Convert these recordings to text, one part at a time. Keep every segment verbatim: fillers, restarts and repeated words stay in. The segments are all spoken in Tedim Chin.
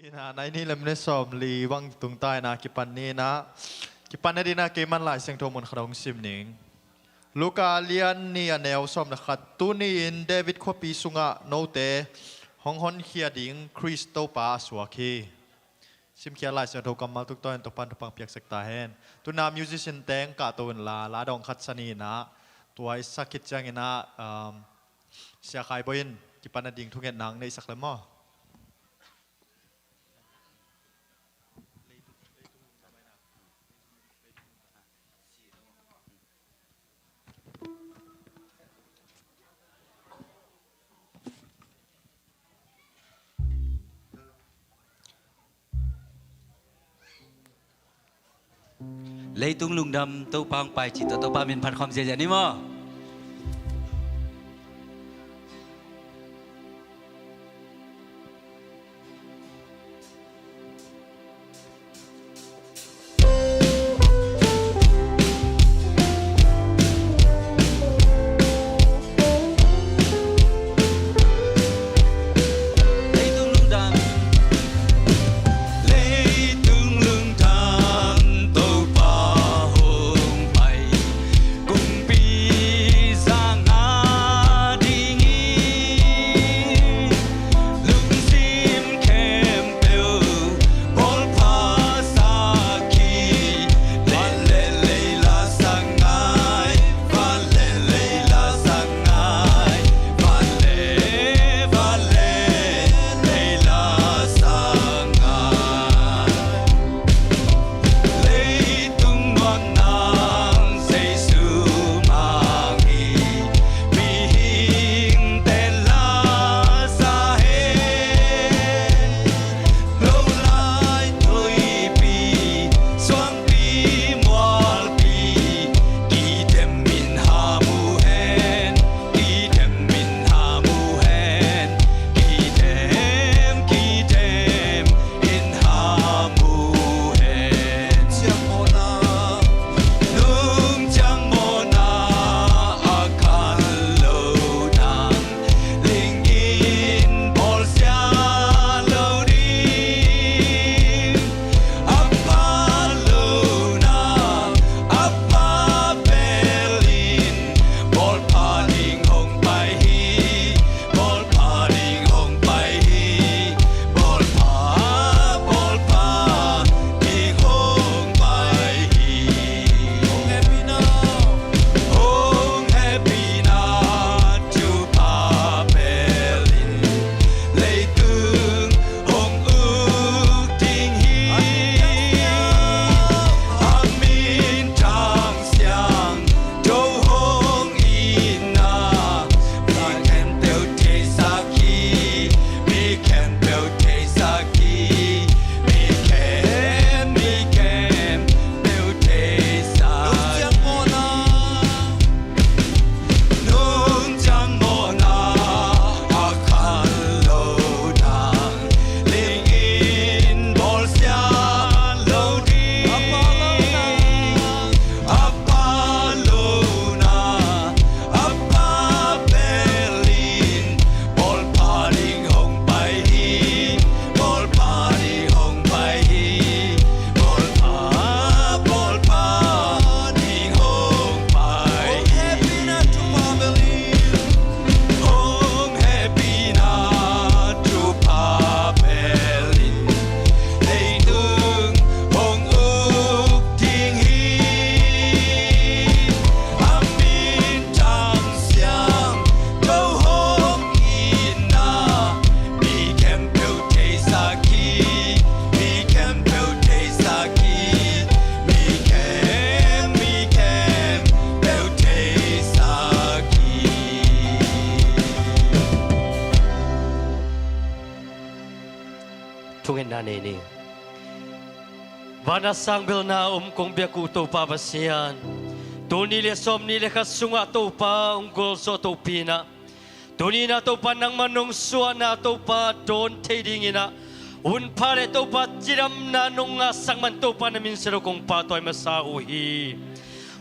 Ina, nai nih le minit sawmli bang tung ta ina, kipan ni ina, kipan nadingin ah keiman Lai Siangtho mun khat hong sim ning. Luka lian nih a neu sawm le khat. Tuni-in David khuapi sungah note hong honkhia ding Khrist Topa a suak hi. Simkhiat Lai Siangtho kammal tuk tawh in Topa'n thupha piaksak ta hen. Tuna musician teng kahto inla, la dawng khat sa ni ina, tua i sak khit ciangin ah, um, Sia Khai Bawi in kipan nading thungetna hong neihsak le maw? Leitung lungdam Topa hong pai cih tawh Topa min phat khawm ziahziah ni maw? Leitung lungdam, leitung lungdam, Topa hong pai, kumpi zang a ding hi. Lungsim khempeuh bawl pha sak hi. Van le lei la sak ngai, van le lei la sak ngai, van le, van le lei la sak ngai. Leitung nuam nang Jesu mang hi, mihingte la sa hen. Lo lai tuipi, suangpi mualpi, kidem in hamu hen, kidem in hamu hen, kidem, kidem in hamu hen. Ciang mawhna, nung ciang mawhna a khan lo nang, ling in bawlsia lo ding. A pha lo nang, a pha bel in, bawl pha ding hong pai hi. Bawl pha ding hong pai hi, bawl pha, bawl pha ding hong pai hi. Hong hehpihna, hong hehpihna thupha bel in, leitung hong uk ding hi. A minthang siang, Topa hong itna, mi khempeuh theisak hi, mi khempeuh theisak hi, mi khempeuh, mi khempeuh theisak hi. Nung ciang mawhna, nung ciang mawhna a khan lo nang, ling in bawlsia lo ding. A pha lo nang, a pha lo nang, a pha bel in, bawl pha ding hong pai hi, bawl pha ding hong pai hi, bawl pha, bawl pha ding hong pai hi. Hong hehpihna thupha bel in, hong hehpihna thupha bel in, leitung hong uk ding hi. A minthang siang, Topa hong itna, mi khempeuh theisak hi, mi khempeuh theisak hi, mi khempeuh, mi khempeuh theisak hi. Thungetna nei ni. Van a sang belna a om kong biak uh Topa Pasian, tul nih le sawmnih le khat sungah Topa hong gualzo Topa in ah, tuni in ah Topa nangmah nong suahna Topa dawn thei dingin ah, hunpha le Topa cidamna nong ngahsak man Topa na min siangtho kong pahtawi masa uh hi.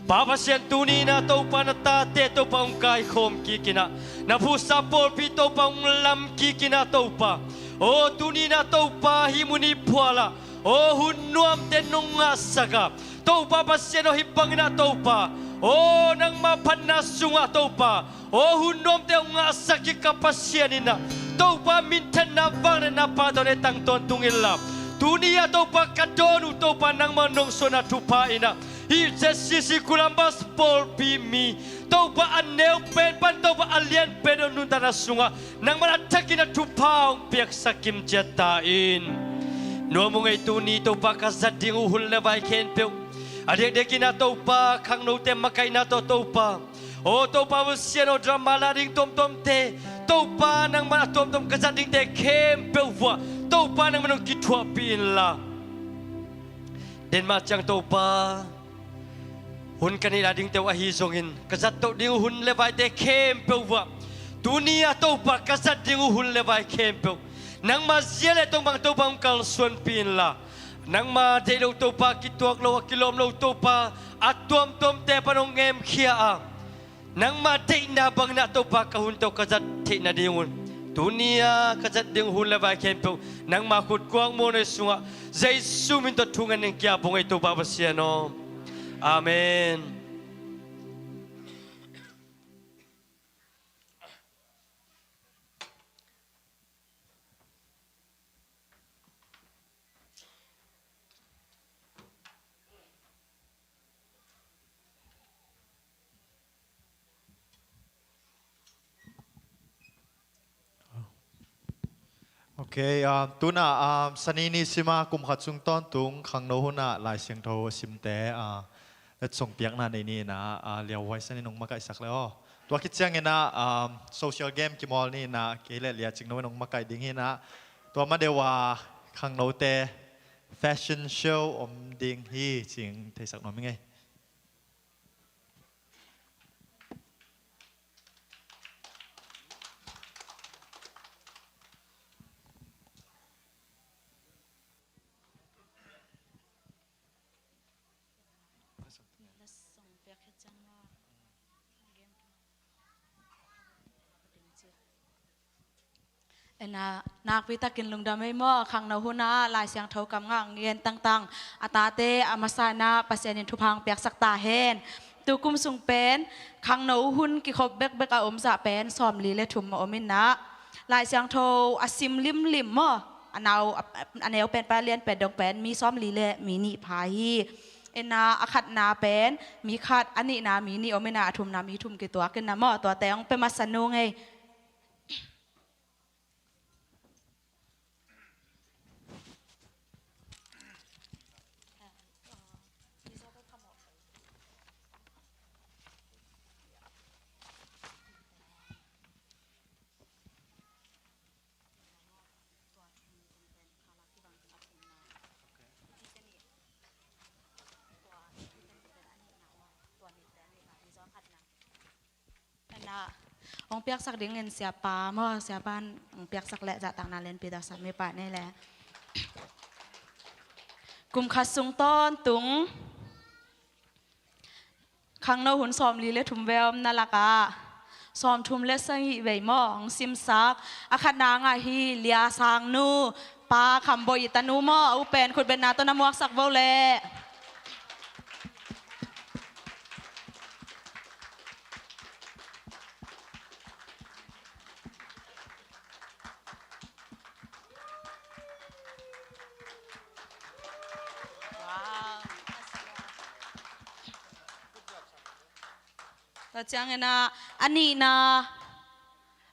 Pa Pasian, tuni in ah Topa na tate Topa hong kaikhawm kik in ah, na phuhsa pawlpi Topa hong lam kik in ah Topa, Aw tuni-in ah Topa hih mun hih phualah aw hun nuamte nong ngahsak a, Topa Pasian aw hih bangin ah Topa aw nangma phatna sungah Topa aw hun nuamte hong ngahsak hi ka Pasian in ah Topa minthanna vangliatna pahtawi tang tawntung inla, tuni-ah Topa ka dawn uh Topa nangma nong suahna thupha in ah hih Z C C Columbus pawlpi mi Topa a neu pen pan Topa a lian pen uh nuntakna sungah nangman a thakin a thupha hong piaksak kim ciat ta in. Nuam ung ei tuni Topa ka zat ding uh hun le vai khempeuh a diakdiakin ah Topa khangnote makaihna tawh Topa aw Topa Pasian aw drama la ding tuamtuamte Topa nangman a tuamtuam ka zat dingte khempeuh vuah Topa nangman hong kithuahpih inla, denmah ciang Topa hun ka neih lai dingte uh ahi zongin ka zat toh ding uh hun le vaite khempeuh vuah tuni-ah Topa ka zat ding uh hun le vai khempeuh nangma zia le tong bang Topa hong kalsuanpih inla, nangma deih lo Topa kituak lo a kilawm lo Topa a tuamtuamte pan hong ngemkhia a nangma deihna bangin ah Topa ka hun tawh ka zat theih nadingun tuni-ah ka zat ding hun le vai khempeuh nangma khut kuang muanhuai sungah Jesu min tawh thu ngen ning kia bung ei Topa Pasian aw. Amen. Ok, um, tuna um, Sani ni sima kum khat sung tawntung khangno hunah Lai Siangtho a simte uh, letsong piakna nei ni inah uh, Liau Huai San in hong makaihsak le aw. Tua khit cianginah um, social game kimawl ni inah kei le Lia Cing No in hong makaih ding hi inah tua ma deuh a khangnote fashion show om ding hi cing theisak nuam hi ngei. Ena, nakpi takin lungdam ei maw, khangno hunah Lai Siangtho kam ngah ngen tangtang a tate a masa inah Pasian in thupha hong piaksak ta hen. Tukum sung pen khangno hun kikhop bekbek a omzah pen sawmli le thum a om inah Lai Siangtho a sim limlim maw, a nau a neu pen pa lian pen dong pen mi sawmli le mi nih pha hi. Ena a khatna pen mi khat, a nihna mi nih om inah a thumna mi thum kituak inah maw, tuate hong pia masa nung ei. Ena, hong piaksak dingin siapa maw, siapa in hong piaksak leh zahtakna lianpi tawh sami pah ni le. Kum khat sung tawntung khangno hun sawmli le thum ve omna lakah sawmthum le sagih vei maw hong simsak a khatna ngah hi. Lia Sang Nu, Pa Kham Bawi i tanu maw, a u pen khutbetna tawh na muaksak vo leh. Tua ciangin ah a nihna,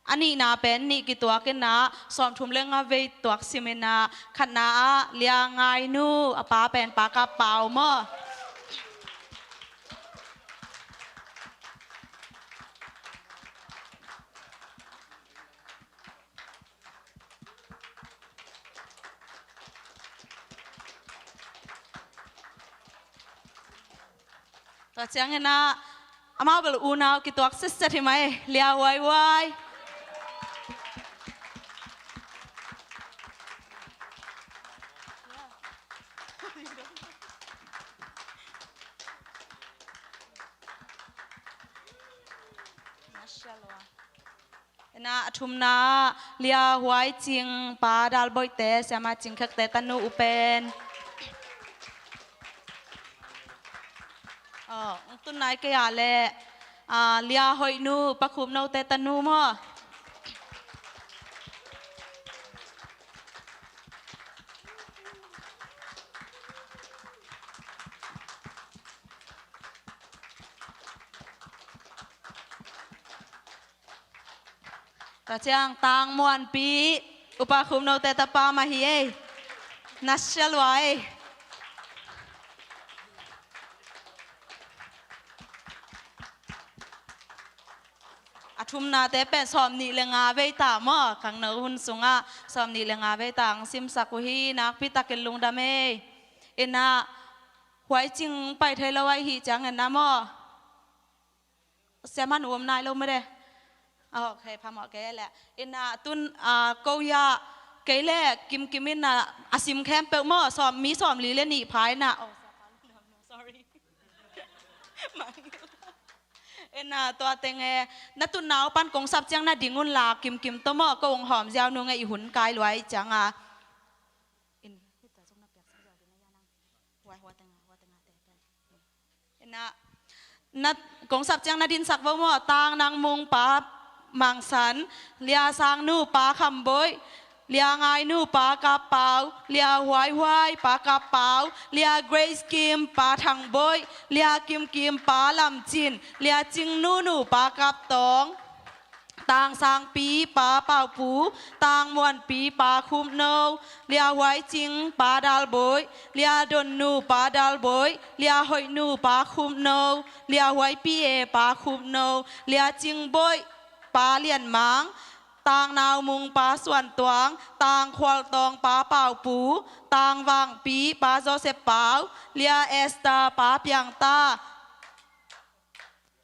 a nihna pen nih kituak in ah sawmthum le nga vei tuak sim in ah khatna ah Lia Ngai Nu, a pa pen Pa Kap Pau maw. Tua ciangin ah amau bel unau kituak setset hi mai, Lia Huai Huai. Mashallah. Ina a thumna ah Lia Huai Cing pa Dal Boihte, Siama Cing Khekte tanu upen. Aw, ong tun nai kei a leh, ah, Lia Hoih nu pa Khup Note tanu maw? Tua ciang Tang Muanpi, Upa Khup Note tapa mah hi ei. Na sia lua ei. A thumnate pen sawmnih le nga vei ta maw, khangno hun sungah sawmnih le nga vei ta ang simsak uh hi, nakpi takin lungdam ei. Ina Huai Cing pai thei lo ahi ciang ina maw? Siaman um nai lo mede. Ok, phamawh kei leh. Ina tun, ah, ko ya kei leh Kim Kim ina a sim khempeuh maw, sawm, mi sawmli le nih pha ina. Oh, sorry. Ina tua teng e, na tun nau pan kong sap ciang na ding un la Kim Kim tawh maw, ko ong hawm ziau nung e i hun kai luai ciang a. In, hita zong na piak sa ziau ding a ya nang. Huai, hua teng a, hua teng a te pen. Ina, na, kong sap ciang na dinsak vo maw, Tang Nang Mung pa Mang San, Lia Sang nu pa Kham Boih, Lia Ngai nu pa Kap Pau, Lia Huai Huai pa Kap Pau, Lia Grace Kim pa Thang Boih, Lia Kim Kim pa Lam Cin, Lia Cing Nu nu pa Kap Tawng, Tang Sangpi pa Pau Pu, Tang Muanpi pa Khup No, Lia Huai Cing pa Dal Boih, Lia Don nu pa Dal Boih, Lia Hoih nu pa Khup No, Lia Huai Pi e pa Khup No, Lia Cing Boih pa Lian Mang, Tang Nau Mung pa Suan Tuang, Tang Khual Tawng pa Pau Pu, Tang Vang Pi pa Joseph Pau, Lia Esther pa Piang Ta,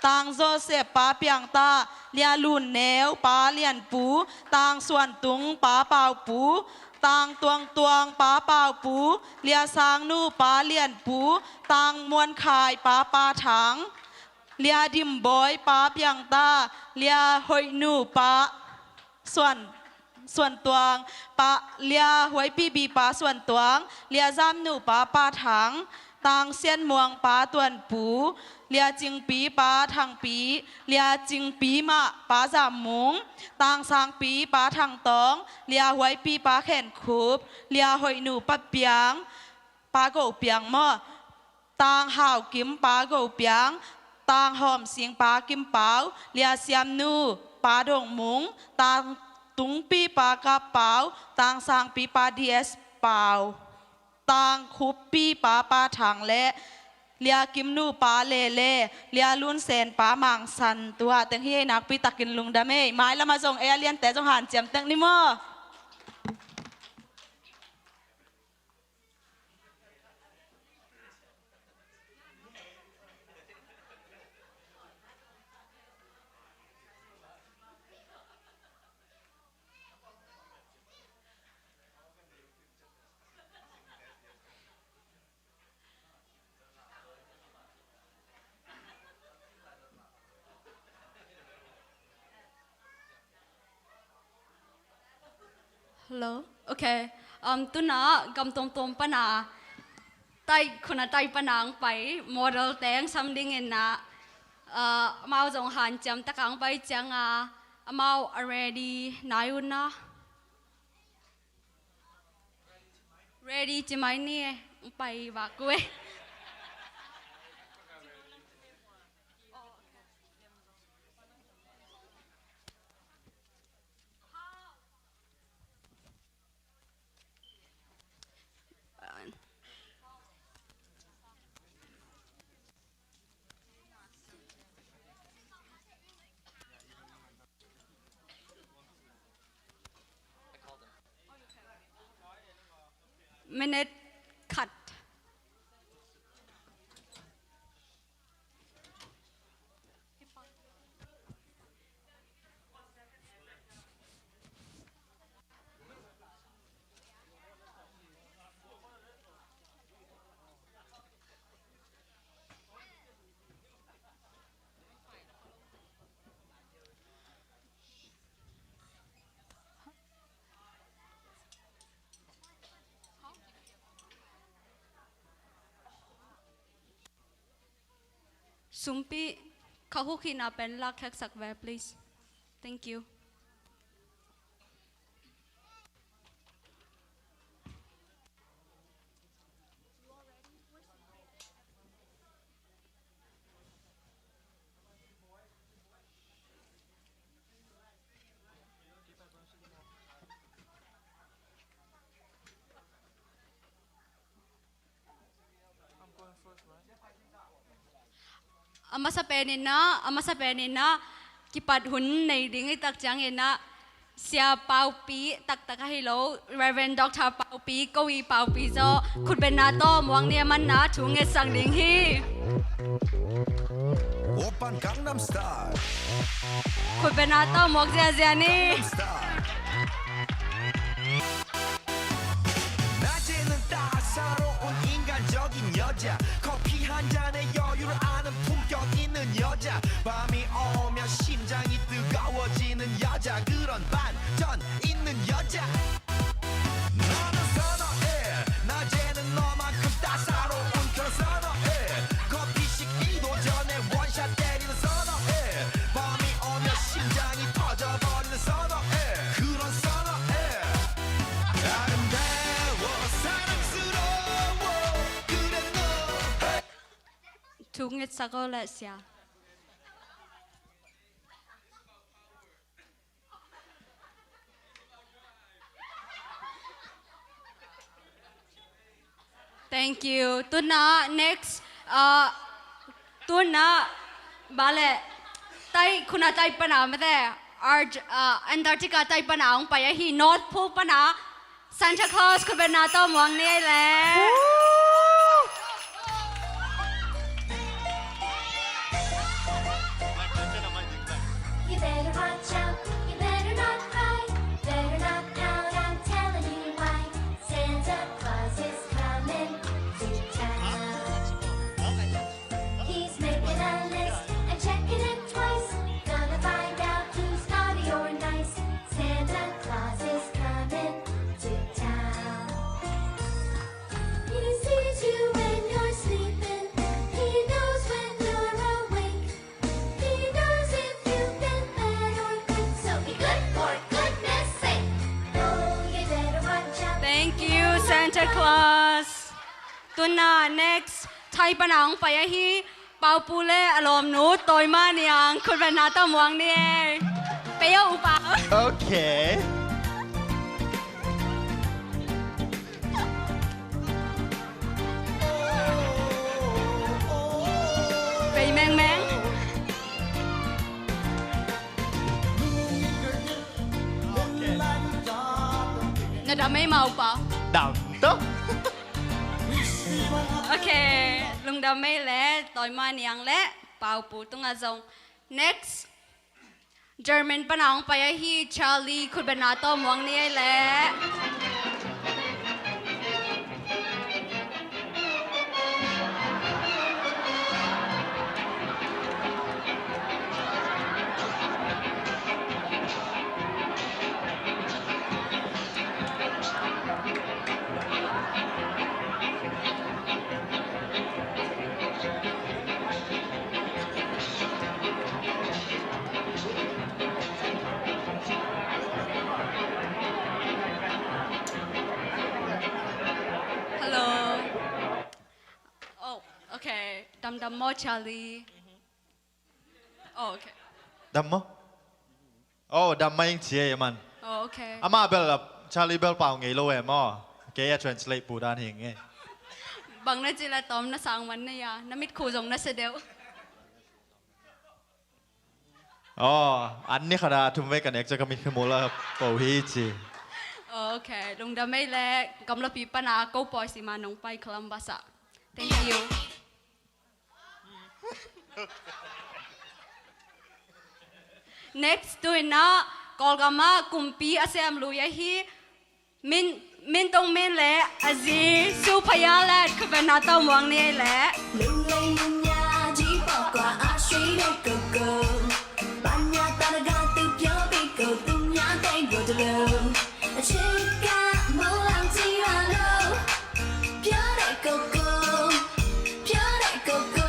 Tang Joseph pa Piang Ta, Lia Lun Neu pa Lian Pu, Tang Suan Tung pa Pau Pu, Tang Tuang Tuang pa Pau Pu, Lia Sang nu pa Lian Pu, Tang Muan Khai pa Pa Thang, Lia Dim Bawi pa Piang Ta, Lia Hoih nu pa Suan, Suan Tuang pa, Lia Huai Pi Bi pa Suan Tuang, Lia Zam nu pa Pa Thang, Tang Sian Muang pa Tuan Pu, Lia Cing Pi pa Thang Pi, Lia Cing Pi mah pa Zam Mung, Tang Sang Pi pa Thang Tawng, Lia Huai Pi pa Khen Khup, Lia Hoih nu pa Piang, pa Go Piang maw, Tang Hau Kim pa Go Piang, Tang Hawm Sing pa Kim Pau, Lia Siam nu pa Dong Mung, Tang Tung Pi pa Kap Pau, Tang Sang Pi pa D S Pau, Tang Khup Pi pa Pa Thang le Lia Kim nu pa Lele, Lia Lun Sen pa Mang San. Tua teng hi ei, nakpi takin lungdam ei. Mailam ah zong ei a liante zong hanciam tek ni maw? Hello. Ok. Um, tuna gam tuamtuam pana tai, khuna tai pana ang pai model teng sam dingin na, uh, amau zong hanciam taka ang pai cianga amau a ready nai un na. Ready ci mai ni e, pai vak uh e. Minute cut. Sumpi, kha huk hihna pen lak kheksak ve, please. Thank you. A masa pen in ah, a masa pen in ah, kipat hun nei ding i tak ciangin ah, Sia Paupi taktak ahi lo, Reverend Doctor Paupi, ko i Paupi zaw, khutbetna tawh muak ni, a manna thu ngetsak ding hi. Oppan Gangnam Style. Khutbetna tawh muak ziazia ni. Gangnam Style. 낮에는 따사로운 인간적인 여자, 커피 한 잔에 여유를 아는 품격 있는 여자, 밤이 오면 심장이 뜨거워지는 여자, 그런 반전 있는 여자. 너는 선어해. 낮에는 너만큼 따사로운 그런 선어해. 커피 식기도 전에 원샷 때리는 선어해. 밤이 오면 심장이 터져버리는 선어해. 그런 선어해. 아름다워, 사랑스러워. 그래 너. Thu ngetsak aw leh, sia. Thank you. Tuna next, uh, tuna bale, tai, khuna tai pana mate, Arj-, uh, Antarctica tai pana hong pai ahi, North Pole pana, Santa Claus, khutbetna tawh muak ni ei le. You better watch out, you better not cry, better not pout, I'm telling you why. Santa Claus is coming to town. He's making a list and checking it twice. Gonna find out who's naughty or nice. Santa Claus is coming to town. He sees you when you're sleeping. He knows when you're awake. He knows if you've been bad or good. So be good for goodness sake. Oh, you better watch out. Thank you, Santa Claus. Tuna next, Thai pana hong pai ahi, Paupu le a lawmnu Tawima Niang, khutbetna tawh muak ni ei. Pei aw, upa. Okay. Pei mengmeng. Na dam ei ma, upa. Dam tawh. Ok, lungdam ei le, Tawima Niang le Paupu tungah zong. Next, German pana hong pai ahi Charlie, khutbetna tawh muak ni ei le. Hello. Oh, okay. Damdam maw, Charlie? Oh, okay. Dam maw? Oh, dam mai ing ci ei a man. Oh, okay. Amah bel, Charlie bel pau ngei lo e maw. Kei a translate pu dan hi ing e. Bang na ci le tawm na sang man na ya. Na mitkhu zong na se deuh. Oh, an ni khat a thum vei ka nek ciang ka mitkhu mu la po hi ci. Oh, okay. Lungdam ei le, Gamlapi pana ko Pawi Sima nong pai Columbus ah. Thank you. Next, tu-in ah Kawlgam ah kumpi a sem lui ahi Min, Min Tong Min le a zi Su Phaya le khutbetna tawh muak ni ei le. 流泪流呀，只不过啊，水流狗狗，把呀打了个都飘比狗东呀带我的路。 Chika mulang tira lo, pure coco, pure coco.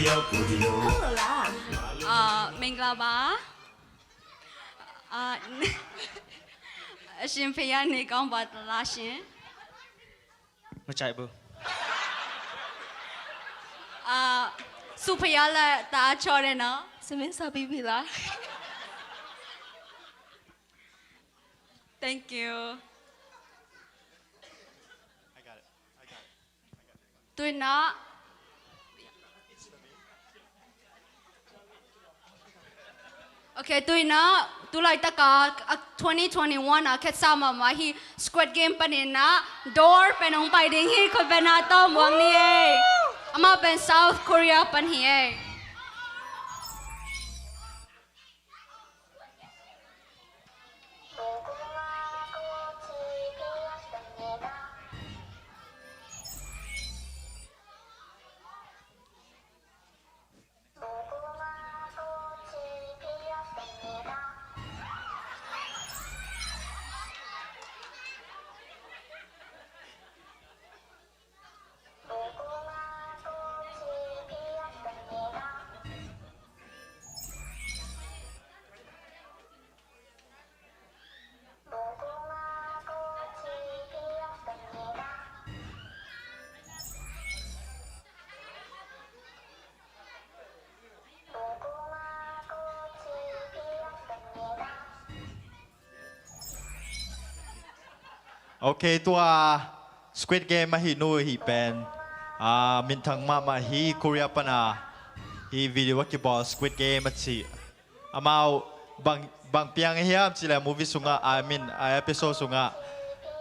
Hello 啦。 အာ၊ မင်္ဂလာပါ။ အာ၊ အရှင်ဘုရားနှင့်ကောင်းပါသလားရှင်။ မကြိုက်ဘူး။ အာ၊ ဆူဘုရားလက်တအားချောတယ်နော်။ စမင်းစာပြီးပြီလား။ Thank you. တွေ့နော်။ Okay, တွေ့နော်။ တူလိုက်တက၊ 2021 အခက်စားမှာမှာဟိ Squid Game ပနေနော်။ Door ပနုံပိုင်ဒင်းဟိ ခွပနာတော့မွင်နီအဲ။ အမပန် South Korea ပန်ဟိအဲ။ Okay, tua Squid Game a hih nu hih pen, ah, minthang mahmah hi. Korea pana hih video a kibawl Squid Game a ci. Amau bang, bang piang hiam cih leh movie sungah, I mean, a episode sungah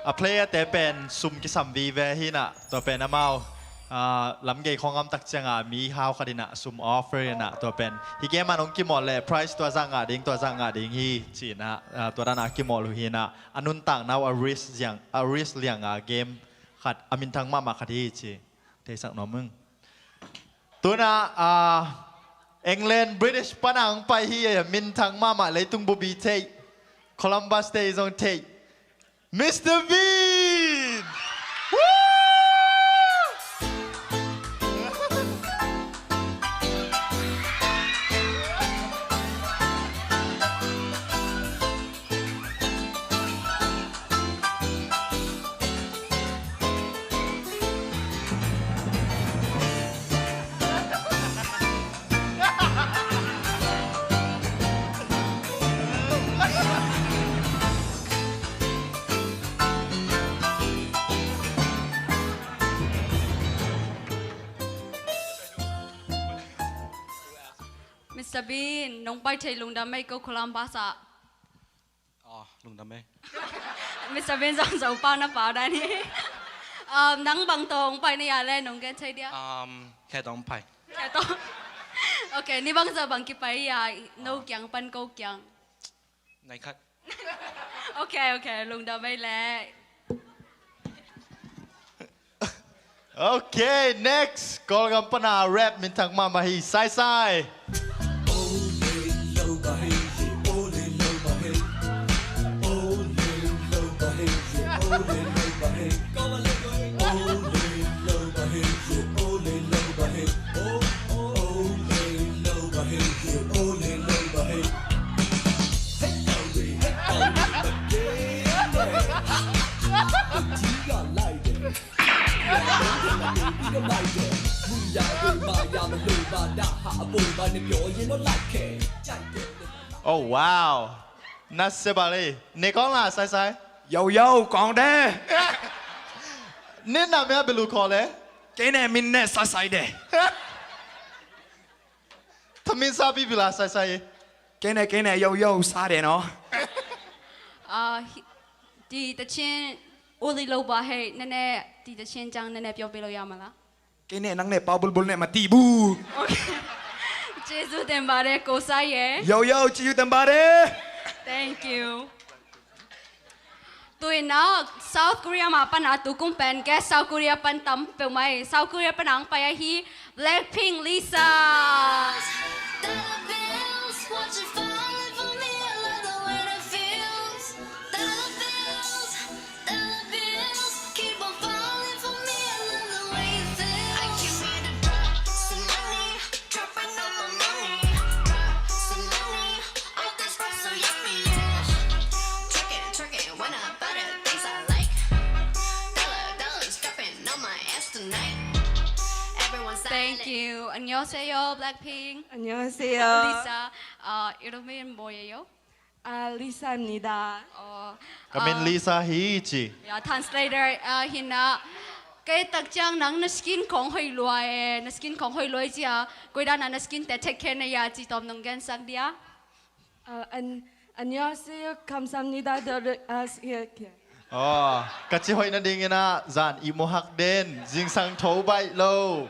a player te pen sum kisam vive hi na, tua pen amau, ah, lamgei khawng a om tak ciangin mi hau khat in a sum offer in a, tua pen hih game a nong kimawl leh prize tua zah ngah ding, tua zah ngah ding hi ci in a, ah, tua dan a kimawl uh hi na, a nuntakna uh a risk liang, a risk liang a game khat, a minthang mahmah khat hi ci. Theisak nuam ung. Tu in a, ah, England, British pana hong pai hi, minthang mahmah, leitung bubi theih, Columbus Day zong theih, Mister Bean! Woo! Mister Bean, nong pai thei lungdam ei ko Columbus ah. Aw, lungdam ei. Mister Bean zong Zopau na pau dan hi. Um, nang bang tawh hong pai na hia le, nong gen thei dia? Um, khe tawh hong pai. Khe tawh. Okay, ni bang zah bang kipai hia, no kiang pan ko kiang? Nai khat. Okay, okay, lungdam ei le. Okay, next. Kawlgam pana rap minthang mahmah hi, Sai Sai. Oh, wow. နတ်စစ်ပါလေ။ နေကောင်းလား စိုင်းစိုင်း။ ယိုယို ကောင်းတယ်။ နင့်နာမည်က ဘယ်လိုခေါ်လဲ။ ကင်းနဲ့ မင်းနဲ့ စိုင်းစိုင်းတယ်။ ထမင်းစားပြီးပြီလား စိုင်းစိုင်းရေ။ ကင်းနဲ့ ကင်းနဲ့ ယိုယို စားတယ်နော်။ အာ၊ ဟိ၊ ဒီတချင်း အိုလီ လုပ်ပါဟဲ့၊ နည်းနည်း၊ ဒီတချင်းအကြောင်း နည်းနည်းပြောပေးလို့ရမလား။ ကင်းနဲ့ နင်းနဲ့ ပေါက်ဘုလ်ဘုလ်နဲ့ မတည်ဘူး။ Okay. ကျေးဇူးတင်ပါတယ် ကိုစိုင်းရေ။ ယိုယို ကျေးဇူးတင်ပါတယ်။ Thank you. သူရင်တော့ South Korea မှာ ပနာတူကုမ်ပန်ကဲ South Korea ပန်တမ်ပယ်မး South Korea ပနာပယဟီ Blackpink Lisa. 안녕하세요, Blackpink. 안녕하세요. Lisa, uh, 이름은 뭐예요? 아, 리사입니다. 어, Ka min uh, Lisa hi ci. Yeah, translator, uh, hi na. Kei tak ciang nang na skin khong hoih lua e, na skin khong hoih lua e ci a. Koi dan a na skin te take care na hia ci tawm nong gen sak dia. 아, 안, 안녕하세요. 감사합니다. 더, 아, 이렇게. Aw, ka ci hoih nadingin ah, zan ihmu hak den, zingsang tho baih lo,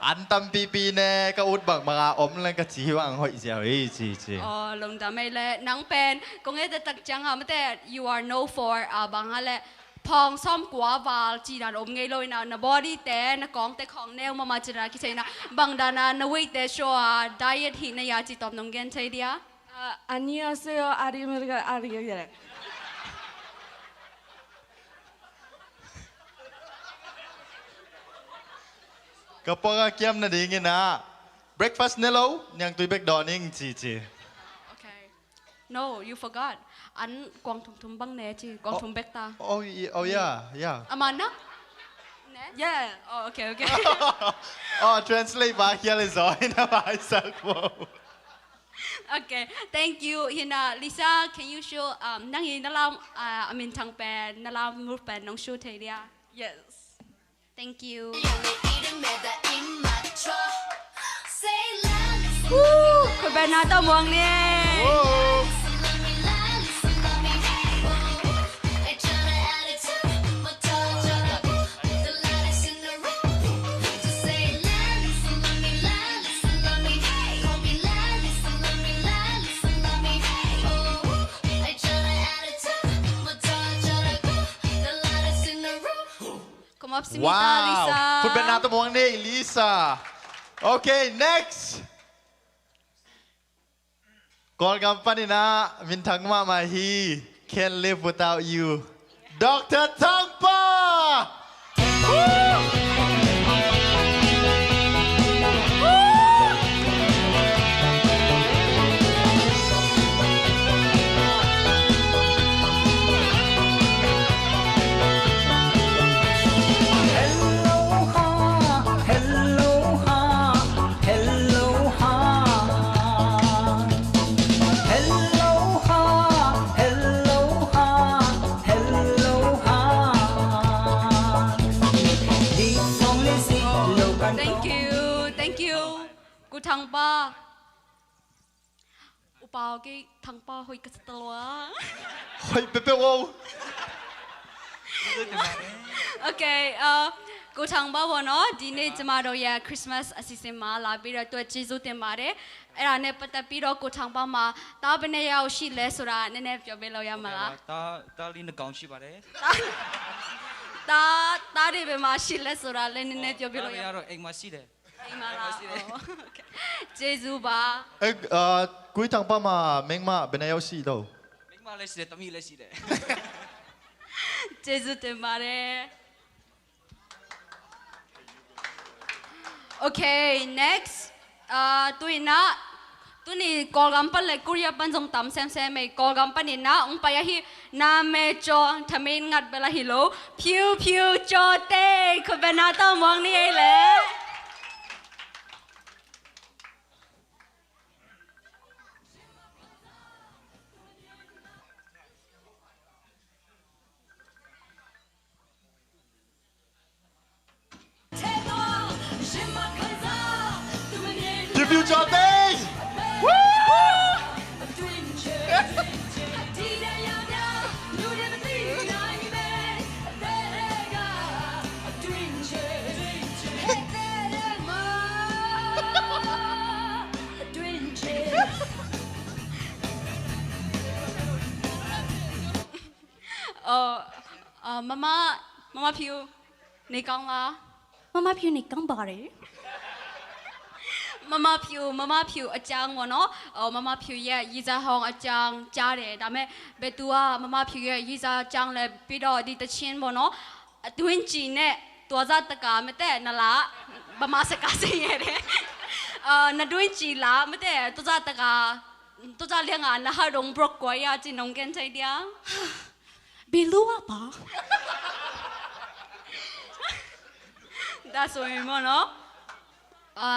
an tampipi ne, ka ut bangbang a om leng ka ci hi bang hoih ziau hi, ci, ci. Aw, lungdam ei le, nang pen, kong et tak ciang a, mate, you are known for, a, bang a le, pawng sawmkua val, ci dan om ngei lo in a, na body te, na kawng te khawng neu mahmah ci dan a, kitheihna, bang dan a, na weight te show a, diet hi na hia, ci tawm nong gen thei dia. 아, 안녕하세요. 아리입니다. 아리입니다. Ka puak a kiam nadingin ah, breakfast ne lo, niangtui bek dawn ing, ci, ci. Okay. No, you forgot. An kuang thumthum bang ne ci, kuang thum bek ta. Oh, y-, oh, yeah, yeah. Amana? Ne? Yeah. Oh, okay, okay. Oh, translate ba khial i zaw in a bai sak bo. Okay, thank you. Hi na, Lisa, can you show, um, nang hi na lam, uh, a minthang pen, na lam mur pen nong show thei dia? Yes. Thank you. Woo! Khut beng na tawh muang ni. Whoa. Khut beng na tawh muang ni, Lisa. Okay, next. Kawlgam panin ah minthang mahmah hi. Can't live without you. Doctor Thangpaw! Thank you, thank you. Ku Thangpa. Upa, okay, Thangpa hoih ka sa ta lua. Hoih peuhpeuh o. Okay, uh, Ku Thangpa bo no, di ne cima do ya Christmas a sisim ma la pi do tua cizu te ma de. Era ne pata pi do Ku Thangpa ma, ta bene ya o shi le sura ne ne pyo be lo ya ma la. ဒါက သား သားလေးနှစ်ကောင်ရှိပါတယ်။ တာ တာ တာတွေပဲမှာရှိလဲဆိုတာလဲနည်းနည်းပြောပြလို့ရ။ သားတွေကတော့အိမ်မှာရှိတယ်။ အိမ်မှာလား။ အိမ်မှာရှိတယ်။ ဟုတ်။ Okay. ကျေးဇူးပါ။ အဲ အာ ကိုကြီးထောင်ပါမှာမိန်းမဘယ်နှစ်ယောက်ရှိလို့။ မိန်းမလည်းရှိတယ်၊ သမီးလည်းရှိတယ်။ ကျေးဇူးတင်ပါတယ်။ Okay, next. Ah, tu-in ah, tuni Kawlgam pan le Korea pan zong tam semsem ei. Kawlgam panin ah hong pai ahi, na me cawng thamen ngat bel ahi lo, Phiu Phiu Cawte, khut beng na tawh muang ni ei le. Phiu Phiu Cawte! Woo! Oh, uh, Mama, Mama Phiu, နေကောင်းလား။ Mama Phiu နေကောင်းပါတယ်။ Mama Phiu, Mama Phiu အကြောင်းပေါ့နော်။ အော် Mama Phiu ရဲ့ရည်စားဟောင်းအကြောင်းကြားတယ်။ ဒါပေမဲ့ ဘယ်သူက Mama Phiu ရဲ့ရည်စားအကြောင်းလဲ။ ပြီးတော့ ဒီသီချင်းပေါ့နော်။ အတွင်းကျည်နဲ့ သွားစတကာ မတည့်နလား။ ဗမာစကားဆင်ရတယ်။ အာ နတွင်းကျည်လား မတည့် သွားစတကာ သွားစလျက်ငါ နဟတ်တုံ broke ကွာရ ကျင် နုံကင်ထိုင်တရား။ ဘယ်လိုပါ။ ဒါဆိုရင်ပေါ့နော်။ အာ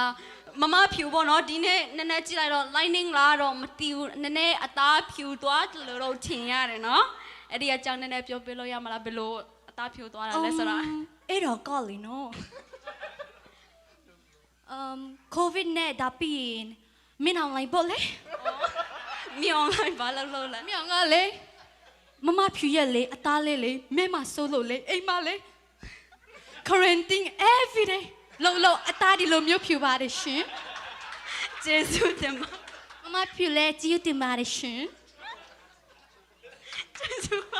မမဖြူပေါ့နော်။ ဒီနေ့နည်းနည်းကြည့်လိုက်တော့ lightning လားတော့မသိဘူး။ နည်းနည်းအသားဖြူသွားတယ်လို့တော့ထင်ရတယ်နော်။ အဲ့ဒီအကြောင်းနည်းနည်းပြောပြလို့ရမလား။ ဘယ်လိုအသားဖြူသွားတာလဲဆိုတာ။ အဲ့တော့ကောက်လီနော်။ အမ် COVID နဲ့ဒါပြီးရင်မင်းအောင်လှိုင်ပေါ့လေ။ မင်းအောင်လှိုင်ဘာလုပ်လို့လဲ။ မင်းအောင်ကလေ မမဖြူရဲ့လေ အသားလေးလေ မဲမစိုးလို့လေ အိမ်မလေး quarantine every day လို့လို့ အသားဒီလိုမျိုးဖြူပါတယ်ရှင်။ ကျေးဇူးတင်ပါ။ မမဖြူလည်းကျေးဇူးတင်ပါတယ်ရှင်။ ကျေးဇူးပါ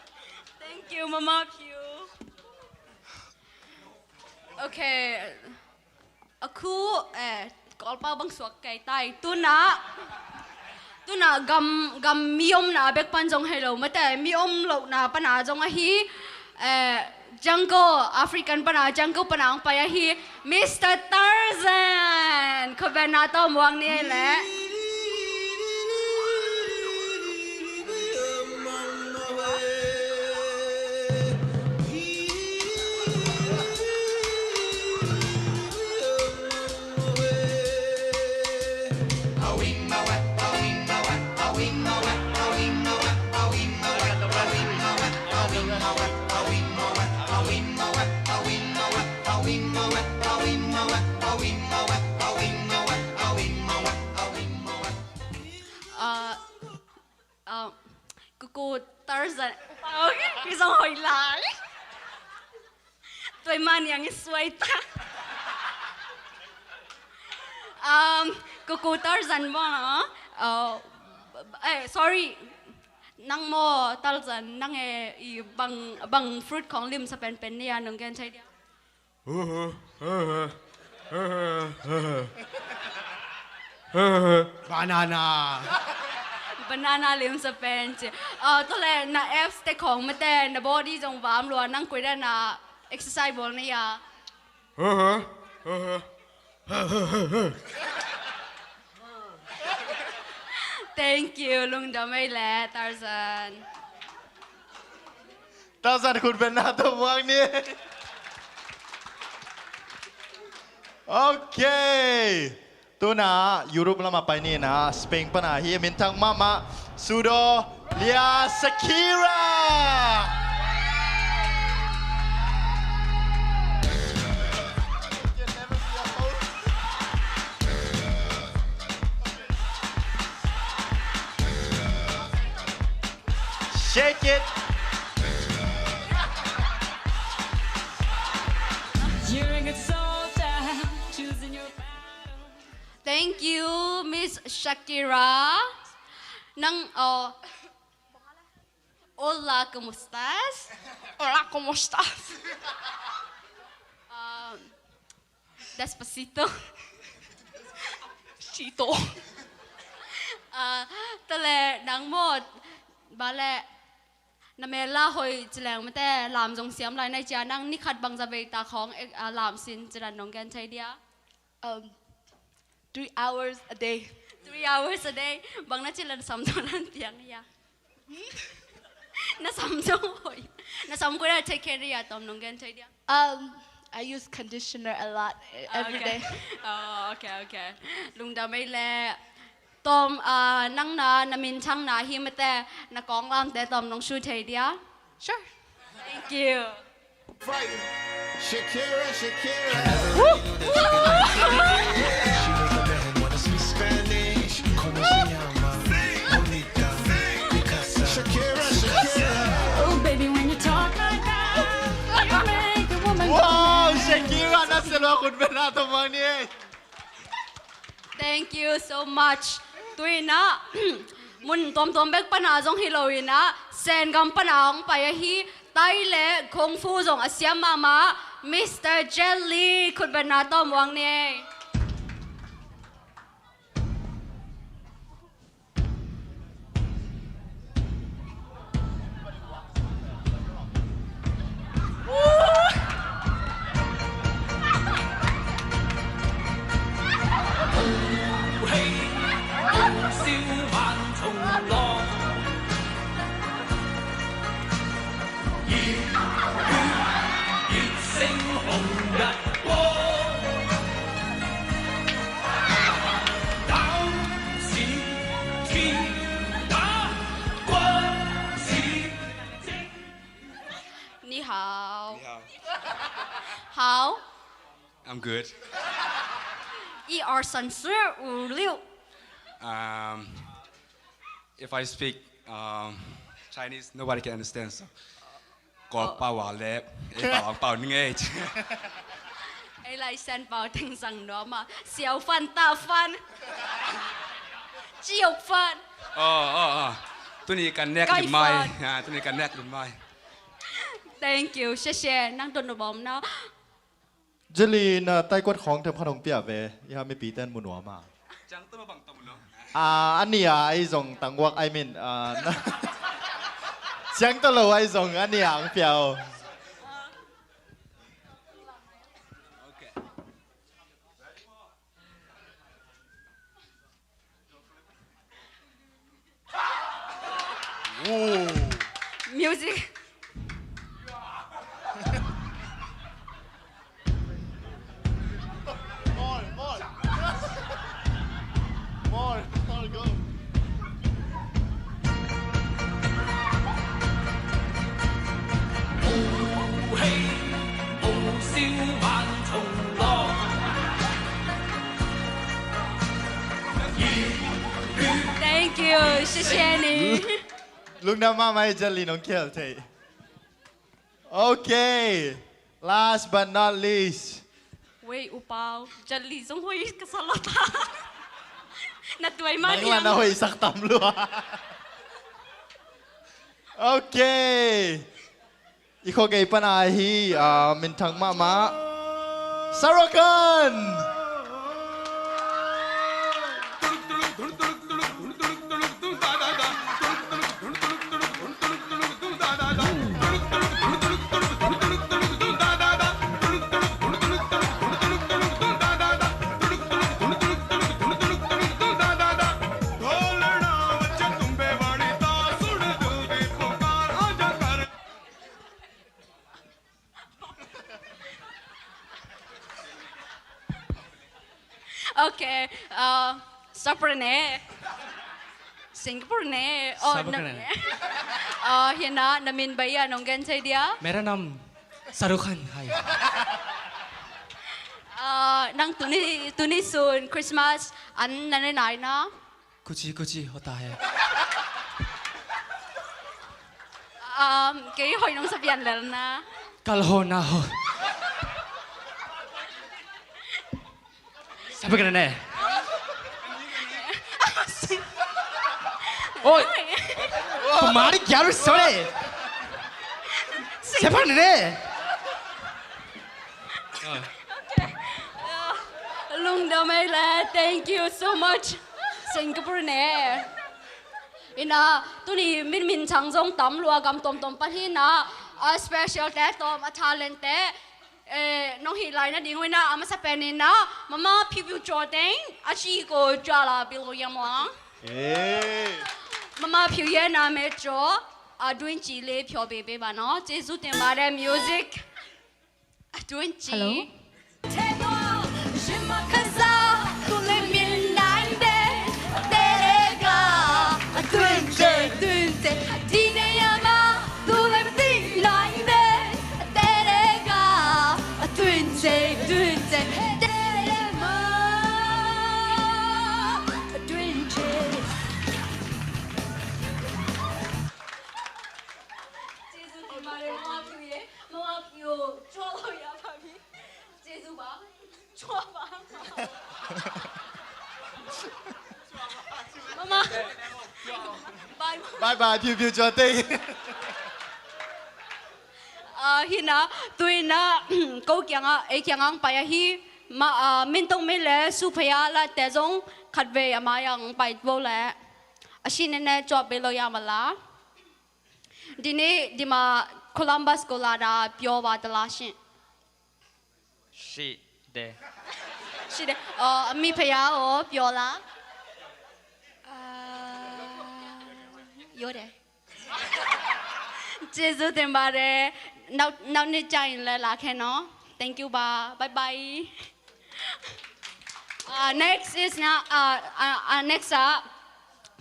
။ Thank you မမဖြူ။ Okay. အခုအဲကော်ပါဘန်စွာကဲတိုင်တူနာတူနာဂမ်ဂမ်မီယုံနာဘက်ပန်ဇုံဟဲလိုမတဲမီယုံလိုနာပနာဇုံအဟီအဲjungle Africanပနာjungleပနာအောင်ပိုင်အဟီ Mister Tarzan ခုဘဲနာတော့မွင်နေလေ။ Kuku Tarzan. Okay, isang hoy lai. Tuay mani ang isway ta. Um, Kuku Tarzan mo no? Uh, eh, sorry. Nang mo Tarzan nang e i bang bang fruit kong lim sa pen pen niya nung gen chay dia. Banana. Banana lim sa pen ci. Tole na abs te khong mate na body zong vam lua nang kuida na exercise bol na ya. Thank you lungdam ei le Tarzan. Tarzan khut beng na to muang ni. Okay. Tuna Europe lama pai ni na Spain pana hi minthang mama Sudo lia Shakira. Shake it. You're a good soldier, choosing your battle. Thank you, Miss Shakira. Nang, oh, hola, ¿cómo estás? Hola, ¿cómo estás? Um, Despacito. Chito. Ah, tale nang mo bale na mela hoi cileng mate lam zong siam lai nai cia nang nikhat bang za vei ta khong eh, ah, lam sin ciran nong gen thai dia. Um, three hours a day. Three hours a day. Bang na cilan sam to lan tiang ya. Na sam zong hoi. Na sam ko na take care ya tom nong gen thai dia. Um, I use conditioner a lot eh, every day. Oh, okay, okay. Lungdam ei le. Tom, ah, nang na na minthang na hi mate na kong lam te tom nong shu thai dia. Sure. Thank you. Shakira, Shakira. She make a man wanna speak Spanish. ¿Cómo se llama? Bonita. Picasa. Shakira, Shakira. Oh, baby, when you talk like that, you make a woman go mad. Wow, Shakira, na selua khut beng na to muang ni. Thank you so much. Tuina mun tuamtuam bek pana zong hi lo ina Sengam pana hong pai ahi tai le kung fu zong a siam mahmah Mister Jet Li khut beng na to muang ni. I'm good. E R 三十五六。 Um, if I speak, um, Chinese, nobody can understand, so. Ko pau a le, e pau ang pau ni ngei. Ei lai sen pau teng sang nuam a, siau fan ta fan. Ciuk fan. Oh, oh, oh. Tuni kan nek lim mai. Ah, tuni kan nek lim mai. Thank you. 谢谢. Nang tun bom na. Jelly na taikuat khawng themkhat hong pia ve. Iha mipi ten mu nuam a. Ciang tawh bang tawh mu lo. Ah, a nih a ei zong tangwak, I mean, ah, na, ciang tawh lo ei zong a nih a ang pia o. Music. More, more. More, more, go. Thank you. 谢谢你. Lungdam mahmah e, Jelly nong khel thei. Okay. Last but not least. Wei, U Pau, Jelly zong hoih ka sa lo ta. Na tuai mah. Nang la na hoih sak tam lua. Okay. I khuagei pan a hi, ah, minthang mahmah Sarokan. Okay, uh, Sabrina. Singapore ne. Oh, Sabrina. Uh, hina, na min bai a nong gen thei dia? मेरा नाम शाहरुख खान है. Uh, nang tuni, tuni sun Christmas an na ne nai na? कुछ कुछ होता है. Um, kei hoih nong sa pian lel na. कल हो ना हो. Sabi ka na ne. Oi. Kumari kya ru sore. Sabi ka na ne. Lungdam ei le, thank you so much. Singapore ne. Ina, tuni min minthang zong tam lua, gam tomtom pan hi na, a special te tom, a talent te, eh, nong hi lai na ding ina, a masa pen ina, mama piu piu cho teng, a chi ko cha la bilo yang mo. Eh. Mama piu ye na me cho, a duin chi le pyo bebe ba no, Jesu te ma le music. Hello. Jesu ba. Chua ba. Mama. Bye. Bye bye, piu piu chua tei. Ah, hina, tuina, ko kianga, ei kianga ang pai ahi, ma, ah, min tong mi le, su phaya la te zong khat ve a mai ang pai bo le. A si ne ne chua be lo ya ma la. Dini, dima Columbus ko la da pio ba ta la si. Shi de. Shi de. Oh, mi phaya o pyo la. Ah, yo de. Jesu te ba de. Nau, nau ni cha in le la khe no. Thank you ba. Bye bye. Ah, next is na, ah, ah, ah, next ah.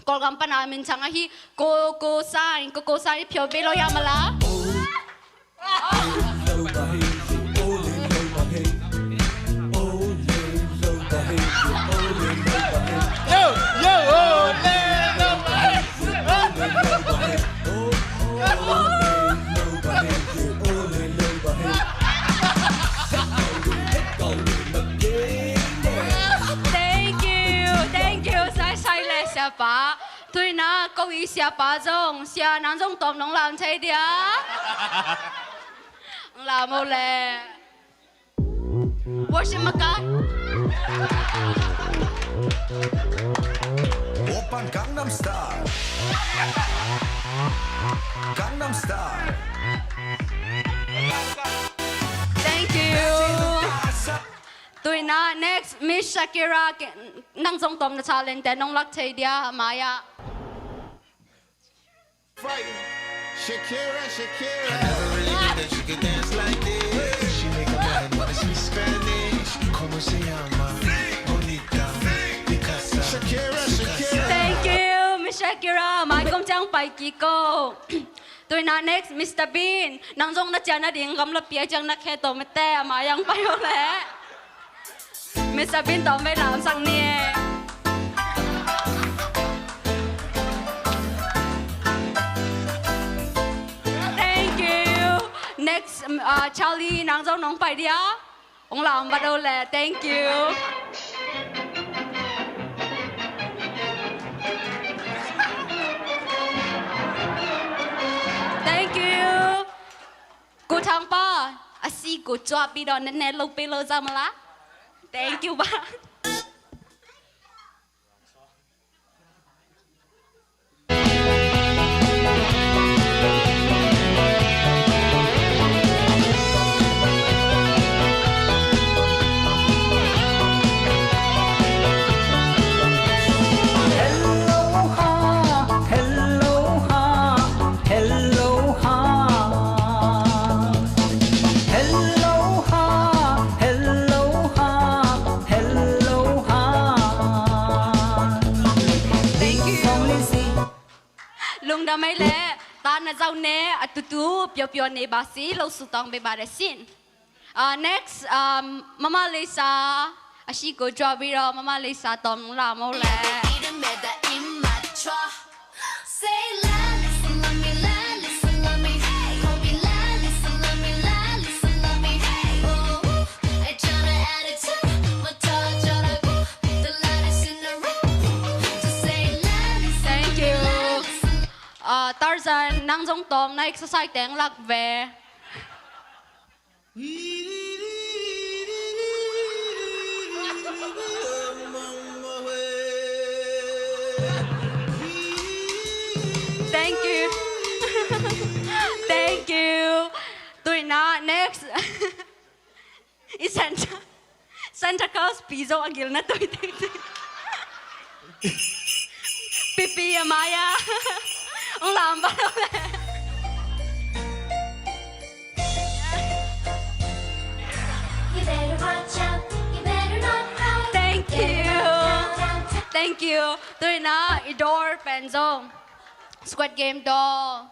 Kawlgam pana minthang ahi. Ko, ko sa in, ko, ko sa in pyo be lo ya ma la. Lo ba hei, ole lo ba hei. Pa, tuina ko i siapa zong, sia nang zong tawm nong lam thei dia. Lam o le. Worship makai. Oppan Gangnam Style. Gangnam Style. Thank you. Tuina next, Miss Shakira, nang zong tawm na challenge te nong lak thei dia, a mai-ah. Shakira, Shakira. I never really knew that she could dance like this. She make a man wanna speak Spanish. ¿Cómo se llama? Bonita, Picasa, Shakira, Shakira. Thank you, Miss Shakira. Mai kum ciang pai kik o. Tuina next, Mister Bean. Nang zong na cian a ding gamlapi a ciang na khe to mete, a mai-ah pai o le. Mister Bean tawm vei lamsak ni. Thank you. Next, uh, Charlie, nang zong nong pai dia. Ong lam bat o le. Thank you. Thank you. Ku Thang pa, a si ku cuah pi dawn ne ne lo pe lo za ma la. Thank you ba. Hello ha, hello ha, hello ha. Hello ha, hello ha, hello ha. Thank you. Lungdam ei le, ta na zau ne, a tutu, pio pio ne ba si, lo su tong be ba de sin. Uh, next, um, Mama Lisa, a si ko jua biro, Mama Lisa tong la mo le. Thank you. Uh, Tarzan, nang zong tawm na exercise teng lak ve. Thank you. Thank you. Tuina, next. I Santa, Santa Claus pi zo a gil na toi teng teng. Pipi a mai-ah. Ong lam ba lo le. Thank you. Thank you. Tuina i door pen zong. Squid Game door.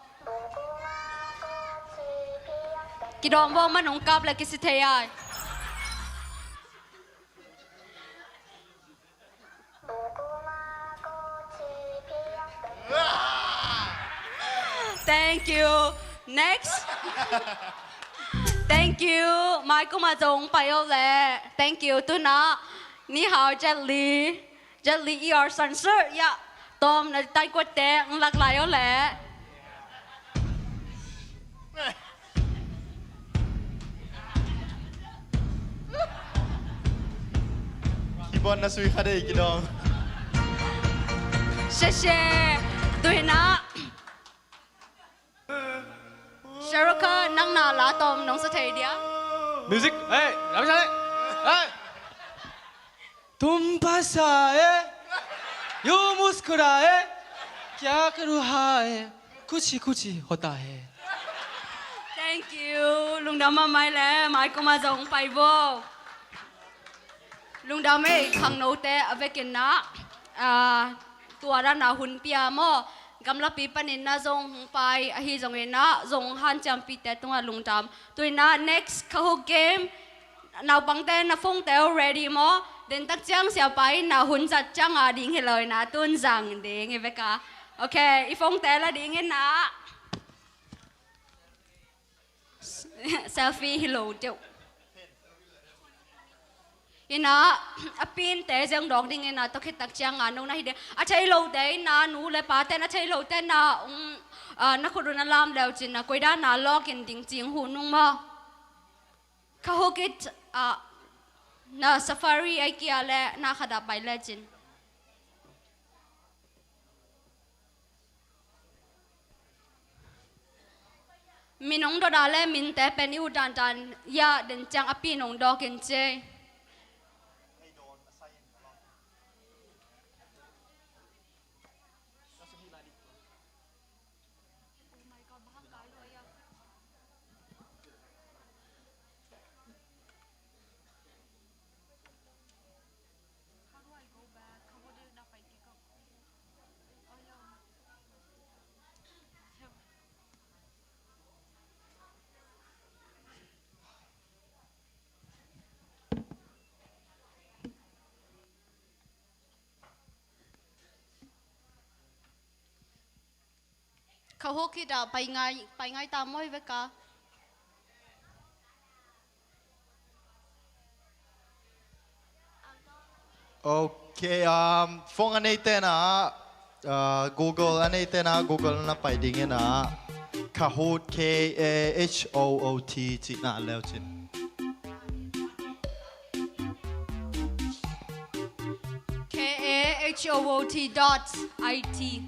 Kidawm vawng man ong kap le kisi thei ai. Thank you. Next. Thank you. Mai kuma zong pai o le. Thank you. Tuna. Ni hao, Jet Li. Jet Li, i or san sur, ya. Tom, na tai kuat te, ng lak lai o le. Kibon na sui kha dei, kidong. Sheshe, tuina. Shahrukh Khan, nang na la tom nong sa thei dia. Music, hey, lam sa le. Hey. तुम पास आए, यूं मुस्कुराए, क्या करूँ हाय, कुछ ही कुछ ही होता है. Thank you. Lungdam mahmah le, mai kuma zong pai bo. Lungdam ei, khangnote a vekin na, ah, tua dan a hun pia maw, gamlapi panin na zong hong pai, ahi zongin na zong hanciampite tungah lungdam. Tuina next Kahoot game, naupangte na phone te ready maw, den tak ciang siapa in na hun zat ciang a ding hi lo in na tun zang ding hi vek a. Ok, i phone te la ding in na. Selfie hi lo deuh. Ina, a pin te zeng dawk ding ina, tawh khit tak ciang a no na hi ding. A thei lo te ina, nu le pa ten a thei lo te ina, um, ah, na khut un a lam leu cin na, koi dan na lawk in ding cing hu nung maw. Kahoot kit, ah, na Safari ai kia le na khat ah pai le cin. Min ong dot a le min te pen i ut dandan ya den ciang a pin ong dawk in ci. Kahoot kit ah pai ngai, pai ngai ta maw, vek a. Ok, um, phone a nei te na, uh, Google a nei te na, Google na pai ding ina, Kahoot, K A H O O T, ci na leu cin. K A H O O T dot I T.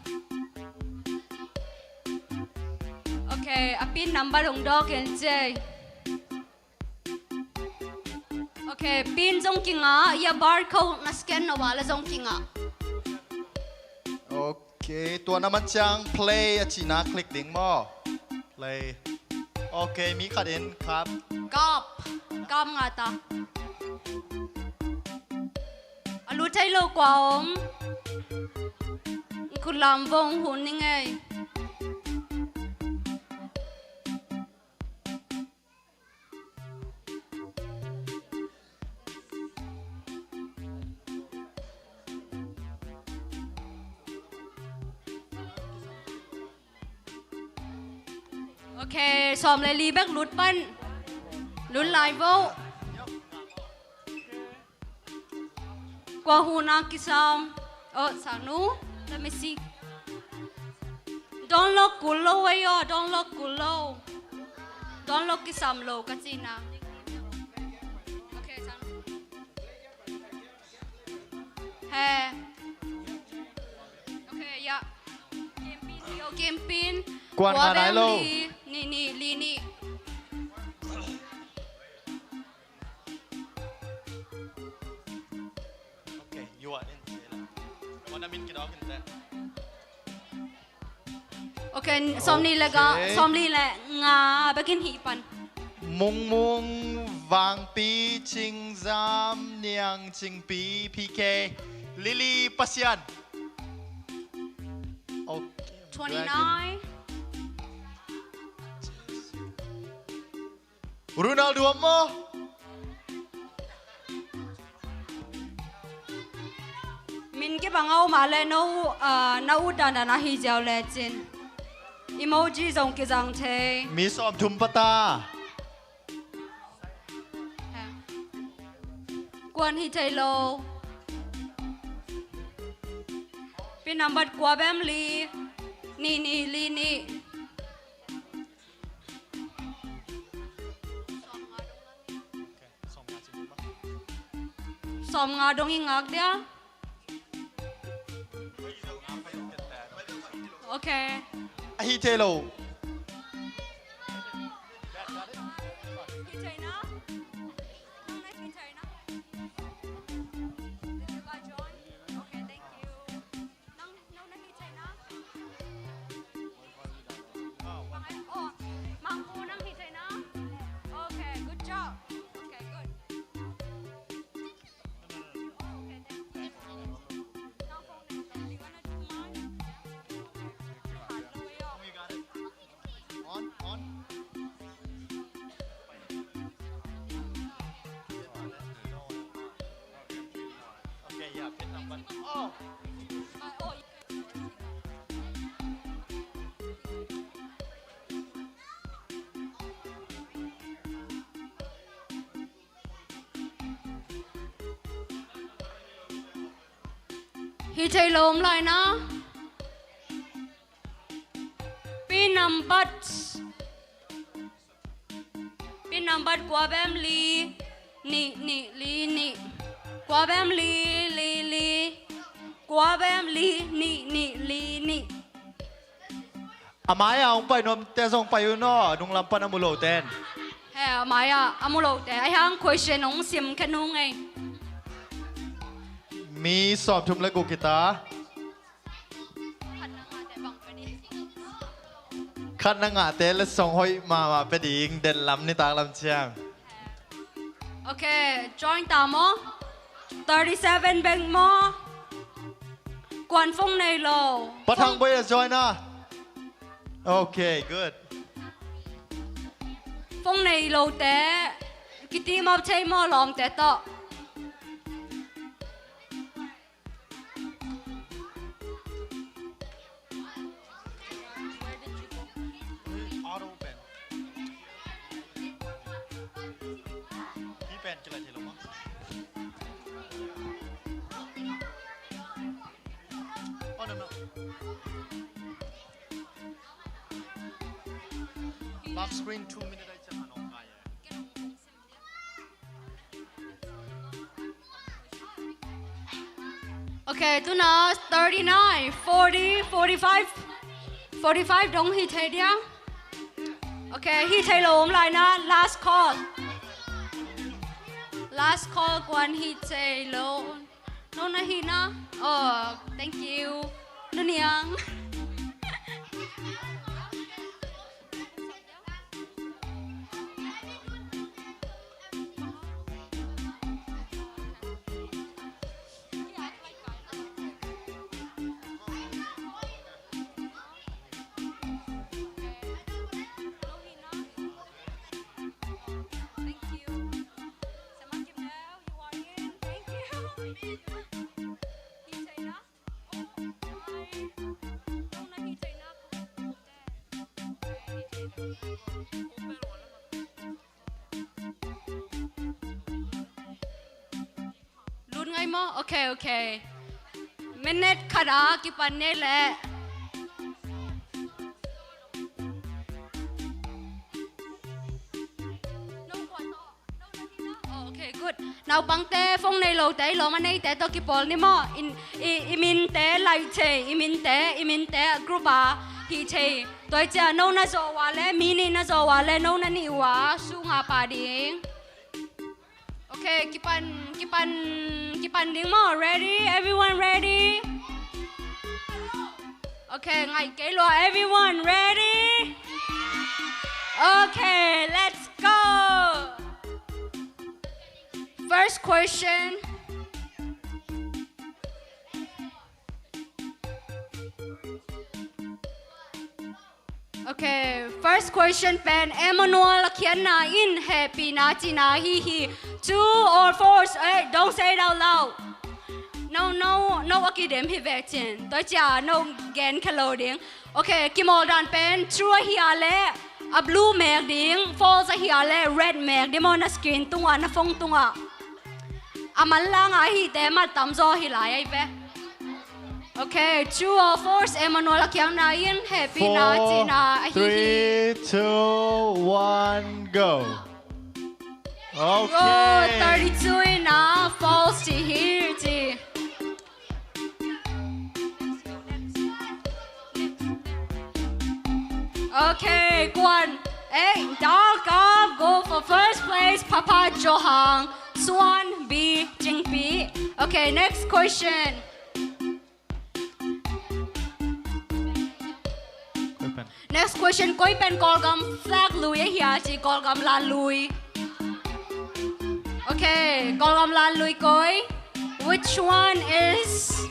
Ok, a pin number ong dawk in ci. Ok, pin zong kingah, ya barcode na scan lo a la zong kingah. Ok, tua na man ciang play a cina click ding maw. Play. Ok, mi khat in kap. Kap. Kap ngah ta. A lut thei lo kua om. Khut lam vong hun ni ngei. Ok, sawm le li bek lut pan. Lut lai vo. Kua hun a kisam. Oh, sangnu. Let me see. Download kul lo ei aw, download kul lo. Download kisam lo ka cina. Ok, sangnu. He. Ok, ya. Campaign, yo, campaign. Kuan kua ngai bem lo. Li, ni, ni, li, ni. Ok, you are in. Wana min kidawk in te. Ok, sawmnih le nga, ok. Sawmnih le nga bekin hih pan. Mungmung, Vangpi, Cingzam, Niang, Cingpi, P K, Lily, Pasian. Ok. Twenty-nine. Ronaldo om maw? Min kibang a om a le no, ah, na ut dandan a hi ziau le cin. Emoji zong kizang thei. Mi sawm thum pata. Kuan hi thei lo. Pin number kua bem li. Ni, ni, li, ni. Sawm nga dong i ngak dia. Ok. Ahi thei lo. Hi thei na? Nang na hi thei na? Did you guys join? Ok, thank you. Nang, nang na hi thei na? Bang ai, oh, Mangku nang hi thei na? Ok, good job. Ok, good. Hi thei lo om lai na. Pin nambat. Pin nambat kua bem li, nih, nih, li, nih. Kua bem li, li, li. Kua bem li, nih, nih, li, nih. A mai-a hong pai nuamte zong pai un aw, nunglam pan a mu loten. He, a mai-a a mu lote. Ahi hang question hong sim khen hong ei. Mi sawmthum le guk hi ta. Khatna ngahte le song hoih mahmah pia ding, den lam nitak lam ciang. Ok, join ta maw? Thirty seven bek maw? Kuan phone nei lo. Pa Thang Boi a join a. Ok, good. Phone nei lote. Ki team up thei maw lawmte tawh. Auto pen. Hi pen kilai thei lo maw? Oh, no, no. Lock screen two minute ai chan anong kai. Ok, tuna thirty nine, forty, forty five, forty five dong hi thei dia. Ok, hi thei lo om lai na, last call. Last call, kuan hi thei lo. No na hi na. Oh, thank you. Nu Niang. Lut ngai maw? Ok, ok. Minute khat a kipan ni leh. Oh, ok, good. Naupangte, phone nei lote, i lawm a neite tawh kipawl ni maw? In, i, i minte laih thei, i minte, i minte group a hih thei. Tua ciang no na zawh uh a leh, mi nih na zawh uh a leh, no na nih uh a, sungah pah ding. Ok, kipan, kipan, kipan ding maw? Ready? Everyone ready? Ok, ngaih kei lua. Everyone ready? Ok, let's go. First question. Ok, first question pen Emmanuel a khiatna in hehpihna cihna ahi hi. True or false? Eh, don't say it out loud. No, no, no a kidem hi ve cin. Tua ciang no gen kha lo ding. Ok, kimawl dan pen true ahi a leh a blue mek ding, false ahi a leh red mek ding maw, na screen tungah, na phone tungah. A manlang a ahite mat tamzaw hi lai ahi ve. Ok, true or false, Emmanuel a khiatna in hehpihna cihna ahi hi. Four, three, two, one, go. Ok. Oh, thirty-two in a false ci hi ci. Ok, kuan. Ei, Dark Up go for first place, Papa Johang, Suan B, Jingpi. Ok, next question. Next question, koi pen Kawlgam flag lui ahi a ci, Kawlgam lan lui. Ok, Kawlgam lan lui koi? Which one is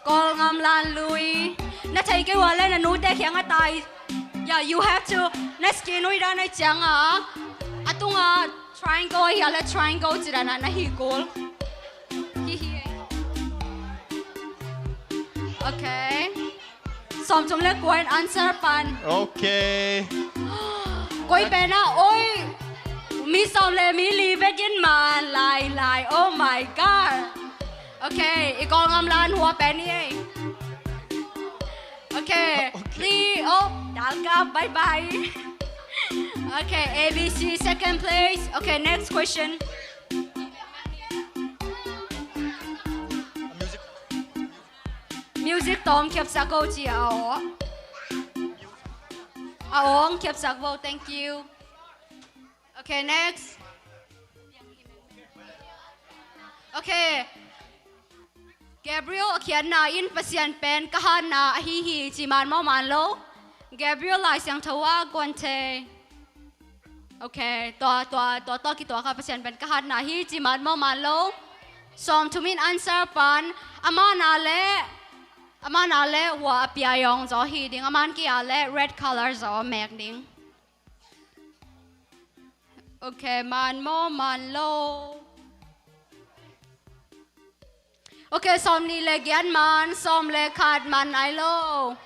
Kawlgam lan lui? Na thei kei uh a leh na nute kiangah tai. Yeah, you have to. Na screen uh i dan a i ciangah a tungah triangle ahi a leh triangle ci dan a na hi kul. Hi hi. Ok. Sawmthum le kua in answer pan. Ok. Koi pen a, oi. Mi sawm le mi li bek in man lai lai. Oh my God. Okay, i Kawlgam lan hua pen hi ei. Okay, okay. Li, oh, dalkap, bye bye. Okay, A B C second place. Okay, next question. Music. Music tawm khiapsak o ci a aw. A aw, khiapsak bo, thank you. Okay, next. Okay. Gabriel a khiatna in Pasian pen ka hatna ahi hi ci man maw man lo? Gabriel Lai Siangtho a kuan thei. Okay, tua, tua, tua, tua kituak a Pasian pen ka hatna hi ci man maw man lo? Sawmthum in answer pan, a man a le, a man a le hua a pia yawng zaw hi ding, a man kia le red color zaw mek ding. Okay, man maw man lo? Okay, sawmnih le giat man, sawm le khat man nai lo.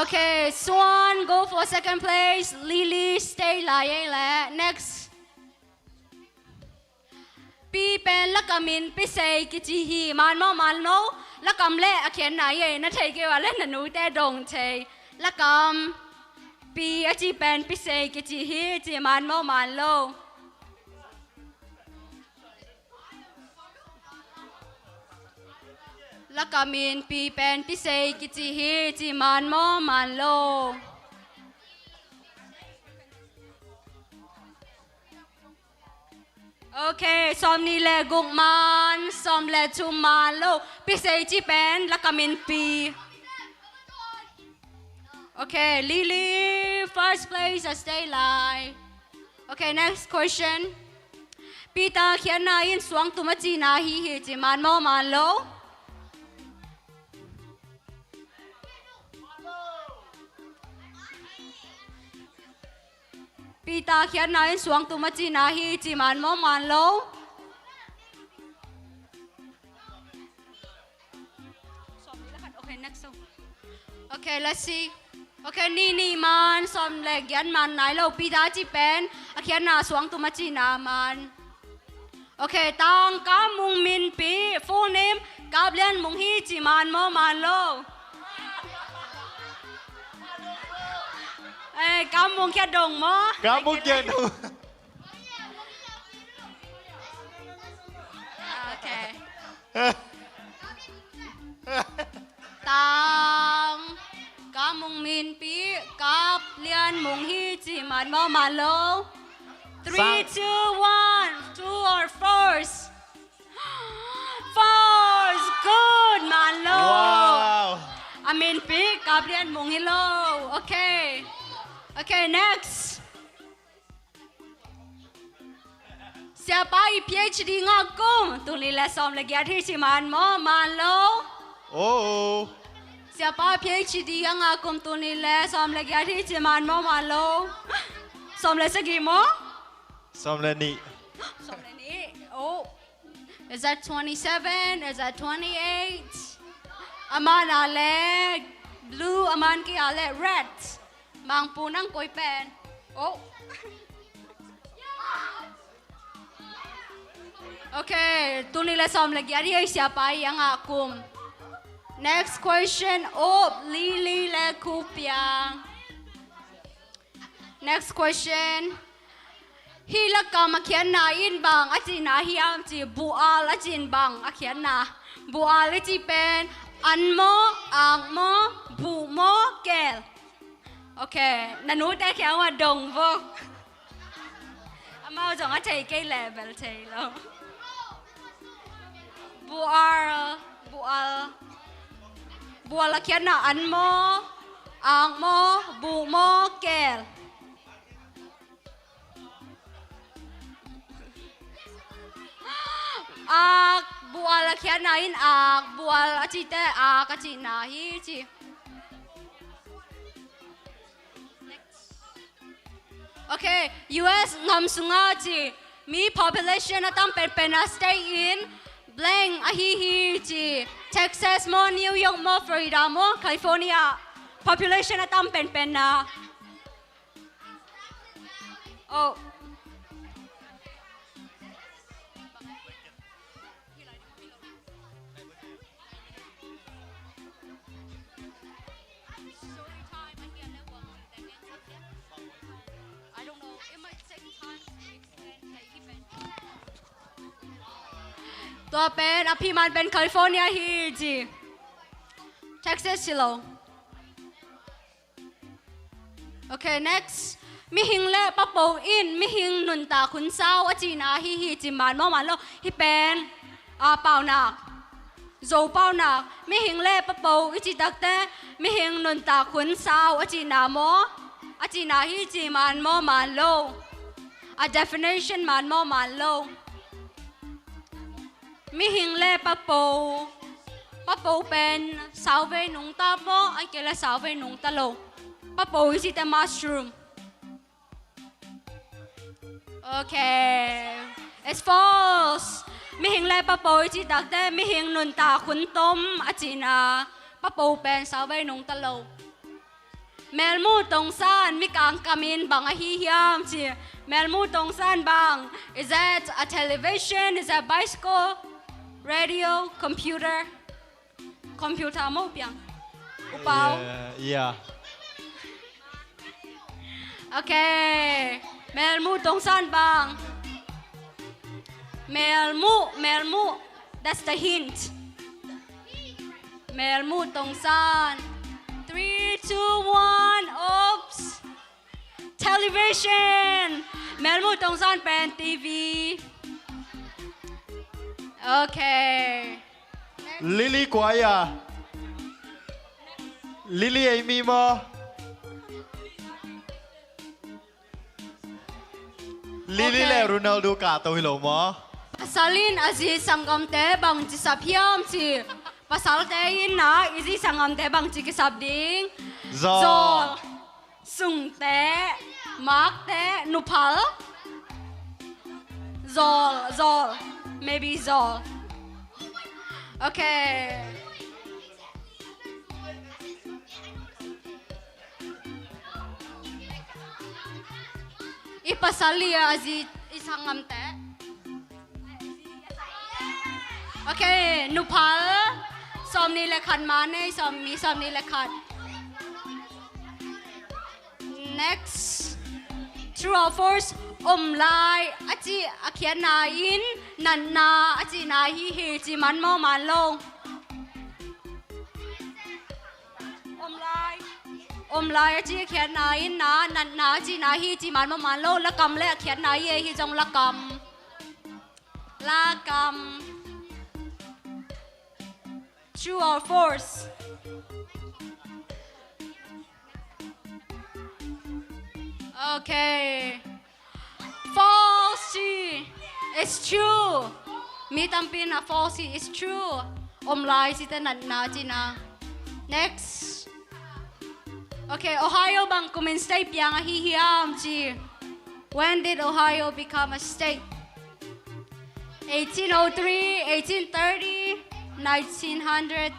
Okay, Suan, go for second place. Lily, stay lai ei le. Next. Pi pen lakam in Pisei kici hi, man maw man lo? Lakam le a khiatna ei, na thei kei ua le na nute dong thei. Lakam, Pi a ci pen Pisei kici hi ci man maw man lo? Lakam in Pi pen Pisei kici hi ci man maw man lo? Okay, sawmnih le guk man, sawm le thum man lo. Pisei ci pen lakam in Pi. Okay, Lily, first place a stay lai. Okay, next question. Peter khiatna in suangtum a cihna hi hi ci man maw man lo? Peter khiatna in suangtum a cihna hi ci man maw man lo? Okay, next song. Okay, let's see. Okay, nih nih man, sawm le giat man nai lo. Peter ci pen a khiatna suangtum a cihna man. Okay, Tang Kam Mung Minpi, full name Kap Lian Mung hi ci man maw man lo? Eh, Kam Mung kia dong maw? Kam Mung kia dong. Okay. Tang Kam Mung Minpi, Kap Lian Mung hi ci man maw man lo? Three, two, one, two or false? False. Good, man lo. Wow. A minpi Kap Lian Mung hi lo. Okay. Okay, next. Siapa i PhD ngah kum tul nih le sawm le giat hi ci man maw man lo? Oh. Siapa PhD a ngah kum tul nih le sawm le giat hi ci man maw man lo? Sawm le sagih maw? Sawm le nih. Sawm le nih. Oh. Is that twenty-seven? Is that twenty-eight? A man a le blue, a man kia le red. Mangpu nang koi pen. Oh. Okay, tul nih le sawm le giat hi ei siapa i a ngah kum. Next question. Oh, Lily le Kupiang. Next question. Hih lakam a khiatna in bang a cihna hiam ci, bual a cih in bang a khiatna. Bual i cih pen an maw, ak maw, buh maw, kel. Okay, na nute kiangah dong vok. Amau zong a thei kei leh bel thei lo. Bual, bual. Bual a khiatna an maw, ak maw, buh maw, kel. Ak, bual a khiatna in ak, bual a cihte ak a cihna hi ci. Okay, U S ngam sungah ci mi population a tam penpen a state in blank ahi hi ci. Texas maw, New York maw, Florida maw, California, population a tam penpen na. Oh. Tua pen a phihman pen California hi ci. Texas hi lo. Okay, next. Mihing le papo in mihing nuntak hun sau a cihna hi hi ci man maw man lo. Hi pen a paunak, Zo paunak. Mihing le papo i cih takte mihing nuntak hun sau a cihna maw, a cihna hi ci man maw man lo. A definition man maw man lo. Mihing le papo. Papo pen sauvei nungta maw, ahih kei leh sauvei nungta lo. Papo i cihte mushroom. Okay. It's false. Mihing le papo i cih takte mihing nuntak hun tom a cihna. Papo pen sauvei nungta lo. Melmu tongsan, mikang kamin bang ahi hiam ci. Melmu tongsan bang? Is that a television? Is that bicycle? Radio? Computer? Computer maw piang. Upau. Yeah, yeah. Okay. Melmu tongsan bang? Melmu, melmu. That's the hint. Melmu tongsan. Three, two, one. Oops. Television. Melmu tongsan pen T V. Okay. Lily kua ia? Lily ei mi maw? Lily le Ronaldo kahto hi lo maw? Pasal in a zi sanggamte bangci sap hiam ci. Pasalte in na i zi sanggamte bangci kisap ding? Zawl. Zawl. Sungte, makte, nuphal. Zawl, zawl. Maybe zawl. Okay. I pasal li a zi i sanggamte. Okay, nuphal. Sawmnih le khat ma nei, sawm, mi sawmnih le khat. Next. True or false? Om lai a cih a khiatna in natna a cihna hi hi ci man maw man lo? Om lai. Om lai a cih a khiatna in na, natna a cihna hi ci man maw man lo? Lakam le a khiatna hi, hi zong lakam. Lakam. True or false? Okay. False ci. It's true. Mi tampi in a false ci. It's true. Om lai cihte natna cihna. Next. Okay, Ohio bang kumin state piang ahi hiam ci. When did Ohio become a state? Eighteen oh three, eighteen thirty, nineteen hundred,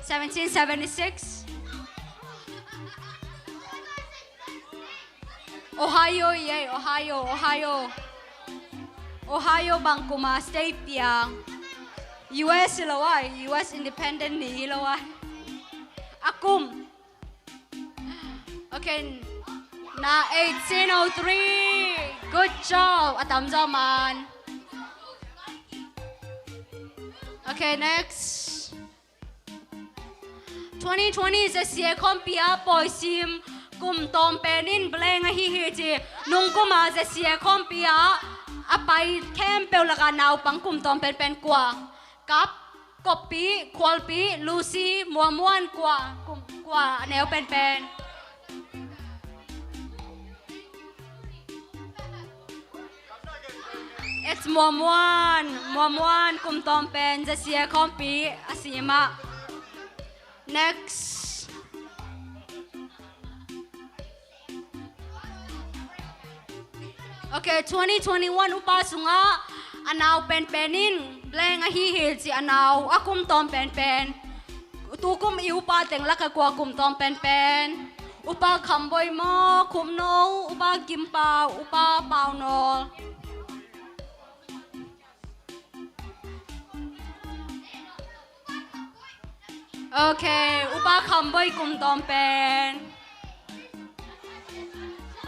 seventeen seventy-six. Ohio, yeah, Ohio, Ohio. Ohio bang kuma state piang? U S hi lo ai, U S independent ni hi lo ai. A kum. Okay. Na eighteen oh three. Good job. A tamzaw man. Okay, next. Twenty twenty Z C A khawmpi ah pawisim kum tawm pen in blank ahi hi ci. Nung kuma Z C A khawmpi ah a pai khempeuh lakah naupang kum tawm penpen kua? Kap, Koppi, Khualpi, Lucy, Muamuan, kua, kum, kua a neu penpen? It's Muamuan. Muamuan kum tawm pen Z C A khawmpi a si mah. Next. Okay, twenty twenty-one upa sungah a nau penpen in blank ahi hi ci, a nau a kum tawm penpen. Tukum i upa teng lakah kua kum tawm penpen? Upa Khamboi maw, Khupno, Upa Kimpau, Upa Paunawl. Okay, Upa Khamboi kum tawm pen.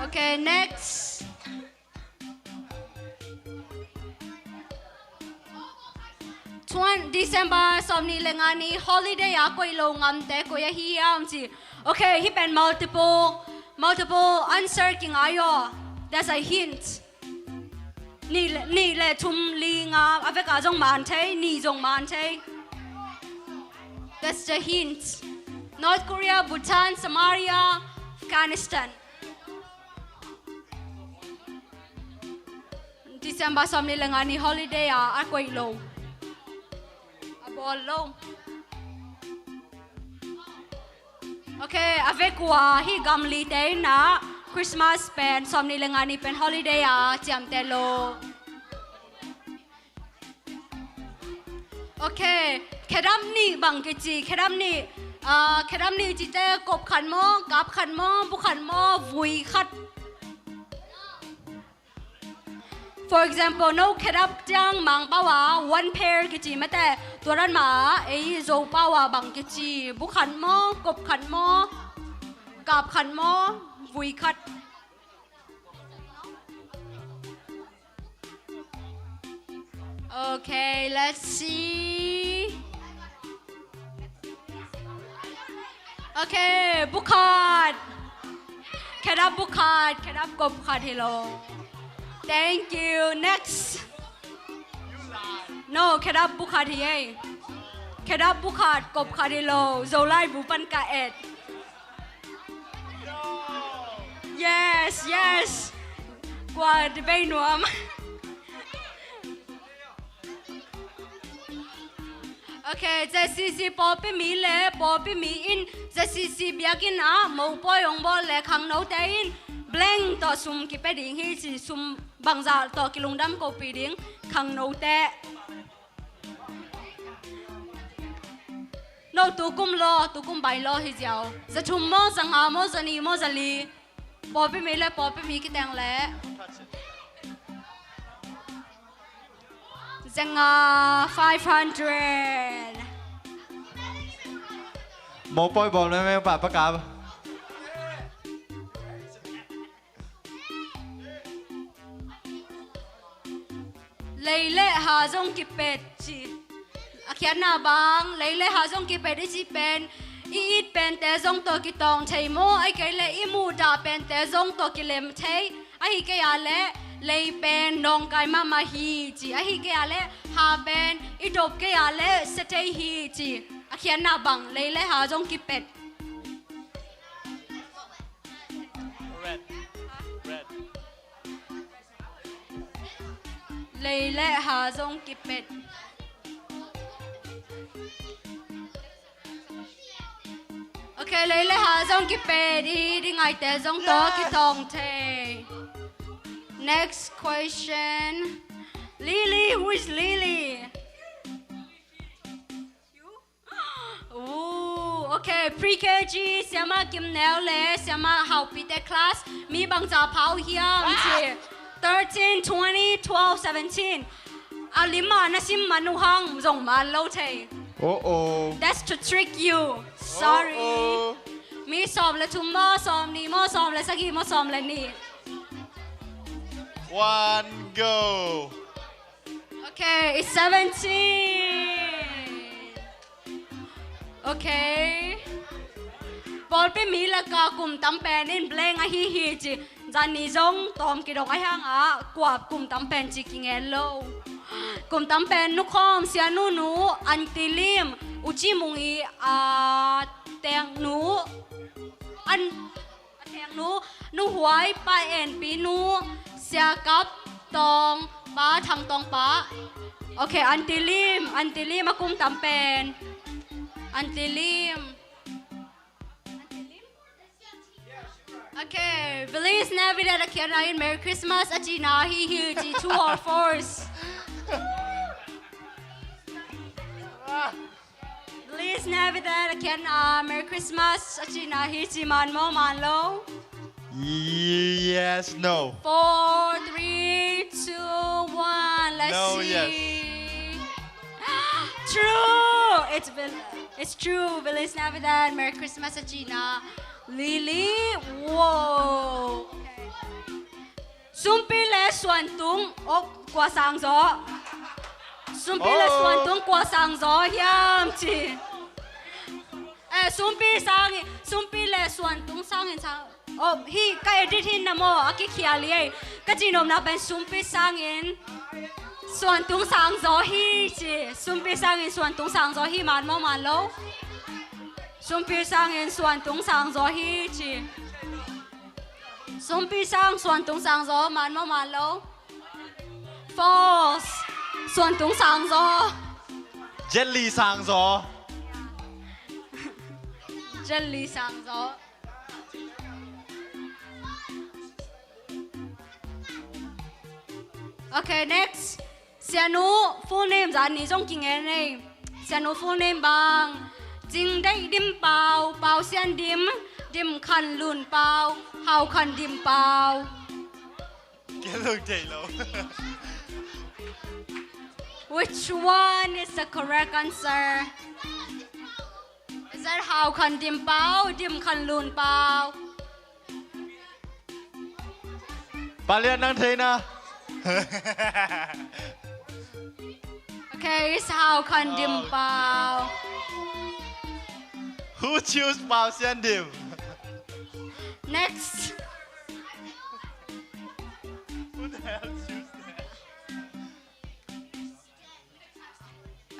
Okay, next. Twen-, December sawmnih le nga ni holiday a koih lo ngamte koi ahi hiam ci. Okay, hih pen multiple, multiple answer kingai aw. That's a hint. Nih le, nih le thum, li, nga, a vek a zong man thei, nih zong man thei. That's the hint. North Korea, Bhutan, Somalia, Afghanistan. December sawmnih le nga ni holiday a, a koih lo. A bawl lo. Okay, a vek uh a hih gam lite in ah Christmas pen, sawmnih le nga ni pen holiday a ciamteh lo. Okay, khedap nih bang kici, khedap nih, ah, khedap nih cite kop khat maw, kap khat maw, bu khat maw, vui khat. For example, no khedap ciang Mangpau a one pair kici mate, tua dan mah ei Zopau a bang kici, bu khat maw, kop khat maw, kap khat maw, vui khat. Okay, let's see. Okay, bu khat. Khedap bu khat, khedap kop khat hi lo. Thank you. Next. No, khedap bu khat hi ei. Khedap bu khat, kop khat hi lo. Zolai bu pan ka et. Yes, yes. Kua debate nuam. Okay, Z C C pawlpi mi le pawlpi mi in Z C C biakinn ah mopawi hong bawl le khangnote in blank tawh sum kipia ding hi ci, sum bangzah tawh kilungdam kopih ding khangnote. No, tukum law, tukum by law hi ziau. Za thum maw, za nga maw, za nih maw, za li. Pawlpi mi le pawlpi mi kiteng le. Za nga, five hundred. Mopawi bawl mengmeng pa, pa ka. Lei le ha zong kipet ci. A khiatna bang, lei le ha zong kipet i ci pen, i it pente zong tawh kitawng thei maw, ahih kei le i muhdah pente zong tawh kilem thei, ahih kei a le lei pen nawngkai mahmah hi ci, ahih kei a le ha pen i dop kei a le sia thei hi ci. A khiatna bang, lei le ha zong kipet. Red. Red. Lei le ha zong kipet. Okay, lei le ha zong kipet i, i ngaite zong tawh kitawng thei. Next question. Lily, who is Lily? Ooh, okay, pre K G, Siamah Kim Neu le Siamah Hau Pi te class, mi bangzah pha uh hiam ci. Thirteen, twenty, twelve, seventeen. A lim ah na sim man uh hang zong man lo thei. Oh, oh. That's to trick you. Sorry. Oh, oh. Mi sawm le thum maw, sawm nih maw, sawm le sagih maw, sawm le nih. One, go. Okay, it's seventeen. Okay. Pawlpi mi lakah kum tam pen in blank ahi hi ci. Zan ni zong tawm kidong ahi hang ah, kua kum tam pen ci kingen lo. Kum tam pen Nu Khawm, Sia Nu Nu, Aunty Lim, U Ci Mung i, ah, Teng Nu, an A Theng Nu, Nu Huai, Pa En Pi Nu, Sia Kap Tawng Pa, Thang Tawng Pa. Okay, Aunty Lim, Aunty Lim a kum tam pen. Aunty Lim. Okay, Feliz Navidad a khiatna in Merry Christmas a cihna hi hi ci, true or false? Feliz Navidad a khiatna, Merry Christmas a cihna hi ci, man maw, man lo? Yes, no. Four, three, two, one. Let's see. No, yes. True! It's Fel-, it's true. Feliz Navidad, Merry Christmas a cihna. Lily, whoa. Okay. Sumpi le Suantung, oh, kua sang zaw. Sumpi le suantung kua sang zaw hiam ci. Eh, sumpi sang, sumpi le suantung sangin sang. Oh, hi ka edit hi na maw, a kikhial hi ei. Ka cihnopna pen sumpi sangin suantung sang zaw hi ci. Sumpi sangin suantung sang zaw hi, man maw man lo? Sumpi sangin suantung sang zaw hi ci. Sumpi sang suantung sang zaw, man maw man lo? False. Suantung sang zaw. Jelly sang zaw. Jelly sang zaw. Okay, next. Sianu full name zan ni zong kingen ei. Sianu full name bang Cing Deih Dim Pau, Pau Sian Dim, Dim Khan Lun Pau, Hau Khan Dim Pau. Kei zong thei lo. Which one is the correct answer? Is that Hau Khan Dim Pau, Dim Khan Lun Pau? Palian nang thei na. Okay, it's Hau Khan Dim Pau. Who choose Pau Sian Dim? Next. Who the hell choose that?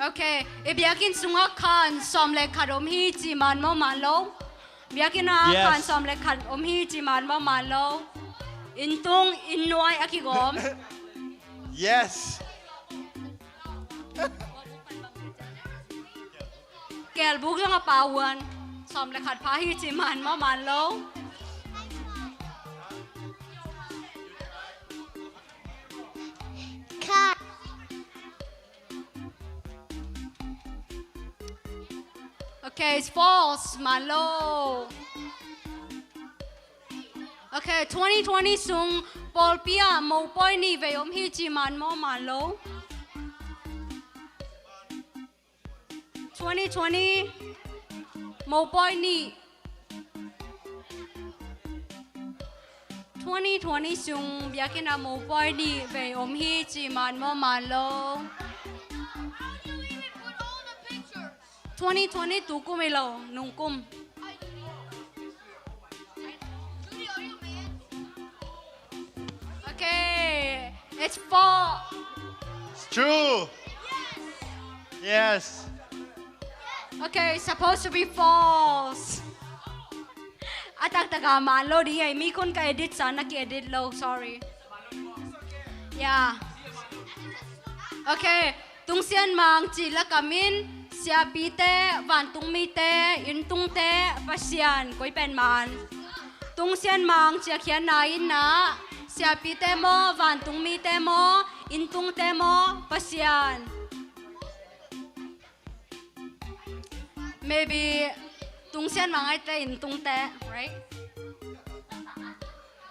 Okay, i biakinn sungah khan sawm le khat om hi ci, man maw man lo? Biakinn ah khan sawm le khat om hi ci, man maw man lo? Inn tung, inn nuai a kigawm. Yes. Kelbuk zong a pau huan sawm le khat pha hi ci, man maw man lo? Khat. Okay, it's false, man lo. Okay, twenty twenty sung pawlpi ah mopawi nih vei om hi ci, man maw man lo? Twenty twenty mopawi nih. Twenty twenty sung biakinn ah mopawi nih vei om hi ci, man maw man lo? Twenty twenty tu kum hi lo, nung kum. Okay, it's false. It's true. Yes. Okay, it's supposed to be false. A taktak a man lo ding hi ei, mi khun ka edit sa, na ki edit lo, sorry. Yeah. Okay. Tungsian Mang cih lakam in siapite, vantungmite, inntungte, Pasian, koi pen man? Tungsian Mang cih a khiatna in ah siapite maw, vantungmite maw, inntungte maw, Pasian? Maybe Tungsian Mang ahih teh inntungte, right?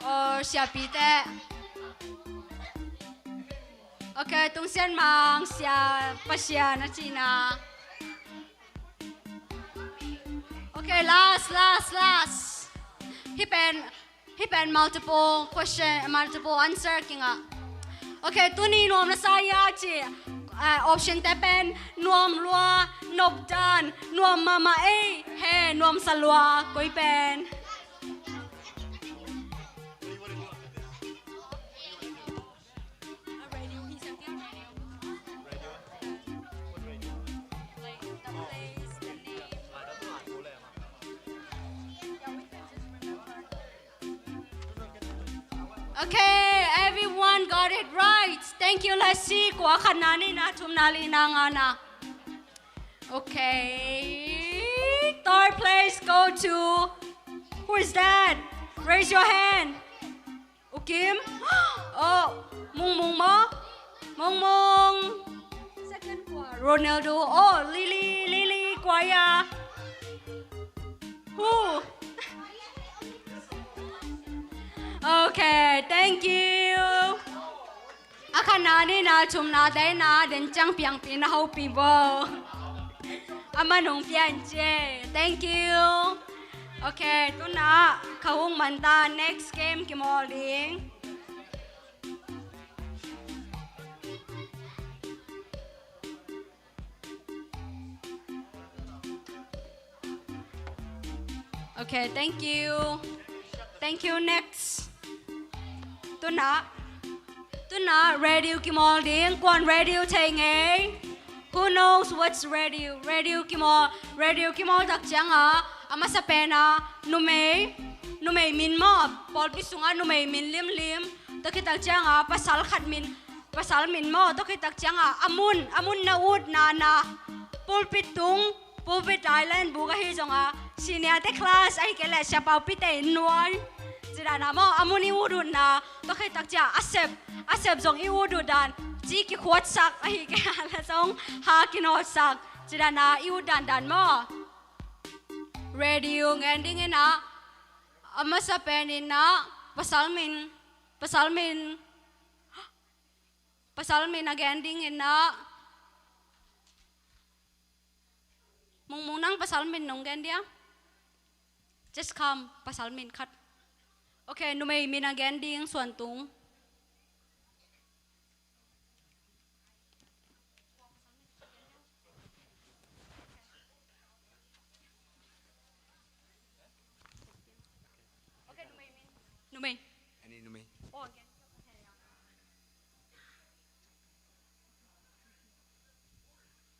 Or siapite. Okay, Tungsian Mang sia Pasian a cihna. Okay, last, last, last. Hih pen, hih pen multiple question, multiple answer kingah. Okay, tuni nuam na sa hia ci, eh, option te pen nuam lua, nop dan, nuam mahmah ei, he, nuam sa lua, koi pen? Okay, everyone got it right. Thank you, Lassie. Kua? Khatna, nihna, thumna, lina, ngana. Okay. Third place go to, who is that? Raise your hand. U Kim? Oh, Mung Mung maw? Mung Mung. Second kua? Ronaldo. Oh, Lily, Lily, kua hia? Who? Okay, thank you. A khatna, nihna, thumna, daina, den ciang piangpi na hopih bo. A man hong pian cie. Thank you. Okay, tuna kha hong man ta, next game kimawl ding. Okay, thank you. Thank you, next. Tuna, tuna radio kimawl ding, kuan radio thei ngei. Who knows what's radio? Radio kimawl, radio kimawl tak cianga, a masa pena, numei, numei min maw, pawlpi sunga numei min limlim. Tua khit tak cianga, pasal khat min, pasal min maw, tua khit tak cianga, a mun, a mun na ut nana, pulpit tung, Pulpit Island buk ahi zonga, senior te class ahi kei le, siapau pite in nuai. Cidana maw, a mun i ut utna, tua khit tak cia, a sep, a sep zong i ut ut dan, ci kikhuatsak ahi kei a la zong, ha kinawtsak. Cidana i ut dan dan maw. Radio ngen ding ina, a masa pen ina, pasal min, pasal min, pasal min a gen ding ina, Mungmung nang pasal min nong gen dia? Just come, pasal min khat. Okay, numei min a gen ding Suantung. Okay, numei min. Numei. Ani numei. Oh, again.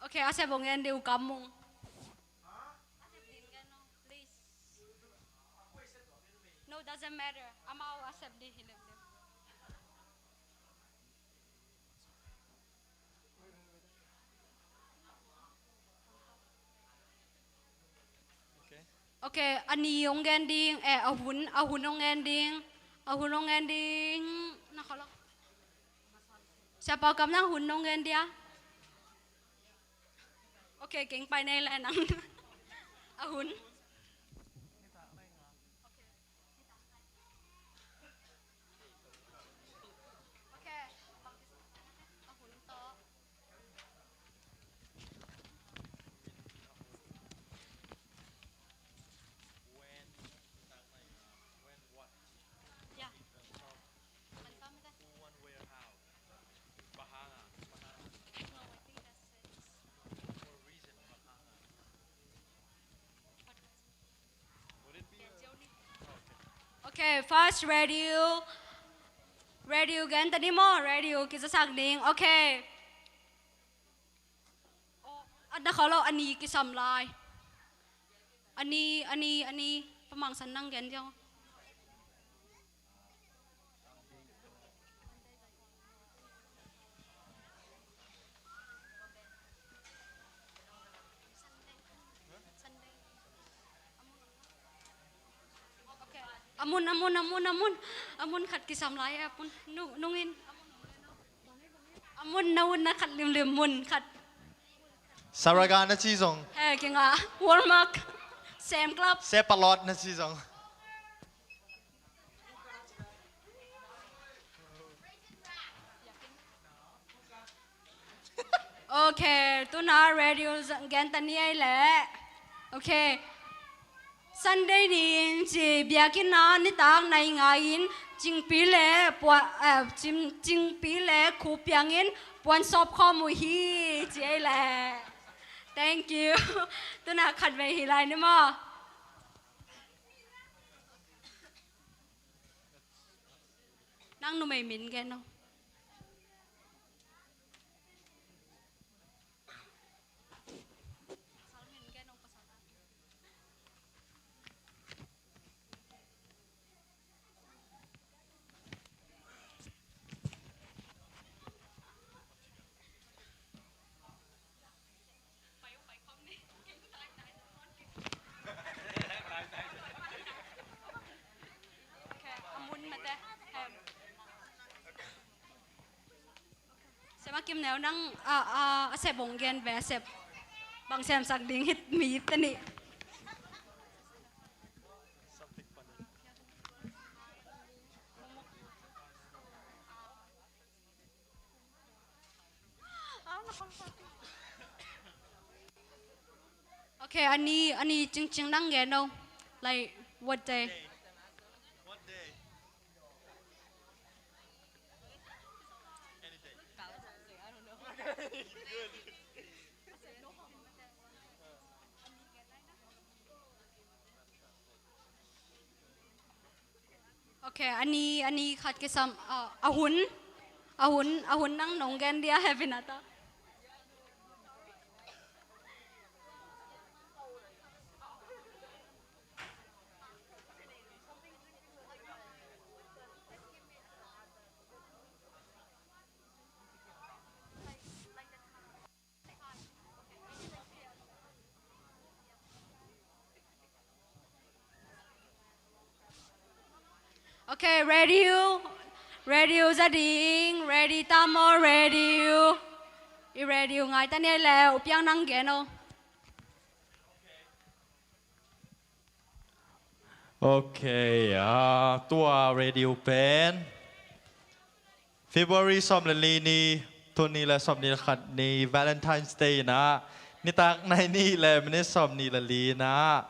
Okay, a sep ong gen ding U Kam Mung. A sep ding gen ong, please. No, doesn't matter. Amau a sep ding hi lemlem. Okay, a ni ong gen ding, eh, a hun, a hun ong gen ding, a hun ong gen ding, na kholok. Siapa Kam nang hun ong gen dia? Okay, keng pai nei le nang. A hun. Okay, first radio. Radio gen ta ni maw, radio kizasak ding. Okay. A da kha lo, a ni kisam lai. A ni, a ni, a ni. Pamangsan nang gen diang. A mun, a mun, a mun, a mun. A mun khat kisam lai, a mun. Nung, nungin. A mun na un na khat limlim mun khat. Saraga na ci zong. He, kinga. Walmart. Sam Club. Sepalot na ci zong. Okay, tuna radio gen ta ni ei le. Okay. Sunday ni in ci biakinn ah nitak nai nga in cingpi le pua, eh, cing, cingpi le khupiang in puan sawp khawm uh hi ci ei le. Thank you. Tuna khat vei hi lai ni maw. Nang numei min gen o. Sem a kim neu nang a, a, a sep ong gen ve a sep. Bang semsak ding hit mi te ni. Okay, a ni, a ni cingcing nang gen o. Like, what day? What day? Any day. Valentine's Day, I don't know. Good. Good. I said no holiday. A ni gen lai na. Okay, a ni, a ni khat kisam, a, a hun, a hun, a hun nang nong gen dia, Heavy Nata. Okay, ready uh. Ready uh za ding. Ready ta maw, ready uh. I ready uh ngai ta ni ei le, U Piang nang gen o. Okay, ah, tua ready uh pen February sawm le li ni, tul nih le sawm nih le khat ni, Valentine's Day in ah, nitak nai nih le minit sawm nih le li in ah,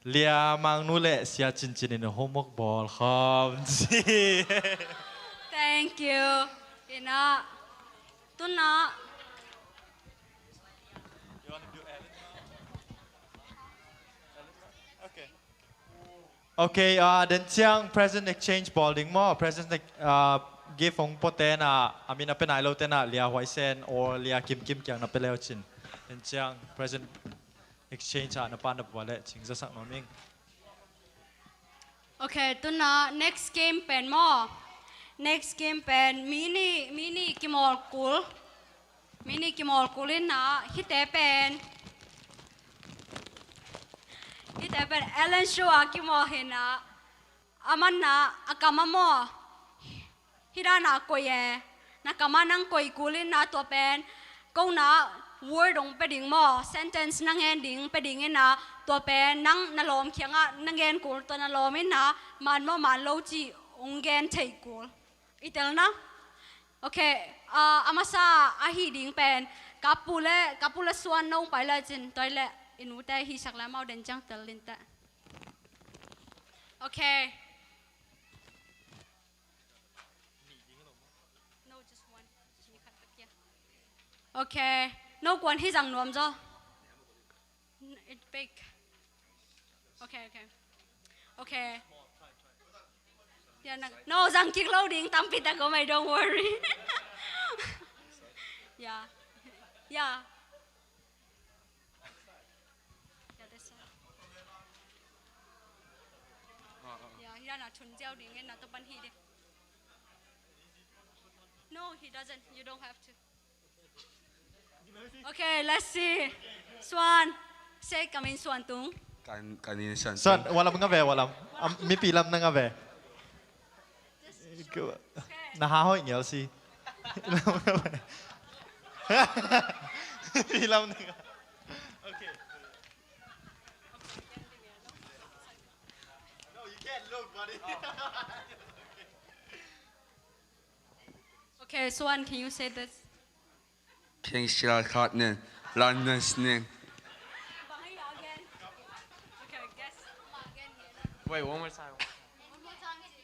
Lia Mangnu le Sia Cincin in homework bawl khawm ci. Thank you. In ah, tu in ah. Okay. Okay, ah, den ciang present exchange bawl ding maw? Present ex-, ah, gift hong puate in ah, a min a pia nai lote in ah, Lia Huai Sen or Lia Kim Kim kiang na pia le uh cin. Den ciang present exchange ah na pa na pua le cing zasak nuam ing. Okay, tu in ah next game pen maw? Next game pen mi nih, mi nih kimawl kul. Mi nih kimawl kul in ah, hihte pen, hihte pen Ellen Show a kimawl hi in ah, aman ah, a kam ah maw, hih dan a koih e, na kam ah nang koih kul in ah, tua pen ko in ah word hong pia ding maw, sentence na gen ding pia ding in ah, tua pen nang na lawm kiangah na gen kul, tua na lawm in ah, man maw man lo cih hong gen thei kul. I tel na. Okay, ah, a masa a hih ding pen, Kapu le, Kapu le Suan, no pai le cin, tua le i nute hih sak le amau den ciang tel inteh. Okay. No, just one. Okay. No kuan hi zang nuam zaw. N-, it big. Okay, okay. Okay. Yeah, na, no, zang kik lo ding, tampi tak om ei, don't worry. Yeah. Yeah. Yeah, that's all. Yeah, yeah, na thun ziau ding, na to pan hi ding. No, he doesn't. You don't have to. Okay, let's see. Suan. Say, come in, Suan Tung. Kan, kan in Suan Suan, Tung. Walam nga ve, walam. Am, mipi lam na nga ve. Just show. Okay. Na ha hoi ngel si. Mipi lam na nga. Okay. No, you can't look, buddy. Okay, Suan, can you say this? King Shirley Cartman, London Sning. Wait, one more time.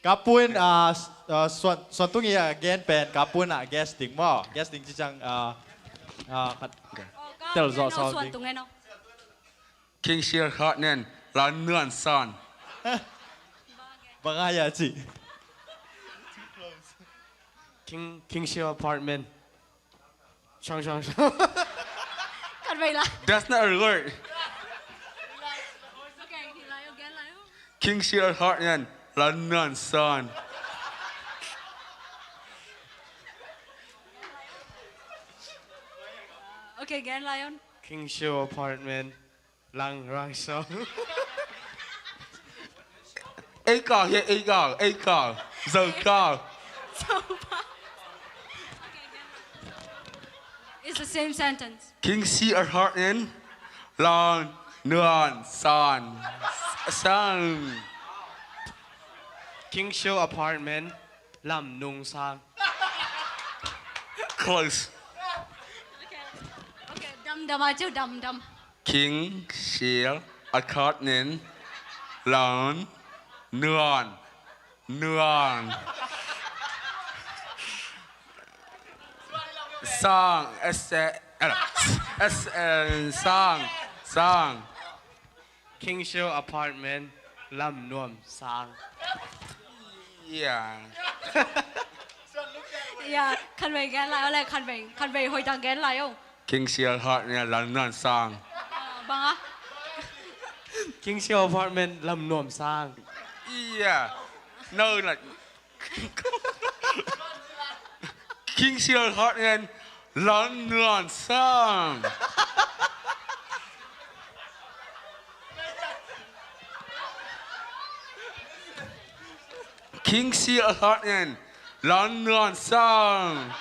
Kapun, ah, s-, ah, Suan, Suan Tung i, ah, gen pen, Kapun, ah, guess ding maw. Guess ding ci ciang, ah, ah, khat. Okay. Tel zawh sawn ding. King Shirley Cartman, London Sun. Bang a ya ci. King, King Shirley Apartment. Shang, shang, shang. Khat vei la. That's not a word. Okay, hi lai again, lai. King Shirley Apartment, London Sun. Okay, again, Lion. King Shirley Apartment, Lang Rang Song. Ei kau, hia, ei kau, ei kau. Zau kau. It's the same sentence. King Shirley Apartment, Lang Nuan San. Sang. King Shirley Apartment, Lam Nung Sang. Close. Okay. Okay, dam dam aja, dam dam. King Shirley Apartment, Lang Nuan, Nuan Sang, S, S, S, Sang, Sang. King Shirley Apartment, Lam Nuam Sang. Yeah. Yeah, khatvei gen lai o le, khatvei, khatvei hoih tak gen lai o. King Seal Heart nen Lam Nuam Sang. Ah, bang a? King Seal Apartment Lam Nuam Sang. Yeah. No, like, King Seal Heart nen Lam Nuam Sang. King Seal Heart nen Lam Nuam Sang.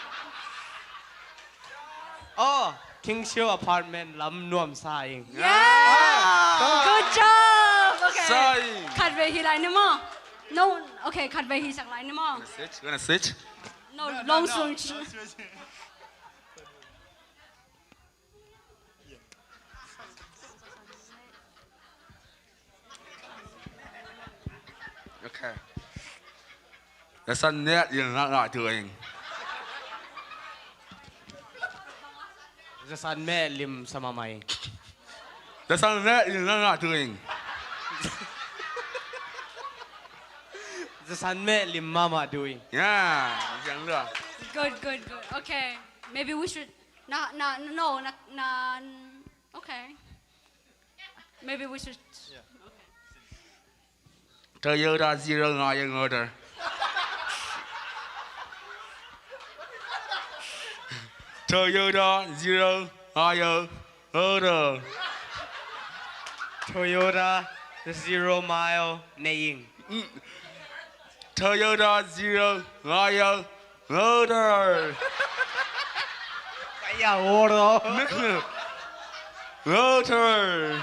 Oh, King Seal Apartment Lam Nuam Sang. Yeah! Good job! Okay. Sang. Khatvei hi lai ni maw? No, okay, khatvei hi sak lai ni maw? Gonna switch, gonna switch. No, long switch. Okay. Za san met lim na na tu ing. Za san met lim sa mahmah ing. Za san met lim na na tu ing. Za san met lim mahmah tu ing. Yeah, yang lu. Good, good, good. Okay. Maybe we should, na, na, no, na, na, okay. Maybe we should. Yeah. Okay. Toyota Zero Nine Motor. Toyota Zero Nine Motor. Toyota Zero Mile Neiing. Mm. Toyota Zero Nine Motor. Kaya oro. Motor.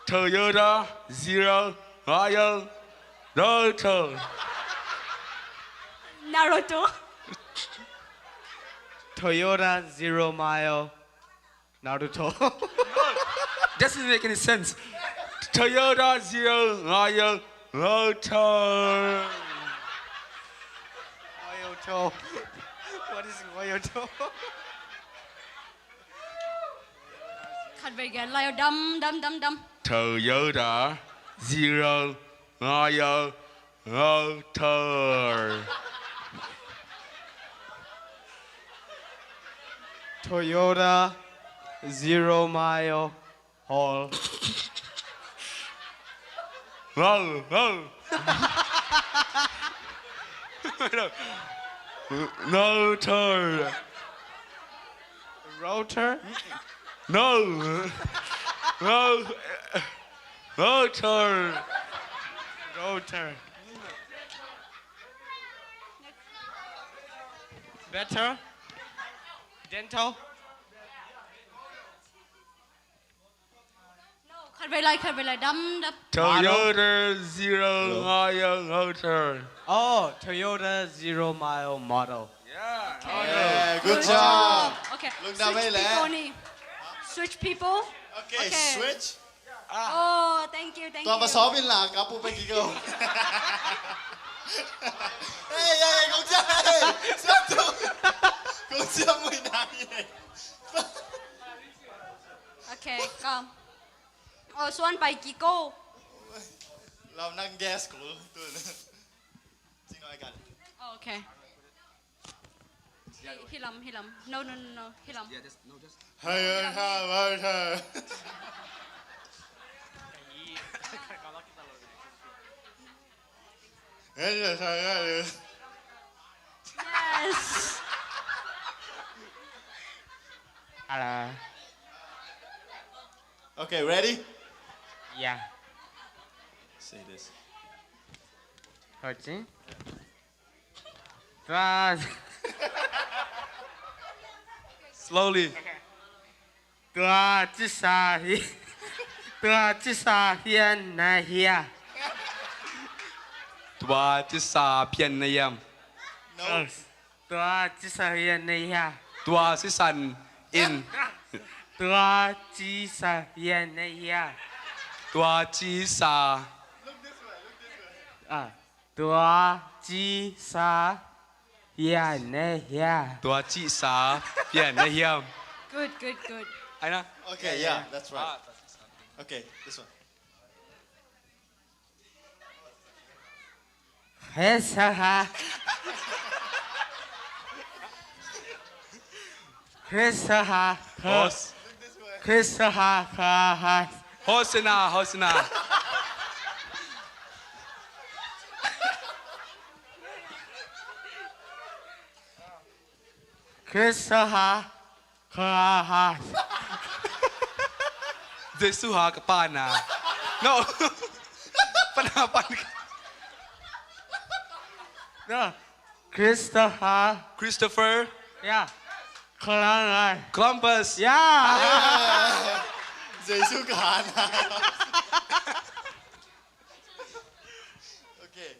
Toyota Zero Mile Motor. Naruto. Toyota Zero Mile Naruto. Doesn't make any sense. Toyota Zero Mile Motor. Moyoto. What is Moyoto? Khatvei gen lai o, dam, dam, dam, dam. Toyota Zero Mile Motor. Toyota Zero Mile Hall. Wow, wow. Motor. Router? No. No. Motor. Router. Better? Dental? No, khatvei lai, khatvei lai, dam, dam. Toyota Zero Mile Motor. Oh, Toyota Zero Mile Model. Yeah. Yeah, good job. Okay. Lungdam ei leh. Switch people ni. Switch people. Okay, switch. Oh, thank you, thank you. Tua va sawm in la, ka pu pen kiko. Hey, hey, kong cia, hey. Siap tu. Kong cia mui nai. Okay, come. Oh, suan pai kiko. Lau nang guess ko tu. Sing oi kan. Oh, okay. Hi, hi lam, hi lam. No, no, no, no. Hi lam. Yeah, just, no, just. Hey, hey, hey, hey, hey. Hey, yes, hey, hey, hey. Yes. Hello. Okay, ready? Yeah. Say this. Hurting? Tua. Slowly. Tua cisa hi. Tua cisa hian na hia. Tua cisa pian na hiam. No. Oh, tua cisa hian na hia. Tua cisan in. Tua cisa hian na hia. Tua cisa. Ah. Tua cisa hian na hia. Tua cisa hian na hiam. Good, good, good. Ai na. Okay, yeah, that's right. Ah, tua cisa. Okay, this one. Christopher. Christopher. Hos. Christopher. Hos. Hosana, Hosana. Christopher. Christopher. Jesu ha ka pana. No. Pana pan. No. Christopher. Christopher. Yeah. Columbus. Columbus. Yeah. Jesu ka pana. Okay.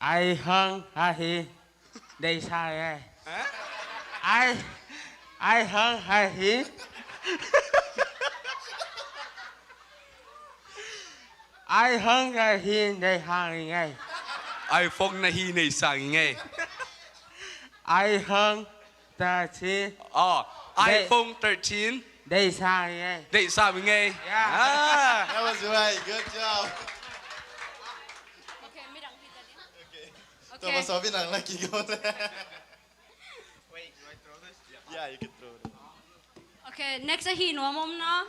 Ai hang hai hi nei sa ngai. Hah? Ai, ai hang hai hi. Ai hang hai hi nei sa ngai. iPhone na hi nei sa ngai. Ai hang thirteen. Oh, iPhone thirteen. Deih sa ngai. Deih sa ngai. Yeah. Ah. That was right. Good job. Okay, midang pita din. Okay. Okay. Thomas, I'll be nang lucky go there. Wait, do I throw this? Yeah, you can throw it. Okay, next ahi nuam om na.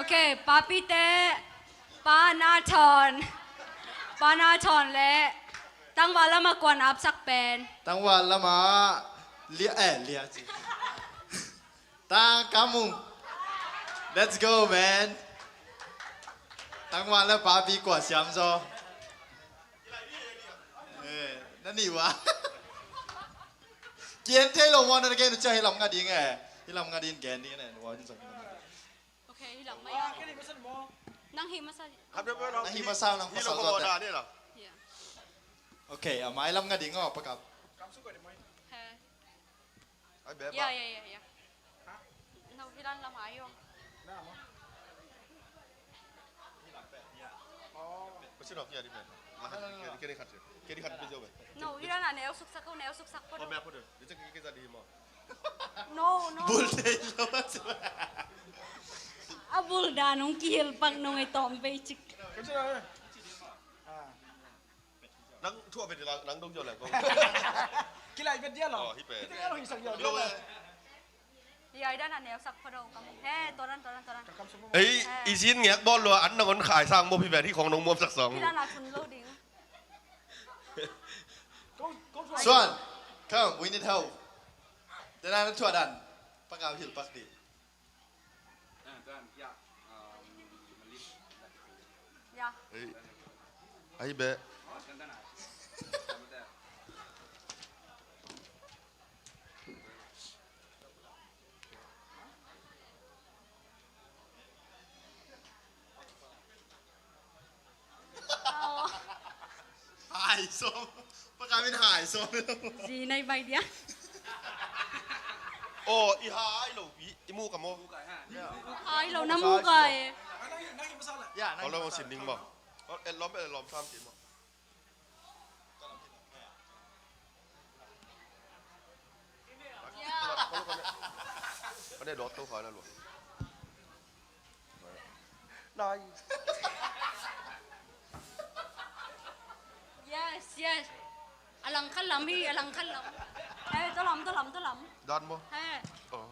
Ok, papite, pa na thawn, pa na thawn le tangval lama kuan apsak pen. Tangval lama lia, eh, lia ci. Tang kamu. Let's go, man. Tangval le papi kua siam zaw. Eh, na ni wa. Kian thei lo mo na gen cha hilam nga ding eh. Hilam nga ding gen ding ne. Wa ni sa. Ok, hilam maya. Nang hi masa. Nang hi masa nang pasal zaw. Yeah. Ok, a mai lam nga ding o pakap. He. Ai, beba. Ya, ya, ya, ya. No, hilan lam ayo. No, hilan a neu suksak ko, neu suksak ko. No, no. Bul thei lo. A bul dan ong kihil pak nong ei tom bei chik. Nang thuah vet nang dong ziau leng ko. Kilai vet dia lo. Oh, hi pen. Hi pen lo, hi sak ziau dia lo. Hi ai dan a neu sak pha do kam. He, tua dan, tua dan, tua dan. Ei, i zin ngek bawl lua an nang on khai sang mo phi vet hi khong nong muam sak song. Hi dan a thun lo ding. Suan, come, we need help. Dan a thuah dan. Pakau hil pak di. Ya. Ei. Ai be. Hai sawm. Pakam in hai sawm. Zi nai bai dia. Oh, i hai lo, i, i mu ka mo. Hai lo na mu ka e. Ya, nang. Olo mo sin ding mo. Oh, e lom, e lom sam ti mo. Ka ne dawt to kha na lua. Nai. Yes, yes. A lang khat lam hi, a lang khat lam. Eh, to lam, to lam, to lam. Dan mo? He. Oh.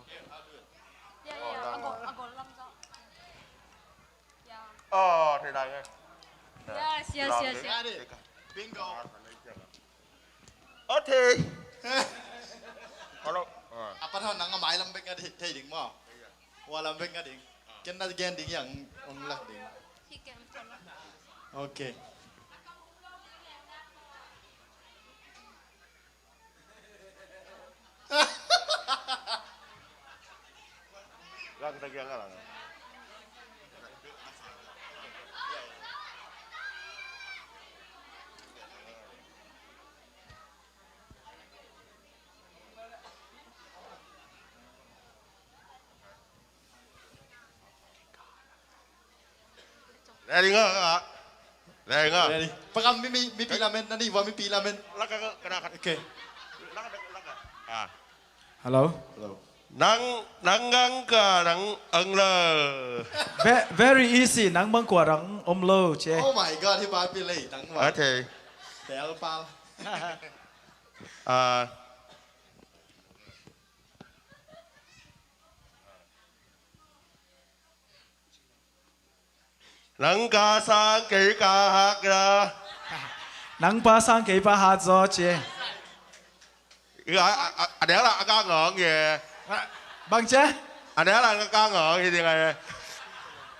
Ya, ya, ya. A gol, a gol lam to. Ya. Oh, thei lai ngai. Yes, yes, yes, yes. Bingo. Oh, thei. Hello. Ah. A pa thawn nang a mai lam bek nga thei ding maw? Hua lam bek nga ding. Ken na gen ding yang ong lak ding. Ok. Lang ta kiang a lang. Leh ding a, a. Leng a. Pakam mi, mi, mipi lamen, na nih vua mipi lamen. Lak a, ka na khat. Okay. Lak a, lak a. Ah. Hello. Hello. Nang, nang ngang ka nang ang lo. Ve-, very easy. Nang bang kua nang om lo, che. Oh my God, hi ba pi lei, nang bang. Okay. Tel pal. Ah. Nang ka sang kei ka hak la. Nang pa sang kei pa hat zaw ci. A, a, a, a neu la a ka ngawng ye. Bang ci? A neu la a ka ngawng hi ding a ye.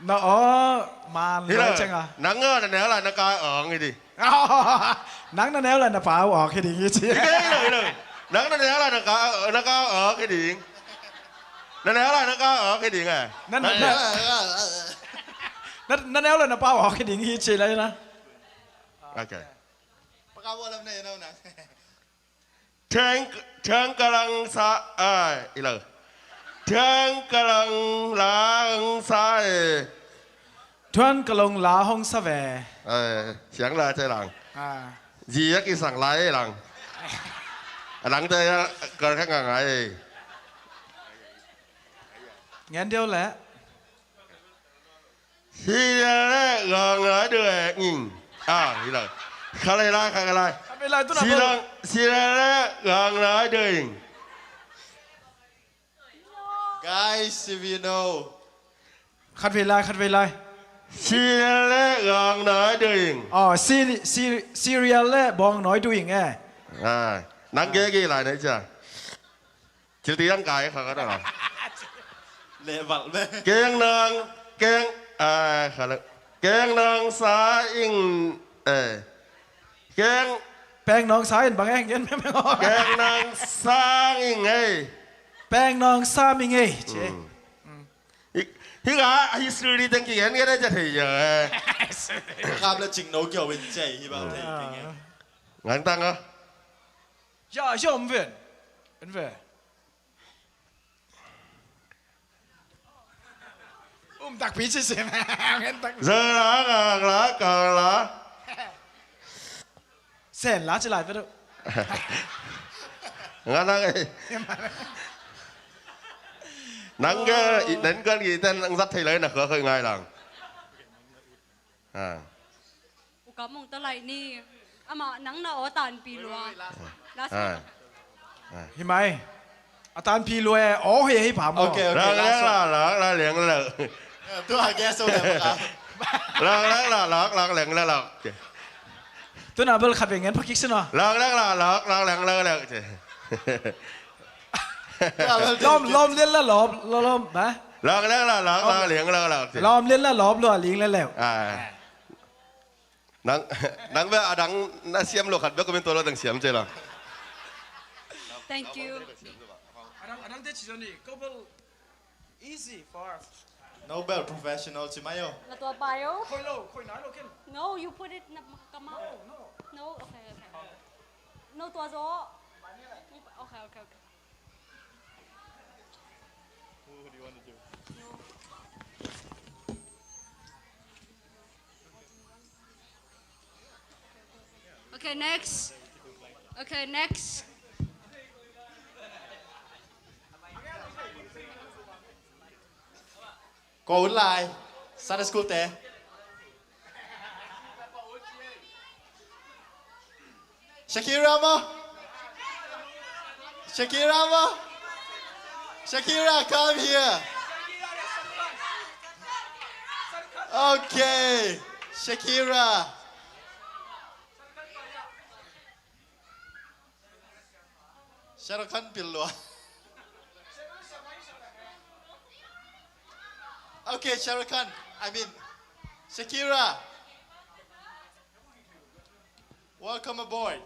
Na aw man lo ceng a. Nang a na neu la na ka awng hi ding. Nang na neu la na pa awk hi ding hi ci. Hi lo, hi lo. Nang na neu la na ka, na ka awk hi ding. Na neu la na ka awk hi ding a. Na, na, na, na neu la na pa awk hi ding hi ci la na. Okay. Paka wa lam ne no na. Theng, theng ka lang sa, ai, hi lo. Theng ka lang lang sa e. Thuan ka long la hong sa ve. Eh, siang la cai lang. Ah. Zi a kisang lai lang. A lang te ka ka nga ngai. Ngen deu le. Si le le gong la deu e nging. Ah, hi lo. Kha lai lai, kha lai. Kha lai tu na si bo. Lang, si le le gong la deu ing. Guys, if you know. Khat vei lai, khat vei lai. Serial le bawng nawi duing. Oh, si, si, serial le bawng nawi duing e. Ah, nang ge ge lai nei cia. Cil ti dang kai kha ka da. Le bal be. Keng nang, keng, ah, kha le. Keng nang sa ing, eh. Keng. Peng nong sa in bang eng gen mem eng. Keng nong sa ing ei. Peng nong sa ming ei. Cie. Hi ka history teng ki gen gen ei cia thei cia ei. Kap le cing no kio win cie hi ba thei. Ngang tang a. Ya, ya, om ven. En ve. Um takpi ci sem. Ngen takpi. Zara ngak la kang la. Sen la ci lai pe do. Nga nang ei. Nang ge i nen kan i ten nang zat thei lai na kha khai ngai lang. Ah. U Kam Mung ta lai ni. Amah nang na aw tanpi lua. Last one. Hi mai. A tanpi lua e aw hei hei pam. Okay, okay, last one. Lak lak lak lak leng lak. Tu a guess o leng lak. Lak lak lak lak lak leng lak lak. Tu na bel khat ve ngen phakik sin a. Lak lak lak lak lak leng lak lak. Lom lom lian la lom lom lom ba. Lak lak lak lak lak leng lak lak. Lom lian la lom lua ling la leu. Ah. Nang, nang bia adang na siam lo khat bia kumin tua lo dang siam cia la. Thank you. Adang, adang te ci zoni, couple easy for us. No bel professional ci mai o. Na tua pai o. Khoi lo, khoi nai lo ken. No, you put it na kama. No, no. No, okay, okay. No tua zo. Okay, okay, okay. Okay, next. Okay, next. Ko un lai. Sunday school te. Shakira maw? Shakira maw? Shakira, come here. Okay. Shakira. Shah Rukh Khan pil lua. Okay, Shah Rukh Khan. I mean, Shakira. Welcome aboard.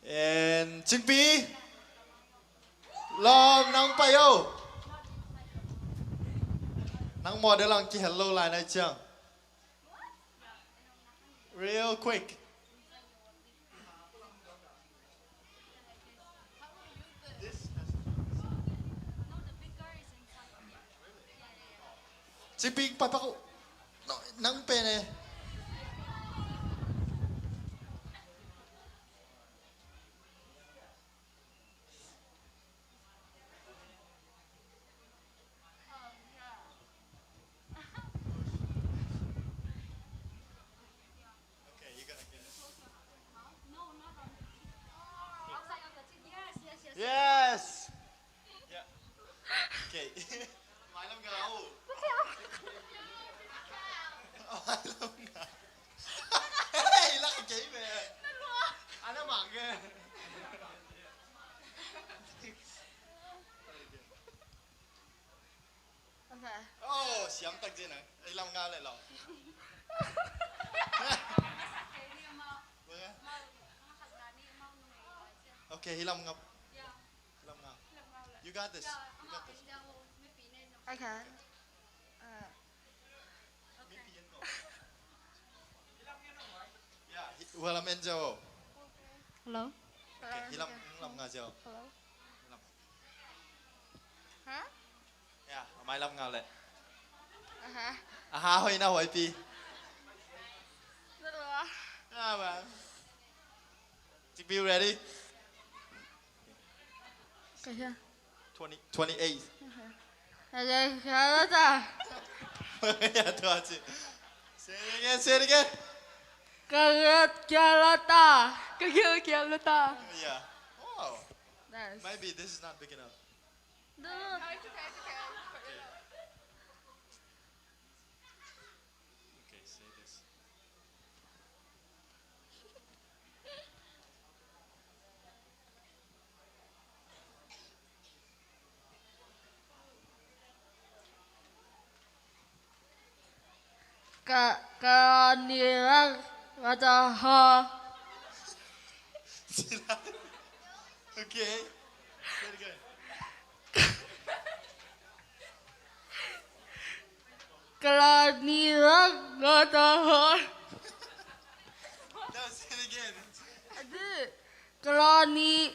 And Cingpi. Lawm, nang pai o. Nang model ang kihel lo lai nai ciang. Real quick. Ci Ping, pai pak o. No, nang pen e. Okay, you gotta get it. Yes, yes, yes. Yes. Yeah. Okay. Mailam nga o. Mailam nga. Hey, lak kei me. Ana mang e. Okay. Oh, siam tak je na. Ai, lam nga le lo. Okay, hi lam nga. Hi lam nga. You got this. You got this. Okay. Uh, Yeah, hi, well, I'm Angel. Hello. Okay, hi lam, lam nga jo. Hello. Huh? Yeah, mai lam nga le. Aha. Aha, hoih na, hoih pi. Hello. Ah, man. T P, ready? Ka hia? Twenty, twenty-eight. Okay. Ka hia la ta. Yeah, tua ci. Say it again, say it again. Ka hia, ka hia la ta. Ka hia, ka hia la ta. Yeah. Wow. Nice. Maybe this is not big enough. No, no. Okay, say this. Ka, ka ni la, la ta ho. Okay. Say it again. Ka la ni la, la ta ho. No, say it again. Adi. Ka la ni,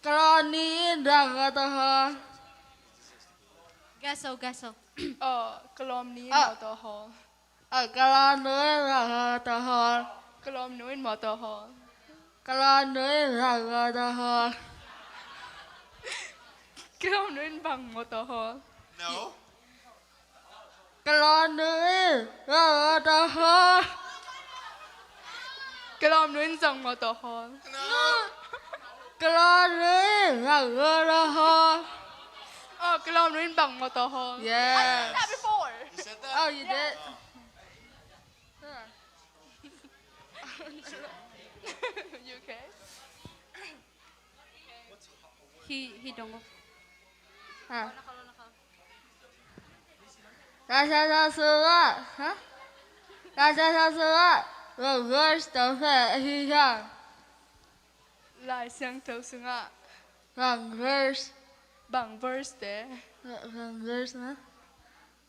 ka la ni in la, la ta ho. Gaso, gaso. Oh, ka lawm ni in mawtaw hawl. Ah, ka lawm nu in la, la ta ho. Ka lawm nu in mawtaw hawl. Ka lawm nu in la, la ta ho. Ka lawm nu in bang mawtaw hawl? No. Ka lawm nu in la, la ta ho. Ka lawm nu in zong mawtaw hawl. No. Ka lawm nu in la, la ta ho. Oh, ka lawm nu in bang mawtaw hawl. Yes. I said that before. You said that? Oh, you did. Oh. You okay? Hi, hi dong. Ha. Lai Siangtho sungah, ha? Lai Siangtho sungah, Rangers tawh fe hi hang. Lai Siangtho sungah. Rangers. Bang verse te? Rangers na.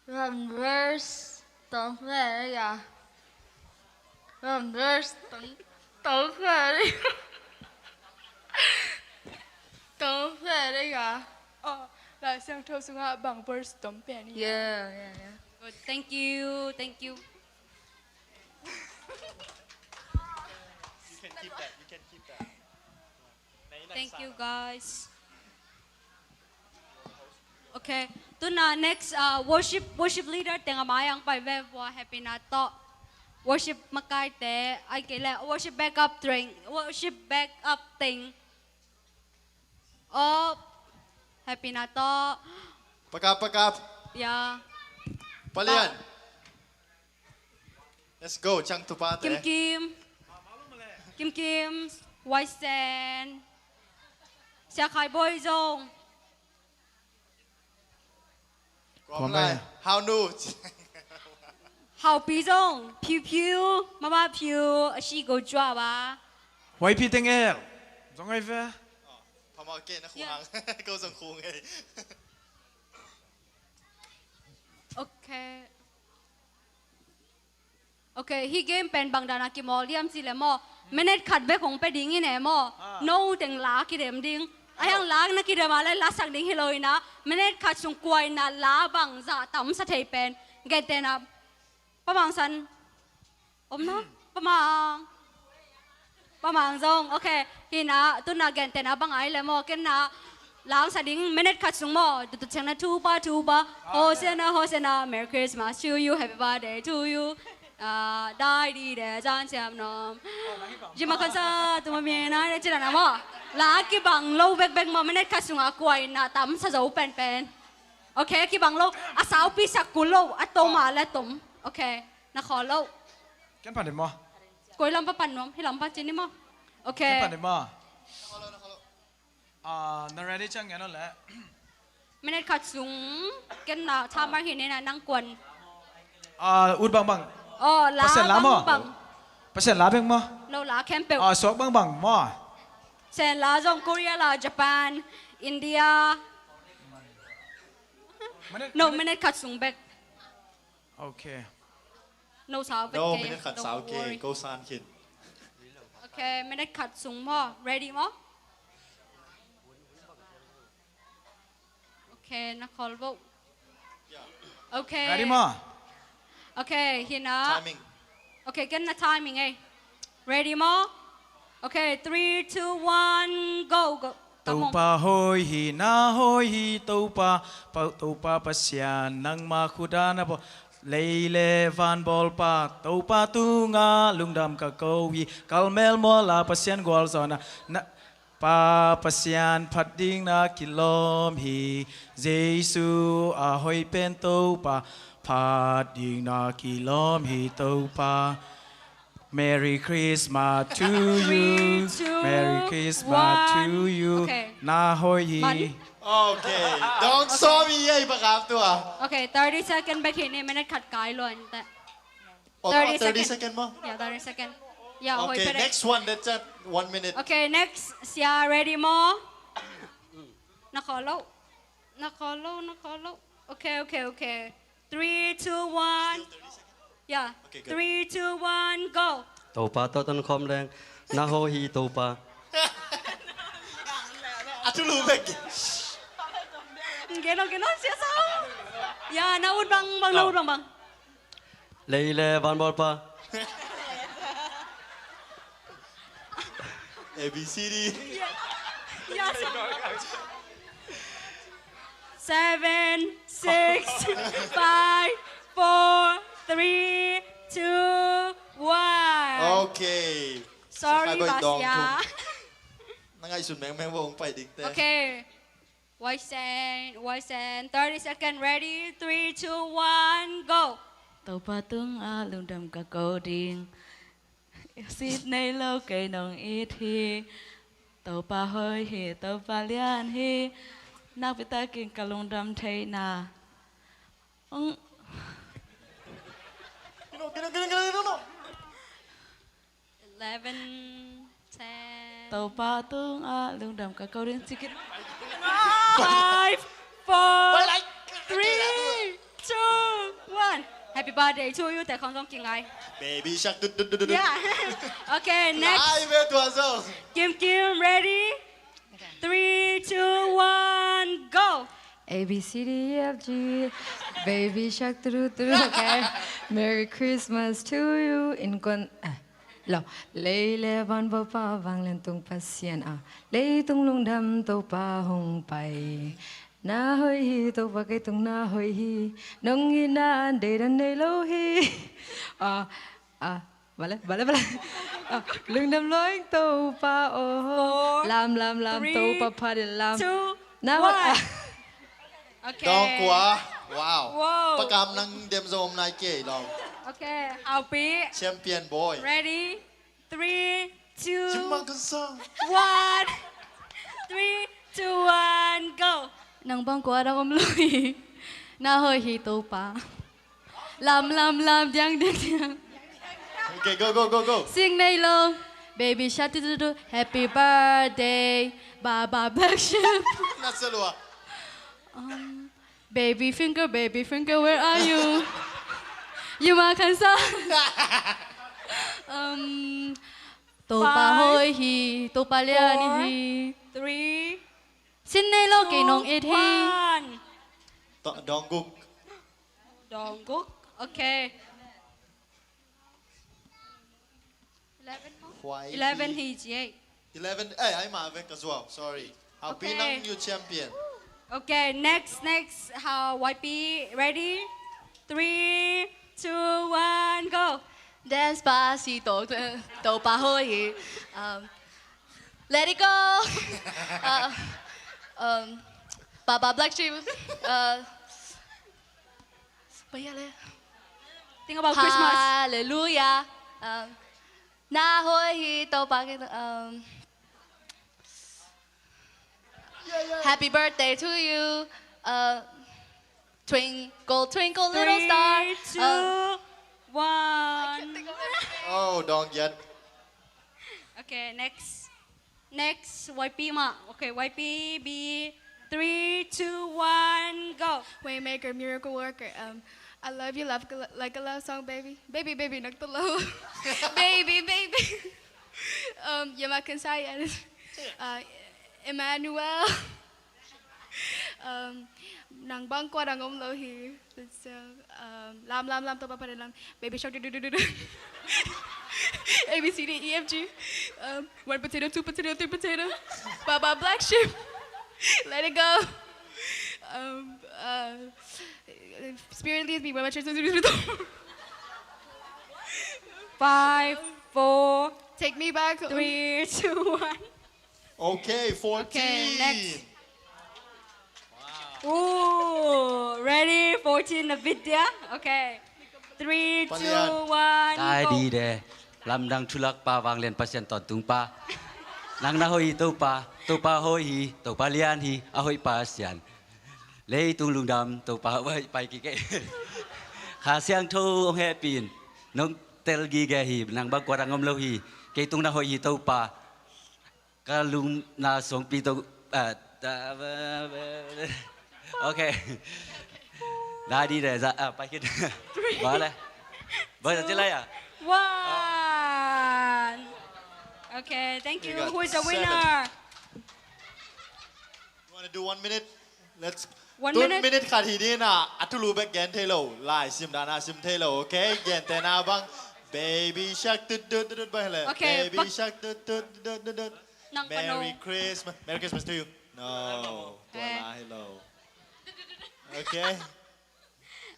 Rangers tawh fe ya. Rangers tawh, tawh fe ya. Tawh fe ya. Oh, Lai Siangtho sungah bang verse tom pen ya. Yeah, yeah, yeah. Good. Thank you. Thank you. You can keep that. You can keep that. Thank you, guys. Okay. Tuna next, uh, worship, worship leader teng a mai ang pai ve vua, Happy na tawh. Worship makaite, ai kei le, worship backup teng, worship backup teng. Oh, Happy na tawh. Pakap, pakap. Ya. Palian. Let's go, ciang tupa te. Kim Kim. Kim Kim, Wai Sen. Sia Khai Boy zong. Kuam lai. Hau Nu. Hau Pi zong. Piu Piu, Mama Piu, a si go jua ba. Wai Pi Teng El. Zong ai ve. Pama ke na khung hang. Ko zong khung ei. Okay. Okay, hih game pen bang dana kimawl hiam cih leh maw, minute khat bek hong pia ding hi ne maw. No teng la kidem ding. A hiang la na kidem a lai la sak ding hi lo hi na. Minute khat sung kua in na la bang zah tam sa thei pen. Gentehna, Pa Mang San. Om na? Pa Mang. Pa Mang zong. Okay. Hi na, tu na gentehna bang ai le maw, ken na la hong sa ding minute khat sung maw. Tu tu ciang na tupa tupa. Hosianna, Hosianna, Merry Christmas to you, Happy Birthday to you. Ah, dai di de zan siam nom. Jima kan sa tu ma mi na de cina na maw. La kibang lo bekbek maw, minute khat sung a kua in na tam sa zo penpen. Okay, kibang lo. A saupi sak kul lo. A tom a le tom. Okay. Na khawl lo. Ken pan ding maw? Koi lam pan pan nuam, hih lam pan cin ni maw? Okay. Ken pan ding maw? Ah, na ready ciang ngen on le. Minute khat sung, ken na timer hi ne na nang kuan. Ah, ut bangbang. Oh, la Pasian la maw? Bangbang. Pasian la beng maw? No la khempeuh. Ah, suak bangbang maw? Pasian la zong Korea la, Japan, India. Minute, no, minute. Minute khat sung bek. Okay. No sau vet kei. No, minute khat sau kei. Don't worry. Ko san khin. Okay, minute khat sung maw. Ready maw? Okay, na khawl bo. Okay. Ready maw? Okay, hi na. Timing. Okay, ken na timing ei. Ready maw? Okay, three, two, one, go, go. Topa hoih hi, na hoih hi, Topa, Pa, Topa Pasian, nangma khut ah na bawl. Lei le van bawlpa, Topa tungah lungdam ka ko hi. Kalmel mual ah Pasian gualzawhna, na, Pa Pasian phat dingin kilawm hi. Jesu a hoih pen Topa, phat dingin kilawm hi Topa. Merry Christmas to you. Three, two, Merry Christmas to one. You. Okay. Na hoih hi. Man. Okay. Dong, okay. Sawm hi ei, pakap tua. Okay, thirty second bek hi ni, minute khat kai luan ta. Oh, thirty second. Thirty second maw? Yeah, thirty second. Yeah, hoih. Okay, next one, that's at one minute. Okay, next. Sia, ready maw? Na khawl lo. Na khawl lo, na khawl lo. Okay, okay, okay. Three, two, one. Still thirty seconds. Yeah. Okay, good. Three, two, one, go. Topa tawh tun khawm leng, na hoih hi Topa. A thulu bek. Gen o, gen o, sia sa. Ya, na ut bangbang, na ut bangbang. Lei le van bawlpa. A B C D. Ya, ya, sa. Seven, six, five, four, three, two, one. Okay. Sorry, Basia. Na ngaihsun mengmeng vo hong pai ding te. Okay. Waisen, Waisen. Thirty second. Ready? Three, two, one, go. Topa tungah lungdam ka ko ding. Sit nei lo kei nong it hi. Topa hoih hi, Topa lian hi. Nakpi takin ka lungdam theihna. Ong. Kino, kino, kino, kino, kino. Eleven, ten. Topa tungah lungdam ka ko ding, cikit. Five, four, three, two, one. Happy birthday to you, te khong zong kingai. Baby shark, du, du, du, du, du. Yeah. Okay, next. Ai, be tua zong. Kim Kim, ready? Three, two, one, go. A B C D E F G, baby shark, tru tru, okay. Merry Christmas to you. In kon, eh, lo. Lei le van bawlpa, vanglian tung Pasian a, leitung lungdam Topa hong pai. Na hoih hi Topa, kei tung na hoih hi. Nong itna an deidan nei lo hi. Ah, ah. Vale, vale, vale. Ah, lungdam lua ing Topa, oh. Four, lam, lam, lam, three, Topa phat in lam. Two, na, one. Okay. Dong kua. Wow. Wow. Pakam nang dem zong om nai kei, dong. Okay, Haupi. Champion boy. Ready? Three, two, one. Three, two, one, go. Nang bang kua dang om lui. Na hoih hi Topa. Lam, lam, lam, diang, diang, diang. Okay, go, go, go, go. Sing nei lo. Baby shark, tu, tu, tu. Happy birthday. Baba Black Sheep. Nasalua. Um, baby finger, baby finger, where are you? You ma kan sa. Um, Topa Five, hoi hi, Topa lian four, hi. Three, Sin nei lo kei nong it hi. one. Donguk. Donguk. Okay. Huai. Eleven hi ci ei. Eleven. Eh, ai ma ve ka zuau. Sorry. Hau Pi Okay. Nang, new champion. Okay, next, next. How Y P, ready? Three, two, one, go. Despacito, Topa hoi hi. Um, let it go. Uh, um, Baba Black Sheep. Uh, Paya le. Think about Christmas. Hallelujah. Um, na hoi hi Topa ke um, Happy birthday to you. Uh, twinkle twinkle little star. Three, two, Uh, one. Oh, don't get. Okay, next. Next, Y P ma. Okay, Y P B. Three, two, one, go. Waymaker, miracle worker. Um, I love you, love like a love song, baby. Baby, baby, nak talo. Baby, baby. Um, yama kan saya. Uh, Emmanuel. Um, nang bang kua dang om lo hi. So, um, lam lam lam, Topa pade lam. Baby shark, do do do do do. A B C D E F G. Um, one potato, two potato, three potato. Baba Black Sheep. Let it go. Um, uh, Spirit leads me where my church is. Five, four, Take me back. Three, two, one. Okay, fourteen. Okay, next. Ooh, ready? Fourteen na bit dia. Okay. Three, two, Palian. One, Dai go. di de. Lamdang thulak pa, vanglian Pasian tawntung pa. Nang na hoi hi Topa, Topa hoi hi, Topa lian hi, a hoi Pasian. Leitung lungdam Topa hoi pai kike. Kha Siangtho hong hehpih in, nong tel gige hi, nang bang kua dang om lo hi. Kei tung na hoi hi Topa. Ka lungna songpi to, ah, ta, okay. Dai di de za, ah, pai kit. Ba le. Ba za ci lai a. One. Okay, thank you. We got Who is the seven. Winner? You want to do one minute? Let's One Tun minute. Minute khat hi ding a, a thulu bek gen thei lo. Lai sim dan a sim thei lo, okay? Gente na bang. Baby shark, tut tut tut tut, bang le. Okay, Baby but- shark, tut tut tut tut tut. Nang pa no. Merry Christmas. Merry Christmas to you. No. Tua Eh. la, hello. Okay.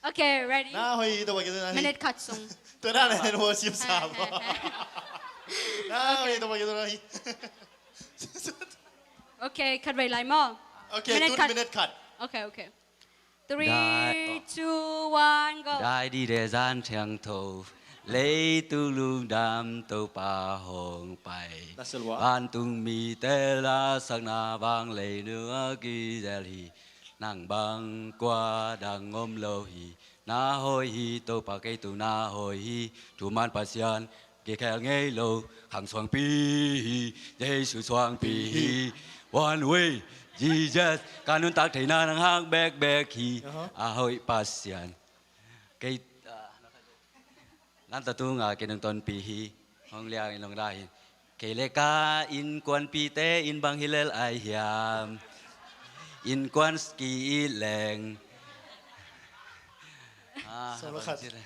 Okay, ready? Na hoi hi Topa kei tung na hoi. Minute khat sung. Tua na le worship sam. Na hoi hi Topa kei tung na hoi. Okay, khat vei lai maw. Okay, Minute tun khat. Minute khat. Okay, okay. Three, Dai. Two, one, go. Dai di de Zan Thiangtho, leitung lungdam Topa hong pai. That's a lot. Vantung mite lasakna vang lei nung a kizel hi. Nang bang kua dang om lo hi. Na hoi hi Topa, kei tung na hoi hi. Thuman Pasian kikhel ngei lo, khang suangpi hi, Jesu suangpi hi. One way, Jesus, ka nuntak theihna nang hang bekbek hi. Aha. A hoi Pasian. Kei, ah, nan ta tunga kei nung tonpi hi, hong liang in long da hi. Kei le ka innkuanpite in bang hi lel ai hiam. Innkuan ski i leng. Ah, Solo bang khat. hi lel.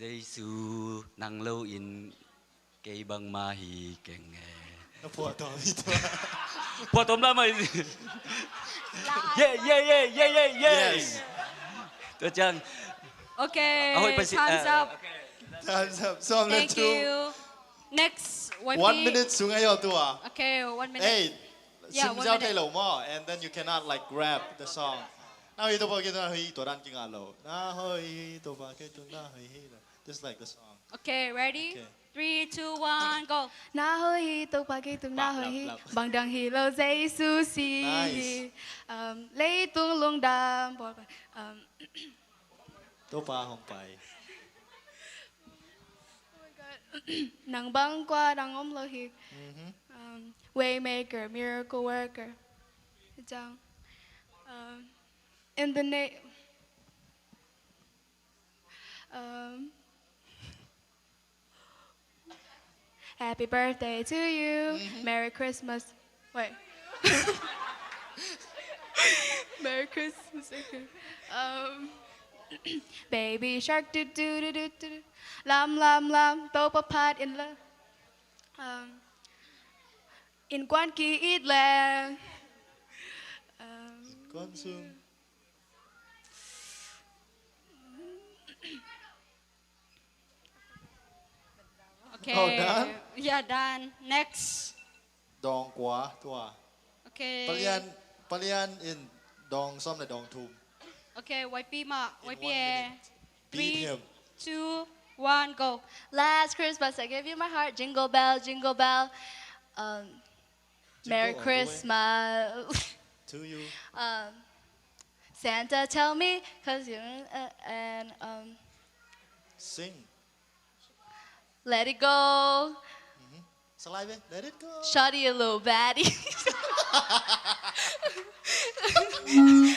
Jesu nang lo in kei bangmah hi keng e. Na puah tawm hi tua. Puah tawm lam ai. Yeah, yeah, yeah, yeah, yeah, yeah. Yes. Tua ciang. Okay, Ah, hoi, pasi-, time's ah, up. okay. Time's up. Sawm le Thank thum. You. Next, Y P. One minute sung ai aw tua. Okay, one minute. Hey, Yeah, sim one ziau minute. thei lo maw, and then you cannot like grab the song. Na hoi Topa kei tung na hoi hi, tua dan kingah lo. Na hoi hi Topa kei tung na hoi hi. Just like the song. Okay, ready? Okay. Three, two, one, go. Na hoi hi Topa kei tung na Lap, hoi hi. lap, lap. Bang dang hi lo Jesu si Nice. hi. Um, leitung lungdam Paul. Um, Topa hong pai. Oh my God. Nang bang kua dang om lo hi. Mhm. Um, waymaker, miracle worker. Ciang. Um, in the name. Um, Happy birthday to you. Mhm. Merry Christmas. Wait. Merry Christmas. Okay. Um, Baby Shark, do do do do do. Lam lam lam. Topa phat in la. Um, in kuan ki it le. Um, Kuan sung. Okay. Oh, done? Yeah, done. Next. Dawng kua tua. Okay. Palian, palian in dawng sawm le dawng thum. Okay, Y P mah, in Y P one eh. Minute. Beat him. Three, two, one, go. Last Christmas I gave you my heart, jingle bell, jingle bell. Um, Merry Christmas. To you. Um, Santa tell me, 'cause you, uh, and, um, sing. Let it go. Mhm. Salai ve, let it go. Shawty a little baddie.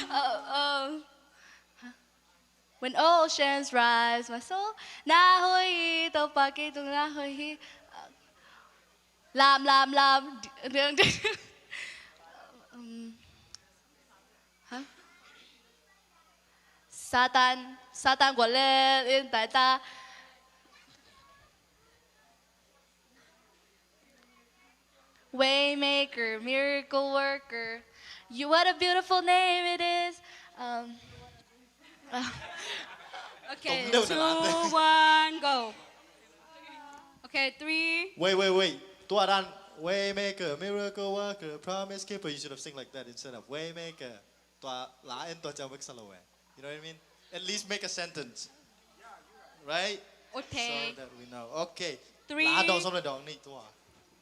Oh, oh. When oceans rise, my soul. Na hoi hi, Topa kei tung na hoi hi. Lam, lam, lam. Um, huh? Satan, Satan gua lel in tai ta. Waymaker, miracle worker. You, what a beautiful name it is. Um, uh, okay, two, one, go. Okay, three. Wait, wait, wait. Tua dan, waymaker, miracle worker, promise keeper. You should have sing like that instead of waymaker. Tua la en tua ciang veksa lo eh. You know what I mean? At least make a sentence. Right? Okay. So that we know. Okay. Three. La dawng sawm le dawng nih tua.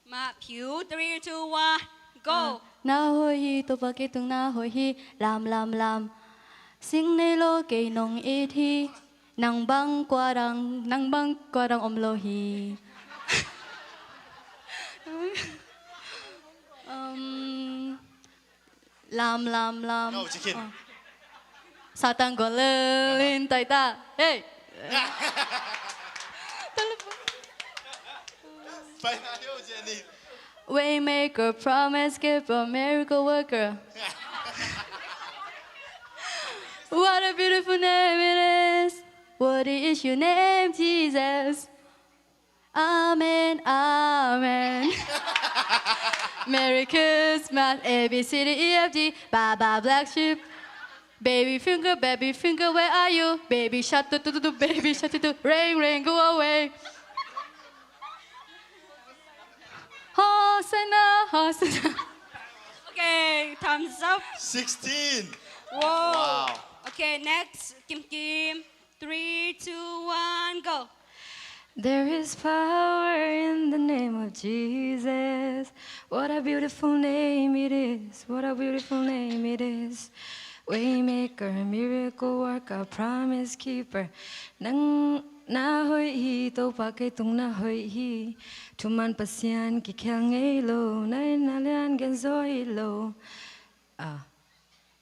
Mah phiu, three, two, one, go. Na hoi hi, Topa kei tung na hoi hi, lam, lam, lam. Sing nei lo kei nong it hi, nang bang kua dang, nang bang kua dang om lo hi. Um, Lam, lam, lam. No, chicken. Oh. Satan gua lel in tai ta. Hey. Waymaker, promise keeper, miracle worker. What a beautiful name it is. Worthy is your name, Jesus. Amen, amen. Merry Christmas, A B C D E F G, bye bye black sheep. Baby finger, baby finger, where are you? Baby shark, do do do do, baby shark, do do, rain, rain, go away. Hosanna, Hosanna. Okay, thumbs up. Sixteen. Whoa. Wow. Okay, next, Kim Kim. Three, two, one, go. There is power in the name of Jesus. What a beautiful name it is. What a beautiful name it is. Waymaker, miracle worker, promise keeper. Nang na hoih hi, Topa kei tung na hoih hi. Thuman Pasian kikhel ngei lo, na in na lian gen zaw hi lo. Ah.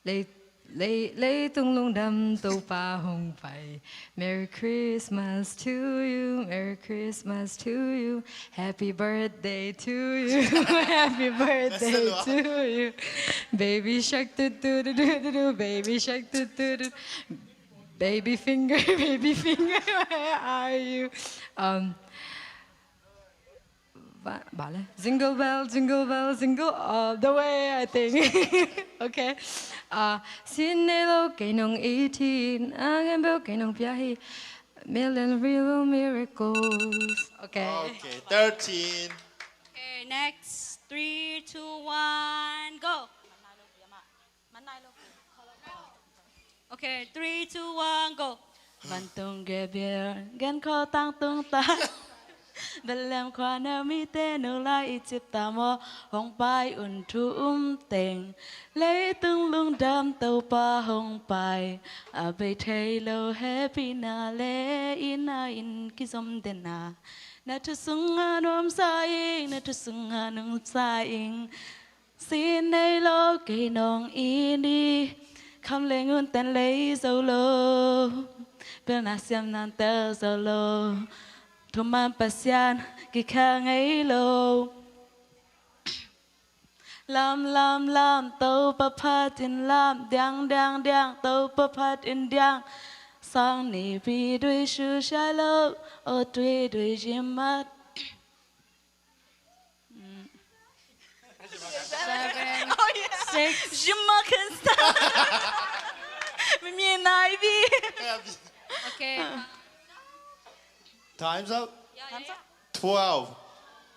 Lei, lei, leitung lungdam Topa hong pai. Merry Christmas to you, Merry Christmas to you, Happy birthday to you, Happy birthday to you. Baby shark, do do do do do do, Baby shark, do do do. Baby finger, baby finger, where are you? Um, Ba, ba le. Jingle bell, jingle bell, jingle all the way, I think. Okay. Uh, sin nei lo kei nong it hi, na gen bel kei nong pia hi. Million real miracles. Okay. Okay, thirteen. Okay, next. Three, two, one, go. Okay, three, two, one, go. Vantung Gabriel, gen kho tang tung ta. Bethlehem khua na mite nu lai Egypt ta maw, hong pai un thu um teng. Leitung lungdam Topa hong pai, a bei thei lo happy na le inn a in kizom den a. Na thu sungah nuamsa ing, na thu sungah nuamsa ing. Sin nei lo kei nong it hi. Kham le ngun ten lei zo lo, pilna siamna tel zo lo, thuman Pasian kikhel ngei lo. Lam lam lam, Topa phat in lam, diang diang diang, Topa phat in diang. Sang ni pi dui shu shai lo, o tui dui jimat. Seven, six. Jimat kan sa. Mimi nai bi. Okay. Time's up. Twelve.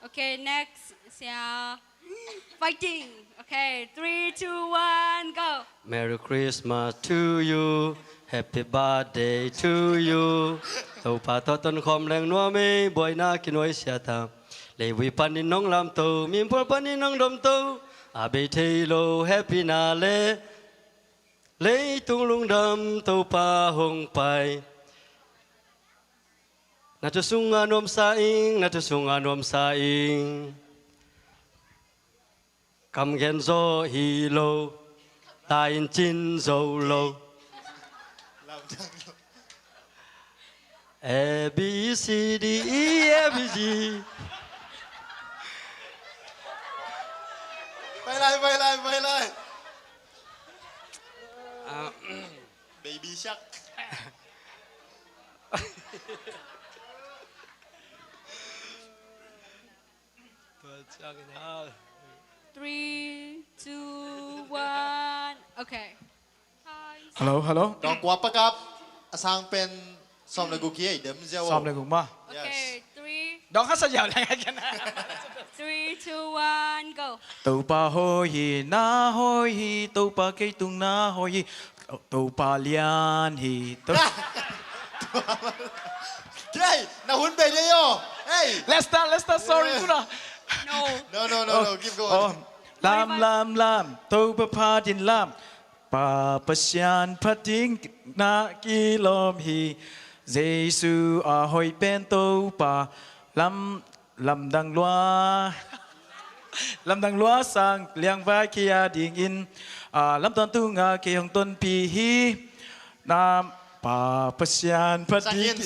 Okay, next, sia. Fighting. Okay, three, two, one, go. Merry Christmas to you. Happy birthday to you. Topa tawh tonkhawm leng nuam ei, buaina kinuaisiat a. Leivui panin nong lamto, mimphual panin nong domto. A bei thei lo happy na le, leitung lungdam Topa hong pai. Na thu sungah nuamsa ing, na thu sungah nuamsa ing. Kam gen zaw hi lo, ta in cin zo lo. A B C D E F G. Pai lai, pai lai, pai lai. Ah. Baby Shark. Tua ciangin hal. Three, two, one. Okay. Hello, hello. Dawng kua pakap a sang pen sawm le guk hi ei, dem ziau o. Sawm le guk ma. Yes. Okay, three. Dawng khat sa ziau le ngai kian. Three, two, one, go. Topa hoih hi, na hoih hi, Topa kei tung na hoih hi. Topa lian hi. To- Hey, na hun bei dei aw. Hey. Lester, Lester, sorry, tuna. No. No, no, no, no, keep going. Oh, lam, lam, lam, Topa phat in lam. Pa Pasian phat ding na kilawm hi. Jesu a hoih pen Topa lam Lamdang lua, lamdang lua sang liangvai kei a dingin, ah, lamtawn tungah kei hong tonpih hi. Na Pa Pasian phat ding,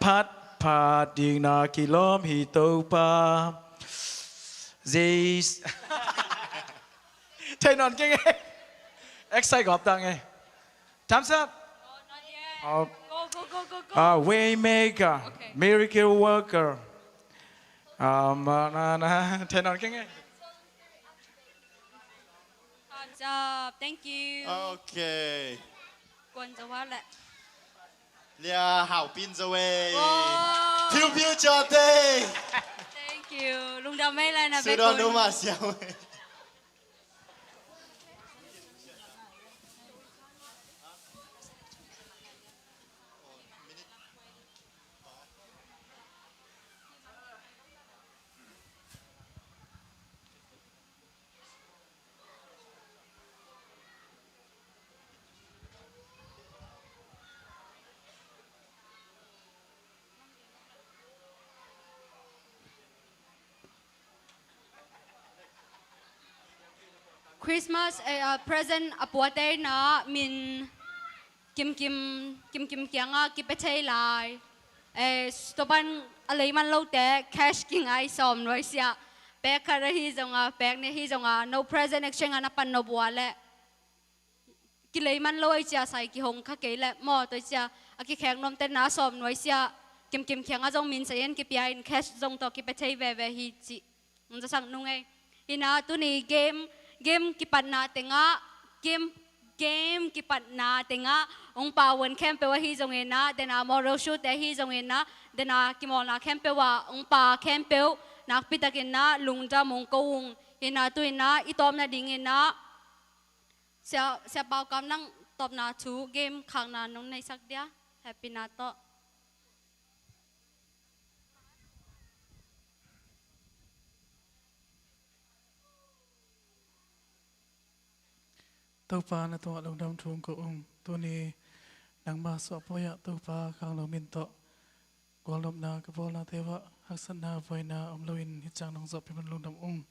phat, phat ding na kilawm hi Topa. Zeis. Thei nawn keng e. Excite gawp dang e. Thumbs up. Oh, not yet. Oh. Go, go, go, go, go. Ah, Waymaker, okay. Miracle Worker. Um, uh, na, na, thei nawn keng e. Thumbs up. Thank you. Okay. Kuan zo wa le. Lia hau pin zo e. Wow. Piu piu cho te. Thank you. Lungdam mai lai na. Sudo numa siau e. Christmas, eh, ah, present a puate na min kimkim, kimkim kiangah kipia thei lai. Eh, tua pan a lei man lote cash kingai sawm nuai sia. Pek khat ahi zonga, pek nih ahi zonga, no present exchange a na pan no bua le. Kilei man lo ai cia sai kihong kha kei le maw, tua cia a kikhek nuamte na sawm nuai sia, kimkim khiang a zong min sai in kipia in cash zong tawh kipia thei veve hi ci. Nong zasak nung ei. Hina tuni game, game kipatna tengah, game, game kipatna tengah hong pawan khempeuh ahi zongin ah, dena moral shoot te ahi zongin ah, dena kimawlna khempeuh ah hong pa khempeuh nakpitakin ah lungdam hong ko ung. Hina tu in ah i tawpna dingin ah Sia, Sia Pau Kam, nang tawpna thu, game khakna nong neisak dia, happy na tawh. Topa na tungah lungdam thu ko ung, tuni nangma suahpoi ah Topa khanglo min tawh gualnopna ka bawlnate uah Haksatna, vuaina om loin hih ciang nong zawhpih man lungdam ung.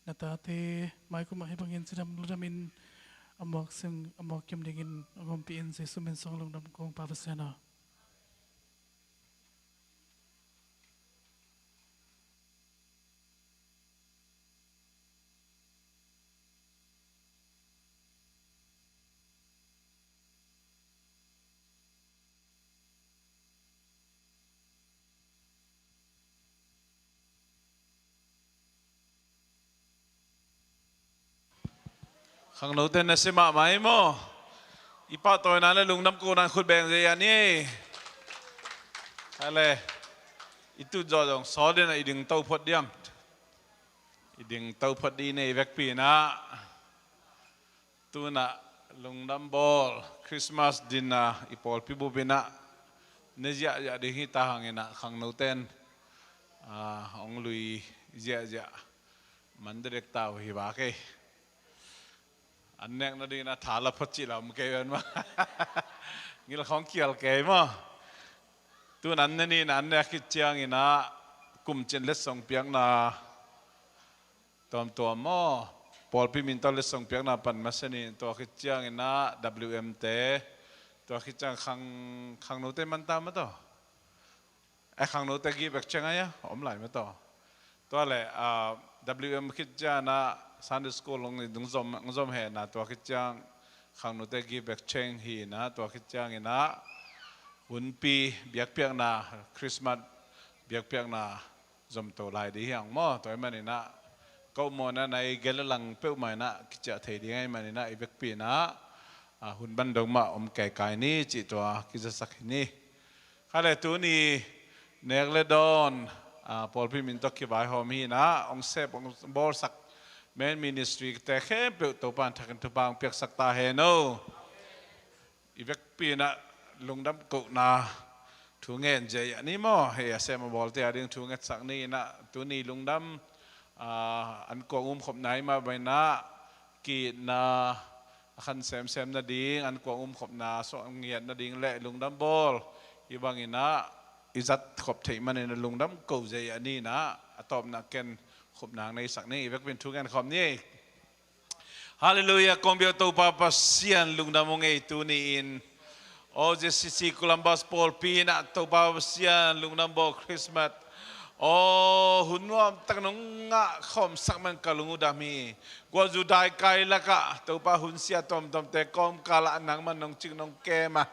Na tate maikum ah hih bangin cidam ludamin a muak sung a muak kim dingin hong ompih in, Jesu min suang lungdam kong, Pa Pasian aw. Khangnote na si mahmah hi maw? I pahtawina le lungdam kohna in khut beng zia ni. Ale, i tut zawh zong sawt in ah i ding to phot diam? I ding to phot dih ni, i vekpi in ah. Tu-in ah lungdam bawl, Christmas dinner i pawlpi bup in ah ne ziahziah ding hi ta hang in ah, khangnote in hong lui ziahziah man direct ta uh hi vak ei. An nek nading in ah tha la phot cih la om kei ven mah. Ngil khawng kial kei maw? Tu-in an ne ni in ah, an nek khit ciangin ah kumcin letsong piakna tuamtuam maw, pawlpi min tawh letsong piakna pan masa ni in, tua khit ciangin ah W M te, tua khit ciang khang, khangnote man ta maw tawh? Eh, khangnote give exchange a, om lai maw tawh? Tua le, ah, W M khit ciangin ah Sunday school hong zom, hong zom hen ah, tua khit ciang khangnote give exchange hi in ah, tua khit ciangin ah hunpi biakpiakna, Christmas biakpiakna zom to lai ding hi hang maw? Tua ahih manin ah ko mawhna na i gel a lang peuhmah in ah kiciah thei ding ahih manin ah, i vekpi in ah, ah, hun ban dong mah om kaikai ni cih tua kizasak hi ni. Kha le, tuni nek le dawn, ah, pawlpi min tawh kivaihawm hi in ah, hong sep hong bawlsak Men Ministry te khempeuh Topa in thakin thupha hong piaksak ta hen aw. I vekpi in ah lungdam kohna thu ngen zia ni maw? Hei, a sem a bawlte a ding thu ngetsak ni in ah, tuni lungdam, ah, an kuang umkhopna hi mah bang in ah, ki-itna a khan semsem nading, an kuang umkhopna suah ngiat nading le lungdam bawl, hih bang in ah i zat khop theih manin ah lungdam ko zia ni in ah, a tawpna ken khupna hong neisak ni. I vekpi in thu ngen khawm ni. Halleluiah, kong biak Topa Pasian lungdam ung ei tuni in. Aw, J C C Columbus pawlpi in ah Topa Pasian lungdam bawl, Christmas. Aw, hun nuamtak nong ngah khawmsak man ka lung uh dam hi. Gualzu daikai lakah Topa, hun sia tuamtuamte kawmkal ah nangman nong cing nong kem a,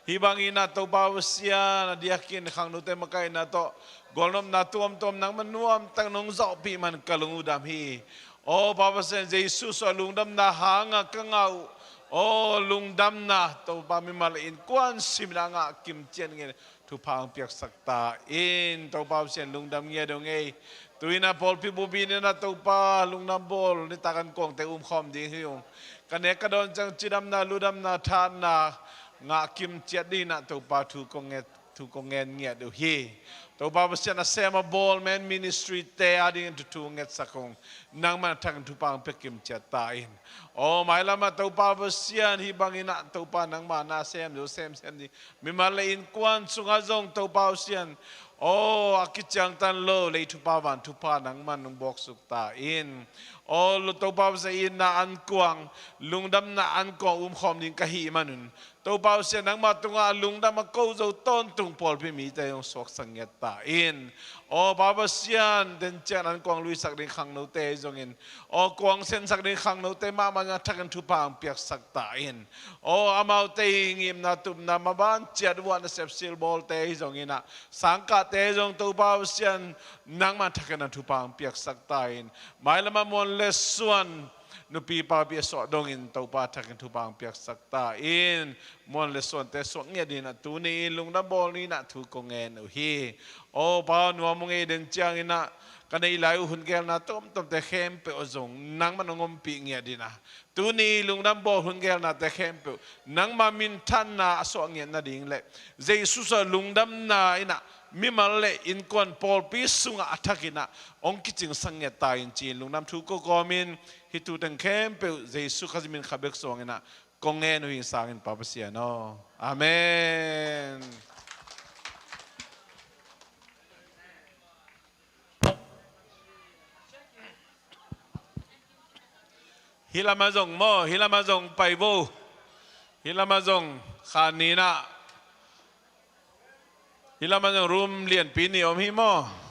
hih bang in ah Topa Pasian, a diakin khangnote makaihna tawh gualnopna tuamtuam nangman nuamtak nong zawhpih man ka lung uh dam hi. Aw, Pa Pasian, Jesu suah lungdamna hangah ka ngah uh. Aw, lungdamna, Topa, mimal innkuan simin ah ngah kimciat ngiat thupha hong piaksak ta in. Topa Pasian, lungdam ngiat ung ei. Tu-in ah pawlpi bup in ah Topa, lungdam bawl, nitak an kuangte umkhawm ding hi ung. Ka nek ka dawn ciang cidamna, ludamna, thahatna ngah kimciat ding in ah Topa, thu kong nget, thu kong ngen ngiat uh hi. Topa Pasian, a sem a bawl Men Ministry te a dingin thuthu ngetsak ung. Nangman a thakin thupha hong pia kimciat ta in. Aw, mailam ah Topa Pasian, hih bang in ah Topa, nangma na sem zo semsem ding mimal le innkuan sungah zong Topa Pasian, aw, a kiciangtan lo lei thupha van thupha nangman hong bawksuk ta in. Aw, Topa Pasian, itna an kuang, lungdamna an kuang umkhawm ding ka hih manun, Topa Pasian, nangma tungah lungdam a ko zo tawntung pawlpi mite hong suaksak ngiat ta in. Aw, Pa Pasian, den ciang an kuang luisak ding khangnote ahi zongin, aw, kuang sensak ding khangnote mahmah in a thakin thupha hong piaksak ta in. Aw, amaute i ngimna tupna, maban ciat uh ah nasep silbawlte ahi zongin ah, sangkahte ahi zong, Topa Pasian, nangman a thakin a thupha hong piaksak ta in. Mailam ah Muan le Suan nupi papi a suah dongin, Topa, a thakin thupha hong piaksak ta in. Muan le Suante suak ngiat dingin ah tuni in lungdam bawl ni in ah thu kong ngen uh hi. Aw Pa, nuam ung ei, den ciangin ah ka neih lai uh hun gelna tuamtuamte khempeuh ah zong nangman hong ompih ngiat dingin ah, tuni lungdam bawl hun gelnate khempeuh nangma minthanna a suah ngiat nading le Jesu suah lungdamna in ah mimal le innkuan pawlpi sungah a thakin ah hong kicingsak ngiat ta in ci-in lungdam thu ko kawmin hih thu teng khempeuh Jesu Khazih min khat bek suangin ah kong ngen uh hi. Sangin Pa Pasian aw. Amen. Hih lamah zong maw, hih lamah zong pai vo. Hih lamah zong khan ni nah. Hih lamah zong room lianpi nih om hi maw.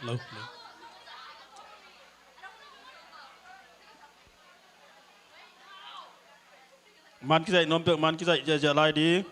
Lo, lo. Man kizaih nuam peuh, man kizaih ziahziah lai ding.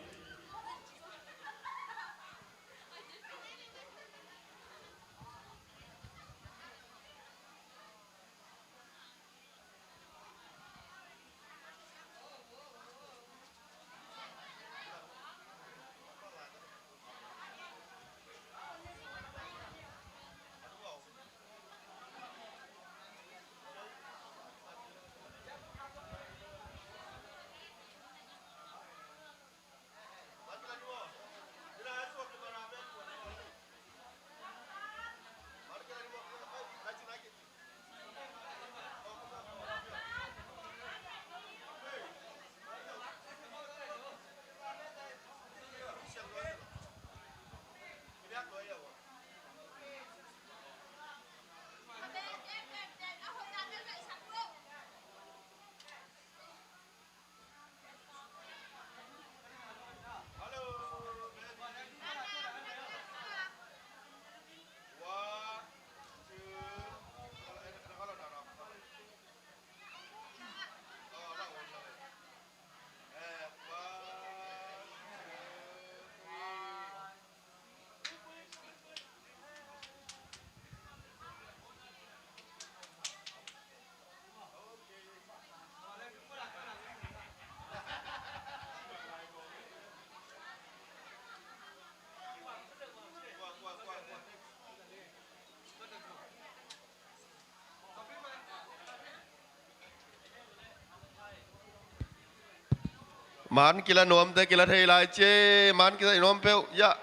Man kila nuamte kila thei lai ci e, man kizaih nuam peuh, ya.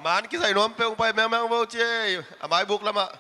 Man kizaih nuam peuh, hong pai mengmeng vo ci e, a maibuk lamah.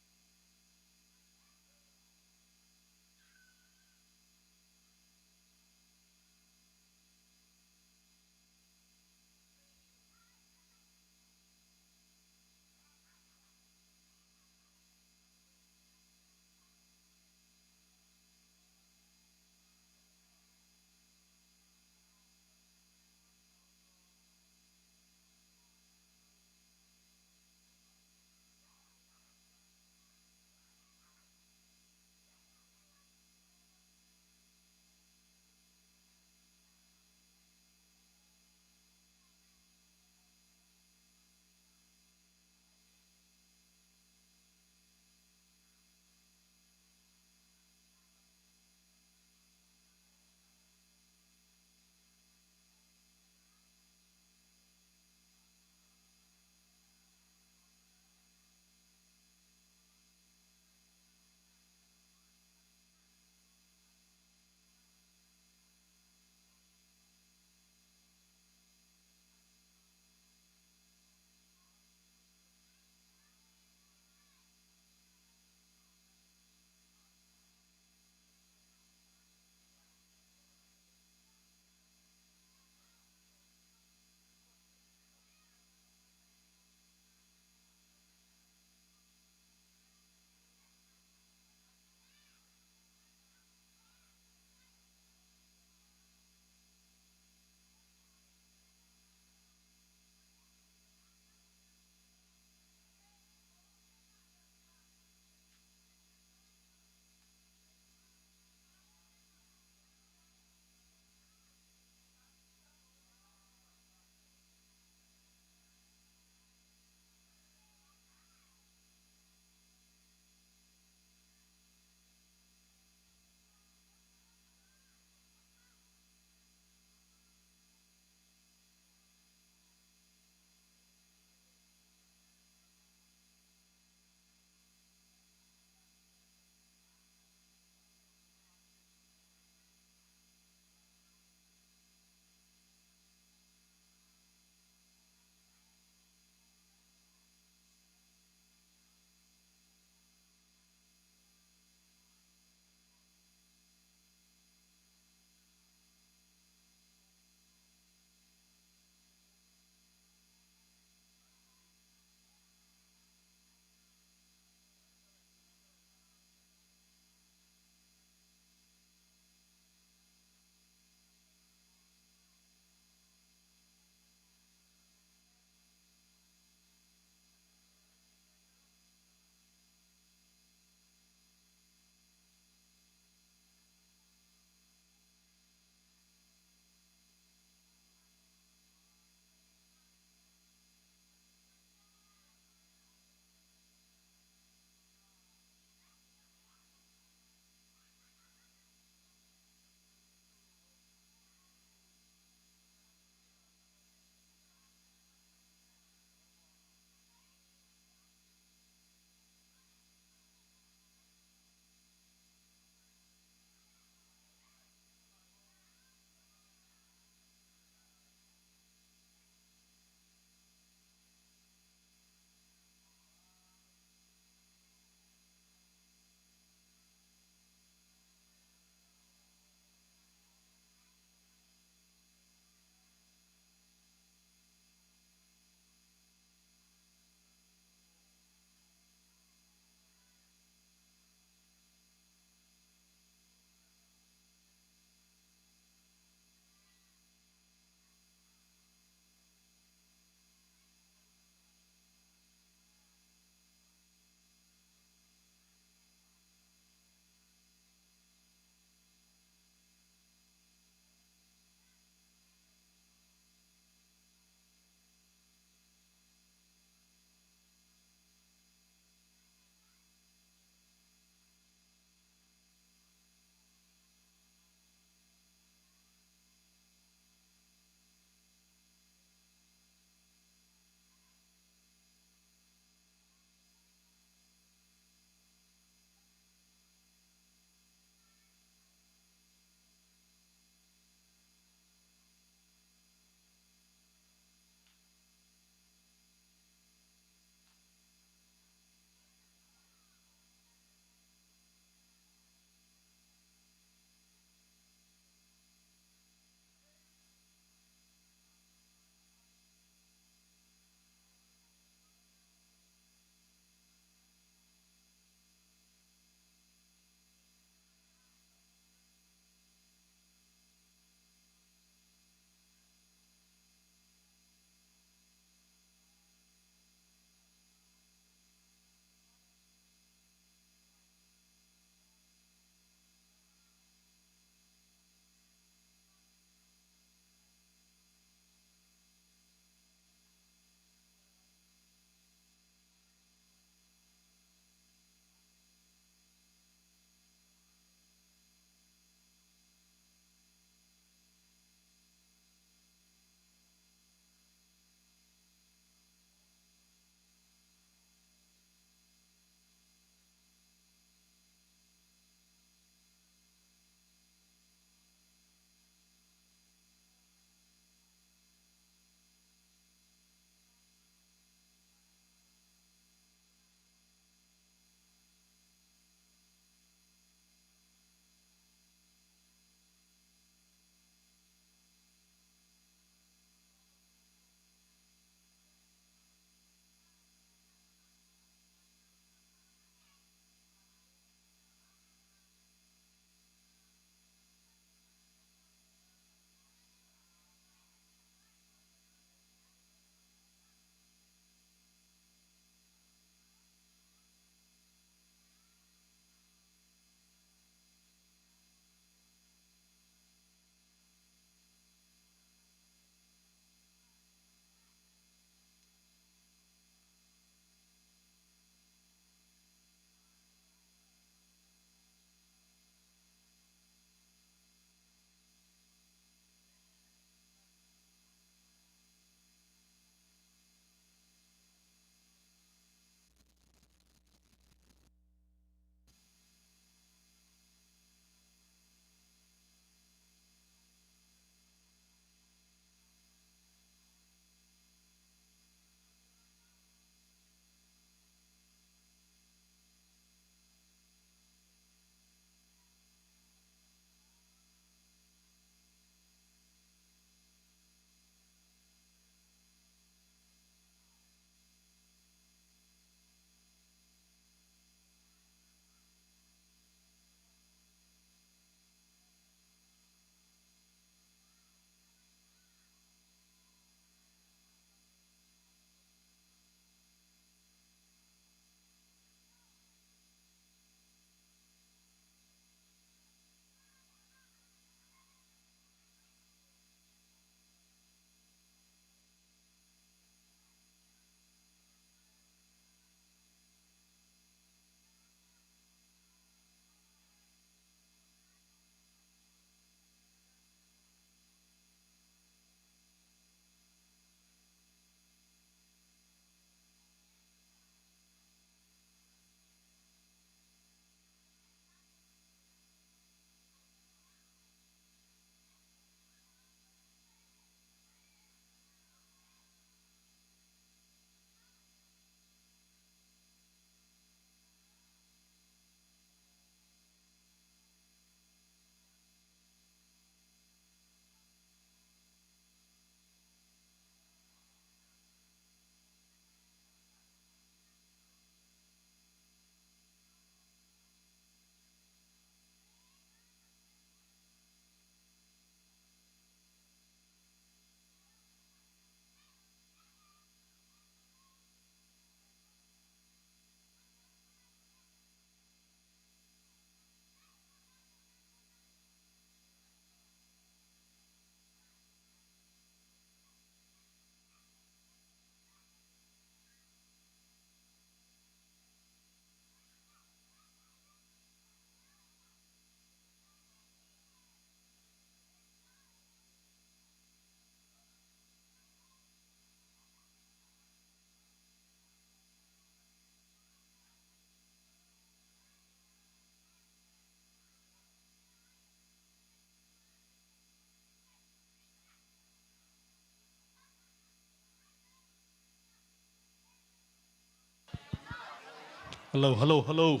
Hello, hello, hello.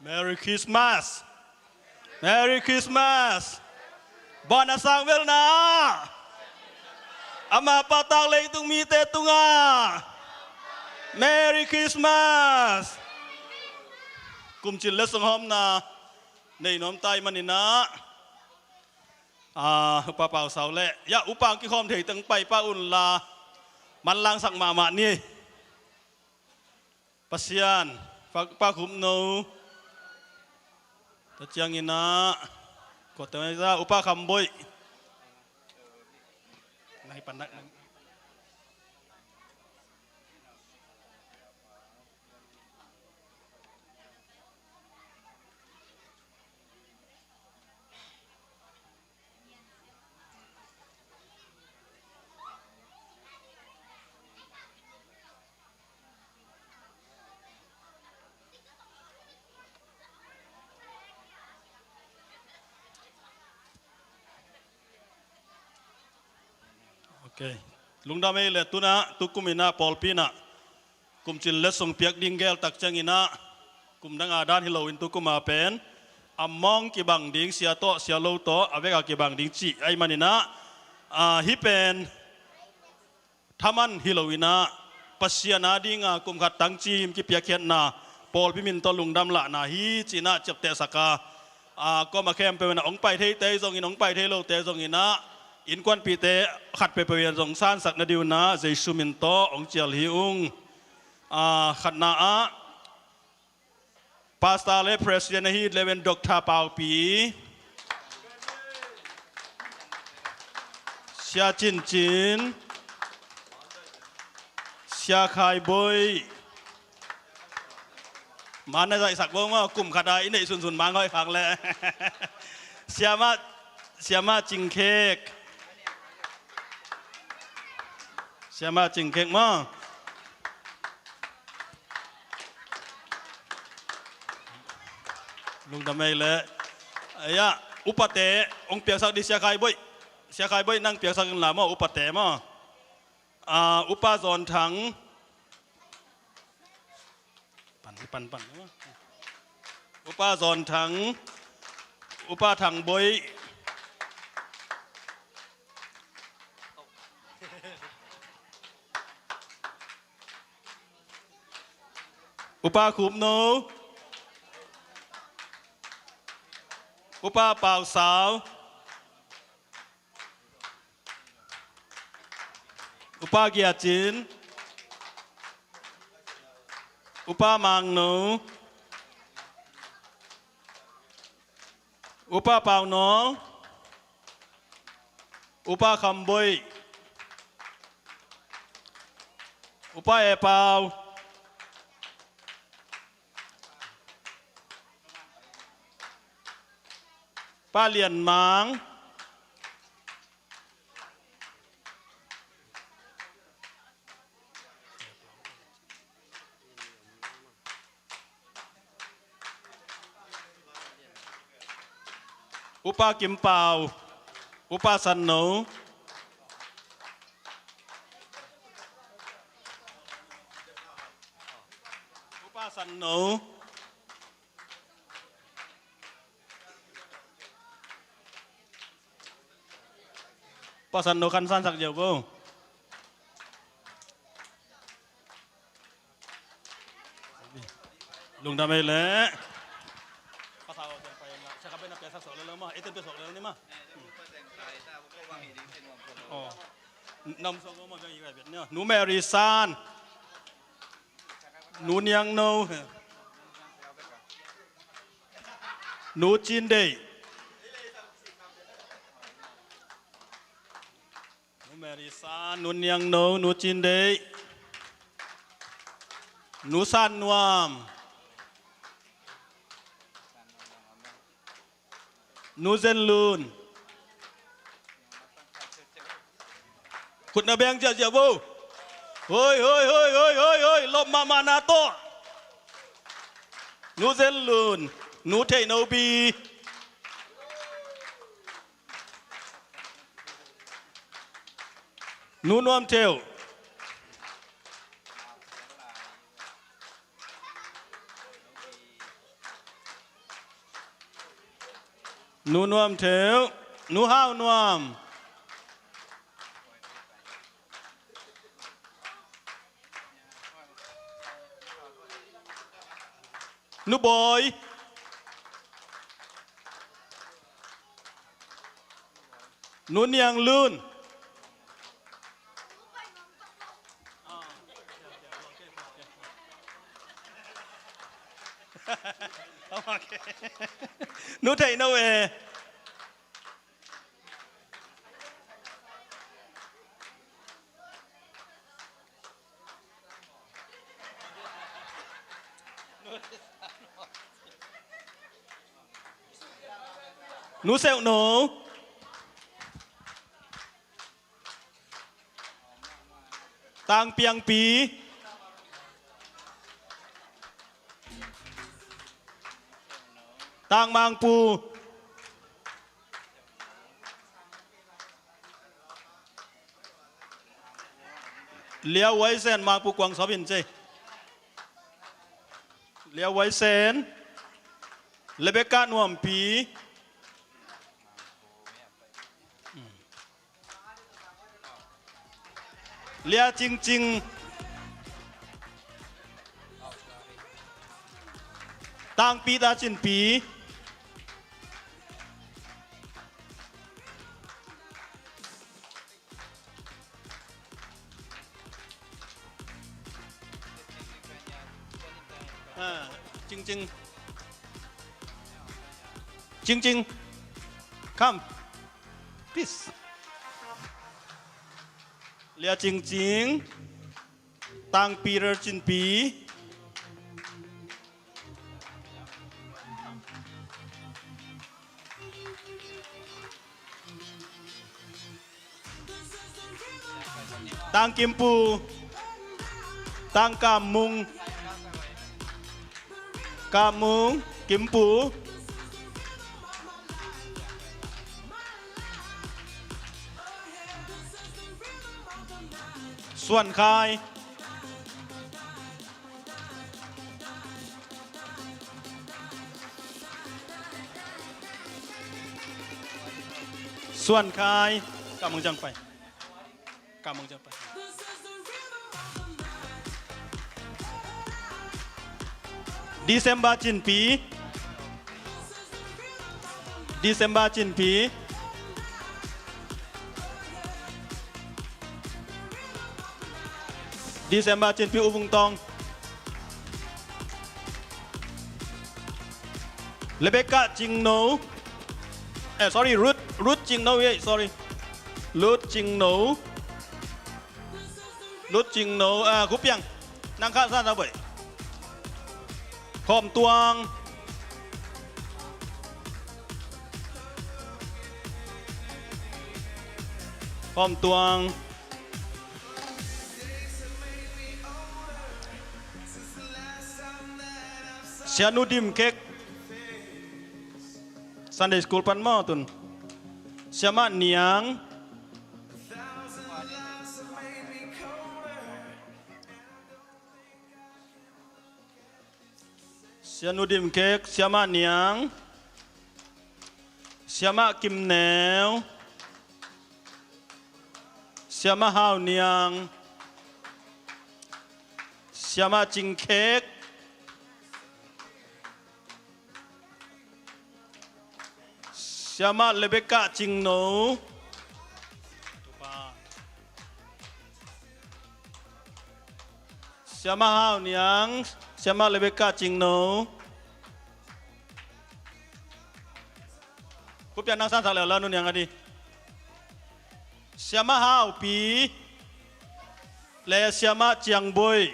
Merry Christmas. Merry Christmas. Ban a sang velna, ama patak leitung mite tungah Merry Christmas. Kumcin letsong hawmna nei nuam ta ahih manin ah, ah, Upa Pau Sau le, ya, upa kikhawm thei teng pai pah un la, manlangsak mahmah ni. Pasian, Upa Khupno, tua ciangin ah, kua te mai za, Upa Kham Boih. Ok. Lungdam ei le, tu-in ah, tukum in ah pawlpi in ah kumcin letsong piak ding geel tak ciangin ah, kum dang a dan hi loin tukum a pen a mawng kibang ding, sia tawh, sia lo tawh, a vek a kibang ding cih ahih manin ah, ah, hih pen thaman hi loin ah, Pasian a ding a kum khat tangcim kipiakkhiatna, pawlpi min tawh lungdam lahna hi ci-in ah ciaptehsak a, ah, kuamah khempeuh in ah, hong pai theite zongin, hong pai thei lote zongin ah, innkuanpihte khat peuhpeuh in zong sansak nading un ah Jesu min tawh hong cial hi ung. Ah, khatna ah, Pastor le President ahi Reverend Doctor Paupi, Sia Cincin, Sia Khai Boih. Man na zaihsak bo maw, kum khat a i neih sunsun mang hoih khak leh. Siamah, Siamah Cing Khek. Siamah Cing Khek maw. Lungdam ei le. Ei ah, upate hong piaksak ding, Sia Khai Boih. Sia Khai Boih, nang piaksak in la maw, upate maw. Ah, Upa Zawn Thang. Pan, pan, pan. Upa Zawn Thang, Upa Thang Boih, Upa Khupno, Upa Pau Sau, Upa Gia Cin, Upa Mang No, Upa Pau Nawl, Upa Kham Boih, Upa E Pau, Pa Lian Mang, Upa Kim Pau, Upa San No, Upa San No. Pasan no khan sansak ziau bo. Lungdam ei leh. Pasal siang pai na, siang ka pen na pia sak sok lel ma, eten pia sok lel ni ma. Oh. Nam sok ma, biang i bai bet ni. Nu Mary San. Nu Niang No. Nu Cin Deih. Nu Mary San, Nu Niang No, Nu Cin Deih. Nu San Nuam. Nu Zen Lun. Khut na beng ziahziah bo. Hoi, hoi, hoi, hoi, hoi, hoi. Lawp mahmah na tawh. Nu Zen Lun. Nu Theih No Bi. Nu Nuam Theuh. Nu Nuam Theuh. Nu Hau Nuam. Nu Bawi. Nu Niang Lun. Nu Theih No E. Nu Seuh No. Tang Piang Pi. Tang Mang Pu. Liau Wai Sen, Mang Pu Kuang Sop in cei. Liau Wai Sen. Rebecca Nuam Pi. Lia Cing Cing. Tang Pi Ta Cin Pi. Ah, Cing Cing. Cing Cing. Come. Please. Lia Cing Cing. Tang Pi Ra Cin Pi. Tang Kim Pu. Tang Kam Mung. Kam Mung, Kim Pu. Suan Khai. Suan Khai. Kam Mung Jang Pai. Kam Mung Jang Pai. December Cin Pi. December Cin Pi. December Cin Pi, U Vung Tong. Rebecca Cing No. Eh, sorry, Ruth, Ruth Cing No, eh, sorry. Ruth Cing No. Lut Cing No, ah, Khup Piang. Nang kha sa sa boih. Khawm Tuang. Khawm Tuang. Sianu Dim Kek. Sunday School pan maw tun. Siamah Niang. Sianu Dim Kek, Siamah Niang. Siamah Kim Neu. Siamah Hau Niang. Siamah Cing Kek. Siamah Rebecca Cing No. Siamah Hau Niang, Siamah Rebecca Cing No. Khup Piang nang san sak leh la, Nu Niang a di. Siamah Hau Pi leh Siamah Ciang Boih.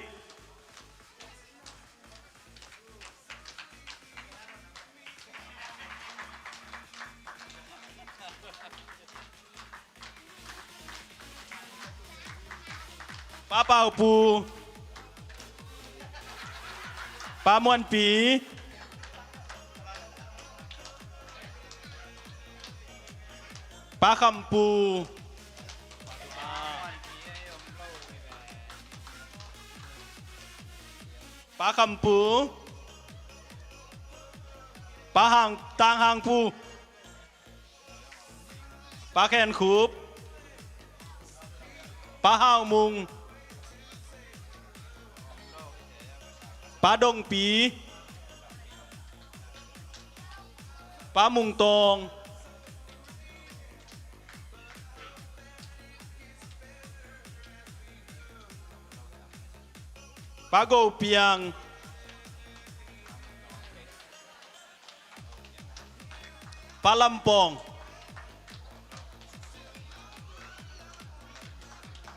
Pa Pau Pu. Pa Muan Pi. Pa Kham Pu. Pa Kham Pu. Pa Hang, Tang Hang Pu. Pa Khen Khup. Pa Hau Mung. Pa Dong Pi. Pa Mung Tong. Pa Go Piang. Pa Lam Pong.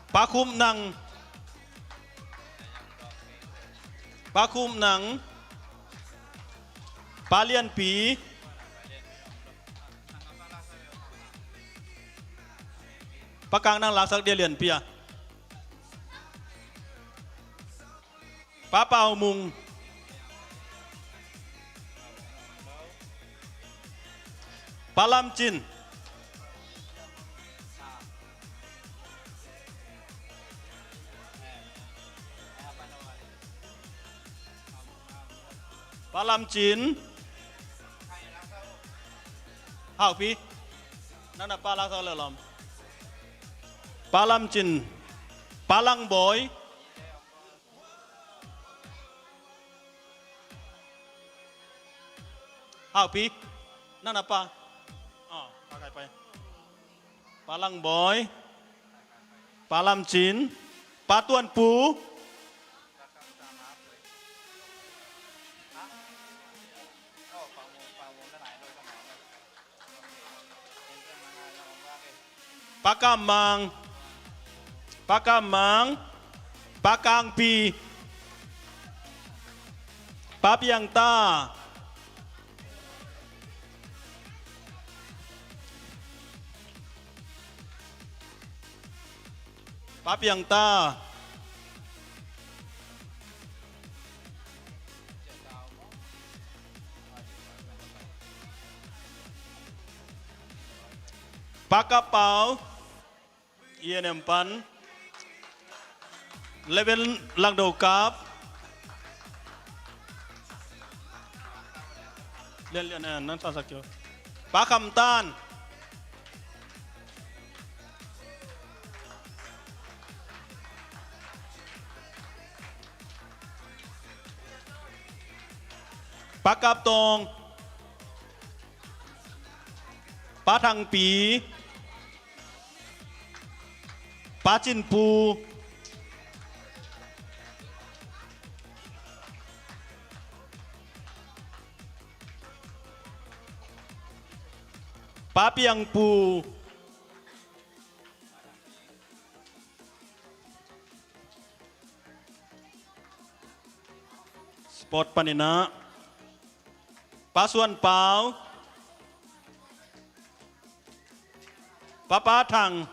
Pa Khum Nang. Pa Khum Nang. Pa Lian Pi. Pa Kang Nang laksak dia, Lian Pi a. Pa Pau Mung. Pa Lam Cin. Pa Lam Cin. Hau Pi. Nang na pa laksak leh lawm. Pa Lam Cin. Pa Lang Bawi. Hau Pi. Nang na pa. Oh, pa kai pai. Pa Lang Bawi. Pa Lam Cin. Pa Tuan Pu. Pa Kam Mang. Pa Kam Mang. Pa Kang Pi. Pa Piang Ta. Pa Piang Ta. Pa Kap Pau. E N M pan. Leven Langdo Kap. Lian, lian, eh, nan sa sa kyo. Pa Kham Tan. Pa Kap Tong. Pa Thang Pi. Pa Cin Pu. Pa Piang Pu. Sport panin ah Pa Suan Pau. Pa Pa Thang.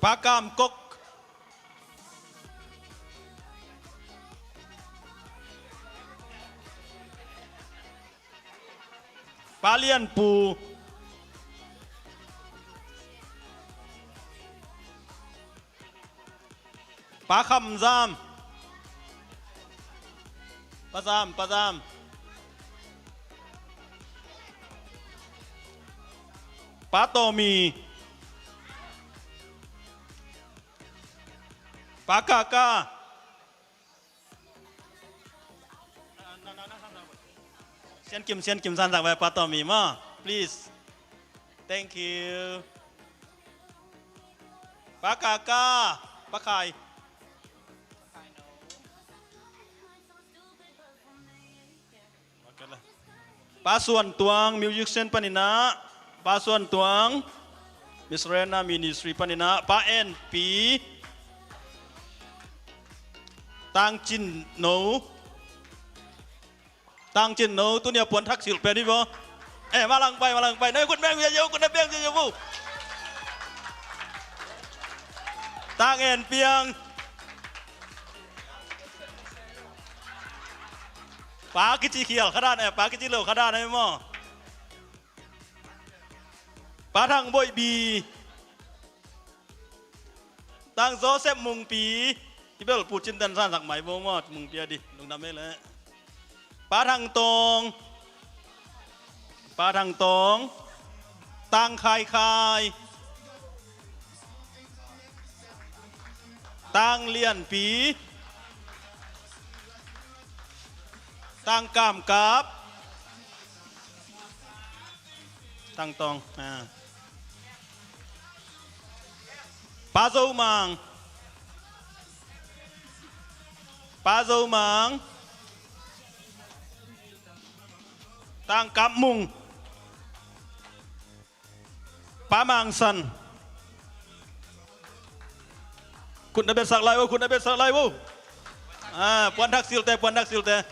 Pa Kam Kok. Pa Lian Pu. Pa Kham Zam. Pa Zam, Pa Zam. Pa Taw Mi. Pa Ka Ka. Sian Kim, Sian Kim, san sak vai Pa Taw Mi maw. Please. Thank you. Pa Ka Ka, Pa Khai. Pa Suan Tuang, musician panin ah. Pa Suan Tuang, Miss Rena Ministry panin ah. Pa En Pi. Tang Cin No. Tang Cin No, tuni a puan thak silh pen hi maw. Eh, ma lang pai, ma lang pai. Na kut meng sia yo, kut na peng sia yo bu. Tang En Piang. Pa kici khial kha dan eh, pa kici lo kha dan eh maw. Pa Thang Boih Bi. Tang Joseph Mungpi. Hi bel Pu Cin Tan San Sak Mai Bo maw, Mungpi a di. Lungdam ei leh. Pa Thang Tawng. Pa Thang Tawng. Tang Khai Khai. Tang Lian Pi. Tang Kam Kap. Tang Tawng. Ah. Pa Zo Mang. Pa Zo Mang. Tang Kap Mung. Pa Mang San. Khut na bia sak lai vo, khut na bia sak lai vo. Ah, puan thak silte, puan thak silte.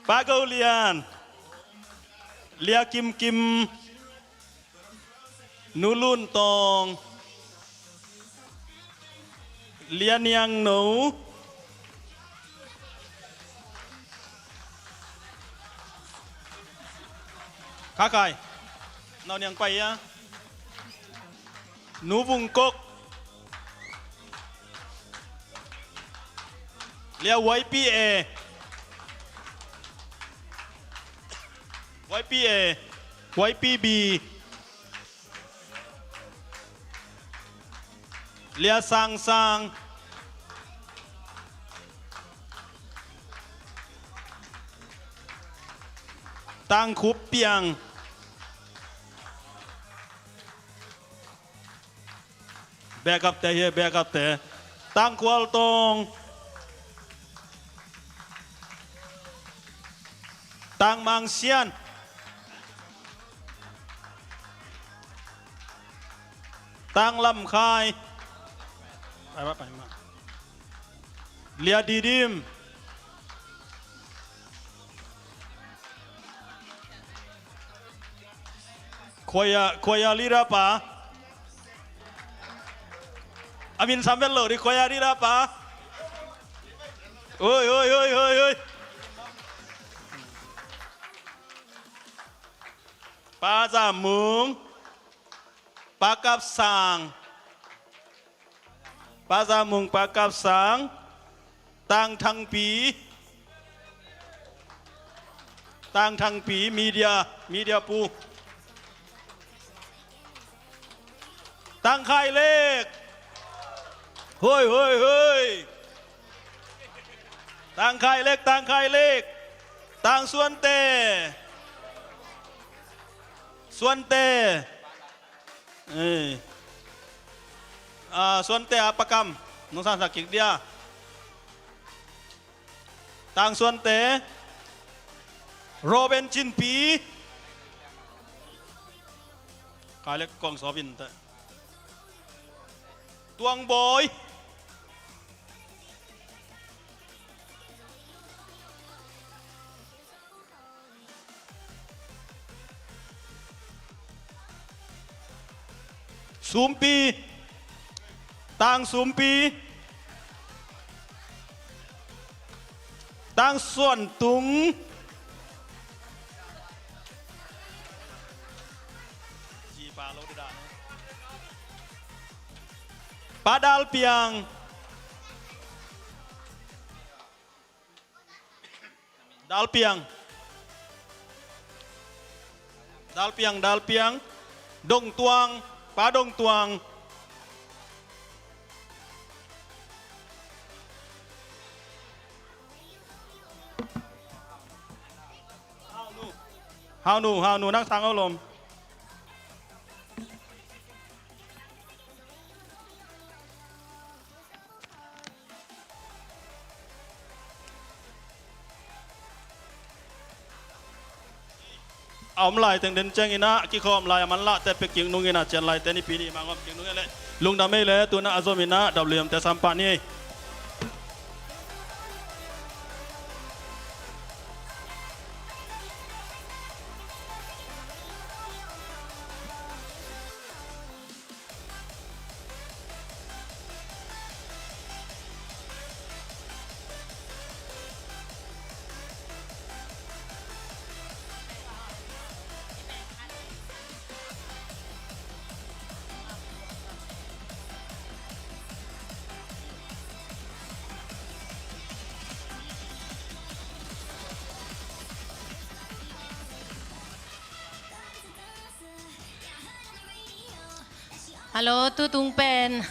Pa Go Lian. Lia Kim Kim. Nu Lun Tawng. Lia Niang No. Kha Khai. Nau Niang Pai a. Nu Vung Kok. Lia Y P A. Y P A. Y P B. Lia Sang Sang. Tang Khup Piang. Backupte hi, backupte. Tang Khual Tawng. Tang Mang Sian. Tang Lam Khai. Pai mah, pai mah. Lia Didim. Khuaia, khuaia leader pa. A min sam vet lo di, khuaia leader pa. Oi, oi, oi, oi, oi. Pa Za Mung. Pa Kap Sang. Pa Za Mung, Pa Kap Sang. Tang Thang Pi. Tang Thang Pi, media, media pu. Tang Khai Lek. Hoi, hoi, hoi. Tang Khai Lek, Tang Khai Lek. Tang Suante. Suante. Eh. Ah, Suante a Pa Kam. Nong sang sak kik dia. Tang Suante. Roben Cin Pi. Khai Lek kong sawp in ta. Tuang Bawi. Sumpi. Tang Sumpi. Tang Suan Tung. Pa Dal Piang. Dal Piang. Dal Piang, Dal Piang. Dong Tuang, Pa Dong Tuang. Hau Nu, Hau Nu, nang sang hau lom. A om lai teng den ciangin ah kikhawm lai a manlahte pia kik nungin ah cian laite nipi ni mangawm kik nungin leh lungdam ei leh tu-in ah a zomin ah W M te sam pah ni. Hello, tutung pen,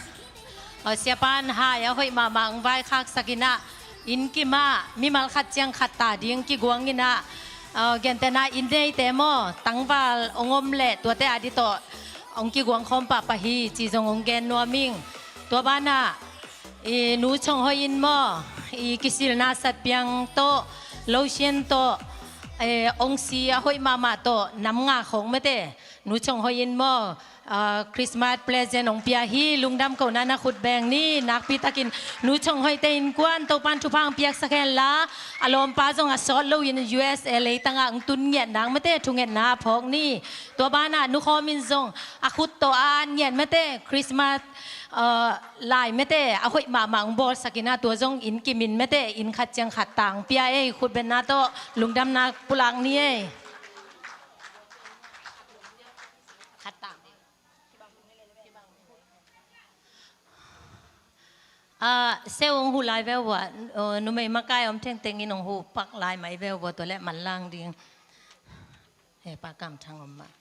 uh, siapan hai a hoih mahmah hong vaikhaksak in ah, inn kimah mimal khat ciang khat ta ding kiguang in ah, uh, gentehna inn neite maw, tangval hong om leh tuate a ding tawh hong kiguang khawm pahpah hi ci zong hong gen nuam ing. Tua banah i Nu Chong Hoih in maw, i kisilna satpiang tawh, lotion tawh, eh, hong si a hoih mahmah tawh nam nga khawng mate, Nu Chong Hoih in maw, ah, Christmas present hong pia hi. Lungdam kohna na khut beng ni. Nakpi takin Nu Chong Hoihte innkuan Topan thupha hong piaksak hen la, a lawmpa zong a sawt loin U S A leitangah hong tun ngiat nang mate, thungetna a phawk ni. Tua banah Nu Khawm in zong a khut tawh a an ngiat mate, Christmas, ah, lai mate a hoih mahmah hong bawlsak in ah, tua zong inn kimin mate, inn khat ciang khat ta hong pia ei. Khutbetna tawh lungdamna pulak ni ei. Khat ta. Ah, seu hong huh lai veu vua, uh, numei makai om thengteng in hong huh pak lai mai veu vua, tua leh manlang ding. He, Pa Kam Thang om mah.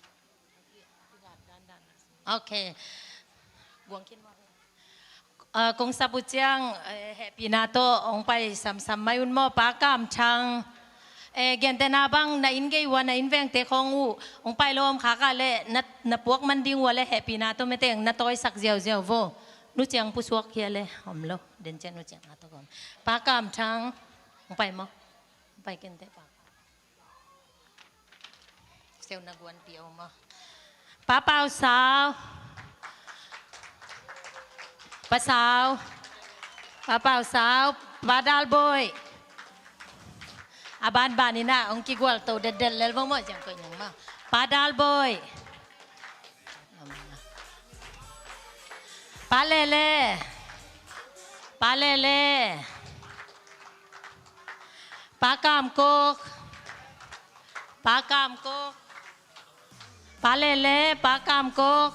Ok. Guang khin mah. Ah, kong sap uh ciang, eh, hehpihna tawh hong pai samsam mai un maw, Pa Kam Thang. Eh, gentehna bang na inn gei uh a, na inn vengte khawng uh hong pai lo om khak a leh, na, na puak man ding uh a leh hehpihna tawh mate na tawisak ziauziau vo. Nu Ciang pusuak hi a leh om lo, den ciang Nu Ciang a tawh om. Pa Kam Thang, hong pai maw? Hong pai kenteh Pa. Seu na guanpi om maw? Pa Pau Sau. Pa Sau. Pa Pau Sau. Pa Dal Bawi. A banban in ah hong kigual to detdet lel vo maw, ciang koih nang maw. Pa Dal Bawi. Pa Lele. Pa Lele. Pa Kam Kok. Pa Kam Kok. Pa Lele, Pa Kam Kok.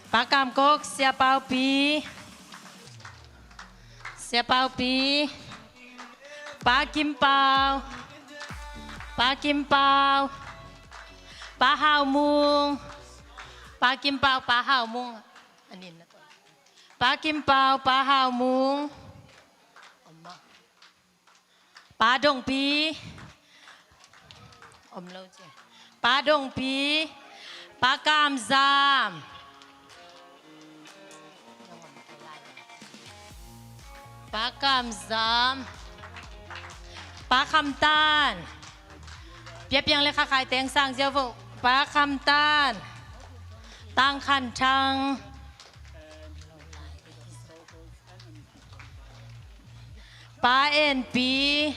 Pa Kam Kok, Sia Pau Pi. Sia Pau Pi. Pa Kim Pau. Pa Kim Pau. Pa Hau Mung. Pa Kim Pau, Pa Hau Mung. Anin na to. Pa Kim Pau, Pa Hau Mung. Om maw? Pa Dong Pi. Om lo ci. Pa Dong Pi. Pa Kam Zam. Pa Kam Zam. Pa Kham Tan. Pia piang le kha khai teng sang ziau vo. Pa Kham Tan. Tang Khan Thang. Pa En Pi.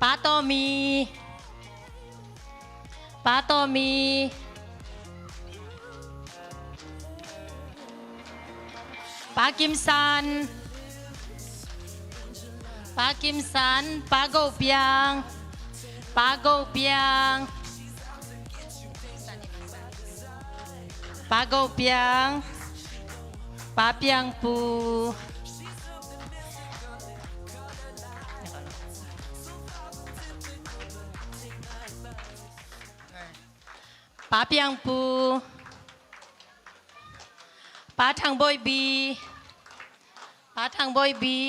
Pa Taw Mi. Pa Taw Mi. Pa Kim San. Pa Kim San. Pa Go Piang. Pa Go Piang. Pa Go Piang. Pa Piang Pu. Pa Piang Pu. Pa Thang Bawi Bi. Pa Thang Bawi Bi.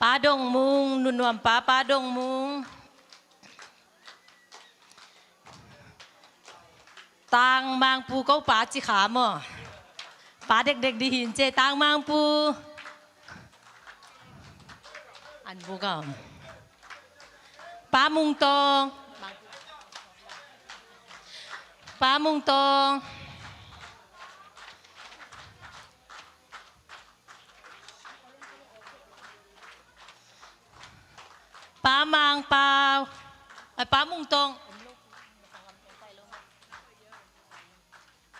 Pa Dong Mung, nunuam pa, Pa Dong Mung. Tang Mang Pu ko pa ci kha maw. Pa dekdek di hin ce, Tang Mang Pu. An bu gam. Pa Mung Tong. Pa Mung Tong. Pa Mang Pau. Ai, Pa Mung Tong.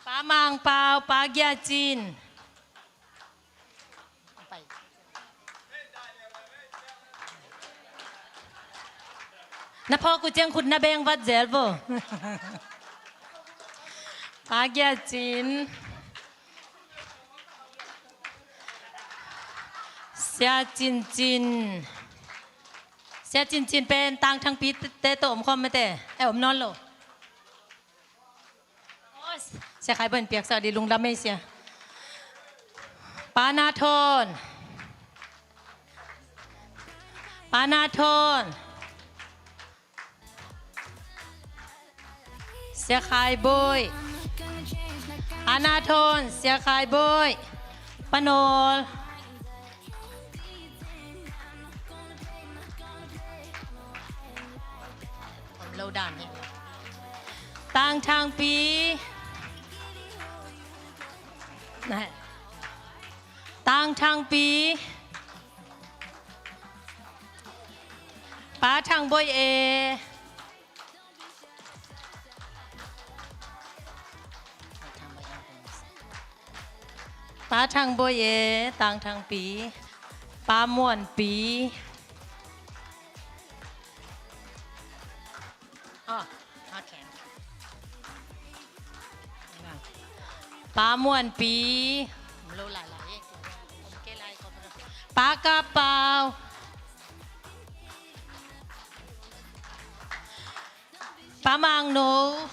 Pa Mang Pau, Pa Gia Cin. Na phawk uh ciang khut na beng vat zel vo. Pa Gia Cin. Sia Cincin. Sia Cincin pen Tangthangpi te tawh om khawm mate. Eh, om nawn lo. Sia Khai Bawi in piaksak dih lungdam ei sia. Pa Na Thawn. Pa Na Thawn. Sia Khai Bawi. Pa Na Thawn, Sia Khai Bawi. Pa Nawl. Om lo dan hi. Tangthangpi. Tangthangpi. Pa Thang Bawi e. Pa Thang Bawi e, Tangthangpi. Pa Muanpi. Oh, okay. Pa Muanpi. Pa Kap Pau. Pa Mang No.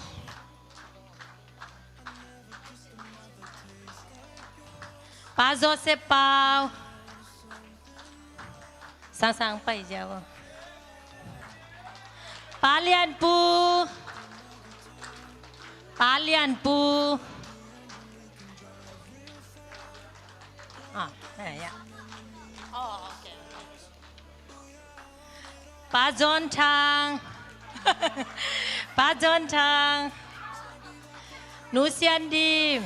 Pa Joseph Pau. Sangsang pai ziau. Pa Lian Pu. Pa Lian Pu. Ah, eh, ya. Oh, okay. Pa John Thang. Pa John Thang. Nu Sian Dim.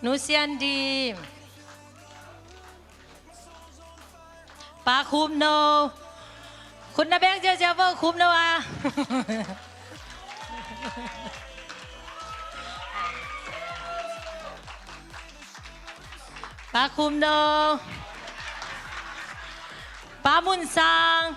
Nu Sian Dim. Pa Khum No. Khut na beng ziazia vo, Khum No a. Pa Khum No. Pa Mun Sang.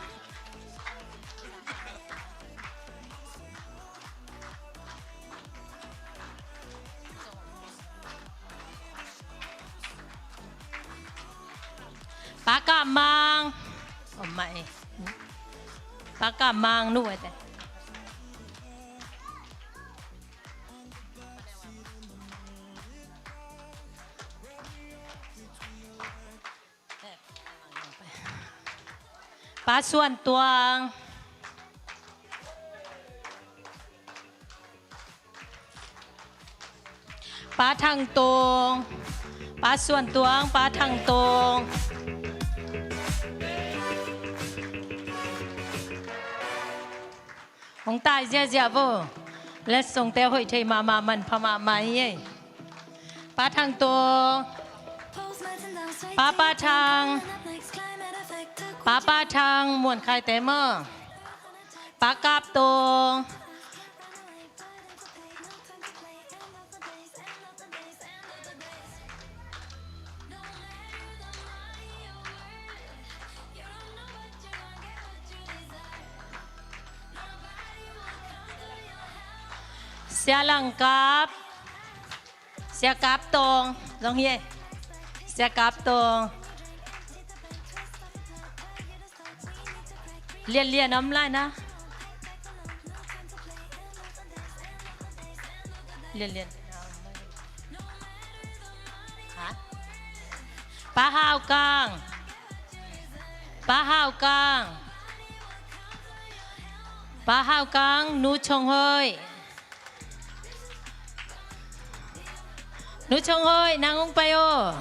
Pa Kap Mang. Om mah e. Pa Kap Mang nu e te. Pa Suan Tuang. Pa Thang Tawng. Pa Suan Tuang, Pa Thang Tawng. Hong tai ziazia vo. Letsongte hoih thei mahmah, manpha mahmah hi ei. Pa Thang Tawng. Pa Pa Thang. Pa Pa Thang, Muan Khai te maw. Pa Kap Tawng. Sia Lang Kap. Sia Kap Tawng. Zong hi e. Sia Kap Tawng. Lian lian om lai na. Lian lian. Ha? Pa Hau Kang. Pa Hau Kang. Pa Hau Kang, Nu Chong Hoih. Nu Chong Hoih, nang hong pai aw.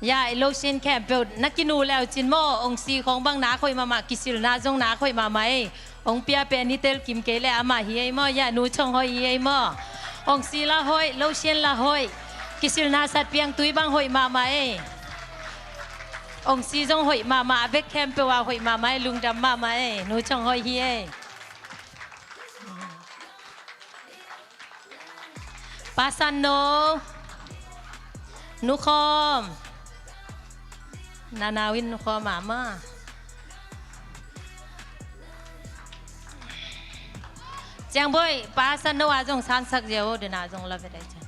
Ya, i lo sin khempeuh na kinu leu cin maw, ong si khong bang nak hoih mahmah, kisilna zong nak hoih mahmah ei. Ong pia pen i tel kim kei le amah hi ei maw, ya, Nu Chong Hoih hi ei maw. Ong si la hoih, lo sin la hoih. Kisilna sat piang tui bang hoih mahmah ei. Ong si zong hoih mahmah, a bek khempeuh a hoih mahmah ei, lungdam mahmah ei, Nu Chong Hoih hi ei. Pa San No. Nu Khawm. Na nau in Nu Khawm a maw. Ciang Bawi, Pa San No a zong sangsak zia o, dena zong la ve dai ciang.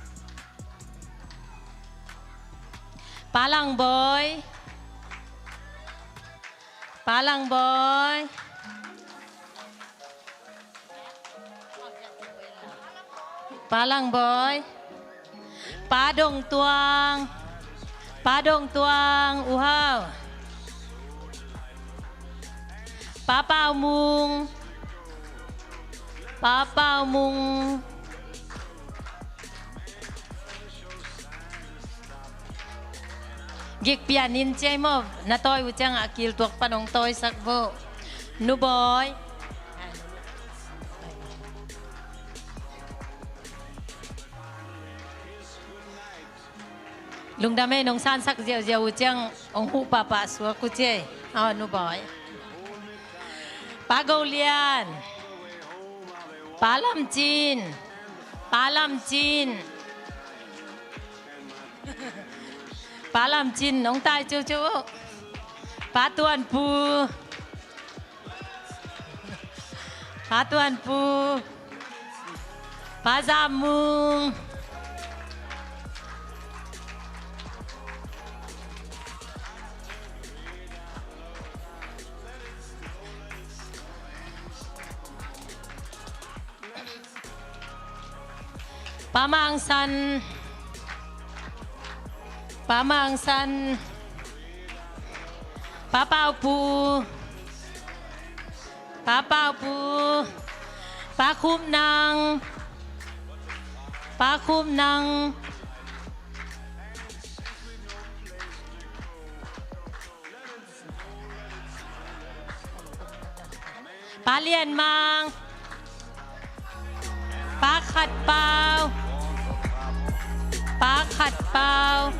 Pa Lang Bawi. Pa Langbawi. Pa Langbawi. Pa Dong Tuang. Pa Dong Tuang, U Hau. Pa Pau Mung. Pa Pau Mung. Gik pian in ciai maw, na tawi uh ciangah kiltuak pan hong tawisak vo. Nu Bawi. Lungdam ei, nong sansak ziauziau uh ciang hong huh pahpah suak uh ciai. Aw, Nu Bawi. Pa Go Lian. Pa Lam Cin. Pa Lam Cin. Pa Lam Cin, nong tai ciuciu uh. Pa Tuan Pu. Pa Tuan Pu. Pa Zam Mung. Pa Mang San. Pa Mang San. Pa Pau Pu. Pa Pau Pu. Pa Khup Nang. Pa Khup Nang. Pa Lian Mang. Pa Khat Pau. Pa Khat Pau.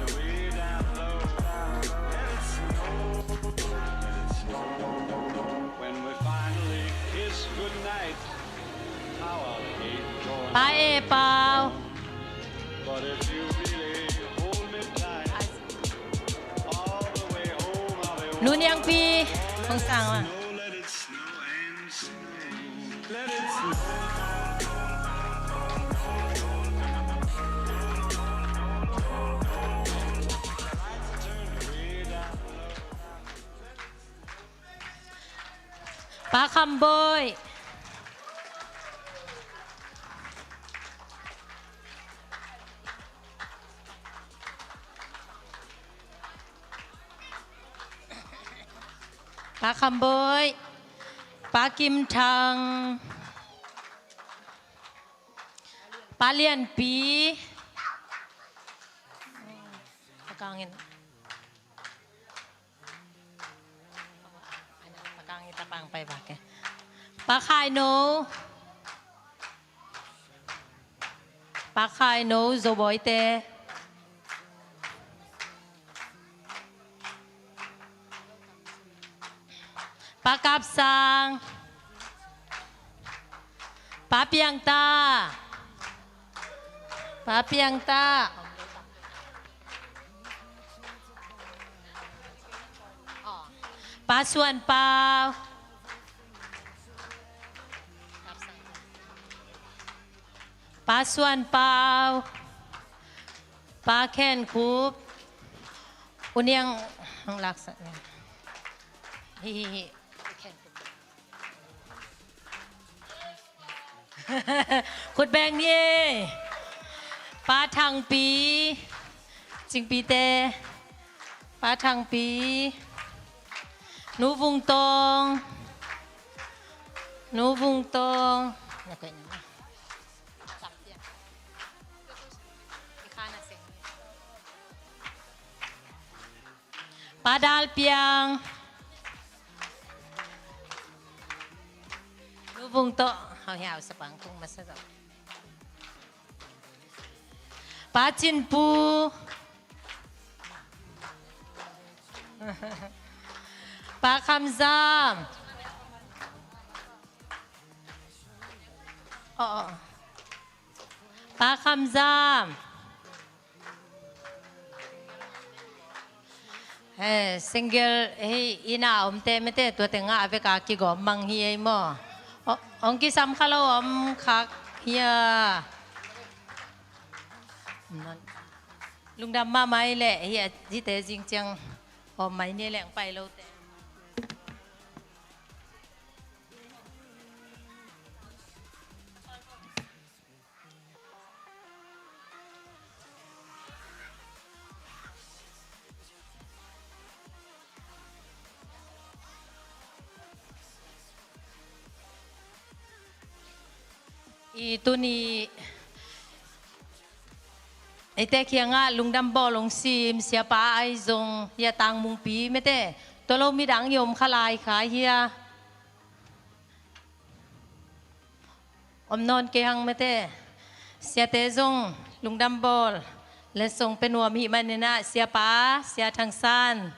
Pa E Pau. Nu Niang Pi. Hong sang a. Pa Kham Bawi. Pa Kham Bawi. Pa Kim Thang. Pa Lian Pi. Pa Kang In. Pa Kang In, ta pang pai bak e. Pa Khai No. Pa Khai No, Zo Bawi te. Pa Kap Sang. Pa Piang Ta. Pa Piang Ta. Pa Suan Pau. Pa Suan Pau. Pa Khen Khup. U Niang, hong laksak ni. Hi, hi, hi. Khut beng ni. Pa Thang Pi. Cing Pi te. Pa Thang Pi. Nu Vung Tong. Nu Vung Tong. Pa Dal Piang. Nu Vung Tong. Hau hiau sapang kung masa tong. Pa Cin Pu. Pa Kham Zam. Oh, oh. Pa Kham Zam. He, single, he, inn a om te mete, tua te ngah vek a kigawm mang hi ei maw. O, ong kisam kha lo om khak hi a. Lungdam mahmah ei leh, hi a, hi te zing ciang om mai ni leng pai lo te. I tuni eite kiangah lungdam bawl hong sim siapa ahi zong, ya Tang Mungpi mete, tua lo midang i om kha lai kha hia? Om nawn kei hang mete. Siate zong lungdam bawl letsong pia nuam hih maninah, siapa Sia Thang San.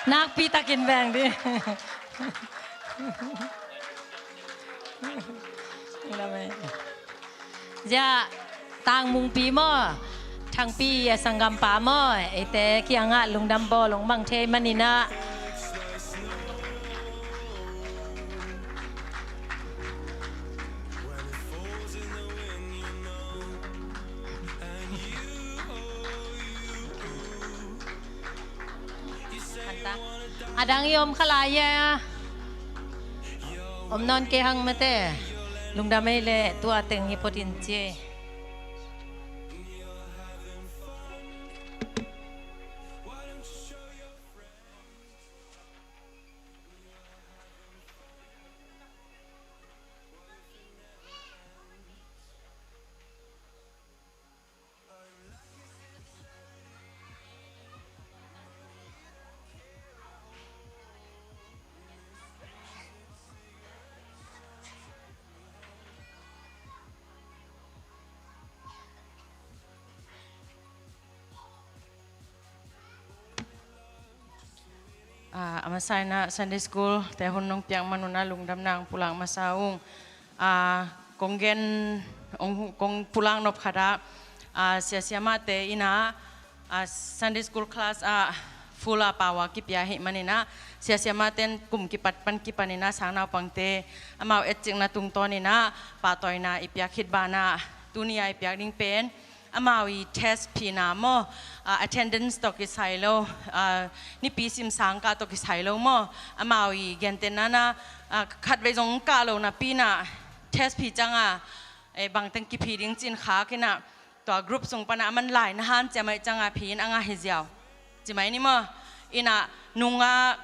Nakpi takin veng dih. Amen. Zia Tang Mungpi maw, Thangpi a sanggampa maw, eite kiangah lungdam bawl hong mang thei maninah. A dang i om kha lai a, om nawn kei hang mete. Lungdam ei leh tua teng hi phot in ci. Ah, a masa inah Sunday school te hun nong piak man unah lungdam nang pulak masa ung. Ah, kong gen, kong, kong pulak nop khat ah, ah, sia siamahte inah, ah, Sunday school class ah full a pau a kipia hih maninah, sia siamahte in kum kipat pan kipan inah sang naupangte amau etcikna tungtawn inah pahtawina i piak khit banah, tuni a i piak ding pen amau i test phina maw, ah, attendance tawh kisai lo, ah, nipi sim sang kah tawh kisai lo maw, amau i gentehna na, ah, khatvei zong kah lo napi inah test phi ciangah, eh, bangteng kiphi ding ci-in khak inah, tua group sung panah a man lai na hanciam ahih ciangah phi in a ngah hi ziau. Ci mai ni maw, inah nungah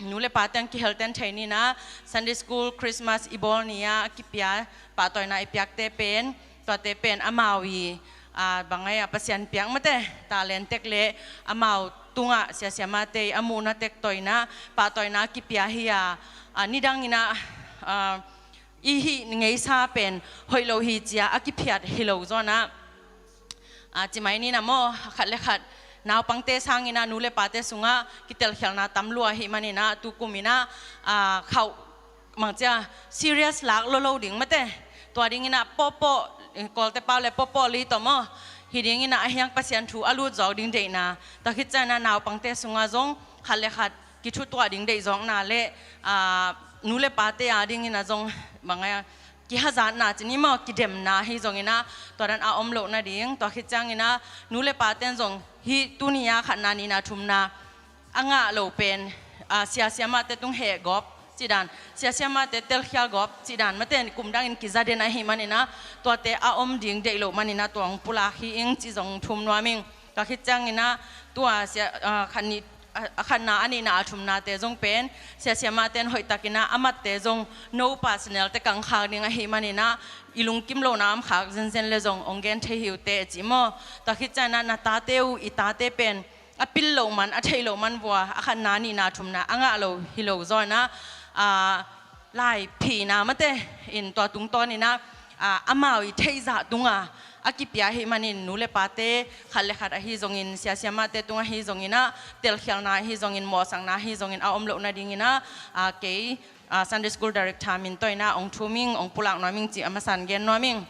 nu le pa teng kihelten thei ninah, Sunday school, Christmas i bawl ni-ah a kipia pahtawina i piakte pen, tuate pen amau i, ah, bang ai-ah Pasian piak mate, talent tek le amau tungah sia siamahte i a muhna tek tawh inah pahtawina a kipia hi a, ah, nidang inah, ah, i hih ngeisa pen hoih lo hi cia a kiphiat hi lo zawnah, ah, ci mai ninah maw, khat le khat naupangte sanginah nu le pate sungah kitelkhialhna tam lua ahih maninah tukum inah, ah, khauh mangcia serious lak lo lo ding mate. Tua dinginah pawhpawh, Kawlte pau le pawhpawh li tawh maw, hi dinginah a hiang Pasian thu a lut zawk ding deihna, tua khit cianginah naupangte sungah zong khat le khat kithutuah ding deihzawkna le, ah, nu le pate a dinginah zong bang ai-ah kihazatna ci ni maw, kidemna hi zonginah tua dan a om loh nading, tua khit cianginah nu le pate in zong hih tuni-a khatna nihna thumna a ngah lo pen, ah, sia siamahte tung heh gawp cih dan, sia siamahte telkhial gawp cih dan mate kum dangin kiza den ahih maninah tuate a om ding deih loh maninah tua hong pulak hi ing cih zong thum nuam ing. Tua khit cianginah tua sia, ah, khat nih, a, a khatna, a nihna, a thumnate zong pen sia siamahte in hoihtakinah a matte zong no personal te kangkhak ding ahih maninah i lungkim lohna om khak zenzen le zong hong gen thei hi uh teh ci maw. Tua khit cianginah na tate uh, i tate pen a pil loh man, a theih loh man vua a khatna, nihna, thumna a ngah lo hi lo zawnah, ah, laiphina mate in tua tungtawninah, ah, amau i theihzah tunga a kipia ahih manin nu le pate khat le khat ahi zongin, sia siamahte tung ahi zonginah telkhialhna ahi zongin, mawhsakna ahi zongin a om loh nadinginah, ah, kei, ah, Sunday School Director min tawh inah hong thum ing, hong pulak nuam ing cih a masan gen nuam ing.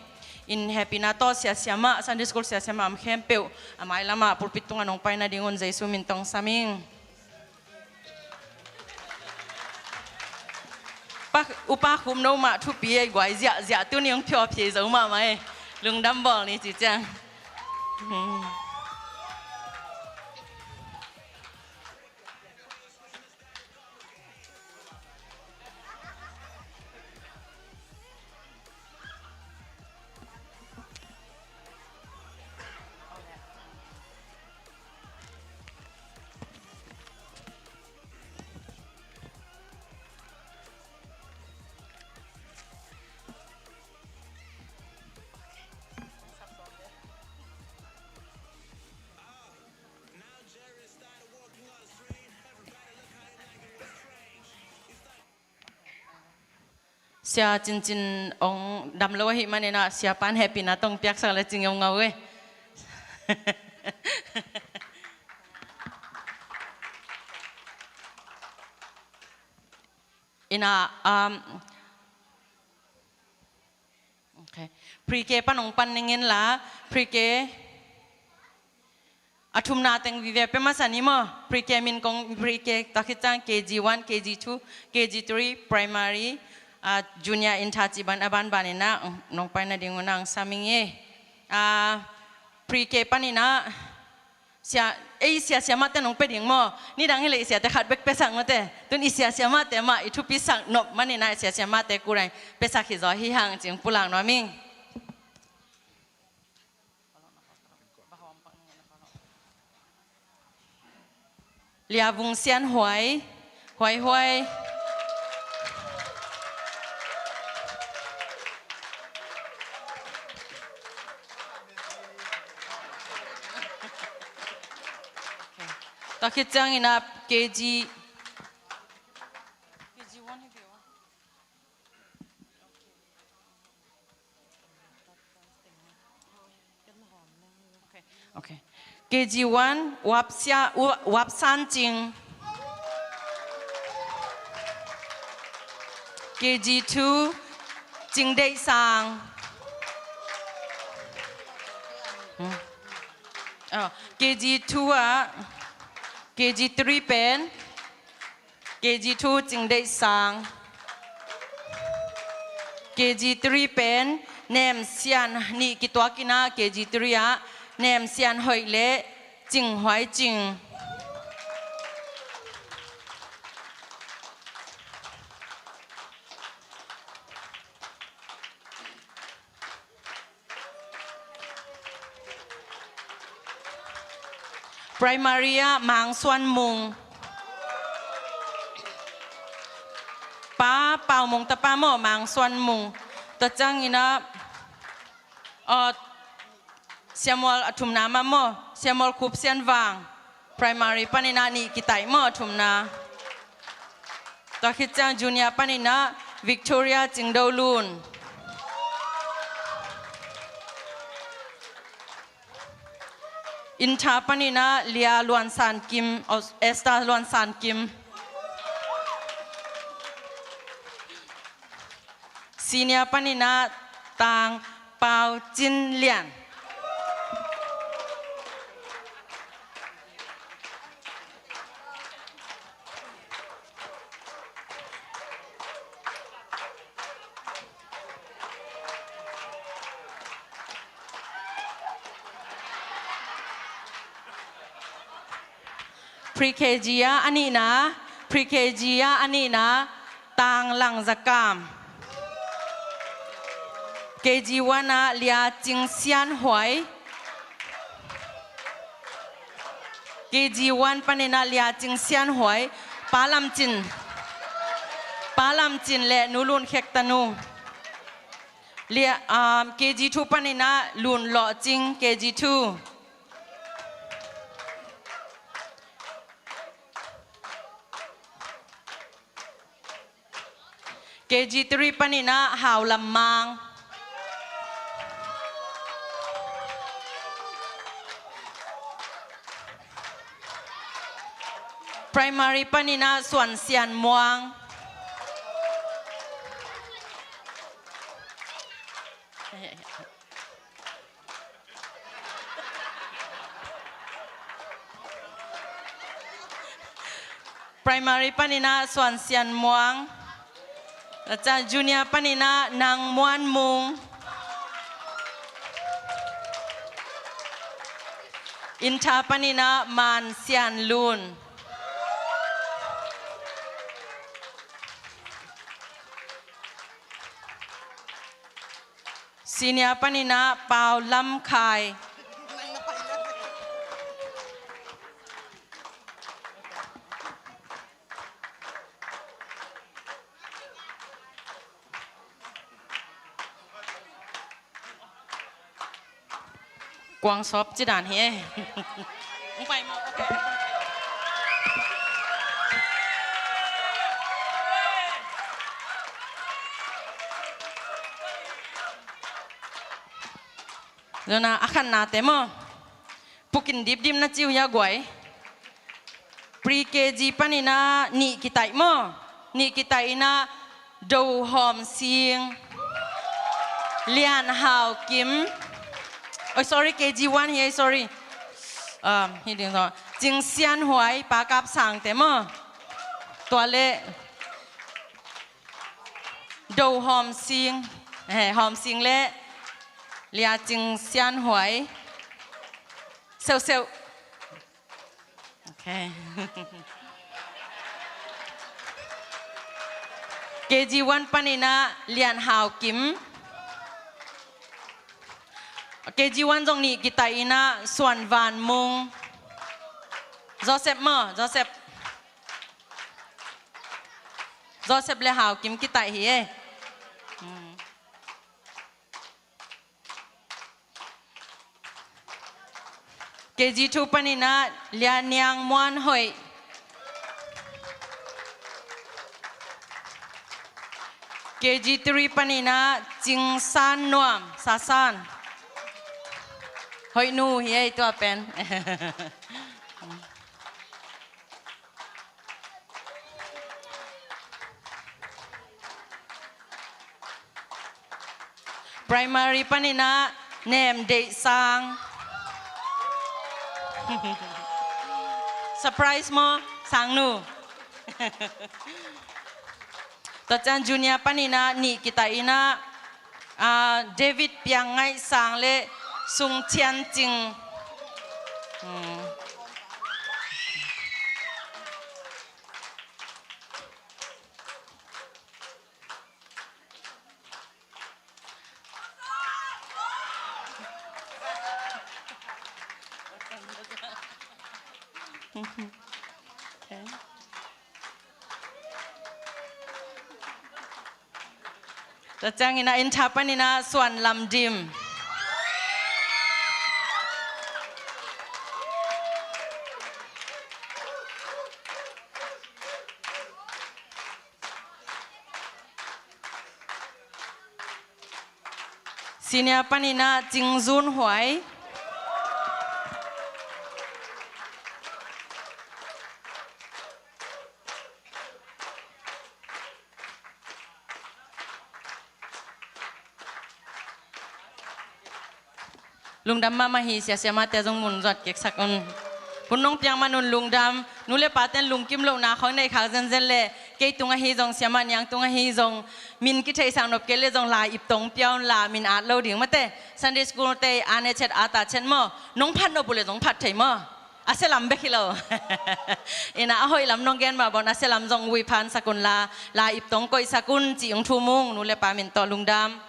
In hehpihna tawh sia siamah, Sunday School sia siamah om khempeuh a mailamah pulpit tungah nong pai nadingun Jesu min tawh hong sam ing. Pa, upa Khupno mah thupi ei, guai ziahziah, tuni hong phiawphiai zo mahmah ei. Lungdam bawl ni ci ciang. Hmm. Sia Cincin hong dam lo ahih manin ah, Siapa in hehpihna tawh piaksak le cing ngau ngau e. Ina, um, okay. Pre-K pan hong pan ning in la, pre-K a thumna teng vive pia masa ni maw. Pre-K min kong, pre-K tua khit ciang K G one, K G two, K G three, primary, ah, junior, inter cih bang a banban in ah, mm, nong paina ding un ah hong sam ing e. Ah, pre-K panin ah, sia, ei, sia, siamah te nong pia ding maw. Nidang hi leh i siate khat bek piasak nute. Tun i sia, siamah te mah i thupisak nop manin ah, i sia, siamah te kul dang piasak hi zaw hi hang ci-in pulak nuam ing. Lia Vung Sian Huai, Huai Huai. Tua khit ciangin ah K G, K G one hi ve ua. Okay. K G one, Wap Sia, Wa-, Wap San Cing. K G two, Cing Deih Sang. Hmm. Oh, K G two ah, K G three pen, K G two Cing Deih Sang. K G three pen Nem Sian, nih kituak in ah K G three ah Nem Sian Hoih le Cing Huai Cing. Primary ah Mang Suan Mung. Pa Pau Mung tapa maw, Mang Suan Mung. Tua ciangin ah, uh, Siamual a thumna mah maw, Siamual Khup Sian Vang. Primary panin ah nih kitaih maw, a thumna. Tua khit ciang junior panin ah Victoria Cing Do Lun. Inter panin ah Lia Luan San Kim, oh, Esther Luan San Kim. Senior panin ah Tang Pau Cin Lian. Pre-K G ah a nihna, Pre-K G ah a nihna, Tang Lang Za Kam. K G one ah Lia Cing Sian Huai. K G one panin ah Lia Cing Sian Huai, Pa Lam Cin. Pa Lam Cin le Nu Lun Khek Tanu. Lia, um, K G two panin ah Lun Lawh Cing, K G two. K G three panin ah Hau Lam Mang. Primary panin ah Suan Sian Muang. Primary panin ah Suan Sian Muang. Tua ciang junior panin ah Nang Muan Mung. Inter panin ah Man Sian Lun. Senior panin ah Pau Lam Khai. Kuang sawp ci dan hi e. Hong pai maw? Okay. Zona a khatnate maw? Pukin dipdip na ciu ya guai. Pre K G paninah nih kitaih maw? Nih kitaih inah Do Hawm Sing, Lian Hau Kim. Oi, sorry, K G one hi ei, sorry. Um, hi ding so. Cing Sian Huai, Pa Kap Sangte maw? Tua le Do Hawm Sing, eh, Hawm Sing le Lia Cing Sian Huai. Seu seu. Okay. K G one paninah Lian Hau Kim. K G one zong nih kitaih inah Suan Van Mung. Joseph maw, Joseph. Joseph le Hau Kim kitaih hi e. Hmm. K G two paninah Lia Niang Muan Hoih. K G three paninah Cing San Nuam, Sasan. Hoih nu hi ei tua pen. Primary paninah Nem Deih Sang. Surprise maw, Sangnu? Tua ciang junior paninah nih kitaih inah, ah, David Piang Ngaih Sang le Sung Thian Cing. Hmm. Okay. Tua ciangin a inntha paninah Suan Lam Dim. Senior paninah Cing Zun Huai. Lungdam mahmah hi, sia siamahte zong mun zuat keksak un. Hun nong piak man un lungdam. Nu le paten lungkim lohna khawng nei khak zenzen le, kei tung ahi zong, siamah niang tung ahi zong, min kitheihsak nop kei le zong la ip tong pia un la, min at lo ding mate. Sunday school te a ne chet a ta chet maw? Nong phat nop uh le zong phat thei maw? A sia lam bek hi lo. Ina a hoih lam nong gen mah bang a sia lam zong vui phan sak un la, la ip tong koih sak un ci ung thu mung, nu le pa min tawh lungdam.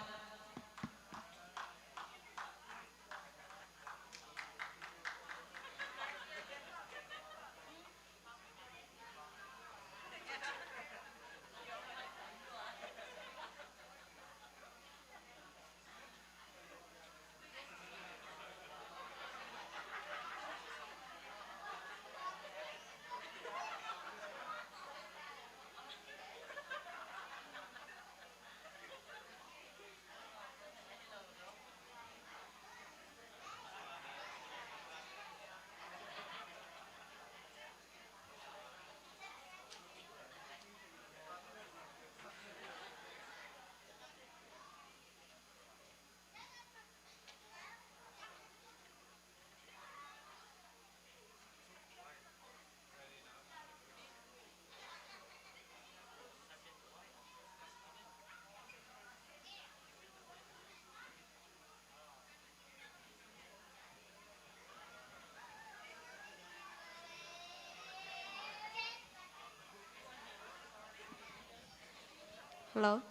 Hello.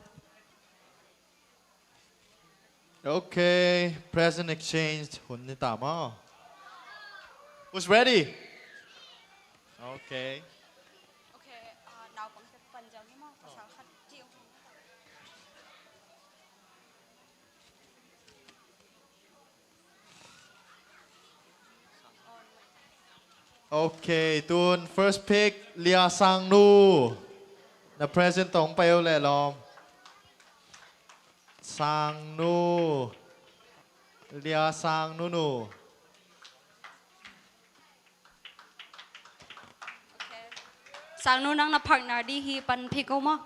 Okay, present exchange hun ni ta maw? Who's ready? Okay. Okay, ah, naupang te pan ziau ni maw, pasal khat ci ung. Okay, tun first pick, Lia Sangnu. Na present tawh hong pai uh leh lawm. Sangnu. Lia Sang Nunu. Sang Nu, nang na partner di hi, pan phi ko maw?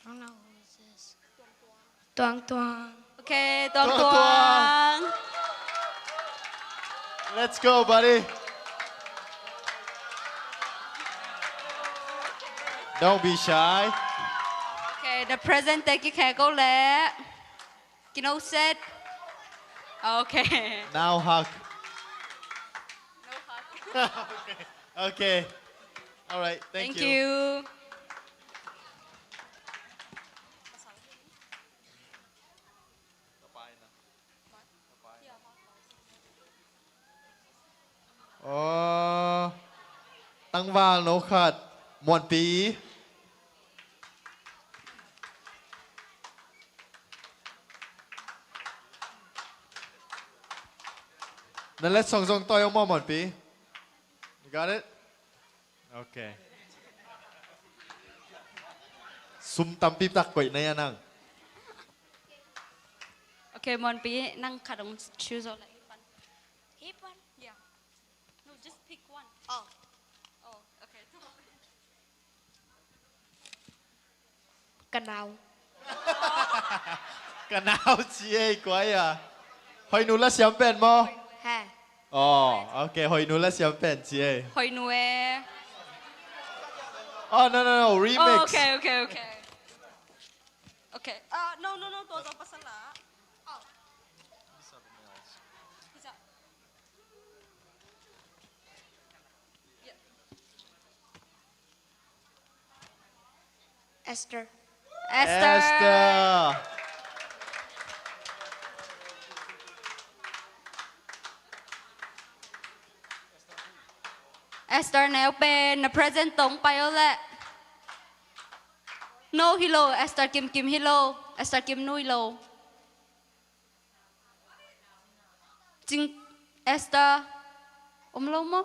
I don't know who is this. Tuang Tuang. Okay, Tuang Tuang Tuang. Tuang. Let's go, buddy. Don't be shy. Okay, the present, take it, can go le. Kino set. Okay. Now hug. No hug. Okay. Okay. All right. Thank you. Thank you. Aw, tangval no khat, Muanpi. Na letsong zong tawi om maw, Muanpi? You got it? Okay. Sum tampi tak koih na hia nang. Okay, Muanpi, nang khat hong choose aw la. Hih pan. Hih pan? Yeah. No, just pick one. Oh. Oh, okay. Ka nau. Ka nau ci ei, kuai a. Hoih nu la siam pen maw? He. Oh, okay, hoih nu la siam pen ci ei. Hoih nu e. Oh, no, no, no, remix. Oh, okay, okay, okay. Okay. Ah, no, no, no, tua zong pasal la. Oh. Esther. Esther. Esther. Esther neu pen na present tawh pai aw leh. No hi lo, Esther Kim Kim hi lo, Esther Kim Nu hi lo. Cing Esther om lo maw?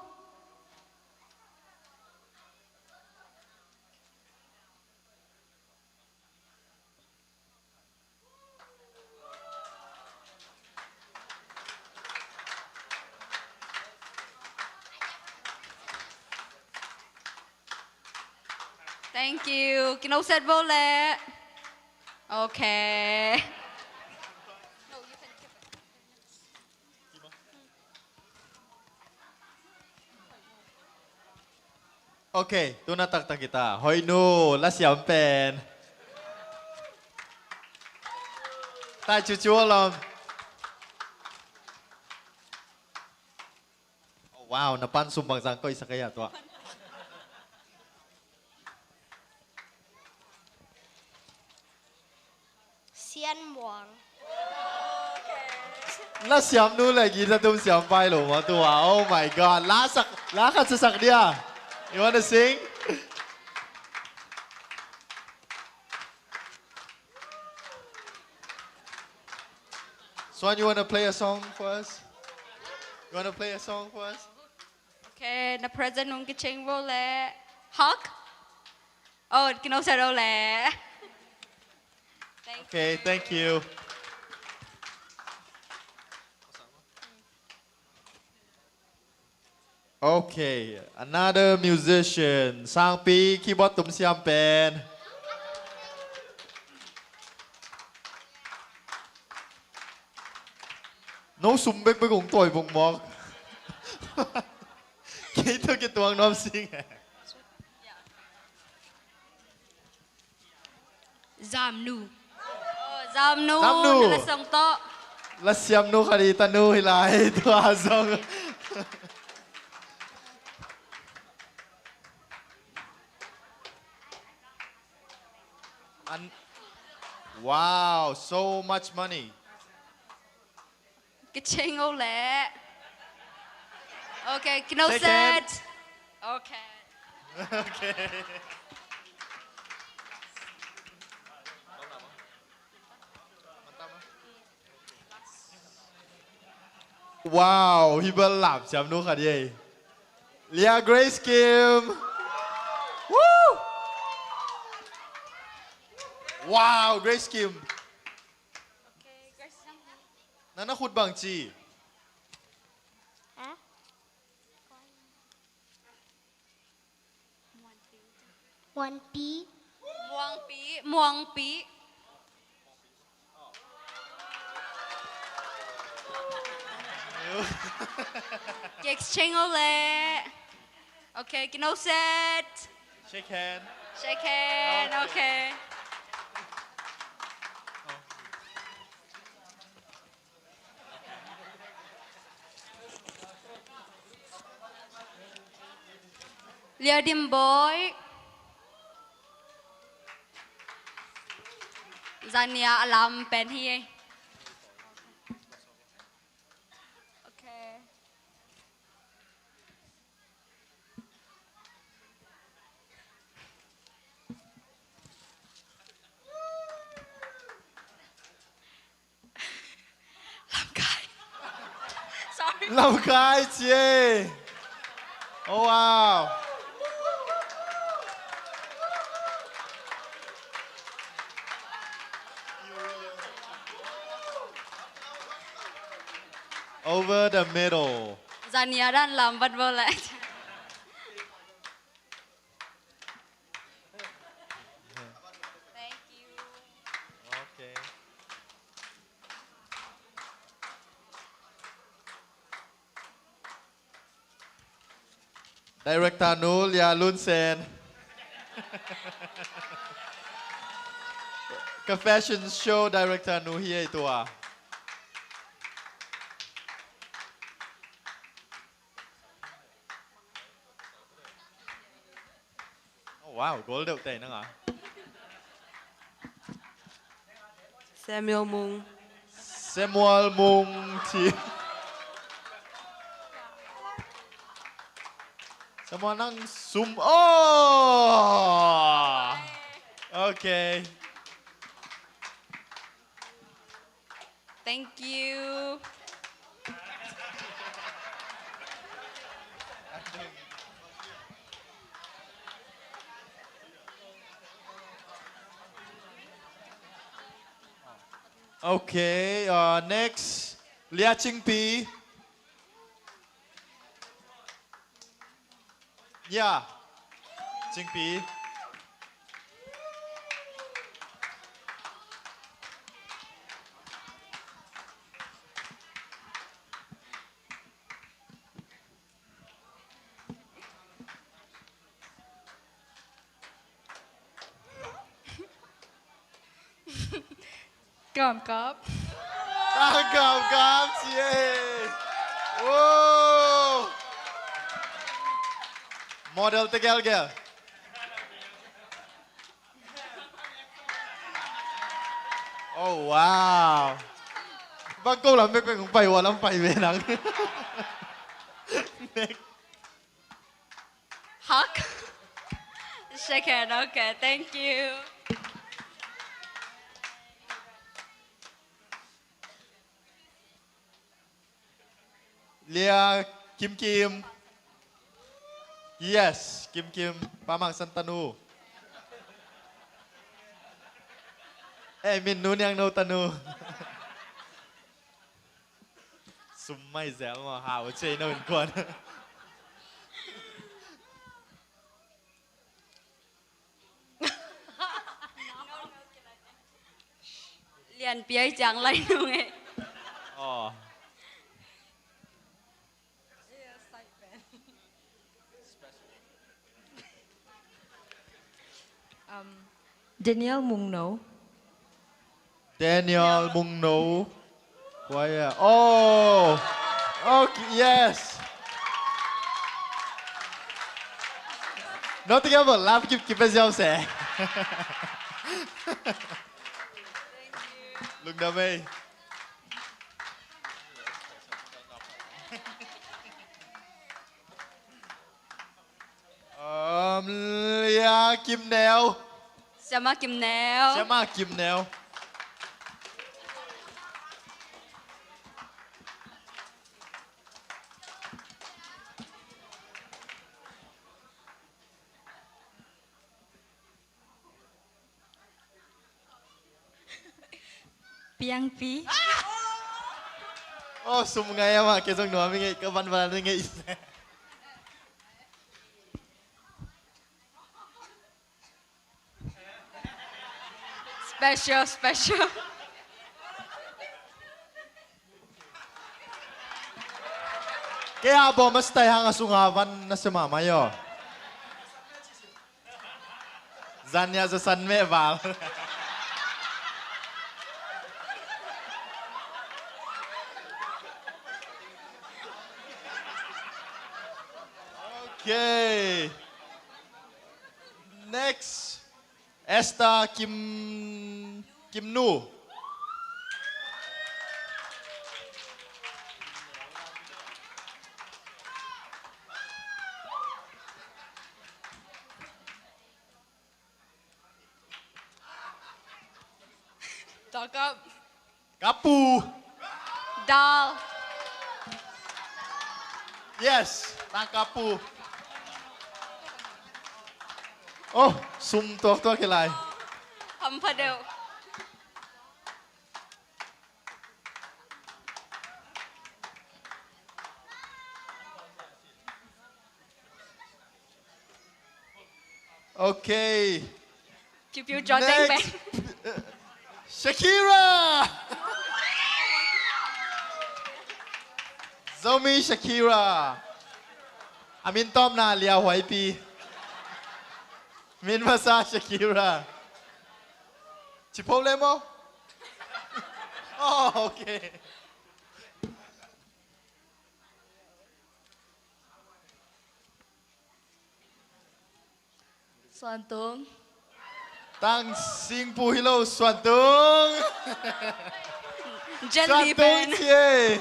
Thank you. Kino set bo le. Okay. Okay, tu na taktak kita. Hoih nu, la siam pen. Tai cucu a lom. Oh, wow, na pan sum bangzah koihsak a hia tua. Sian Muang. La siam nu le guitar tum siam pai lo maw tua. Oh my God. La sak, la khat sa sak dia. You wanna sing? Swan, you wanna play a song for us? You wanna play a song for us? Okay, na present nung kiching bo le. Hawk? Oh, kino set bo le. Thank you. Okay, thank you. Okay, another musician. Sangpi, keyboard tum siam pen. No sum bekbek hong tawi buk mawk. Kei tawh kituak nuam sing e. Zamnu. Oh, Zamnu. Zamnu. Na la song tawh. La siam nu khat i ta nu hi lai tua zong. An-, wow, so much money. Kiching o le. Okay, kino set. Okay. Okay. Wow, hi bel lam siam nu khat ei. Lia Grace Kim. Woo! Wow, Grace Kim. Nang na khut bang ci? Muangpi. Muangpi. Muangpi. Ki exchange o le. Okay, kino set. Shake hand. Shake hand. Okay. Lia Dim Boy. Zania a lam pen hi. Okay. Lamkai. Sorry. Lamkai ci e. Oh, wow. Over the middle. Zania dan lam bat bole. Thank you. Okay. Director nu Lia Lun Sen. Ka fashion show director nu hi ei tua. Oh, wow, goal deuh tei nang a. Samuel Mung. Samuel Mung ci. Samuel nang sum. Oh! Okay. Thank you. Okay, uh, next, Lia Chingpi. Yeah. Chingpi. Kamkap. Kamkap ci e. Wow. Model tegel gel. Oh, wow. Bang ko lam mek mek pai wa lam pai ve nang. Mek. Hug. Shake hand. Okay, thank you. Lia Kim Kim. Yes, Kim Kim. Pa Mang San tanu. Eh, min nu niang no tanu. Sum mai zel mo, hau cei no in kuan. Lian piai ciang lai nung e. Oh. Um, Daniel Mungno. Daniel Mungno. Choir. Oh. Okay, yes. Not together, love keep keep us young, sir. Lungdam ei. Um, Lia Kim Neu. Siama Kim Neu. Siama Kim Neu. Piangpi. Oh, sum ngai ama, kei zong nuam i ngei, ka van van i ngei. Special, special. Kei a bawm a sitai hang a sunga van na sia mahmah i aw. Zan nia za san meh val. Okay. Next. Esther Kim, Kim Nu. Takap. Kapu. Dal. Yes, tang kapu. Oh, sum tuaktuak hi lai. Hampha deuh. Okay. Piu piu jaw teng peng. Next. Shakira. Zomi Shakira. A min tawpna Lia Huaipi. Min masa Shakira. Ci pho le maw? Oh, okay. Suantung. Tang singpu hi lo, Suantung. Jet Li Suantung pen. Ci e.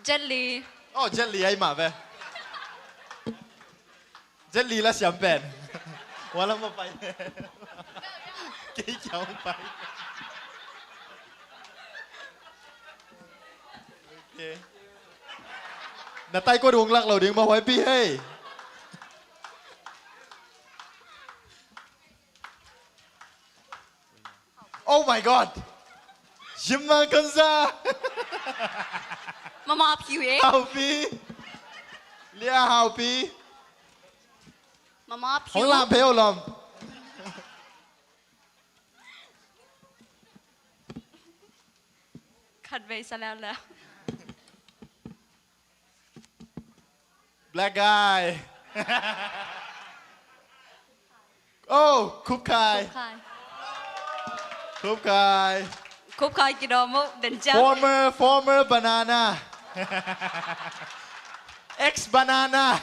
Jet Li. Oh, Jet Li ai mah ve. Jet Li la siam pen. Wala ma pai. Kei kiang pai. Okay. Na tai ko dung lak lo ding ma Huaipi hei. Oh my God. Jim Mang Kanza. Mama Piu e. Haupi. Lia Haupi. Mama Piu. Hong lam pheu lom. Khat vei sa lel lel. Black guy. Oh, Khup Khai. Khup Khai. Khup Khai. Khup Khai kidawm uh, den ciang. Former, former banana. Ex banana.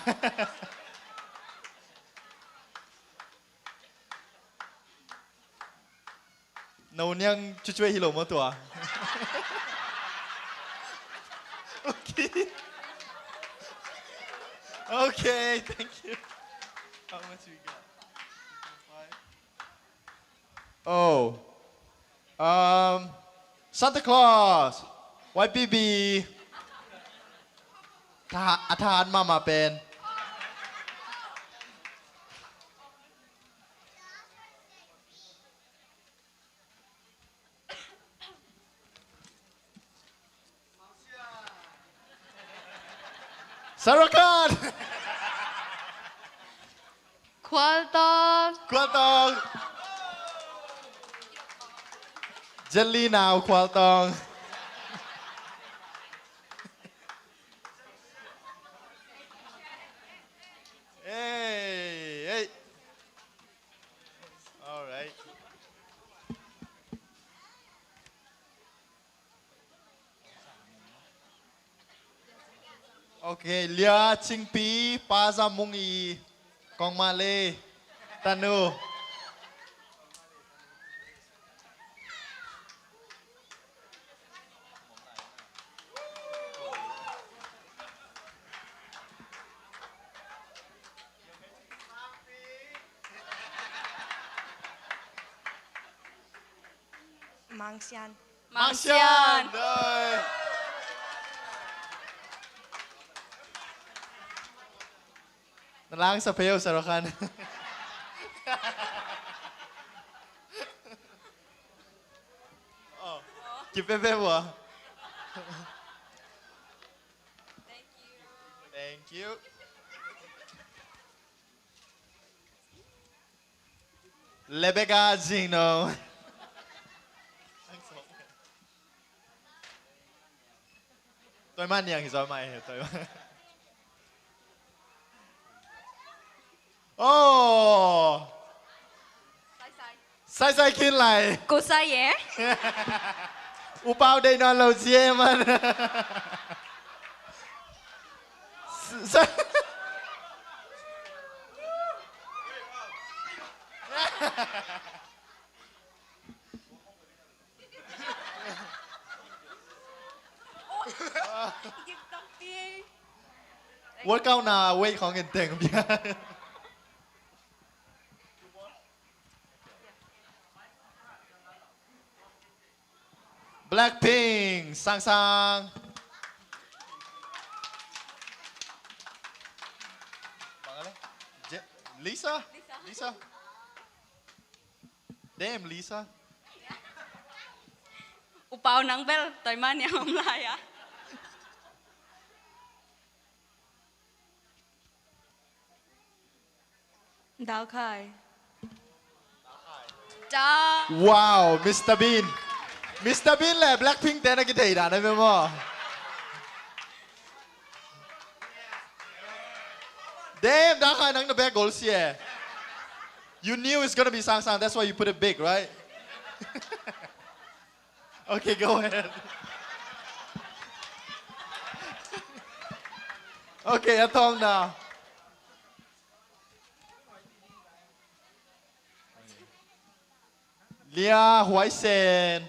No niang cucue hi lo maw tua? Okay. Okay, thank you. How much we got? Oh. Um, Santa Claus. Y P B. Tha-, a thahat mahmah pen. Sarakan. Khualtawng. Khualtawng. Jelly nau Khualtawng. Hey, hey. All right. Okay, Lia Cingpi, Pa Zam Mung I, Kong Male, Tanu. Mang Sian. Mang Sian. Mang Sian. Oi. Na lang sa peo, Sarakan. Pepe bua. Thank you. Lebeka Zingno. Toy man yang hi zoi mai, toy man. Oh. Sai sai kin lai. Ko sai ye. U Pau dei nawn lo zie man. Sa- Workout na weight khawng in teng bia. Blackpink, Sang Sang. Bang a le? Je-, Lisa? Lisa. Damn, Lisa. U Pau nang bel, toy man yang om lai a. Dau Khai. Dau. Wow, Mister Bean. Mister Bean le Blackpink te na kithei dan a ve maw. Damn, Dau Khai nang na bek goal sia. You knew it's gonna be Sang Sang, that's why you put it big, right? Okay, go ahead. Okay, a tawng na. Lia Huai Sen.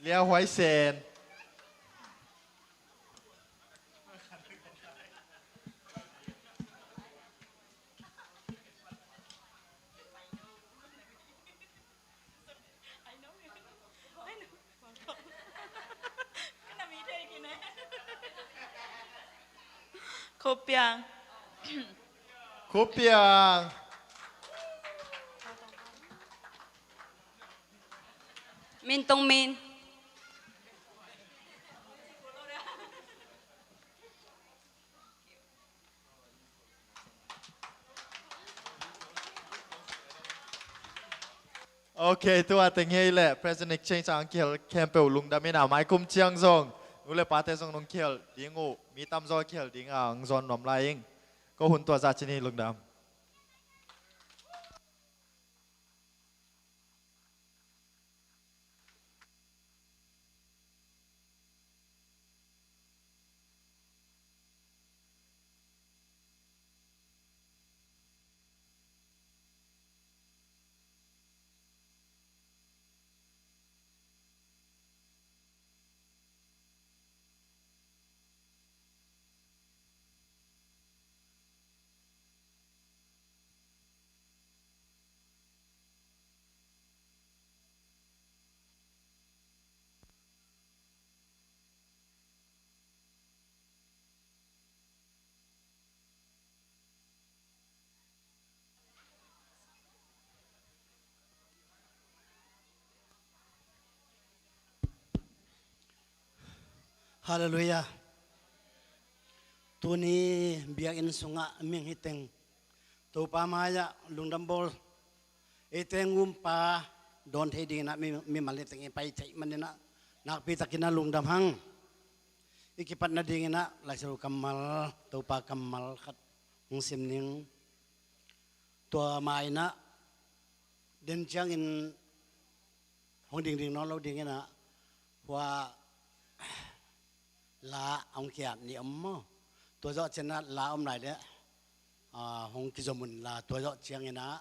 Lia Huai Sen. Khup Piang. Khup Piang. Min Tong Min. Ok, tua teng hi leh President Exchange a hong kihel khempeuh lungdam in a, mai kum ciang zong nu le pate zong nong kihel ding uh, mi tamzaw kihel ding a hong zawn nuam lai ing. Ko hun tua zah cin hi, lungdam. Halleluiah. Tuni biakinn sungah mihing hi teng Topa mai-ah lungdam bawl. Eite ngumpa dawn thei dingin ah mi, mimal hi teng i pai theih manin ah nakpi takin ah lungdam hang. I kipatna dingin ah Lai Siangtho kammal, Topa kammal khat hong sim ning. Tua ma-in ah den ciangin hong dingding nawn lo dingin ah hua la hong kiap ni om maw? Tua zawh ciangin ah la om lai leh, ah, hong kizom un la, tua zawh ciangin ah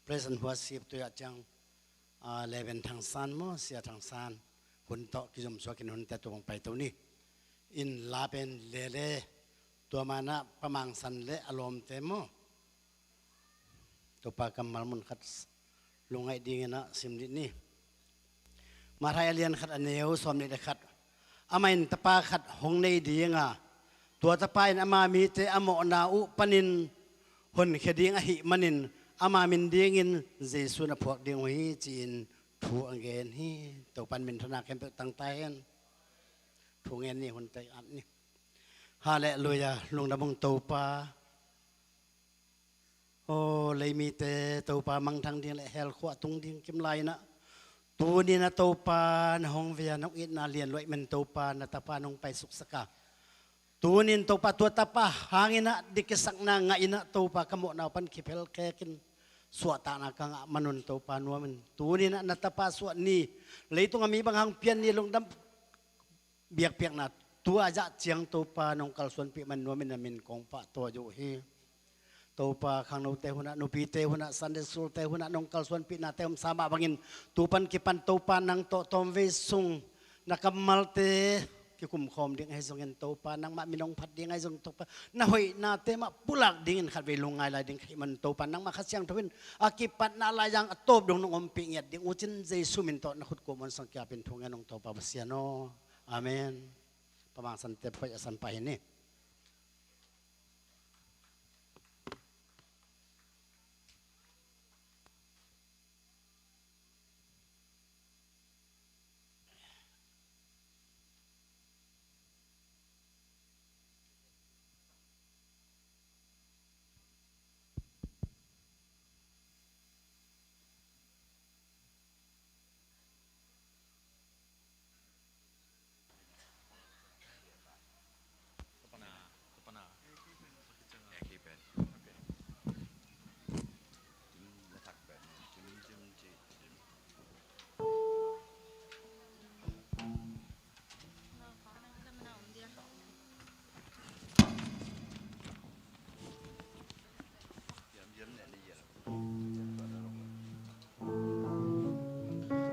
President hua sip tua ciang, ah, Reverend Thang San maw, Sia Thang San hun tawh kizom suakin hunte tua bang paito ni. In la pen lele, tua ma-in ah Pa Mang San le a lawmte maw? Topa kammal mun khat lungngaih dingin ah sim dih ni. Matthai a lian khat a neu sawmnih le khat. Amah in tapa khat hong nei ding a, Tua tapa in ama mite a mawhna uh panin honkhia ding ahih manin ama min dingin Jesu na phuak ding uh hi, ci-in thu a gen hi. Topan minthanna khempeuh tangta hen. Thu ngen ni, hun tei at ni. Halleluia. Lungdam ung Topa. Aw, leimite Topa mangthang ding le hell khua tung ding kimlai inah, tuni inah Topa na hong via nong itna lian luaih men Topa na tapa nong paisuksak a, tuni in Topa tua tapa hang inah dikisakna ngah inah Topa ka mawhna uh pan kiphel khekin suahtakna ka ngah manun Topa nuamin, tuni inah na tapa suah ni, leitung a mi bang hang pian ni, lungdam biakpiakna tua zah ciang Topa nong kalsuanpih man nuamin na min kong pahtawi uh hi. Topa khangnote hunah, nupite hunah, Sunday school-te hunah nong kalsuanpihnate om sa mah bangin tu pan kipan Topa nang tawh tawmvei sung na kammalte kikumkhawm ding ahi zongin Topa nangmah min hong phat ding ahi zong Topa na hoihnate mah pulak dingin khatvei lungngai lai ding ka hih man Topa nangmah Kha Siangtho in a kipatna laizang a tawp dong nong ompih ngiat ding uh cin Jesu min tawh na khut kuam on sang kiapin thu ngen ung Topa Pasian aw. Amen. Pamang sante phoih a san pah hi ni.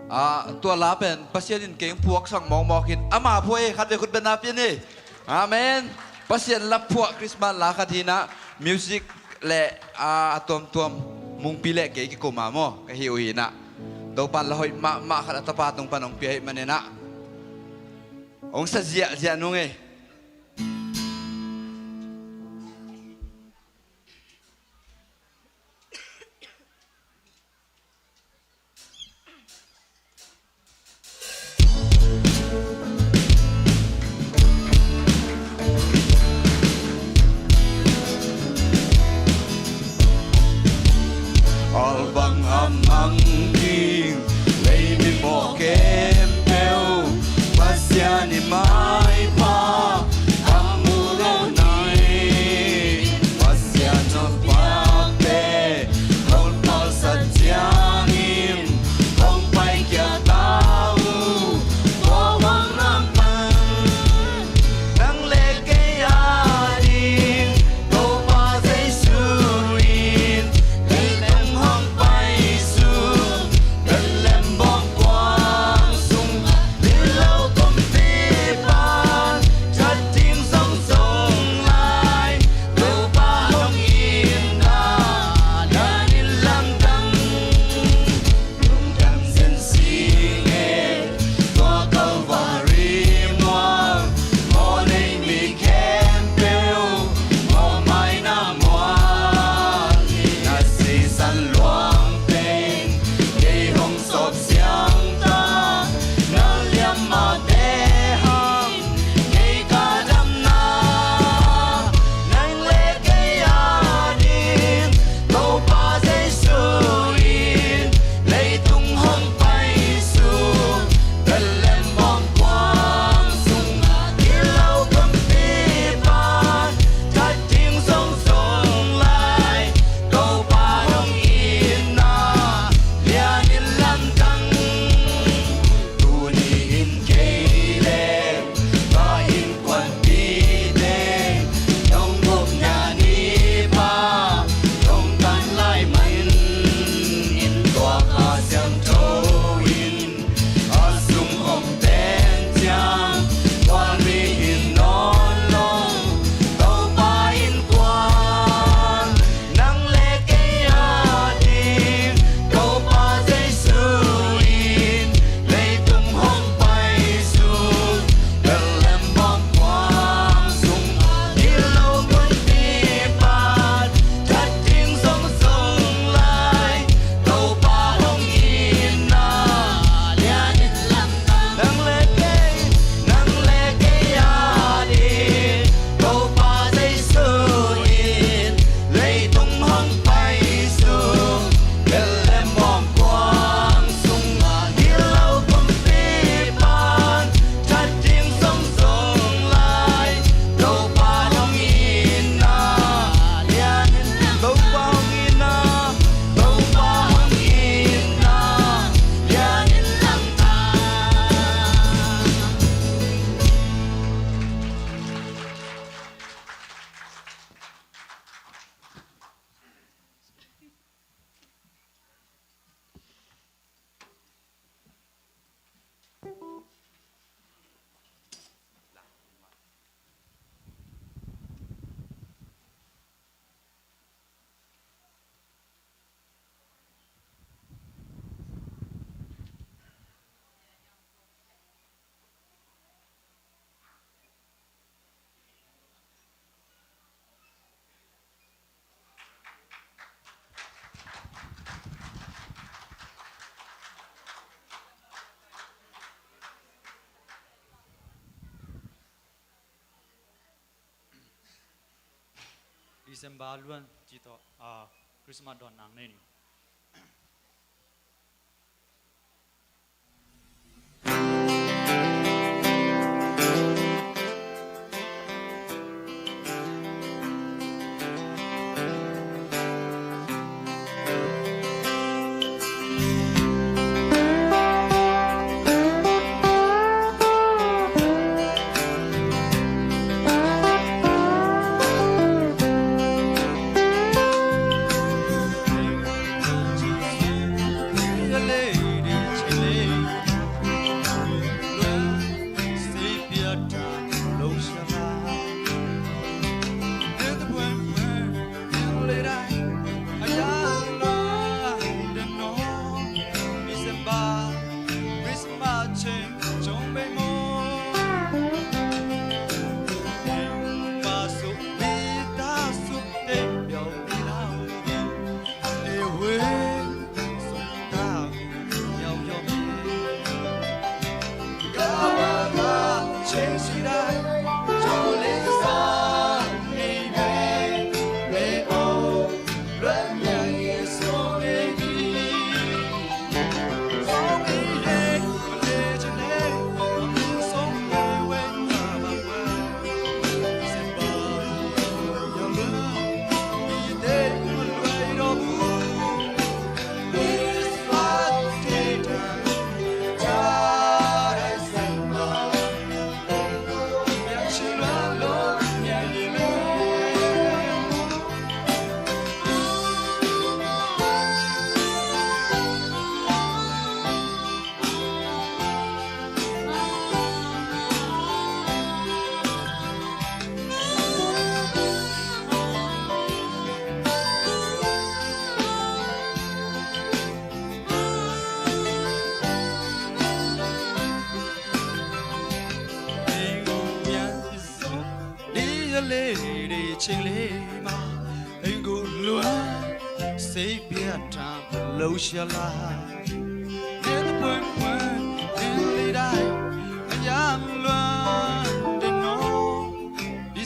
Ah, tua la pen Pasian in keng phuaksak mawkmawk in ama phuak e, khat ve khut beng na pia ni. Amen. Pasian la phuak Christmas la khat hi inah music le, ah, a tuamtuam mungpi le kei kikum a maw ka hi uh hi inah. Topan la hoih mahmah khat a tapa tung pan hong pia hi man inah hong sa ziahziah nung e. Albang a mang ding lei mi mawh khempeuh Pasian i maipha December luan ci tawh, ah, Christmas dawn nang nei ni.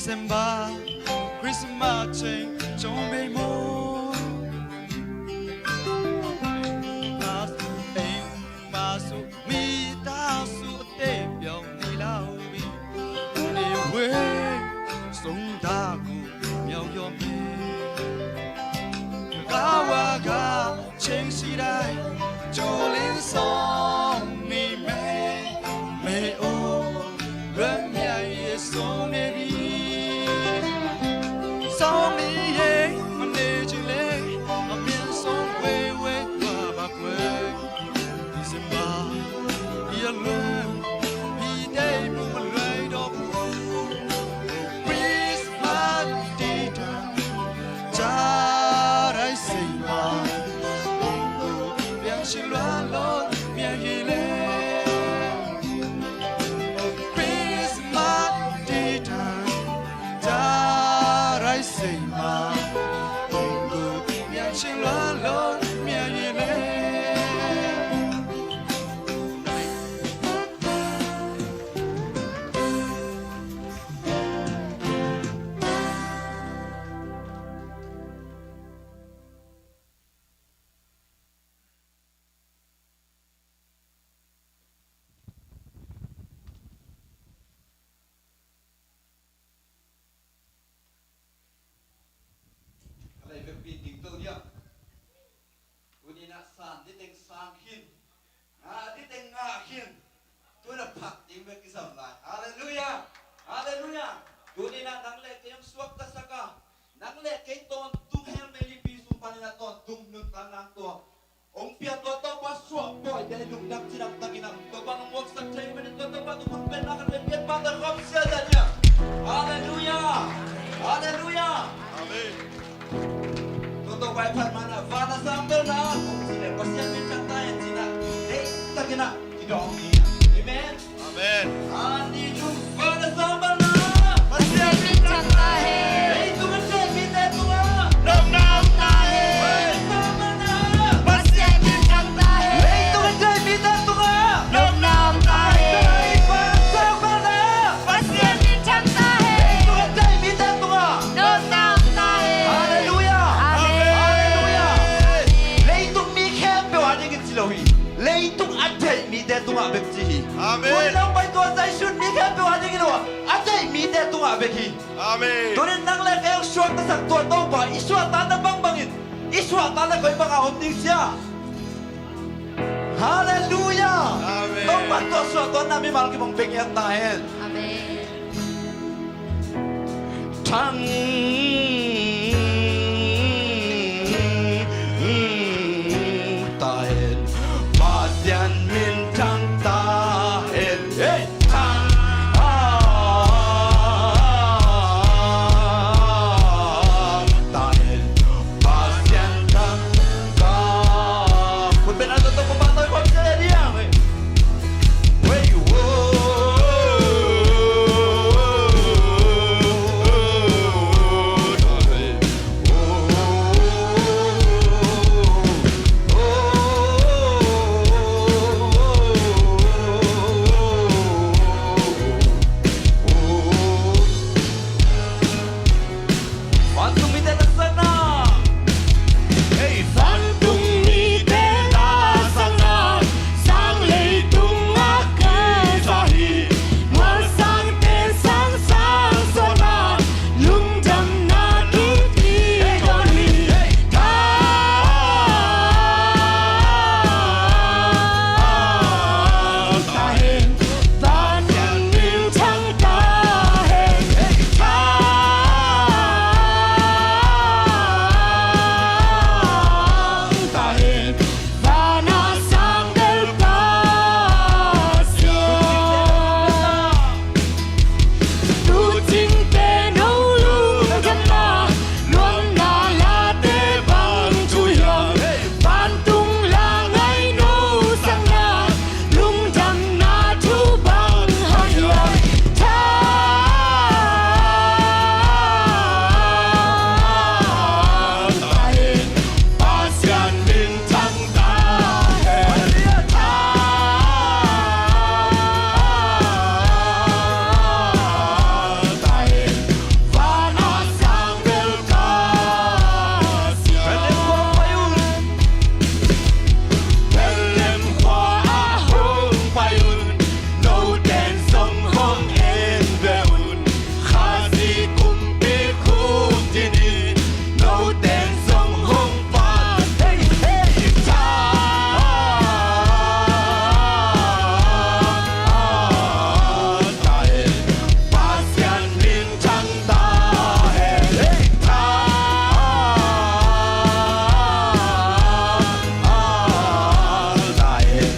December, Christmas ceng cong bei maw. Eng masu mi tasu te biau ni lau bi. Ni we sung ta gu miau yo mi. Ga wa ga ceng si dai. Julin song ni me me o. Ren mia ye song ne bi. Song ni ye ma ne ji le. A mian song we we kwa ba kwe. December. Ia luen. Pi dei bu ma luen dok. Christmas dinner. Jarai sei ma. Biang si lua lo mia hi le. Christmas dinner. Jarai sei ma. Biang si lua lo mia hi le. Ka lei vekpi ding to dia. Tuni-in ah san diteng san khin. Ngah diteng ngah khin. Tuna phak ding bek kisam lai. Halleluiah. Halleluiah. Tuni-in ah nang le kei hong suaktasak a, nang le kei tawntung hell vei lipi sung panin ah tawntung nuntakna hong tuak, hong pia tua Topa suahpawite lungdam cidam takin ah Topa hong muaksak thei manin tua Topa tung hun penna kan pian pahtak khawm sia dan ia. Halleluiah. Halleluiah. Amen. Tua tawh vai phat mana van a sang belna kong ci le Pasian min thang ta hen cina deih takin ah kidawng ni. Amen. Amen. Ani thum van a sang belna Pasian min thang ta hen. Leitung a deih mite tungah nopna om ta hen. Van a sang belna Pasian min thang ta hen. Leitung a deih mite tungah nopna om ta hen. Van a sang belna Pasian min thang ta hen. Leitung a deih mite tungah nopna om ta hen. Leitung a deih mite tungah bek ci hi. Amen. Tuni nang pai tua zai sun mi khempeuh a dingin uh a deih mite tungah bek hi. Amen. Tunin nang le kei hong suaktasak tua Topa i suahtakna bangbangin i suahtakna koi bangah om ding sia. Halleluiah. Amen. Topa tua suahtakna mimal kim hong pia ngiat ta hen. Amen. Thang ta hen, Pasian min thang ta hen. Hey! Thang ta hen, Pasian thang ta. Kun bena to to ko ba to ko se dia. Vantung mite na sangna. Hei, vantung mite na sangna, sang leitung a kei sa hi. Mual sangte sang sang suana, lungdamna kiti dawn hi. Hei, thang ta hen. Pasian min thang ta hen. Thang ta hen. Vana sang bel Pasian. Tucingte no lungdamna, luanna late bang thu hiam? Vantung la ngai no sangna, lungdamna thu bang hang hiam? Thang ta hen, Pasian min thang ta hen. Thang ta hen. Vana sang bel Pasian. Bethlehem khua ah pai un. Bethlehem khua ah hong pai un. Noten zong hong en ve un. Khazih kumpi khuk dingin noten zong hong pan. Hei, hei. Thang ta hen, Pasian min thang ta hen. Hei, thang ta hen.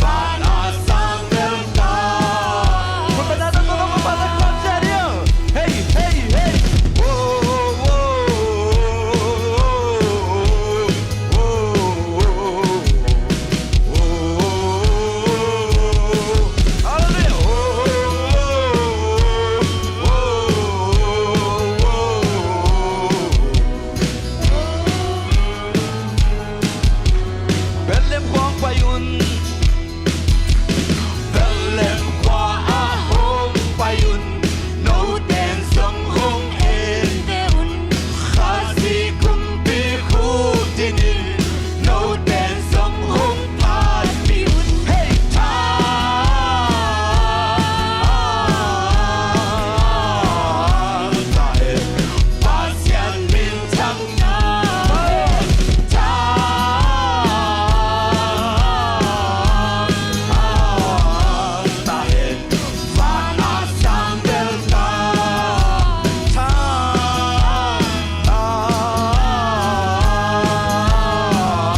Vana sang bel Pasian. Hey, hey, hey. Hallelujah. Bethlehem khua ah pai un. Bethlehem khua ah hong pai un. Noten zong hong en ve un. Khazih kumpi khuk dingin noten zong hong panpih un. Hei, thang ta hen. Pasian min thang ta hen. Thang ta hen. Vana sang bel Pasian.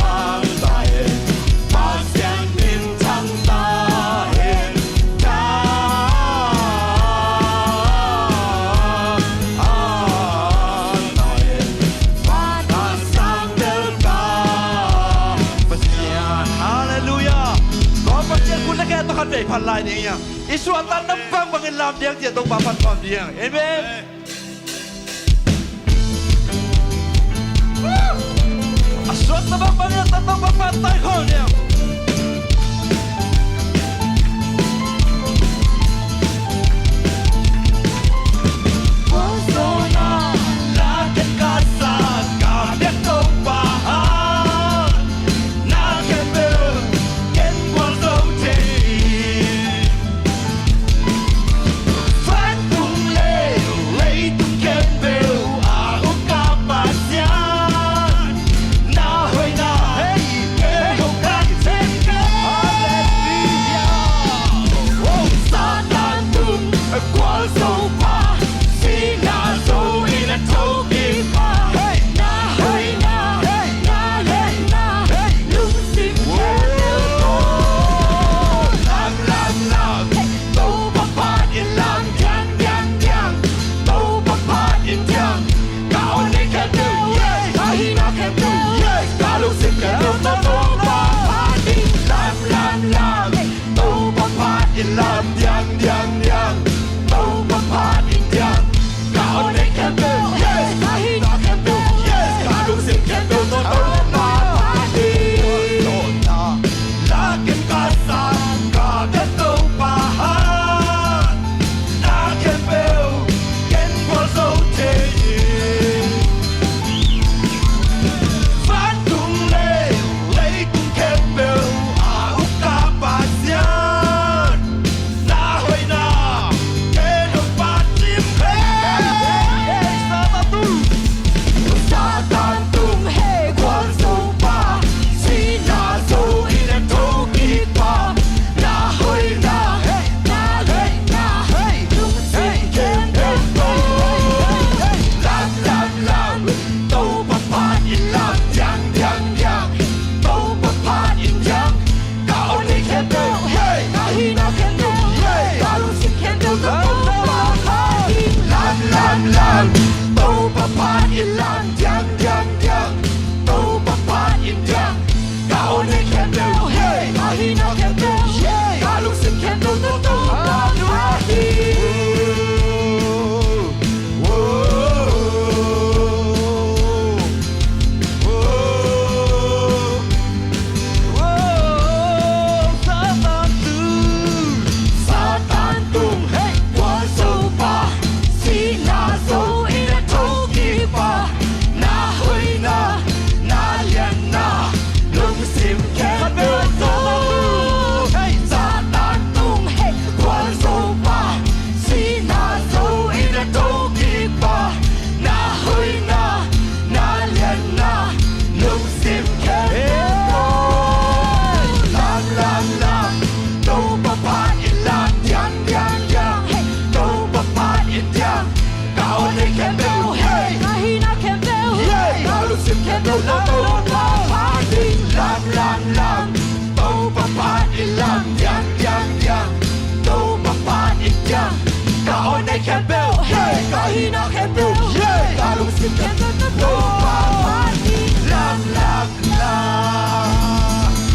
Thang ta hen. Pasian min thang ta hen. Thang ta hen. Pasian. Halleluiah. Kong Pasian kun le khe tawh khat vei phat lai ding hi hang. I suahtakna bangbangin lam diang ci-a Topa phat khawm ding. Amen. A suakta bangbangin Topa phat khawm ding.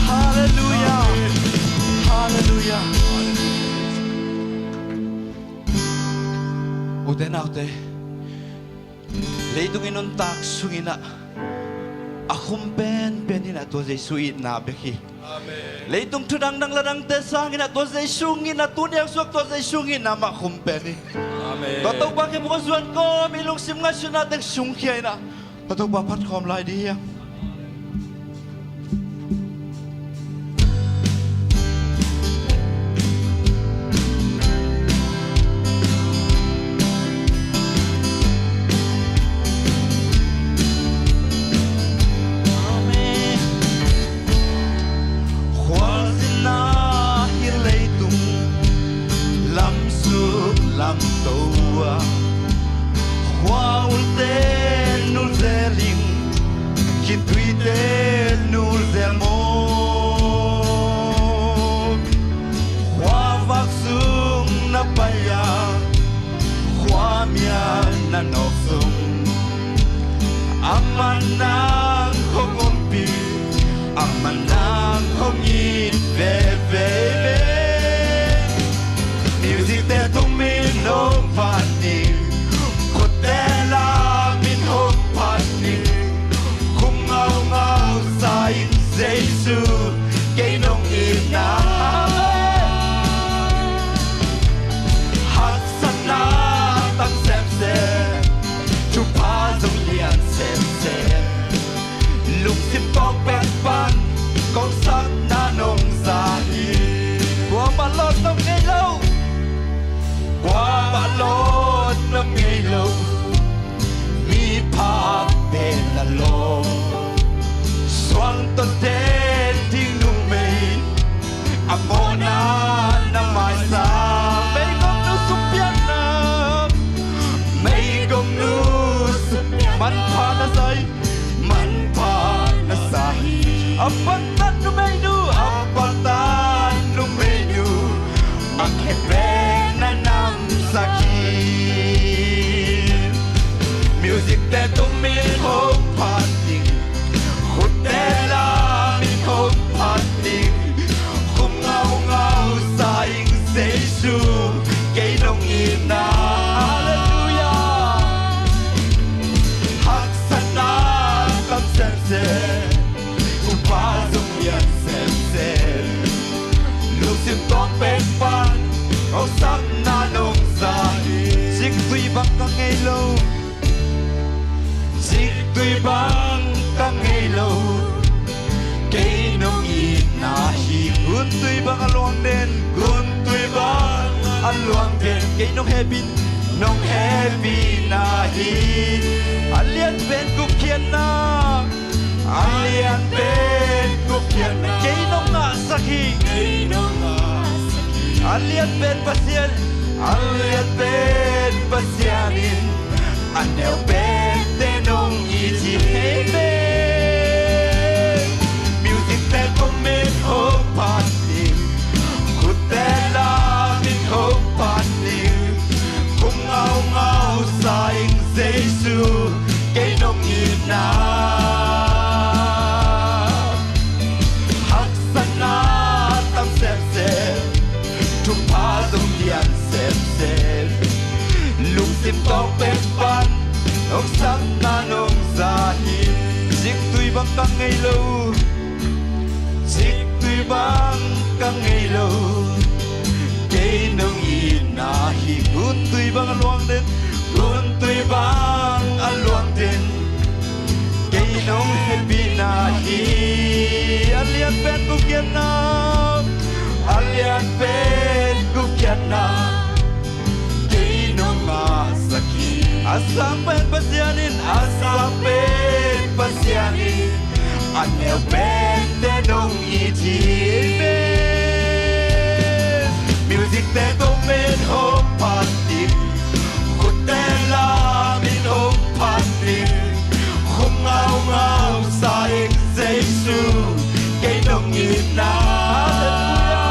Halleluia. Halleluia. Ute naute, leitung i nuntak sungin ah a khum penpen in ah tua Jesu itna bek hi. Amen. Leitung thu dangdang la dangte sangin ah tua Jesu itna, tuni a suak tua Jesu itna mah khum pen hi. Amen. Tua Topa khe buang zuan kawm i lungsim ngaihsutna teng sungkhia in ah tua Topa phat khawm lai dih hiam? Amen. Khualzinna hi leitung lamsuk lamto a, khua ulte nulzel ing, khituite nulzel mawk. Khua vak sung na pai a, khua mial na nawk sung, amah nang hong ompih, amah nang hong it veve. Music te tung min hong phat ding, khutte lam in hong phat ding, khum ngaungau sa in Jesu, kei nong itna. Haksatna tam semsem, thupha zong lian semsem, lungsim tawng pen pan kong sakna nong za hi. Kuamah lawt nong ngei lo, kuamah lawt nong ngei lo, mi phak pen a lawm, suang tawh ten thing numei, a mawhna na maisa. Meigong nu sum piakna, meigong nu sum piakna, manpha na sa hi, manpha na sa hi. A paktat numeinu, a paktat numeinu, a khe pen na namsak hi. Music te tung min hong phat ding, khutte lam in hong phat ding, khum ngaungau sa ing Jesu, kei nong itna. Halleluia. Haksatna tam semsem, thupha zong lian semsem, lungsim tawng pen pan kong sakna nong za hi. Ziktui bang ka ngei lo, ziktui bang ka ngei lo, kei nong itna hi. Guntui bang a luang den, guntui bang a luang den, kei nong hehpih, nong hehpihna hi. A lian pen gupkhiatna, a lian pen gupkhiatna, kei nong ngahsak hi. A lian pen Pasian, a lian pen Pasian in a neu pente nong it hi. Amen. Music te tung min hong phat ding, khutte lam in hong phat ding, khum ngaungau sa ing Jesu, kei nong itna. Haksatna tam semsem, thupha zong lian semsem, lungsim tawng pen pan kong sakna nong za hi. Ziktui bang ka ngei lo, ziktui bang ka ngei lo, kei nong itna hi. Guntui bang a luang den, guntui bang a luang den, kei nong hehpihna hi. A lian pen gupkhiatna, a lian pen gupkhiatna, kei nong ngahsak hi. A sang pen Pasian in, a sang pen Pasian in a neu pente nong it hi. Amen. Music te tung min hong phat ding, khutte lam in hong phat ding, khum ngaungau sa ing Jesu, kei nong itna. Halleluia.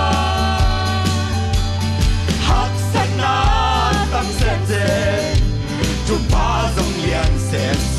Haksatna tam semsem, thupha zong lian semsem,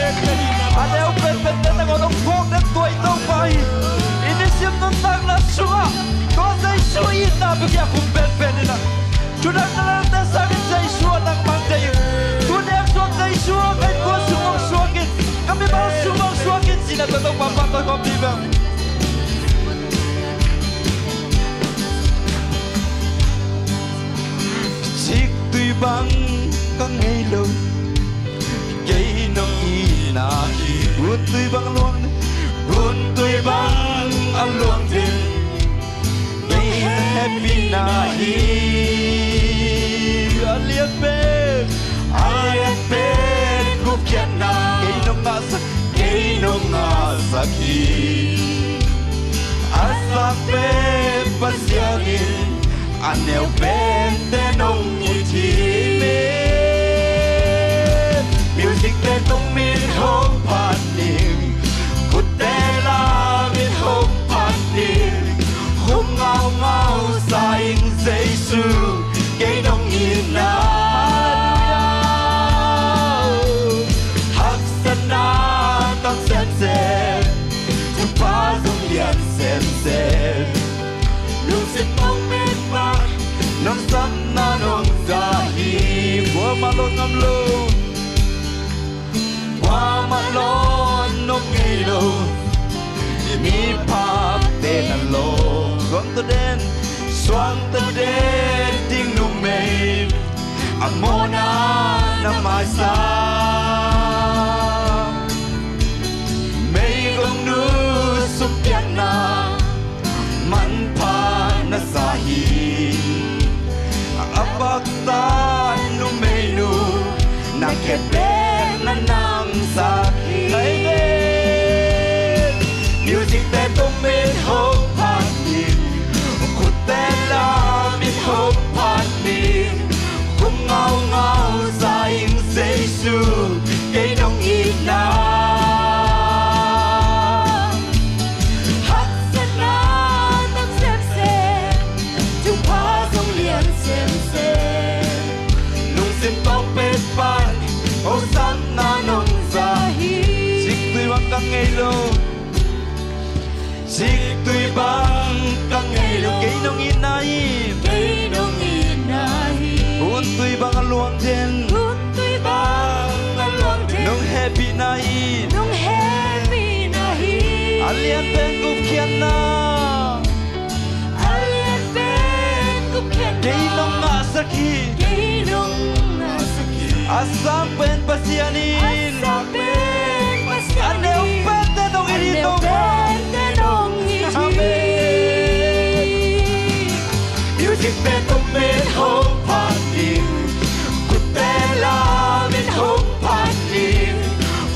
A neu penpente nangawn hong phawk den tua i Topa hi. I nisim nuntakna sungah tua Jesu itna bek hi a, khum penpen in a. Thuthak na late sangin Jesu a nang mang thei in. Tuni a suak Jesu a ka innkuan sung hong suak in, ka mimal sung hong suak in, cih na tua Topa pahtawi khawm dih bang. Ciktui bang ka ngei lo, kei nong itna hi. Buntui bang luang, buntui bang a luang ding, kei na hehpihna hi. A lian pen, a lian pen gupkhiatna, kei nong ngahsak, kei nong ngahsak hi. A sang pen Pasian in a neu pente nong it hi. Music te tung min hong phat ning, khutte la min hong phat ning. Khum ngaungau sa ing Jesu, kei nong itna. Haksatna tam semsem, thupha zong lian semsem. Lungsim mong met mah, nong sapna nong za hi. Kuamah lawn ngam lo, kuamah lawn nong ngei lo. I miphakte na lawm, suangta den, suangta den ding numei, a mawhna na maisak. Meigong nu sumpianna manpha na sa hi. A pakta numeinu na khempeuh na namsak hi. Amen. Music te tung min hong phat ning, khutte la min hong phat ning. Khum ngaungau sa ing Jesu, kei nong itna. Haksatna tam semsem, thupha zong lian semsem. Lungsim tawng pek pan, hong sapna nong za hi. Ciktui bang ka ngei lo, ciktui bang ka ngei lo, kei nong itna hi. Kei nong itna hi. Buntui bang a luang den, buntui bang a luang den, nong hehpihna hi. Nong hehpihna hi. A lian pen gupkhiatna, a lian pen gupkhiatna, kei nong ngahsak hi. Kei nong ngahsak hi. A sang pen Pasian in, a sang pen Pasian in, a neu pente nong it hi. Amen. Music te tung min hong phat ning, khutte la min hong phat ning.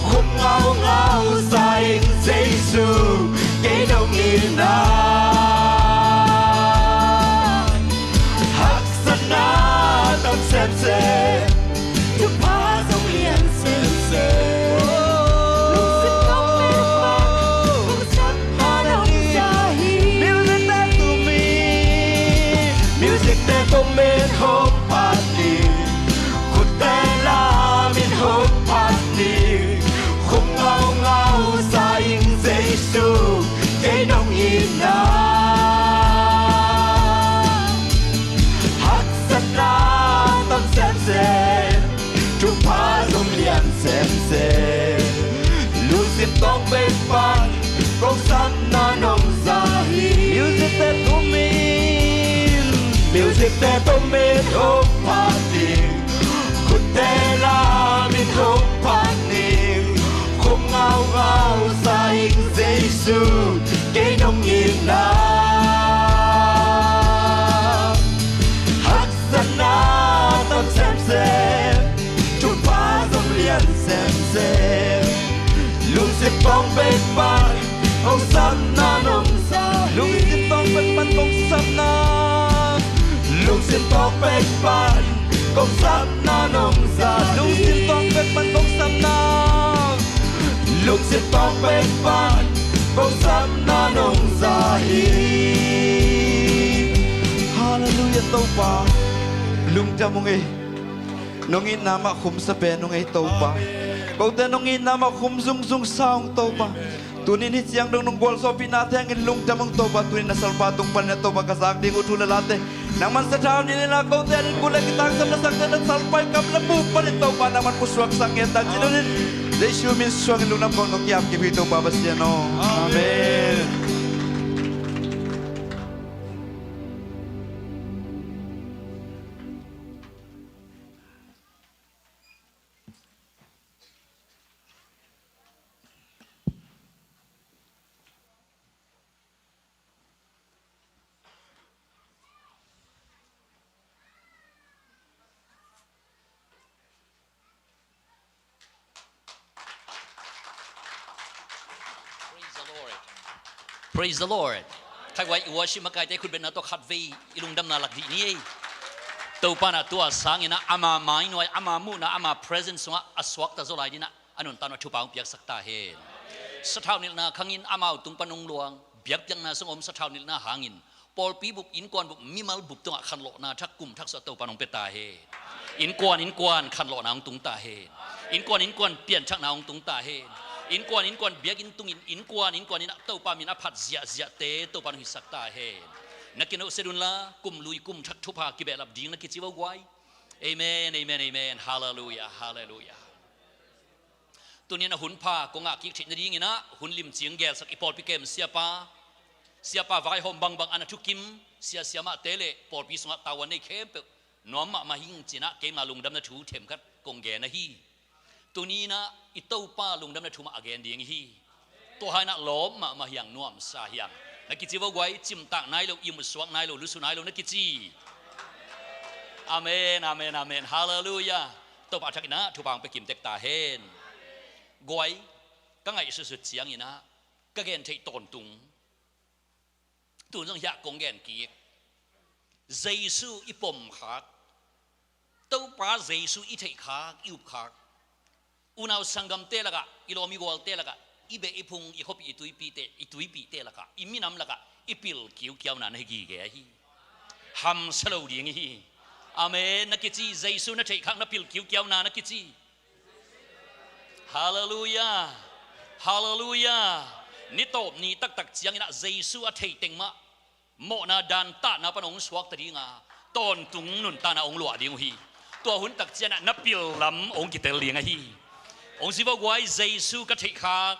Khum ngaungau sa ing Jesu, kei nong itna. Haksatna tam semsem, thupha zong lian semsem. Lungsim tawng pek pan, hong sapna nong za hi. Music te tung min, music te tung min hong phat ning, khutte la min hong phat ning. Khum ngaungau sa ing Jesu, kei nong itna. Haksatna tam semsem, thupha zong lian semsem. Lungsim tawng pek pan, kong sapna nong za hi. Music te tum in, music te tum in hong phat ning, khutte la min hong phat ning. Khum ngaungau sa ing Jesu, kei nong itna. Haksatna tam semsem, thupha zong lian semsem. Lungsim tawng pek pan, kong sapna nong za hi. Lungsim tawng pek pan kong sapna. Lungsim tawng pek pan, kong sapna nong za hi. Lungsim tawng pek pan kong sapna. Lungsim tawng pek pan, Ko sapna nong za hi. Halleluiah Topa. Lungdam ung ei. Nong itna mah khumsa pen ung ei Topa. Kote nong itna mah khum zungzung sa ung Topa. Tunin hi ciang dong nong gualzawhpihna thengin lungdam ung Topa. Tunin na salpa tung panin a Topa ka zak ding uh thu le late nangman sathau nilh in a kote a din kul le kitangsam na sakte na salpa i kam le muk panin Topa nangman pusuak sak ngen ta ci dongin Jesu min suangin lungdam kong nong kiam kip hi Topa Pasian aw. Amen. Praise the Lord. Praise the Lord. Khai guai i worship makaite khutbetna tawh khatvei i lungdamna lak dih ni ei. Topa na tua sangin ah ama mainuai, ama muhna, ama presence sungah a suakta zaw lai dinah a nuntakna thupha hong piaksak ta hen. Sathau nilhna khangin amau tung pan hong luang biakpiakna sung om sathau nilhna hangin pawlpi bup, innkuan bup, mimal bup tungah khanlawhna thak kum thak suah Topa nong pia ta hen. Innkuan innkuan khanlawhna hong tung ta hen. Innkuan innkuan pianthakna hong tung ta hen. Innkuan innkuan biakinn tungin innkuan innkuan in ah Topa min a phat ziahziahte Topa nong hisak ta hen. Na kinohset unla kum lui kum thak thupha kibehlap ding na kici vo guai. Amen, amen, amen. Halleluiah, halleluiah. Tunin a hun pha kong ngah kik theih nadingin ah hun limcing gelsak i pawlpi kem siapa, siapa vaihawm bangbang a na thukim sia siamahte le pawlpi sungah tavuan nei khempeuh nuam mahmah hing cinah keima lungdamna thu themkhat kong gen ahi. Tuninah i Topa lungdamna thu mah a gen ding hi. Tua hainah lawp mahmah hiang nuamsa hiang na kici vo guai. Cimtak nai lo, i musuak nai lo, lusu nai lo na kici. Amen, amen, amen. Halleluiah. Topa a thakinah thupha hong pia kimtek ta hen. Guai, ka ngaihsutsut cianginah ka gen theih tawntung tun zong hiah kong gen kik. Jesu i pomkhak, Topa Jesu i theihkhak, i upkhak, unau sanggamte lakah, i lawm i gualte lakah, i beh i phung, i khuapih i tuipite, i tuipihte lakah, i minam lakah i pil kiukiauna na hi gige ahi. Hamsa lo ding ihi. Amen na kici. Jesu na theihkhak na pil kiukiauna na kici. Halleluiah. Halleluiah. Ni tawp ni taktak cianginah Jesu a theiteng mah mawhna dantahna pan hong suakta dinga tawntung nuntakna hong luah ding uh hi. Tua hun tak cianah na pil lam hong kitel ding ahi. Hong ci vo guai. Jesu ka theihkhak,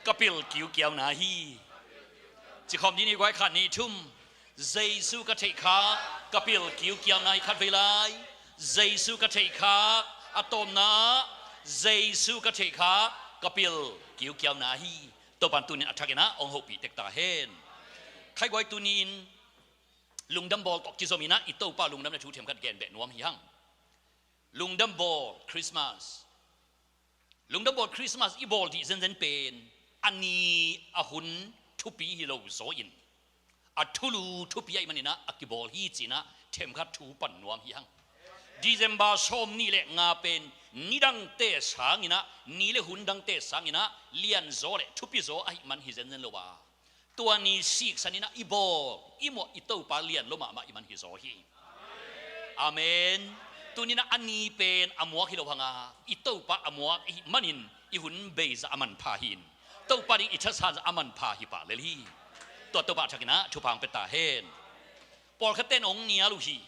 ka pil kiukiauna hi. Cikhawm ding ni guai. Khat nih thum. Jesu ka theihkhak, ka pil kiukiauna hi. Khatvei lai. Jesu ka theihkhak. A tawpna. Jesu ka theihkhak, ka pil kiukiauna hi. Topan tunin a thakinah hong hopih tek ta hen. Khaiguai tunin lungdam bawl tawh kizominah i Topa lungdamna thu themkhat gen beh nuam hi hang. Lungdam bawl Christmas. Lungdam bawl Christmas i bawl dih zenzen pen a ni a hun thupi hi lo zaw in a thulu thupi ahih maninah a kibawl hi cinah themkhat thu pan nuam hi hang. December sawm nih le nga pen nidangte sanginah ni le hun dangte sanginah lianzaw le thupizaw ahih man hi zenzen lo a, tua ni siksaninah i bawl i muah i Topa lian lo mahmah i man hi zaw hi. Amen. Tuninah a ni pen a muak hi lo hanga i Topa a muak ahih manin i hun beizah a manpha hi in Topa ding i thasanzah a manpha hi pah lel hi. Tua Topa a thakinah thupha hong pia ta hen. Pawlkhatte in hong nial uh hi.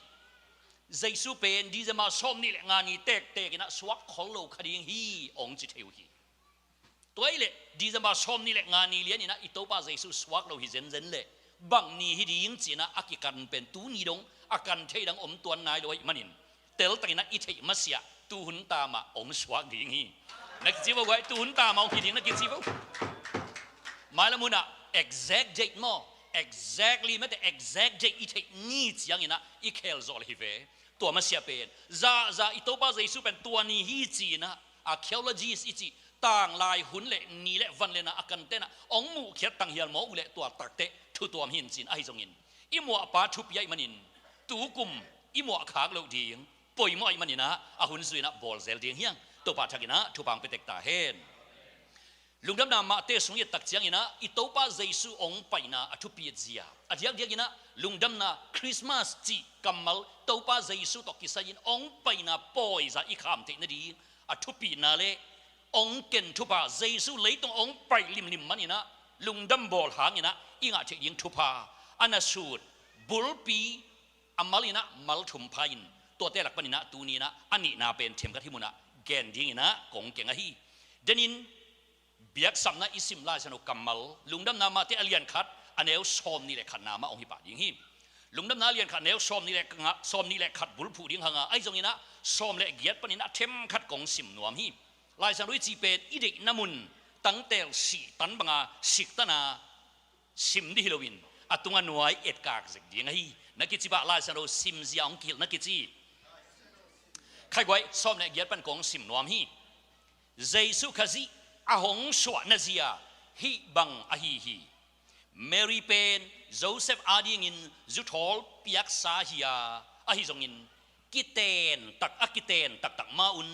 Jesu pen December sawm nih le nga ni tektekinah suak khol lo kha ding hi hong ci thei uh hi. Tua ahih leh December sawm nih le nga ni lianinah i Topa Jesu suak lo hi zenzen leh bang ni hi ding cinah a kikan pen tuni dong a kan thei dang om tuan nai lo ahih manin teltakinah i theih masiah tuhun tamah hong suak ding hi. Na kici vo guai. Tuhun tamah hong hi ding na kici vo. Mailam hunah exact date maw, exactly mate exact date i theih ni cianginah i khel zawh le hi ve. Tua masiah pen zahzah i Topa Jesu pen tua ni hi cinah archaeologist i cih tanglai hun le ni le van le na a kan tenah hong muhkhiat tanghial maw uh leh tua takteh thu tuam hi in cin ahi zongin i muahpa thupi ahih manin tukum i muahkhak loh ding poimawh ahih maninah a hun zuinah bawl zel ding hi hang. Topa thakinah thupha hong pia tek ta hen. Lungdamna Mate sung i et tak ciangin ah, i Topa Jesu hong paina a thupi zia, a diakdiakin ah lungdamna Christmas cih kammal Topa Jesu tawh kisai-in hong paina pawi zah i kham theih nading a thupina le hong ken thupha, Jesu leitung hong pai limlim manin ah lungdam bawl hangin ah i ngah theih ding thupha a na sut bulpi a mal in ah mal thum pha-in, tuate lak panin ah tuni in ah a nihna pen themkhat hih mun ah gen dingin ah kong keng ahi. Denin biaksapna i sim Lai Siangtho kammal, Lungdamna Mate a lian khat a neu sawmnih le khatna mah hong hi pah ding hi. Lungdamna a lian khat a neu sawmnih le nga, sawmnih le khat bulphuh ding hang a, ahi zongin ah sawm le giat panin ah themkhat kong sim nuam hi. Lai Siangtho i cih pen i deihna mun tangtel sih tan banga sik tan a sim ding hi loin, a tunga nuai etkak zek ding ahi. Na kici bah, Lai Siangtho sim zia hong kihilh na kici. Khai guai, sawm le giat pan kong sim nuam hi. Jesu Khazih a hong suahna zia hih bang ahi hi. Mary pen Joseph adingin zuthawl piaksa hi a, ahi zongin kiten tak, a kiten taktak ma-un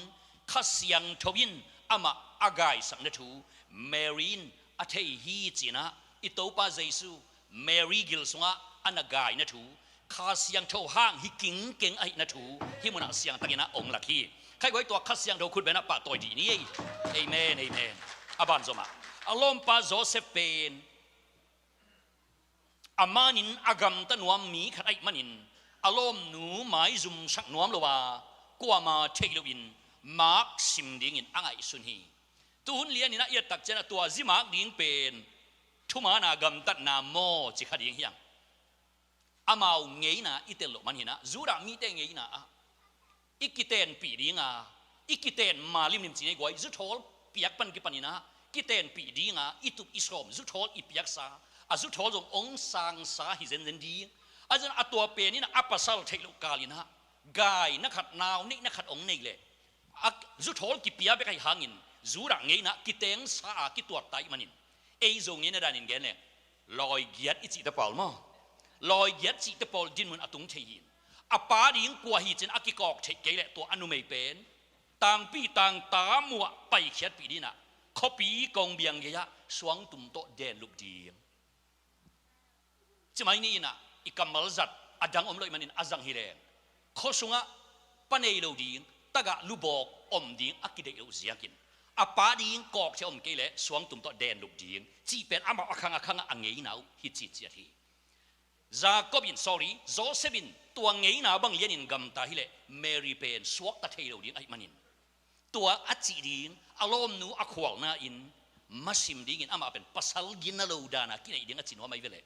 Kha Siangtho in amah a gaisakna thu Mary in a thei hi ci-in ah, i Topa Jesu Mary gil sungah a na gaina thu, Kha Siangtho hang hi kingkeng ahihna thu hih munah siangtakin ah hong lak hi. Khai guai, tua Kha Siangtho khut bengah pahtawi dih ni ei. Amen, amen. A banzom ah, a lawmpa Joseph pen a manin a gamta nuam mi khat ahih manin, a lawmnu maizumsak nuam lo a, kuamah theih loin mak sim dingin a ngaihsun hi. Tuhun lianin ah i et tak ciangin ah tua zi mak ding pen thumaana gamtatna maw ci kha ding hiang. Amau ngeina i tel loh man hi-in ah, Judah mite ngeina ah i kitenpih ding a, i kiten ma limlim ci ni ei guai, zuthawl piak pan kipanin ah kitenpih ding a, i tup i sawm, zuthawl i piaksa, a zuthawl zong hong sangsa hi zenzen ding. A zan a tua pen in ah a pasal theih loh kalin ah gaina khat, nau neihna khat hong nei leh, a zuthawl kipia bek ahih hangin Judah ngeina kitengsa a kituat ta ahih manin, ei Zo ngeina danin gen leh, lawi giat i cihte pawl maw, lawi giat cihte pawl dinmun a tung thei hi. A pa ding kua hi ci-in a kikawk theih kei leh tua a numei pen tangpi tangta muh ah paikhiatpih dingin ah khuapi kongbiang gei-ah suangtum tawh denlup ding. Cimai ni in ah i kammal zat a dang om lo ahih manin a zang hi leng, khua sungah pa nei lo ding, tagah lubawk om ding a kideih loh ziakin, a pa ding kawkthei om kei leh suangtum tawh denlup ding cih pen amau a khang a khangah a ngeina uh hi citciat hi. Jacob in, sorry, Joseph in tua ngeina bang lianin gamta hi leh Mary pen suakta thei lo ding ahih manin, tua a cih ding a lawmnu a khualna in masim dingin amah pen pasal gina lo dana kinei ding a ci nuam ahi ve leh.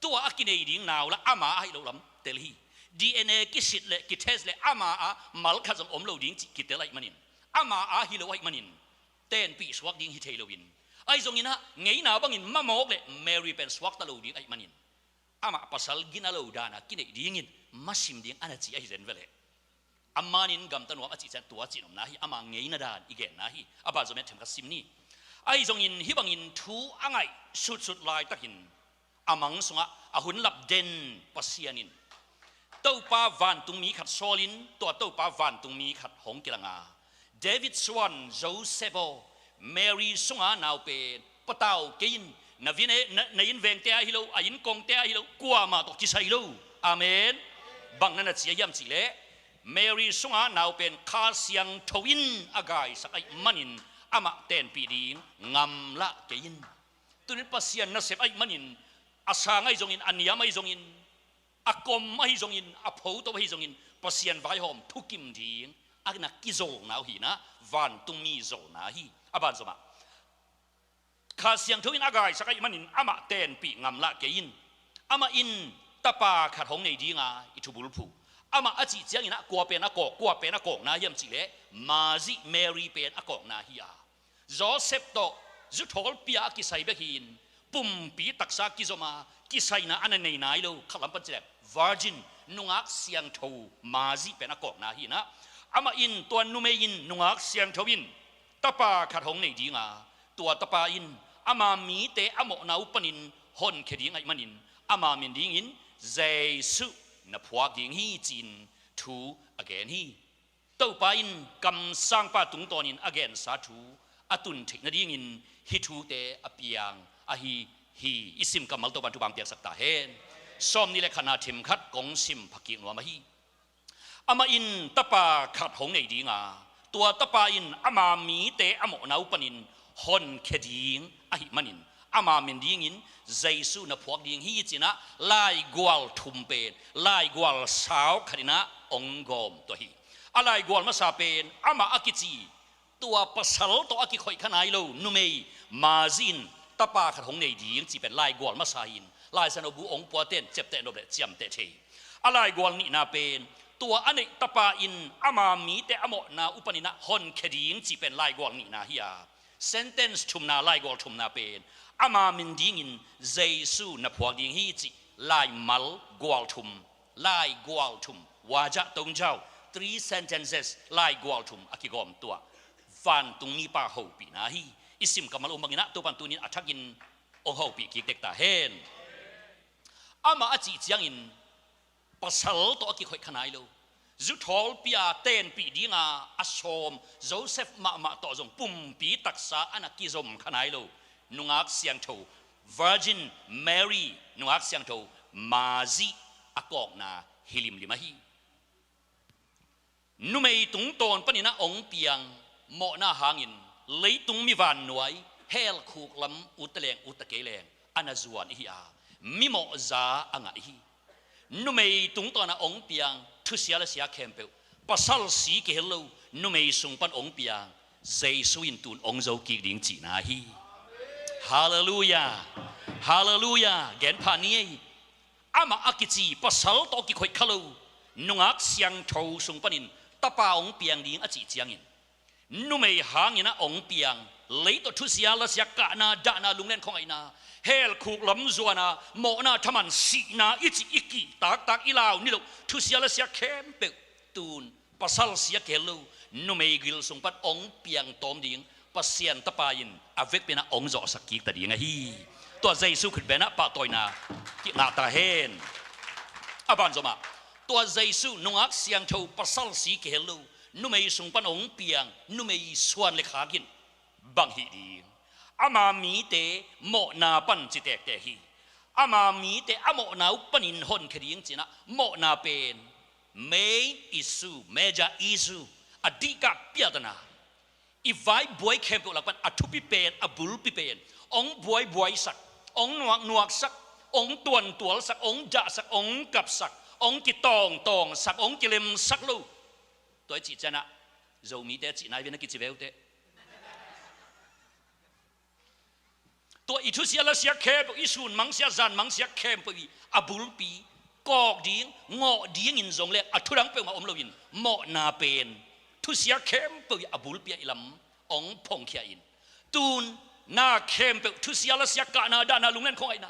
Tua a kinei ding nau lah ama ahih loh lam tel hi. D N A kisit leh kitest leh ama ah mal khat zong om lo ding cih kitel ahih manin, ama ah hi lo ahih manin, tenpih suak ding hi thei loin, ahi zongin ah ngeina bangin mamawk leh Mary pen suakta lo ding ahih manin, amah pasal gina lo dana kinei dingin masim ding a na ci ahi zen ve leh. A manin gamta nuam a cih ciang tua cih nopna hi, ama ngeina dan i genna hi. A banzom in themkhat sim ni. Ahi zongin hih bangin thu a ngaih sutsut laitakin, a mang sungah a hun lap den Pasian in Topa vantungmi khat sawlin, tua Topa vantungmi khat hong kilang a, David suan Joseph aw, Mary sunga nau pen patau kei in. Na vine, na, na innvengte ah hi lo, a innkongte ah hi lo, kuamah tawh kisai lo. Amen. Bang na na ci a hiam cih leh, Mary sunga nau pen Kha Siangtho in a gaisak ahih manin amah tenpih ding ngamlah kei in. Tunin Pasian nasep ahih manin, a sang ahi zongin, a niam ahi zongin, a kom ahi zongin, a photo ahi zongin, Pasian vaihawm thukim ding a na kizawlna uh hi-in ah, vantungmi zawlna hi. A banzom ah, Kha Siangtho in a gaisak ahih manin amah tenpih ngamlah kei in. Amah in tapa khat hong nei dinga i thubulphuh. Amah a cih ciangin ah kua pen a kawk, kua pen a kawkna hiam cih leh, Mazih Mary pen a kawkna hi a, Joseph tawh zuthawl pia a kisai bek hi-in, pumpi taksa kizom a, kisaina a na nei nai lo, khatlam pan ci leh virgin, nungak siangtho Mazih pen a kawkna hi-in ah, amah in, tua numei in, nungak siangtho in tapa khat hong nei dinga, tua tapa in ama mite a mawhna uh panin honkhia ding ahih manin, ama min dingin Jesuh na phuak ding hi, ci-in thu a gen hi. Topa in kamsangpa tungtawnin a gensa thu a tun theih nadingin hih thute a piang ahi hi. I sim kammal Topan thupha piaksak ta hen. Sawmnih le khatna themkhat kong sim phakik nuam ahi. Amah in tapa khat hong nei dinga, tua tapa in ama mite a mawhna uh panin honkhia ding ahih manin ama min dingin Jesu na phuak ding hi, ci-in ah laigual thum pen laigual sau khat in ah hong gawm tuah hi. A laigual masa pen amah a kici, tua pasal tawh a kikhoih kha nai lo numei Mary in tapa khat hong nei ding cih pen laigual masa hi-in, Lai Siangtho bu hong puaten ciapteh nop le ciamteh thei. A laigual nihna pen tua a neih tapa in ama mite a mawhna uh panin ah honkhia ding cih pen laigual nihna hi a, sentence thumna, laigual thumna pen ama min dingin Jesu na phuak ding hi cih laimal gual thum, laigual thum, wajah tongjaw, three sentences, laigual thum a kigawm tuah vantung mipa hopihna hi. I sim kammal uh bangin ah Topan tuni-in a thakin hong hopih kik tek ta hen. Amah a cih ciangin pasal tawh a kikhoih kha nai lo, zu thawlpi-a tenpih dinga a sawm Joseph mahmah tawh zong pumpi taksa a na kizom kha nai lo nungak siangtho Virgin Mary, nungak siangtho Mary a kawkna hi limlim ahi. Numei tungtawn panin ah hong piang mawhna hangin leitung mi vannuai, hell khuk lam utta leng utta kei leng a na zuan ihi a, mimawhza a ngah ihi. Numei tungtawn ah hong piang thusia lasia khempeuh, pasal si kihel lo numei sung pan hong piang Jesu in tun hong zo kik ding cihna hi. Halleluiah. Halleluiah. Genpha ni ei. Amah a kici pasal tawh kikhoih kha lo nungak siangtho sung panin tapa hong piang ding a cih ciangin, numei hangin ah hong piang, lei tawh thusia lasia kahna, dahna, lunglen khuangaihna, hell khuk lam zuana, mawhna, thaman, sihna i cih i kih taktak i lau niloh thusia lasia khempeuh tun pasal si a kihel lo numei gil sung pan hong piang tawm ding Pasian tapa in a vekpi-in ah hong zawhsak kik ta ding ahi. Tua Jesu Khrih pen ah pahtawina kingah ta hen. A banzom ah tua Jesu nungak siangtho pasal si kihel lo numei sung pan hong piang numei suan le khak in bang hih ding? Ama mite mawhna pan ci tektek hi. Ama mite a mawhna uh panin honkhia ding ci-in ah mawhna pen main issue, major issue, a dihkak piatana, i vai buai khempeuh lak pan a thupi pen, a bulpi pen, hong buaibuaisak, hong nuaknuaksak, hong tuantualsak, hong dahsak, hong kapsak, hong kitawngtawngsak, hong kilemsak lo. Tua i cih ciangin ah Zomite cihna hi ve, na kici ve uh teh. Tua i thusia lasia khempeuh, i sun mangsia, zan mangsia khempeuh i a bulpi, kawk ding, ngawh dingin zong le a thudang peuhmah om loin mawhna pen thusia khempeuh i a bulpi ah i lam hong phongkhia in, tun na khempeuh thusia lasia kahna, dahna, lunglen khuangaihna,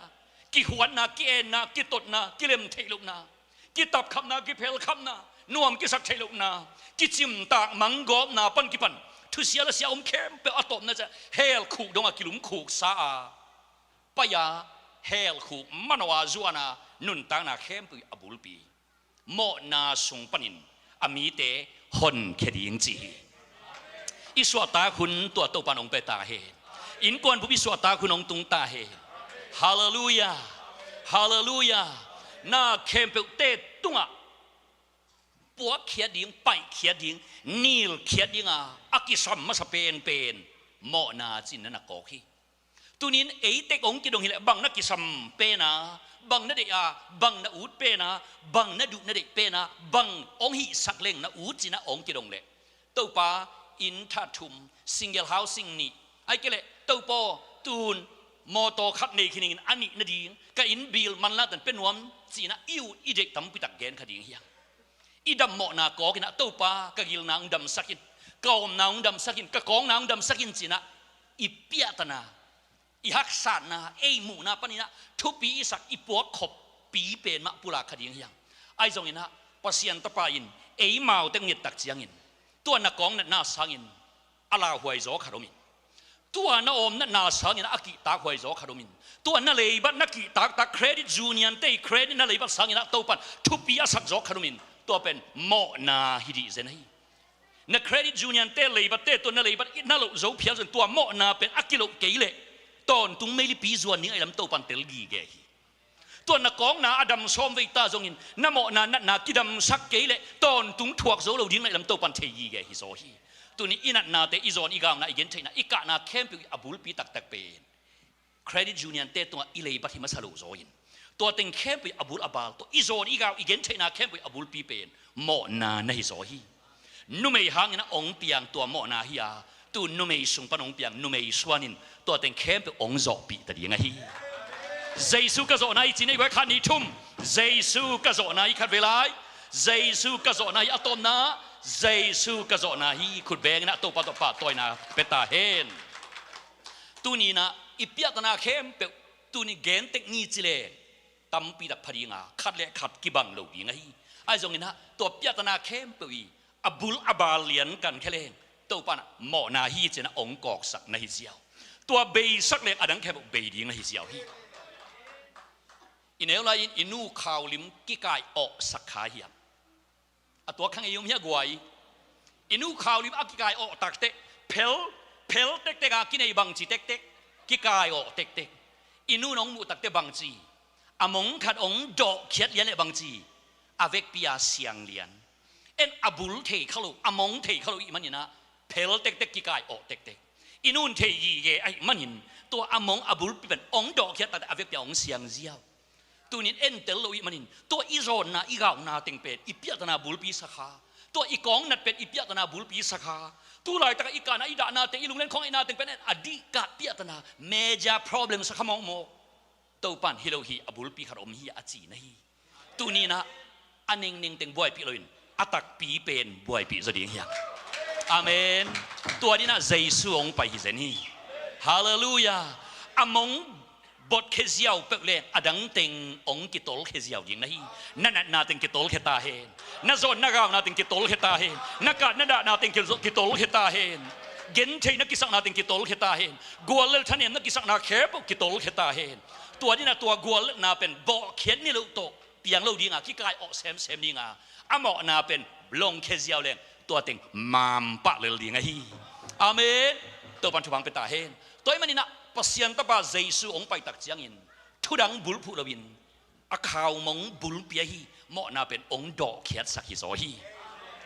kihuatna, ki-enna, kitotna, kilem theih lohna, kitapkhamna, kiphelkhamna, nuam kisak theih lohna, kicimtak manggawpna pan kipan thusia lasia om khempeuh a tawpna ciah hell khuk dongah kilumkhuksa a, pai-a hell khuk manawh a zuana nuntakna khempeuh a bulpi mawhna sung panin a mite honkhia ding ci hi. I suahtak hun tua Topan hong pia ta hen. Innkuan bup i suahtak hun hong tung ta hen. Halleluiah. Halleluiah. Na khempeuhte tungah puakkhiat ding, paihkhiat ding, nilkhiat dinga a kisam masa penpen mawhna ci-in na na kawk hi. Tunin ei tek hong kidong hileh bang na kisam pena, bang na deih a, bang na ut pena, bang na duh na deih pena, bang hong hihsak leng na ut ci-in ah hong kidong leh, Topa, inn that thum, single housing nih, ahih kei leh Topa, tun mawtaw khat nei khin ing, a nih nading ka inn bill manlangtan pia nuam, ci-in ah i ut i deih tampitak gen kha ding hi hang. I dammawhna kawk in ah, Topa, ka gilna hong damsak in, ka omna hong damsak in, ka kawkna hong damsak in, ci-in ah i piahtana, i haksatna, ei muhna panin ah thupi i sak, i puak khoppi pen mah pulak kha ding hi hang. Ahi zongin ah Pasian Tapa in eimau tek nget tak ciangin, tua na kawknatna sangin a lauhuai zaw khat om in, tua na omnatna sangin a kihtakhuai zaw khat om in, tua na leibat na kihtaktak credit union te' credit na leibat sangin ah Topan thupi a sak zaw khat om in, tua pen mawhna hi dih zen ahi. Na credit union te, leibat te, tua na leibat na loh zo phial zong tua mawhna pen a kiloh kei leh tawntung meilipi zuan ding ahi lam Topan tel gige hi. Tua na kawkna a dam sawm vei ta zongin na mawhna natna kidamsak kei leh tawntung thuak zo lo ding ahi lam Topan thei gige hi zaw hi. Tuni i natnate, i zawn i gauna, i gentheihna, i kahna khempeuh i a bulpi taktak pen credit union te tungah i leibat hi masa lo zaw in, tua teng khempeuh a bul a bal tawh i zawn i gau, i gentheihna khempeuh a bulpi pen mawhna na hi zaw hi. Numei hangin a ong piang tua mawhna hi a, tu numei sung pan ong piang numei suan in tua teng khempeuh ong zawhpih ta ding ahi. Jesu ka zawhna hi ci nei guai, khat nih thum. Jesu ka zawhna hi, khat vei lai. Jesu ka zawhna hi, a tawpna. Jesu ka zawhna hi, khut bengin a Topa tawh pahtawina pia ta hen. Tuni-in ah i piahtana khempeuh tuni gen tek ni ci leng tampi tak pha ding a, khat le khat kibang lo ding ahi. Ahi zongin ah tua piahtana khempeuh i a bul a bal lian kan khia leng Topa in ah mawhna hi ci-in ah ong kawksak na hi ziau. Tua beisak leng a dang khempeuh bei ding na hi ziau hi. I neu lai-in i nu khaulim kikai awhsak kha hiam? A tua khang ei om hia guai? I nu khaulim a kikai awh taktek, phel, phel tektek a kinei bangci tektek, kikai awh tektek. I nu nong muh taktek bangci, a mong khat ong dawhkhiat lian leh bangci, a vekpi a siang lian. En a bul thei kha lo, a mong thei kha lo ih manin ah phel tektek, kikai awh tektek. I nun thei gige ahih manin tua a mong a bulpi pen ong dawhkhiat taktek a vekpi a ong siang ziau. Tunin entel lo ih manin tua i zawnna i gauna teng pen i piahtana bulpi sakha. Tua i kawngnat pen i piahtana bulpi sakha. Tu laitak a i kahna i dahnate, i lunglen khawng i na teng pen a dihkah piahtana major problem sakha mawkmawk. Topan hi lo hi, a bulpi khat om hi a ci na hi. Tuni-in ah a nengning teng buaipih loin a takpi pen buaipih zaw ding hiam? Amen. Tua dingin ah Jesu ong pai hi zen hi. Halleluiah. A mong botkhia ziau peuh leng a dang teng ong kitolkhia ziau ding na hi. Na natna teng kitolkhia ta hen. Na zawn na gauna teng kitolkhia ta hen. Na kah na dahna teng kitolkhia ta hen. Gentheih na kisakna teng kitolkhia ta hen. Guallel thanemna kisakna khempeuh kitolkhia ta hen. Tua dingin ah tua guallelhna pen bawhkhiat ni loh tawh piang lo ding a, kikai awh semsem ding a, a mawhna pen longkhia ziau leng tua teng mampah lel ding ahi. Amen. Topan thupha ong pia ta hen. Tua ih manin ah Pasian Tapa Jesu ong pai tak ciangin thudang bulphuh loin a khau mong bulpi ahi mawhna pen ong dawhkhiatsak hi zaw hi.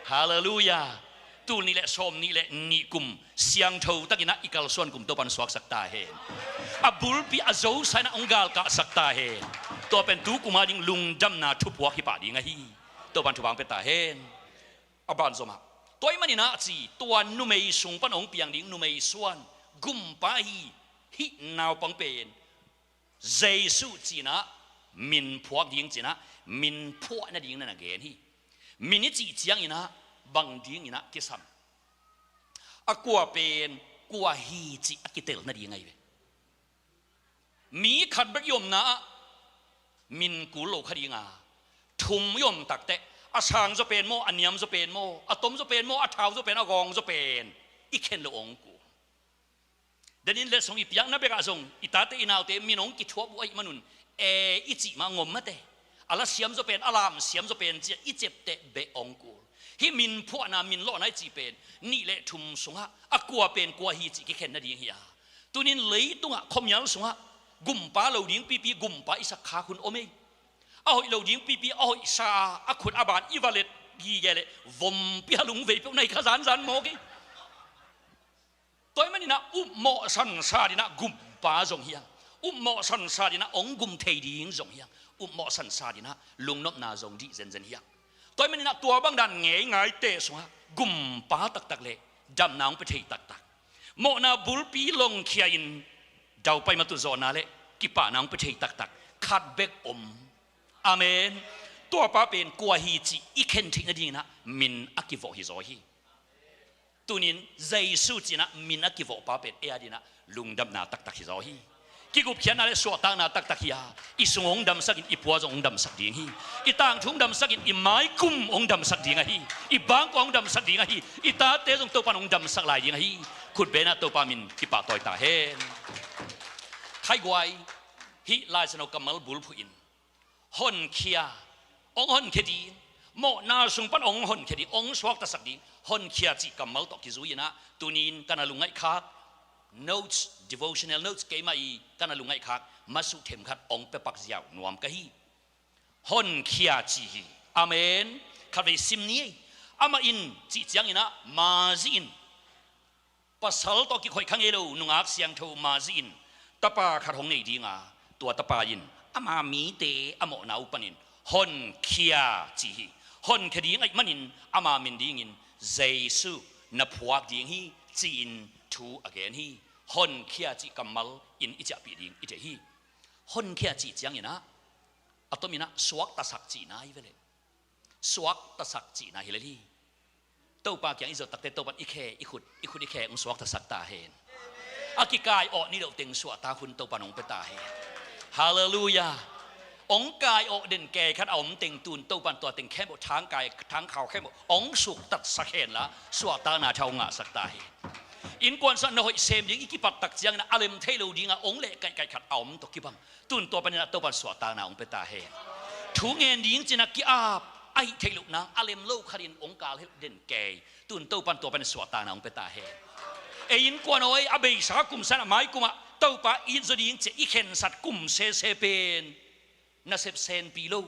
Halleluiah. Tul nih le sawm nih le nih kum siangtho takin ah i kalsuan kum Topan suaksak ta hen. A bulpi a zosa in ah ong galkahsak ta hen. Tua pen tu kum a ding lungdamna thupuak hi pah ding ahi. Topan thupha ong pia ta hen. A ban zom ah, tua ih manin ah a ci, tua numei sung pan ong piang ding numei suan, gumpa hi, hih naupang pen Jesu ci-in ah min phuak ding ci-in ah min phuah nading na na gen hi. Min i cih ciangin ah bang dingin ah kisam? A kua pen kua hi cih a kitel nading ahi ve. Mi khat bek i omna ah min kul lo kha ding a, thum i om taktek, a sang zaw pen maw, a niam zaw pen maw, a tom zaw pen maw, a thau zaw pen, a gawng zaw pen i khen lo ong kul. Denin letsong i piakna bekah zong i tate i naute min ong kithuap uh ahih manun, e, i cih mah ngom mate. A la siam zaw pen, a lam siam zaw pen ci-a i cepteh beh ong kul. Hih min phuahna, min lawhna i cih pen nih le thum sungah a kua pen kua hi cih kikhen nading hi a. Tunin leitungah khuamial sungah gumpa lo ding pipi gumpa i sak khak hun om ei. A hoih lo ding pipi a hoih sa a, a khut a ban i va let gige leh vompi a lungvei peuh na hi kha zanzan mawk ei. Tua ih manin ah upmawh sansa dingin ah gumpa zong hi hang. Upmawh sansa dingin ah ong gum thei ding zong hi hang. Upmawh sansa dingin ah lungnopna zong dih zenzen hi hang. Tua ih manin ah tua bang dan ngeingaite sungah gumpa taktak le damna ong pia thei taktak, mawhna bulpi longkhia-in daupai matut zawhna le kipahna ong pia thei taktak khat bek om. Amen. Tuapa pen kua hi cih i khen theih nadingin ah min a kivawh hi zaw hi. Tunin Jesu ci-in ah min a kivawhpa pen ei a dingin ah lungdamna taktak hi zaw hi. Kigupkhiatna le suahtakna taktak hi a, i sung hong damsakin i pua zong hong damsak ding hi. I tangthu hong damsakin i maikum hong damsak ding ahi. I bangkua hong damsak ding ahi. I tate zong Topan hong damsak lai ding ahi. Khutbetna Topa min kipahtawi ta hen. Khaiguai, hih Lai Siangtho kammal bulphuh in honkhia, hong honkhia ding, Mawhna sung pan hong honkhia ding, hong suaktasak ding, honkhia cih kammal tawh kizui-in ah, tuni-in ka na lungngaih khak notes, devotional notes keimah i ka na lungngaih khak masuh themkhat hong pia pak ziau nuam ka hi. Honkhia ci hi. Amen. Khatvei sim ni ei. Amah in cih ciangin ah, mazi in, pasal tawh kikhoih kha ngei lo nungak siangtho mazi in tapa khat hong nei ding a, tua tapa in ama mite a mawhna uh panin honkhia ci hi. Honkhia ding ahih manin ama min dingin Jesu na phuak ding hi, ci-in thu a gen hi. Honkhia cih kammal in i ciahpih ding i theih hi. Honkhia cih ciangin ah, a tomin ah suaktasak cihna hi ve leh. Suaktasak cihna hi lel hi. Topa kiang i zot takteh Topan i khe, i khut, i khut i khe hong suaktasak ta hen. A kikai awh ni loh teng suahtak hun Topan hong pia ta hen. Halleluiah. Hong kai awh den kei khat a om teng tun Topan tua teng khempeuh, thangkai, thangkhau khempeuh hong suktatsak hen la, suahtakna tha hong ngahsak ta hen. Innkuan sungah na hoih sem ding i kipat tak ciangin a lem thei lo dingah hong leh kaihkaih khat a om tawh kibang. Tun tua panin ah Topan suahtakna hong pia ta hen. Thu ngen ding ci-in ah ki-ap, a hih theih loh nang a lem lo khatin hong kal hi den kei. Tun Topan tua panin suahtakna hong pia ta hen. Ei innkuan aw, a beisa kum san a mai kum ah Topa i it zaw ding ci-a i khensat kum sese pen nasep senpi lo.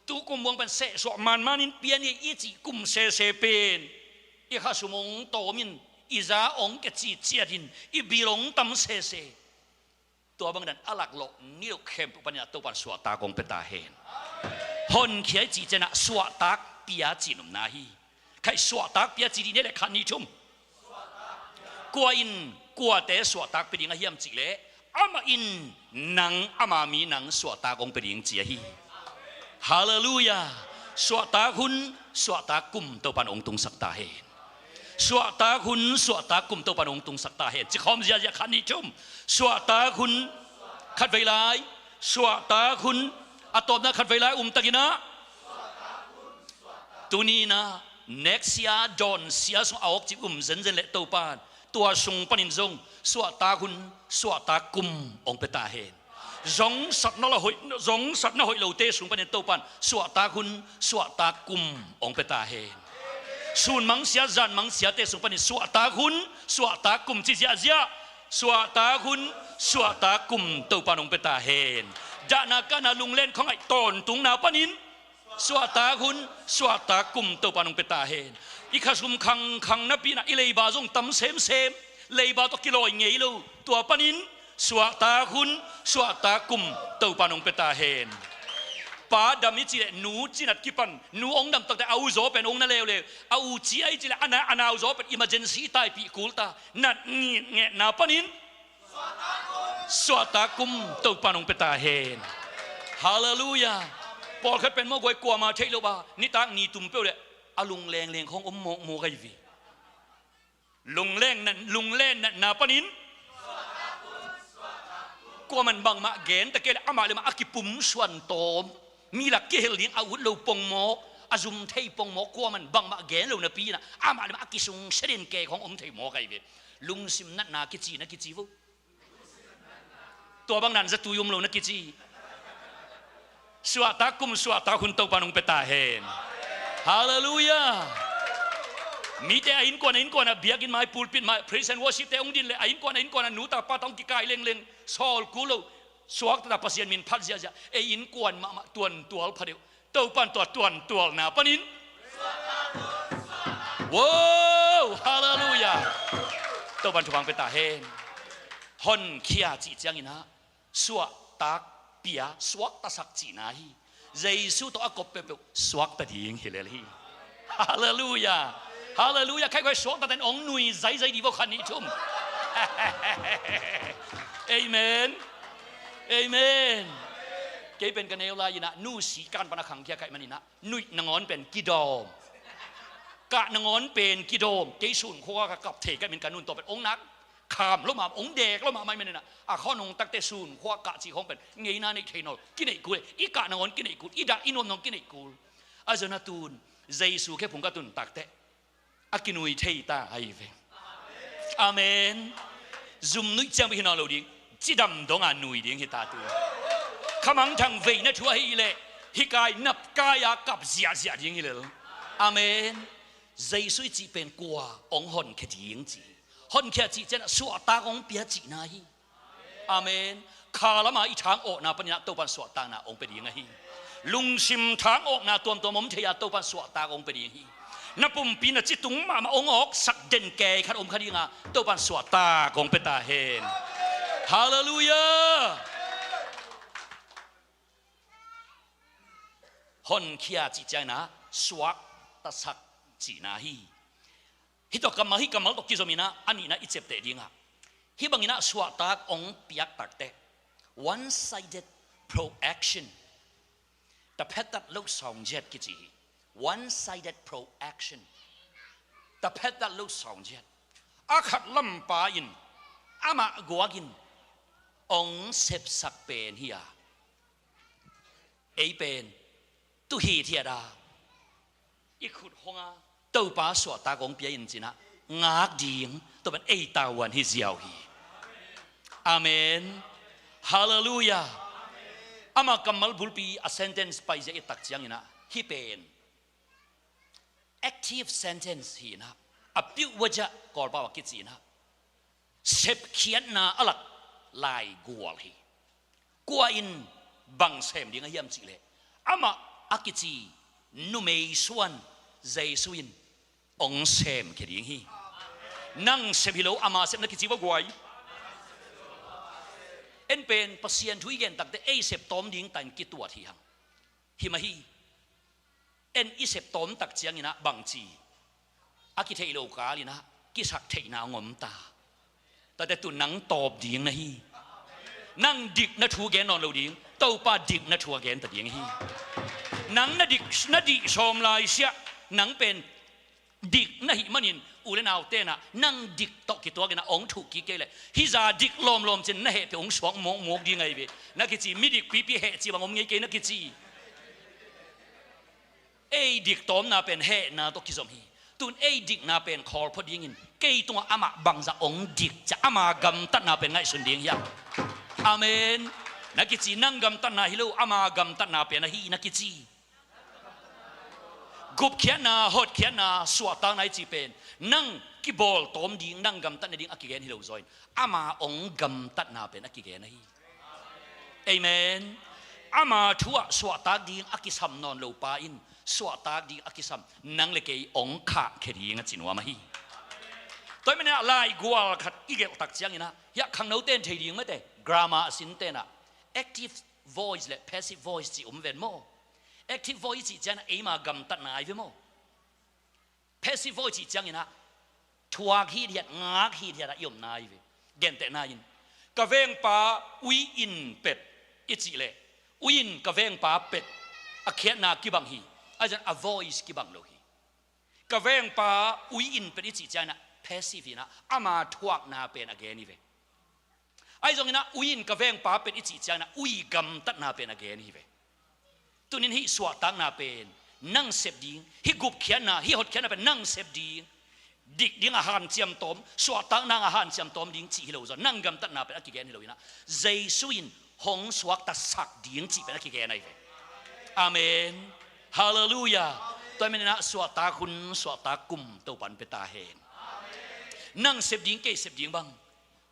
Tu kum buang pen sehsuah manmanin pia ni ei i cih kum sese pen i khasum hong tawmin, i za hong kia citciatin, i bil hong tam sese. Tua bang dan a laklawh ni loh khempeuh panin ah Topan suahtak hong pia ta hen. Honkhia i cih ciangin ah suahtak pia cih nopna hi. Khai suahtak pia ci dih ni leh khat nih thum. Kua in kuate suahtak pia ding a hiam cih leh, amah in nang, ama mi nang suahtak hong pia ding ci ahi. Halleluiah. Suahtak hun, suahtak kum Topan hong tungsak ta hen. Suahtak hun, suahtak kum Topan hong tungsak ta hen. Ci khawm ziahziah khat nih thum. Suahtak hun, khatvei lai. Suahtak hun, a tawpna khatvei lai um takin ah, tuni-in ah next year dawn sia sung a awk cip um zenzen leh Topan tua sung panin zong suahtak hun, suahtak kum hong pia ta hen. Zongsatna la hoih, zongsatna hoih lote sung panin Topan suahtak hun, suahtak kum hong pia ta hen. Sun mangsia, zan mangsiate sung panin suahtak hun, suahtak kum ci ziahziah. Suahtak hun, suahtak kum Topan hong pia ta hen. Dahna kahna lunglen khuangaih tawntungna panin suahtak hun, suahtak kum Topan hong pia ta hen. I khasum khangkhang napi-in ah i leiba zong tam semsem. Leiba tawh kilawi ngei lo. Tua panin suahtak hun, suahtak kum Topan hong pia ta hen. Pa dam i cih leh nu cinat kipan, nu hong dam takteh a u zaw pen hong na leuleu. A u ci a i cih leh a na, a nau zaw pen emergency i taipih kul ta. Nat ngitngetna panin suahtak kum Topan hong pia ta hen. Halleluiah. Pawlkhat pen mawh guai kuamah theih loh a, nitak ni tum peuh leh a lunglengleng khawng om mawkmawk ahi ve. Lunglen nat, lunglen natna panin kuaman bangmah gen ta kei leh amah le amah a kipumsuan tawm, mi lak kihel ding a ut lo pongmawk, a zum thei pongmawk, kuaman bangmah gen lo napi-in ah amah le amah a kisungsia den kei khawng om thei mawk ahi ve. Lungsim natna kici na kici vo. Tua bang nan zatui um lo na kici. Suahtak kum, suahtak hun Topan hong pia ta hen. Halleluiah. Mite a innkuan, a innkuan ah, biakinn mai, pulpit mai, praise and worship te hong din leh a innkuan, a innkuan ah nu ta pa ta hong kikai lengleng, sawl kul lo, suakta ta, Pasian min phat ziahziah. Ei innkuan mahmah tuantual pha deuh. Topan tua tuantualna panin, wow, halleluiah. Topan thupha hong pia ta hen. Honkhia cih ciangin ah suahtak pia, suaktasak cihna hi. Jesu tawh a kop peuhpeuh suakta ding hi lel hi. Halleluiah. Halleluiah. Khaikhuai suakta ten hong nui zaizai dih vo khat nih thum. Amen. Amen. Kei pen ka neu lai-in ah nusi kan pan a khangkhia ka hih manin ah nuih nangawn pen kidawm, kah nangawn pen kidawm. Kei Sunkhua ka kap thei ka hih manin ka nu'n tua pen hong nak kham lo mah, hong dek lo mahmah ahih manin ah, a khaw nong takteh Sunkhua kah cih khawng pen ngeina neih thei nawn lo, kineih kul e. I kah nangawn kineih kul, i dah i nuam nangawn kineih kul. A zona tun Jesu khephung ka tun takteh a kinui thei ta ahi ve. Amen. Zum nuih ciang bek hi nawn lo ding, cidam dong a nui ding hi ta tu. Khamangthang veina thu ahih leh Hih kai nap kai-a kap ziahziah ding hi lel. Amen. Jesu i cih pen kua hong honkhia ding cih hi. Honkhia cih ciangin suahtak hong pia cihna hi. Amen. Kha lama i thang awkna panin ah Topan suahtakna hong pia ding ahi. Lungsim thang awkna tuamtuam om thei-a Topan suahtak hong pia ding hi. Na pumpi na citung mahmah hong awksak den kei khat om kha ding a, Topan suahtak hong pia ta hen. Halleluiah. Honkhia cih ciangin ah suaktasak cihna hi. Hih tawh kammal, hih kammal tawh kizom in ah a nihna i ciapteh ding ah, hih bangin ah suahtak hong piak takteh, one-sided proaction, taphetat lo sawng ziat kici hi. One-sided proaction, taphetat lo sawng ziat. A khat lampa in amah guak in hong sepsak pen hi a, ei pen tu hithiat a, i khut hong a, Topa suahtak hong pia in ci-in ah ngak ding, tua pen ei tavuan hi ziau hi. Amen. Halleluiah. Ama kammal bulpi a sentence paizia i tak ciangin ah, hih pen active sentence hi in ah, a piuh waja Kawlpau a kici in ah, sepkhiatna a lak laigual hi. Kua in bang sem ding a hiam cih leh, amah a kici numei suan Jesu in hong semkhia ding hi. Nang sep hi lo, ama sep na kici va guai. En pen Pasian thu i gen takteh ei sep tawm ding ta in kituat hi hang. Hi mah hi. En i sep tawm tak ciangin ah bangci a kitheih lo kal in ah kisak theihna hong om ta. Tate tu nang tawp ding na hi. Nang dikna thu gen nawn lo ding, Topa dikna thu a gen ta ding hi. Nang na dik, na dih sawm lai siah, nang pen dik na hih manin u le nau ten ah nang dik tawh kituak in ah hong thuh kik kei leh, hih zah dik lawmlawm cin na heh peuh hong suak mawkmawk ding ahi ve. Na kici, midik pipi heh ci bang om ngei kei na kici. Ei dik tawmna pen hehna tawh kizom hi. Tun ei dikna pen khawl phot dingin, kei tungah amah bangzah hong dik ciah, ama gamtatna pen ngaihsun ding hiam? Amen. Na kici, nang gamtatna hi lo, ama gamtatna pen ahi na kici. Gupkhiatna, hotkhiatna, suahtakna i cih pen nang kibawl tawm ding, nang gamtat nading a kigen hi lo zaw in, ama hong gamtatna pen a kigen ahi. Amen. Ama thu ah suahtak ding a kisam nawn lo pa in suahtak ding a kisam nang le kei hong khahkhia ding a ci nuam ahi. Tua ahih manin ah laigual khat i gelh tak ciangin ah, hiah khangnote in thei ding mate, grammar a sin ten ah active voice le passive voice ci om ven maw? Active voice i cih ciangin ah eima gamtatna ahi ve maw? Passive voice i cih ciangin ah thuak hithiat, ngak hithiat ah i omna ahi ve. Gentehna in, ka vengpa ui in pet i cih leh, ui in ka vengpa pet a khiatna kibang hi. Ahi zongin a voice kibang lo hi. Ka vengpa ui in pet i cih ciangin ah passive in ah ama thuakna pen a gen hi ve. Ahi zongin ah ui in ka vengpa pet i cih ciangin ah ui gamtatna pen a gen hi ve. Tunin hih suahtakna pen nang sep ding, hih gupkhiatna, hih hotkhiatna pen nang sep ding, dik ding a hanciam tawm, suahtakna a hanciam tawm ding cih hi lo zaw, nang gamtatna pen a kigen hi lo in ah, Jesu in hong suaktasak ding cih pen a kigen ahi ve. Amen. Halleluiah. Tua ahih manin ah suahtak hun, suahtak kum Topan pia ta hen. Nang sep ding, kei sep ding bang,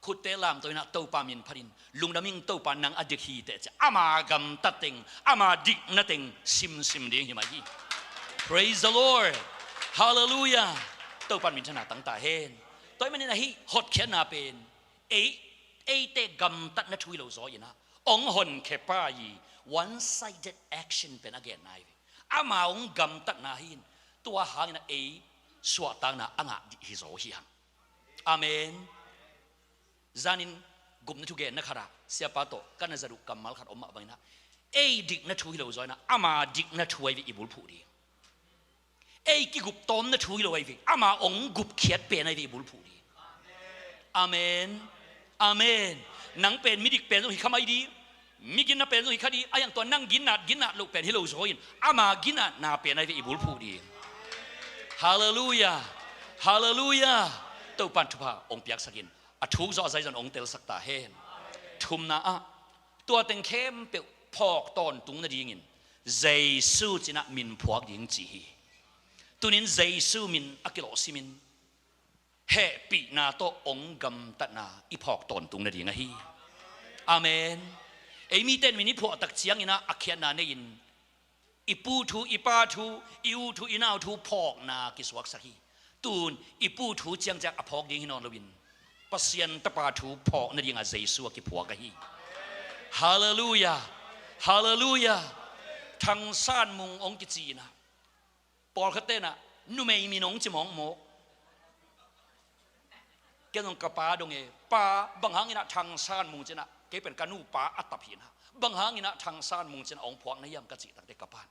khutte lamto in ah Topa min phat in, lungdam ing, Topa nang a dik hi teh ci-a, ama gamtat teng, ama dikna teng simsim ding hi mah hi. Praise the Lord. Halleluiah. Topan minthanna tang ta hen. Tua ahih manin ah hih hotkhiatna pen ei, eite gamtatna thu hi lo zaw in ah hong honkhia pa hi. One-sided action pen a genna hi ve. Ama hong gamtatna hi in, tua hangin ah ei suahtakna a ngah dih hi zaw hi hang. Amen. Zanin gupna thugenna khatah siapa tawh ka na zat uh kammal khat om mah bangin ah, ei dikna thu hi lo zaw in ah ama dikna thu ahi ve i bulphuh ding. Ei kigup tawmna thu hi lo ahi ve, ama hong gupkhiat pen ahi ve i bulphuh ding. Amen. Amen. Nang pen midik pen zong hi kha mai ding, miginna pen zong hi kha ding, a hiang tua nang ginnat, ginnat loh pen hi lo zaw in ama ginnatna pen ahi ve i bulphuh ding. Halleluiah. Halleluiah. Topan thupha hong piaksak in, a thuk zawh a zai zong hong telsak ta hen. Thumna ah, tua teng khempeuh phawk tawntung nadingin Jesu cinah min phuak ding ci hi. Tunin Jesu min a kilawh simin hehpihna tawh hong gamtatna i phawk tawntung nading ahi. Amen. Ei mite in min i phuahtak cianginah a khiatna nei-in i pu thu, i pa thu, i u thu, i nau thu phawkna kisuaksak hi. Tun i pu thu ciangciang a phawk ding hi nawn loin Pasian Tapa thu phawk nadingah Jesu a kiphuak ahi. Halleluiah. Halleluiah. Thangsanmung hong kici inah pawlkhat tenah numei min hong ci mawkmawk. Ken zong ka pa dong e, pa, bang hanginah Thangsanmung cinah, kei pen ka nupa a tap hinah, bang hanginah Thangsanmung cinah hong phuak na hiam ka cih takte ka pan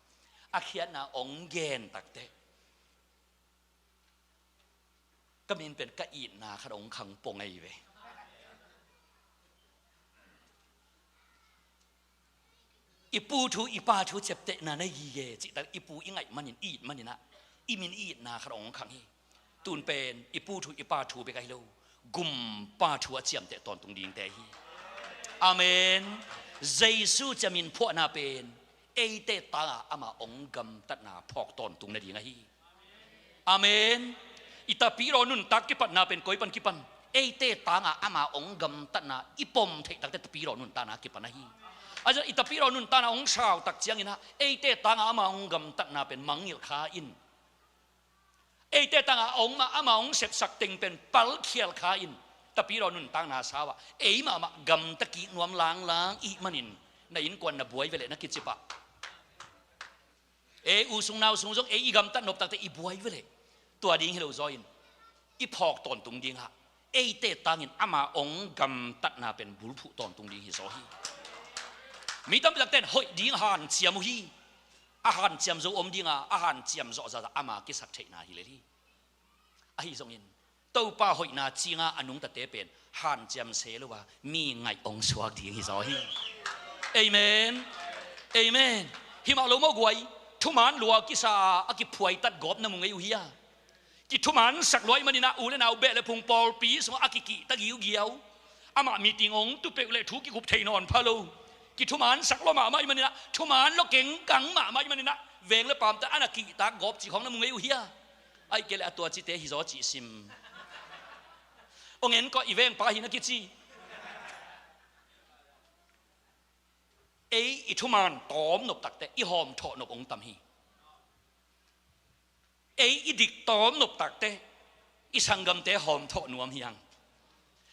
a khiatna hong gen takte ka min pen ka itna khat hong khang pong ahi ve. I pu thu, i pa thu ciaptehna na hi gige cihtak i pu i ngaih manin, i it maninah i min i itna khat hong khang hi. Tun pen i pu thu, i pa thu bek ahi lo, gumpa thu a ciamteh tawntung dingte hi. Amen. Jesu cia min phuahna pen eite tangah ama hong gamtatna phawk tawntung nading ahi. Amen. I Tapidaw nuntak kipatna pen koi pan kipan? Eite tangah ama hong gamtatna i pom theih takte Tapidaw nuntakna kipan ahi. Ahi zong i Tapidaw nuntakna hong sautak cianginah eite tangah ama hong gamtatna pen mangngilh kha in, eite tangah hong mah ama hong sepsak teng pen palkhial kha in, Tapidaw nuntakna sauah ei mahmah gamta kik nuam langlang i hih manin na innkuan na buai veleh na kicipah. Ei u sung nau sung zong ei i gamtat nop takte i buai veleh. Tua ding hi lo zaw in i phawk tawntung dingah eite tangin ama hong gamtatna pen bulphuh tawntung ding hi zaw hi. Mi tampi takte in hoih ding hanciam uh hi. A hanciam zo om dinga a hanciam zawh zahzah ama kisak theihna hi lel hi. Ahi zongin Topa hoihna cinga a nungtate pen hanciam se lo a mi ngaih hong suak ding hi zaw hi. Amen. Amen. Himah lo maw guai, thuman lua kisa a kiphuaitat gawp na mu ngei uh hia? Kithumansak lua ih maninah u le nau beh le phung pawlpi sungah a kikihta giugiau. Amah meeting hong tu peuh le thu kikup thei nawn pha lo. Kithumansak lua mahmah ih maninah thuman lua kengkang mahmah ih maninah veng le paamte a na kihtak gawp cih khawng na mu ngei uh hia? Aih kei le a tua cite hi zaw cih sim. Hong en kawh, i vengpa hi na kici. Ei i thuman tawm nop takte i hawmthawh nop hong tam hi. Ei i dik tawm nop takte i sanggamte hawmthawh nuam hiang.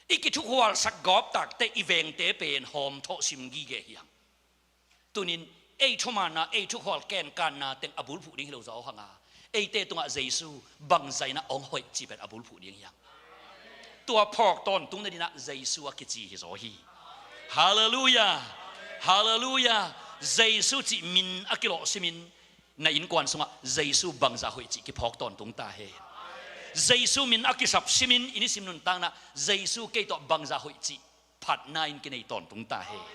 I kithukhualsak gawp takte i vengte pen hawmthawh sim gige hiang. Tunin ei thumanna, ei thukhual kenkanna teng a bulphuh ding hi lo zaw hanga, eite tungah Jesu bangzaina hong hoih cih pen a bulphuh ding hiang. Tua phawk tawntung nadinah Jesu a kici hi zaw hi. Halleluiah. Halleluiah. Jesu cih min a kilawh simin na innkuan sungah Jesu bangzah hoih cih kiphawk tawntung ta hen. Jesu min a kisap simin i nisim nuntakna Jesu kei tawh bangzah hoih cih phatna in kinei tawntung ta hen.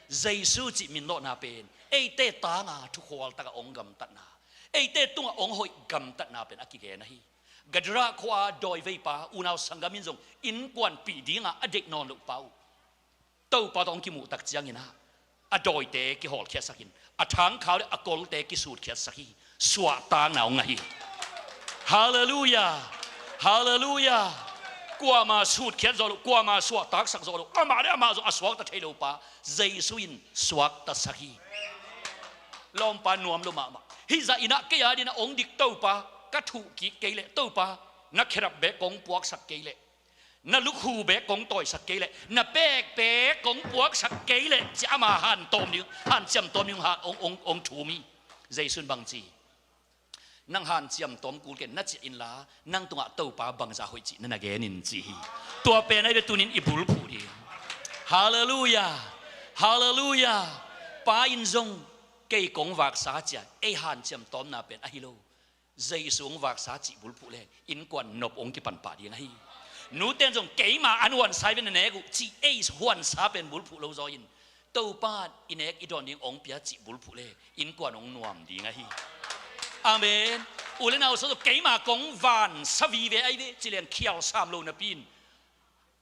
Jesu cih min lawhna pen eite tanga thukhual takah hong gamtatna, eite tungah hong hoih gamtatna pen a kigen ahi. Gadara khua-a dawiveipa unau sanggam in zong innkuanpih dinga a deih nawn lohpa uh Topa tawh hong kimuhtak cianginah a dawite kihawlkhiatsakin a thangkhau le a kolte kisutkhiatsak hi. Suahtakna hong ngah hi. Halleluiah. Halleluiah. Kuama sutkhiat zawh loh, kuama suahtaksak zawh loh, amah le amah zong a suakta thei lopa Jesu in suaktasak hi. Lawmpa nuam lo mahmah. Hih zahinah kei adinah hong dik Topa, ka thuh kik kei leh Topa, na khedap bek kong puaksak kei leh, na lukhu bek kong tawisak kei leh, na pek bek kong puaksak kei leh, ci ama hantawm ding, hanciam tawm ding hong, hong, hong thum hi. Jesu in bang ci? Nang hanciam tawm kul ken na ciah inla, nang tungah Topa bangzah hoih cih na na gen in ci hi. Tua pen ahi ve tunin i bulphuh ding. Halleluiah. Halleluiah. Pa in zong kei kong vaksa ciah ei hanciam tawmna pen ahi lo. Jesu hong vaksa cih bulphuh le innkuan nop hong kipan pah ding ahi. Nute in zong keima an huansa hi ve na nek uh cih ei huansa pen bulphuh lo zaw in Topa i nek i dawn ding hong pia cih bulphuh le innkuan hong nuam ding ahi. Amen. U le nau sawsawh keima kong vansa vive ahi ve ci leng khial sam lo napi in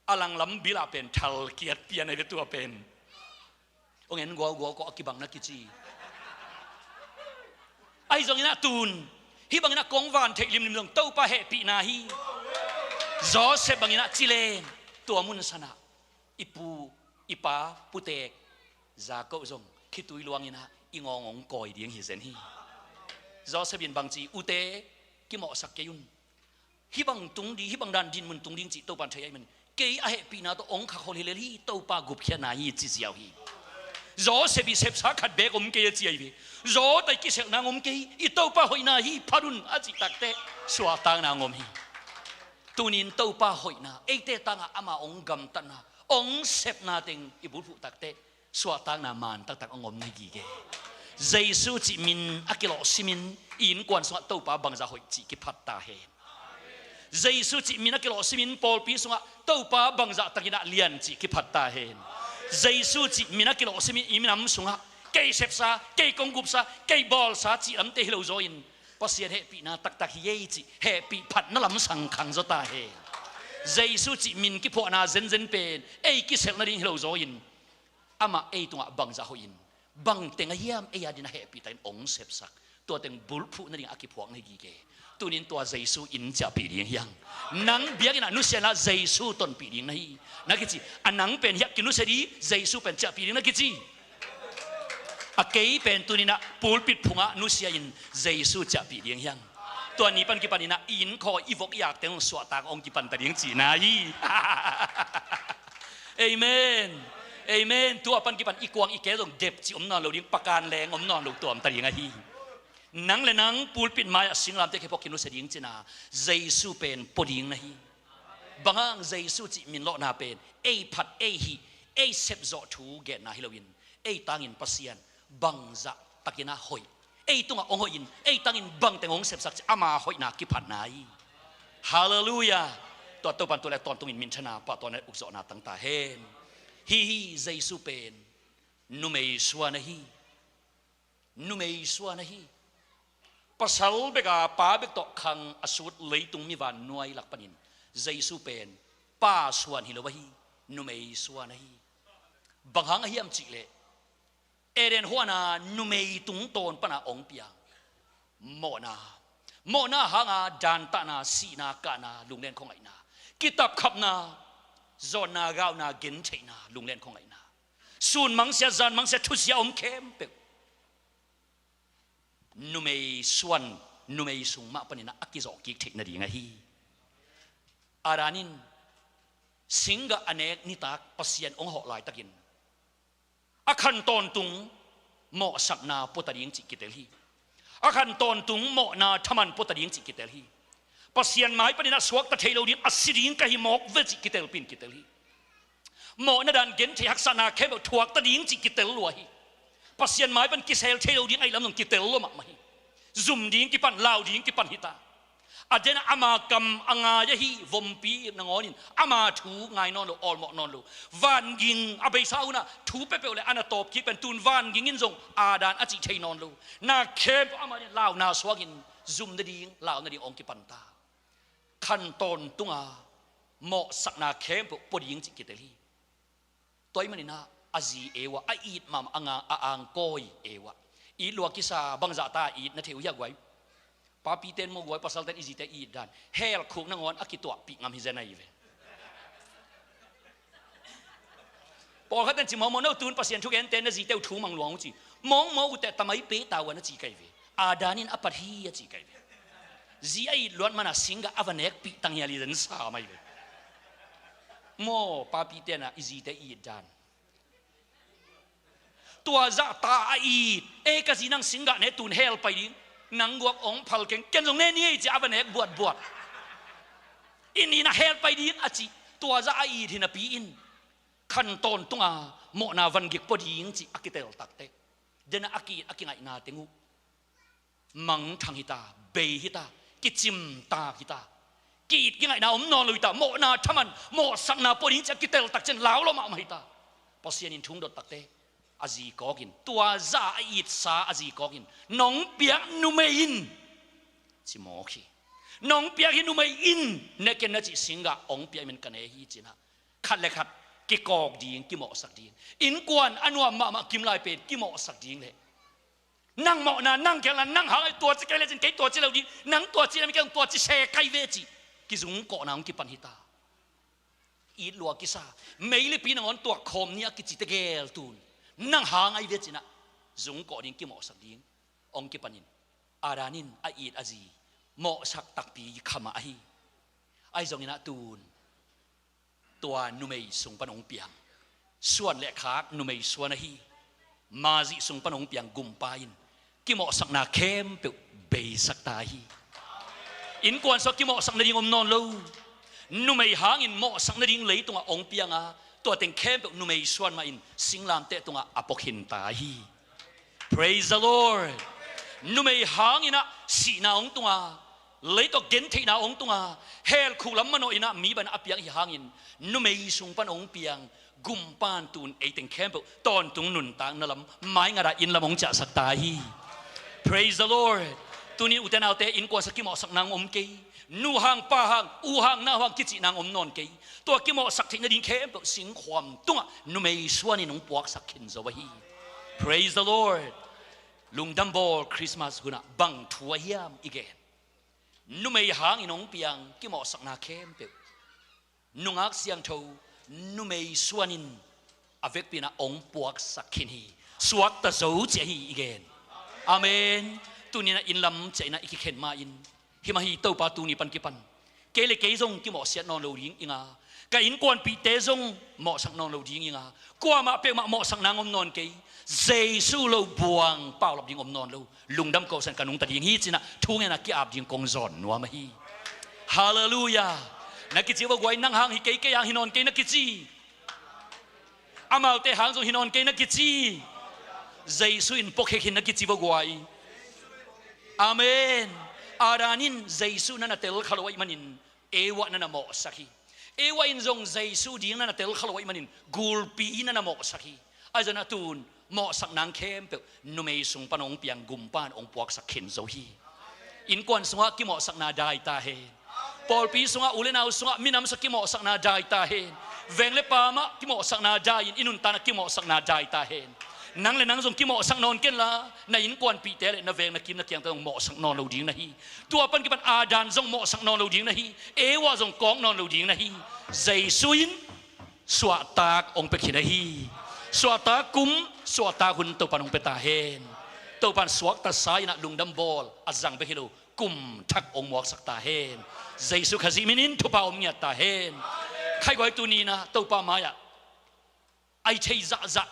a langlam bilah pen thalkiat pian ahi ve tua pen. Hong en guauguau kawh a kibang na kici. Zong inah tun hih bangin ah kong van theih limlim zong Topa hehpihna hi. Joseph bangin ah ci leng tua mun sanah i pu i pa putek Jakob zong khitui luangin ah i ngawng hong kawi ding hi zen hi. Joseph in bangci, ute, kimawhsak kei un. Hih bang tung ding, hih bang dan dinmun tung ding cih Topan thei ahih manin kei a hehpihna tawh hong khakkhol hi lel hi, Topa gupkhiatna hi ci ziau hi. Joseph i sepsa khat beek om kei a ci ahi ve. Joseph i kiselhna om kei hi, i Topa hoihna hi, phat un a cih takteh suahtakna hong om hi. Tunin Topa hoihna, eite tangah ama hong gamtatna, hong sepna teng i bulphuh takteh suahtakna man taktak hong om na hi gige. Jesu cih min a kilawh simin i innkuan sungah Topa bangzah hoih cih kiphat ta hen. Jesu cih min a kilawh simin pawlpi sungah Topa bangzah takin ah lian cih kiphat ta hen. Jesu cih min a kilawh simin i minam sungah kei sepsa, kei kong gupsa, kei bawlsa cih lamte hi lo zaw in Pasian hehpihna taktak hi ei cih hehpih phatna lam sang khang zaw ta hen. Jesu cih min kiphuahna zenzen pen ei kiselh nading hi lo zaw in amah ei tungah bangzah hoih in, bangteng a hiam ei adin a hehpih takin hong sepsak, tua teng bulphuh nading a kiphuak na hi gige. Tunin tua Jesu in ciahpih ding hiang. Nang biakinn ah nusia inah Jesu tonpih ding na hi. Na kici, a nang pen hiah kinusia ding, Jesu pen ciahpih ding na kici. A kei pen tuninah pulpit phungah nusia in Jesu ciahpih ding hiang. Tua ni pan kipaninah i inn khaw i vok i ak teng hong suahtak hong kipanta ding cihna hi. Amen. Amen. Tua pan kipan i kuang i ke zong dep cih om nawn lo ding, pakan leng om nawn lo tuamta ding ahi. Nang le nang pulpit mai-ah singlamteh khempeuh kinusia ding cihna Jesu pen pua ding na hi. Bang hang? Jesu cih min lawhna pen ei phat, ei hih, ei sepzawh thu genna hi loin ei tangin Pasian bangzah takin a hoih, ei tungah hong hoih in ei tangin bangteng hong sepsak cih ama hoihna kiphatna hi. Halleluiah. Tua Topan tua le tawntungin minthana pahtawi na ukzawhna tang ta hen. Hih hi Jesu pen numei suan ahi. Numei suan ahi. Pasal beka pa bek tawh khang a sut leitung mi vannuai lak panin Jesu pen pa suan hi lo ahi. Numei suan ahi. Bang hang ahiam cihleh Eden huana numei tungtawn pana hong piang mawhna, mawhna hanga dantahna, sihna, kahna, lunglen khuangaihna, kitapkhapna, zawnna, gauna, gentheihna, lunglen khuangaihna, sun mangsia, zan mangsia, thusia om khempeuh numei suan, numei sung mah paninah a kizawh kik theih nading ahi. Adam in singgah a nek nitak Pasian hong hawh laitakin a khan tawntung mawhsakna puata ding cih kitel hi. A khan tawntung mawhna thaman puata ding cih kitel hi. Pasian mai panin a suakta thei lo ding, a si ding ka hi mawk ve cih kitelpin kitel hi. Mawhna dan genthei haksatna khempeuh thuakta ding cih kitel lua hi. Pasian mai pan kisel thei lo ding ahi lam zong kitel lua mahmah hi. Zum ding kipan, lau ding kipan hita. A den ama kam a ngai ahi vompi nangawnin ama thu ngai nawn lo, awlmawh nawn lo. Vanging a beisa hunah thu peuhpeuh le ana tawp kik pen tun vanging in zong a dan a cih thei nawn lo. Na khempeuh ama din launa suakin zum nading, lau nading hong kipanta. Khan tawntunga mawhsakna khempeuh pua ding cih kitel hi. Tua ahih maninah a zi Eva, a it mahmah a nga, a angkawi Eva. It lua kisa bangzah ta it na thei uh hia guai? Papiten maw guai, pasalten i zite it dan hell khuk nangawn a kituahpih ngam hi zen ahi ve. Pawlkhatten ci mawkmawk no tun Pasian thugente na zite uh thu mang luang uh ci. Mawkmawk uh teh tamai pe ta uh a na ci kai ve. A danin a pat hi a ci kai ve. Zi a it luat mana singgah a va nekpih tang hial hi zen sa mai ve. Maw, papi tenah i zite i it dan. Tua zah ta a it. Ei ka zi nang singgah ne tun hell pai ding. Nang guak ong phal keng, ken zong ne ni ei ci a va nek buatbuat. I nina hell pai ding a ci. Tua zah a it hi napi in khan tawntunga mawhna vangik pua ding ci a kitel takteh dena a ki-it a kingaihna teng uh mangthang hita, bei hita, kicimtak hita. Ki-it kingaihna om nawn lo hita, mawhna thaman mawhsakna pua ding ci a kitel takcian lau lo mahmah hita. Pasian in thung dot takte a zi kawkin, tua zah a itsa a zi kawkin, nong piak numei in ci mawk hi. Nong piak hi numei in ne ken na cih singgah ong piak min ka ne hi cinah khat le khat kikawk ding, kimawhsak ding. Innkuan a nuam mahmah kimlai pen kimawhsak ding le Nang mawhna, nang gelna, nang hang ahi, tua ci kei lecin kei tua ci lo ding, nang tua ci na mi kei tua ci se kai ve ci. Kizungkawhna hong kipan hi ta. It lua kisa, meilipi nangawn tuak khawm ni a kici tegel tun, nang hang ahi ve cinah zungkawh ding, kimawhsak ding hong kipanin, Adam in a it a zi mawhsak takpi khamah ahi. Ahi zonginah tun tua numei sung pan hong piang suan le khak numei suan ahi, Mary sung pan hong piang gumpa in kimawhsakna khempeuh beisak ta hi. Innkuan sungah kimawhsak nading om nawn lo. Numei hangin mawhsak nading leitungah hong pianga, tua teng khempeuh numei suan mahin singlamteh tungah a puak khin ta hi. Praise the Lord. Numei hanginah sihna hong tunga, leitawh gentheihna hong tunga, helkhuh lam manawh inah mi banah a piang hi hangin numei sung pan hong piang gumpan tun eiteng khempeuh tawntung nuntakna lam, maingatah inn lam hong ciahsak ta hi. Praise the Lord. Tunin ute naute, innkuan sungah kimawhsak nang om kei. Nu hang, pa hang, u hang, nau hang kicih nang om nawn kei. Tua kimawhsak theih nading khempeuh singkhuam tungah numei suanin hong puaksak khin zo ahi. Praise the Lord. Lungdam bawl Christmas hunah bang thu a hiam i gen? Numei hangin hong piang kimawhsakna khempeuh nungak siangtho numei suanin a vekpi inah hong puaksak khin hi. Suakta zo ci ahi i gen. Amen. Tuninah inn lam ciah inah i kikhen ma-in, himah hi Topa, tuni pan kipan kei le kei zong kimawhsiat nawn lo ding i nga, ka innkuanpihte zong mawhsak nawn lo ding i nga, kuamah peuhmah mawhsak nang om nawn kei. Jesu lo buang paulap ding om nawn lo. Lungdam ko san ka nungta ding hi cinah thungenah ki-ap ding kong zawn nuam ahi. Halleluiah. Na kici va guai, nang hang hi kei, kei hang hi nawn kei na kici. Amaute hang zong hi nawn kei na kici. Jesu in puakhia khin na kici va guai. Amen. Adam in Jesu na na tel kha lo ahih manin Eva na na mawhsak hi. Eva in zong Jesu ding na na tel kha lo ahih manin gulpi na na mawhsak hi. Ahi zongin a tun mawhsak nang khempeuh numei sung pan hong piang gumpan hong puaksak khin zo hi. Innkuan sungah kimawhsakna dai ta hen. Pawlpi sungah, u le nau sungah, minam sungah kimawhsakna dai ta hen. Veng le pamah kimawhsakna dai-in i nuntakna kimawhsakna dai ta hen. Nang le nang zong kimawhsak nawn kenla, na innkuanpihte le na veng na kim na kiangte zong mawhsak nawn lo ding na hi. Tua pan kipan Adam zong mawhsak nawn lo ding na hi. Eva zong kawk nawn lo ding na hi. Jesu in suahtak hong pia khin ahi. Suahtak kum, suahtak hun Topan hong pia ta hen. Topan suakta sa inah lungdam bawl a zang bek hi lo, kum thak hong muaksak ta hen. Jesu Khazih minin thupha om ngiat ta hen. Khaiguai, tuninah Topa mai-ah a i thei zahzah,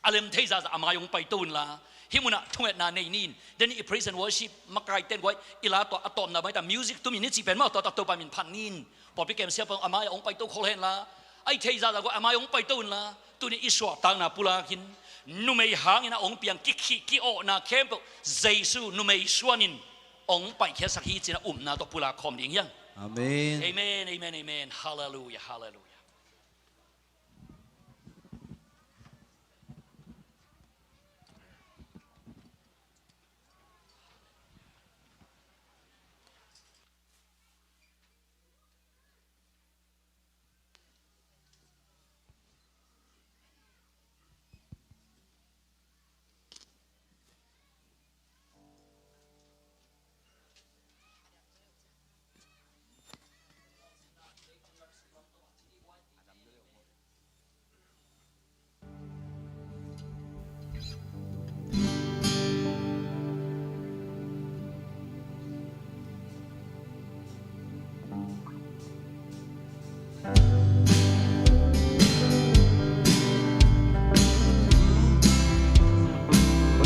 a lem thei zahzah a mai hong paito unla. Hih munah thungetna nei nin. Then i praise and worship makaiten guai i la tawh a tawpna mai ta, music tumin i cih pen mah tawh ta Topa min phat nin. Pawlpi kem siapa a mai-ah hong paito khol henla, a i thei zahzah guai a mai hong paito unla. Tuni i suahtakna pulakin numei hangin a hong piang kikhih ki-awhna khempeuh Jesu numei suanin hong paikhiatsak hi cinah upna tawh pulak khawm ding hiang. Amen. Amen, amen, amen. Halleluiah, halleluiah.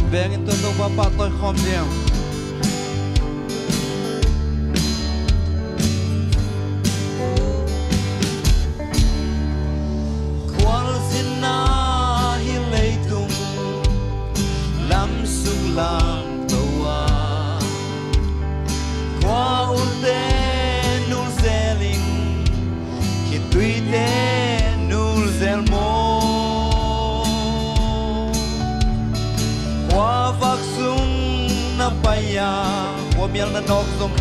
Vengin tun Topa pahtawi khawm ding. Khualzinna hi leitung lam suklang to a, khua ulte nulzel ing, khituite nulzel maw. Khua vak sung na pai a, khuamial na nawk zong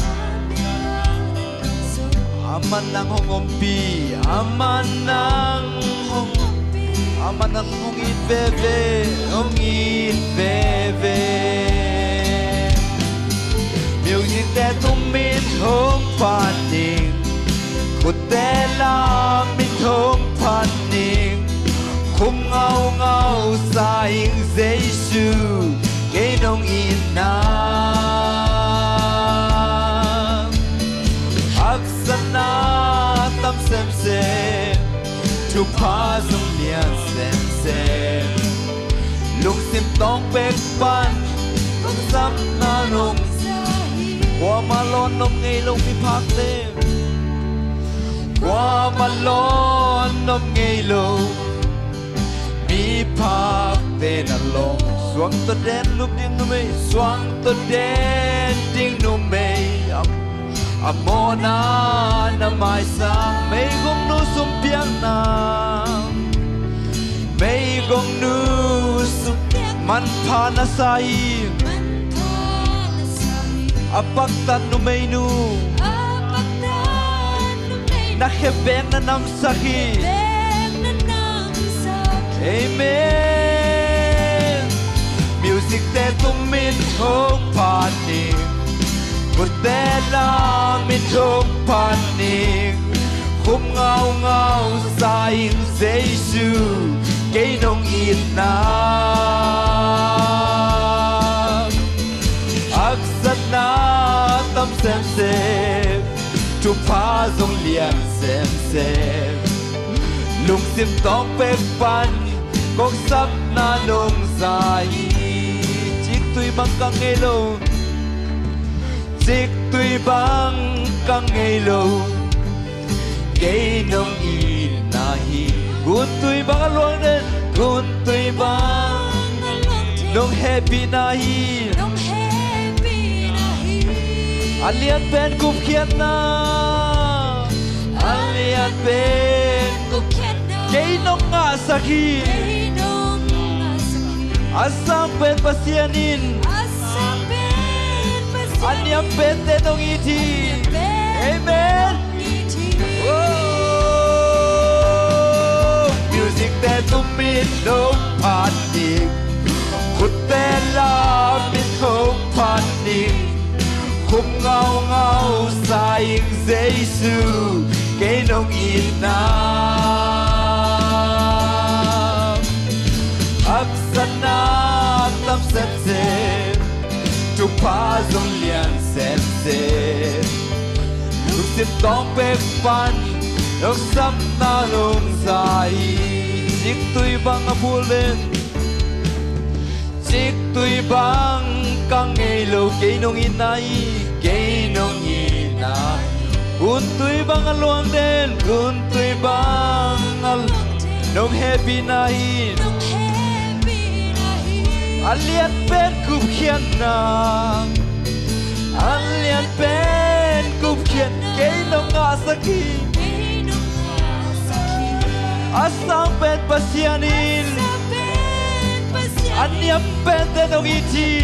Aman nang hong ompih, aman nang hong ompih. Aman hong it veve, hong it veve. Music te tumin hong phat ning, khutte lamin hong phat ning. Khum ngaungau sa ing Jesu, kei nong itna. Haksatna tam semsem, thupha zong lian semsem. Lungsim tawng pek pan, kong sapna nong za hi. Kuamah lawn nop ngei lo miphakte, kuamah lawn nop ngei lo miphakte na lawm. Suang tawh den lup ding numei, suang tawh den ding numei. A, a mawhna na maisang, meigongnu sumpiakna, meigongnu sumpiak manpha na sa hi. A paktat numeinu, na khe bek na namsak hi. Amen. Music te tumin hong phat ning, khutte lamin hong phat ning. Khum ngaungau sa ing Jesu, kei nong itna. Haksatna tam semsem, thupha zong lian semsem. Lungsim tawng pek pan, kong sapna nong za hi. Ciktui bang ka ngei lo, ciktui bang ka ngei lo, kei nong itna hi. Guntui bang a luang den, guntui bang nong hehpihna hi. A lian pen gupkhiatna, a lian pen gupkhiatna, kei nong ngahsak hi. A sang pen Pasian in, a niam pente nong it hi. Amen. Oh, music te tumin hong phat ning, khutte lamin hong phat ning. Khum ngaungau sa ing Jesu, kei nong itna. Haksatna tam semsem, thupha zong lian semsem. Lungsim tawng pek pan, nong sapna nong za hi. Ciktui bang a bul den, ciktui bang ka ngei lo, kei nong itna hi, kei nong itna hi. Guntui bang a luang den, guntui bang a luang den, nong hehpihna hi. A lian pen gupkhiatna, a lian pen gupkhiatna, kei nong ngahsak hi. A sang pen Pasian in, a niam pente nong it hi.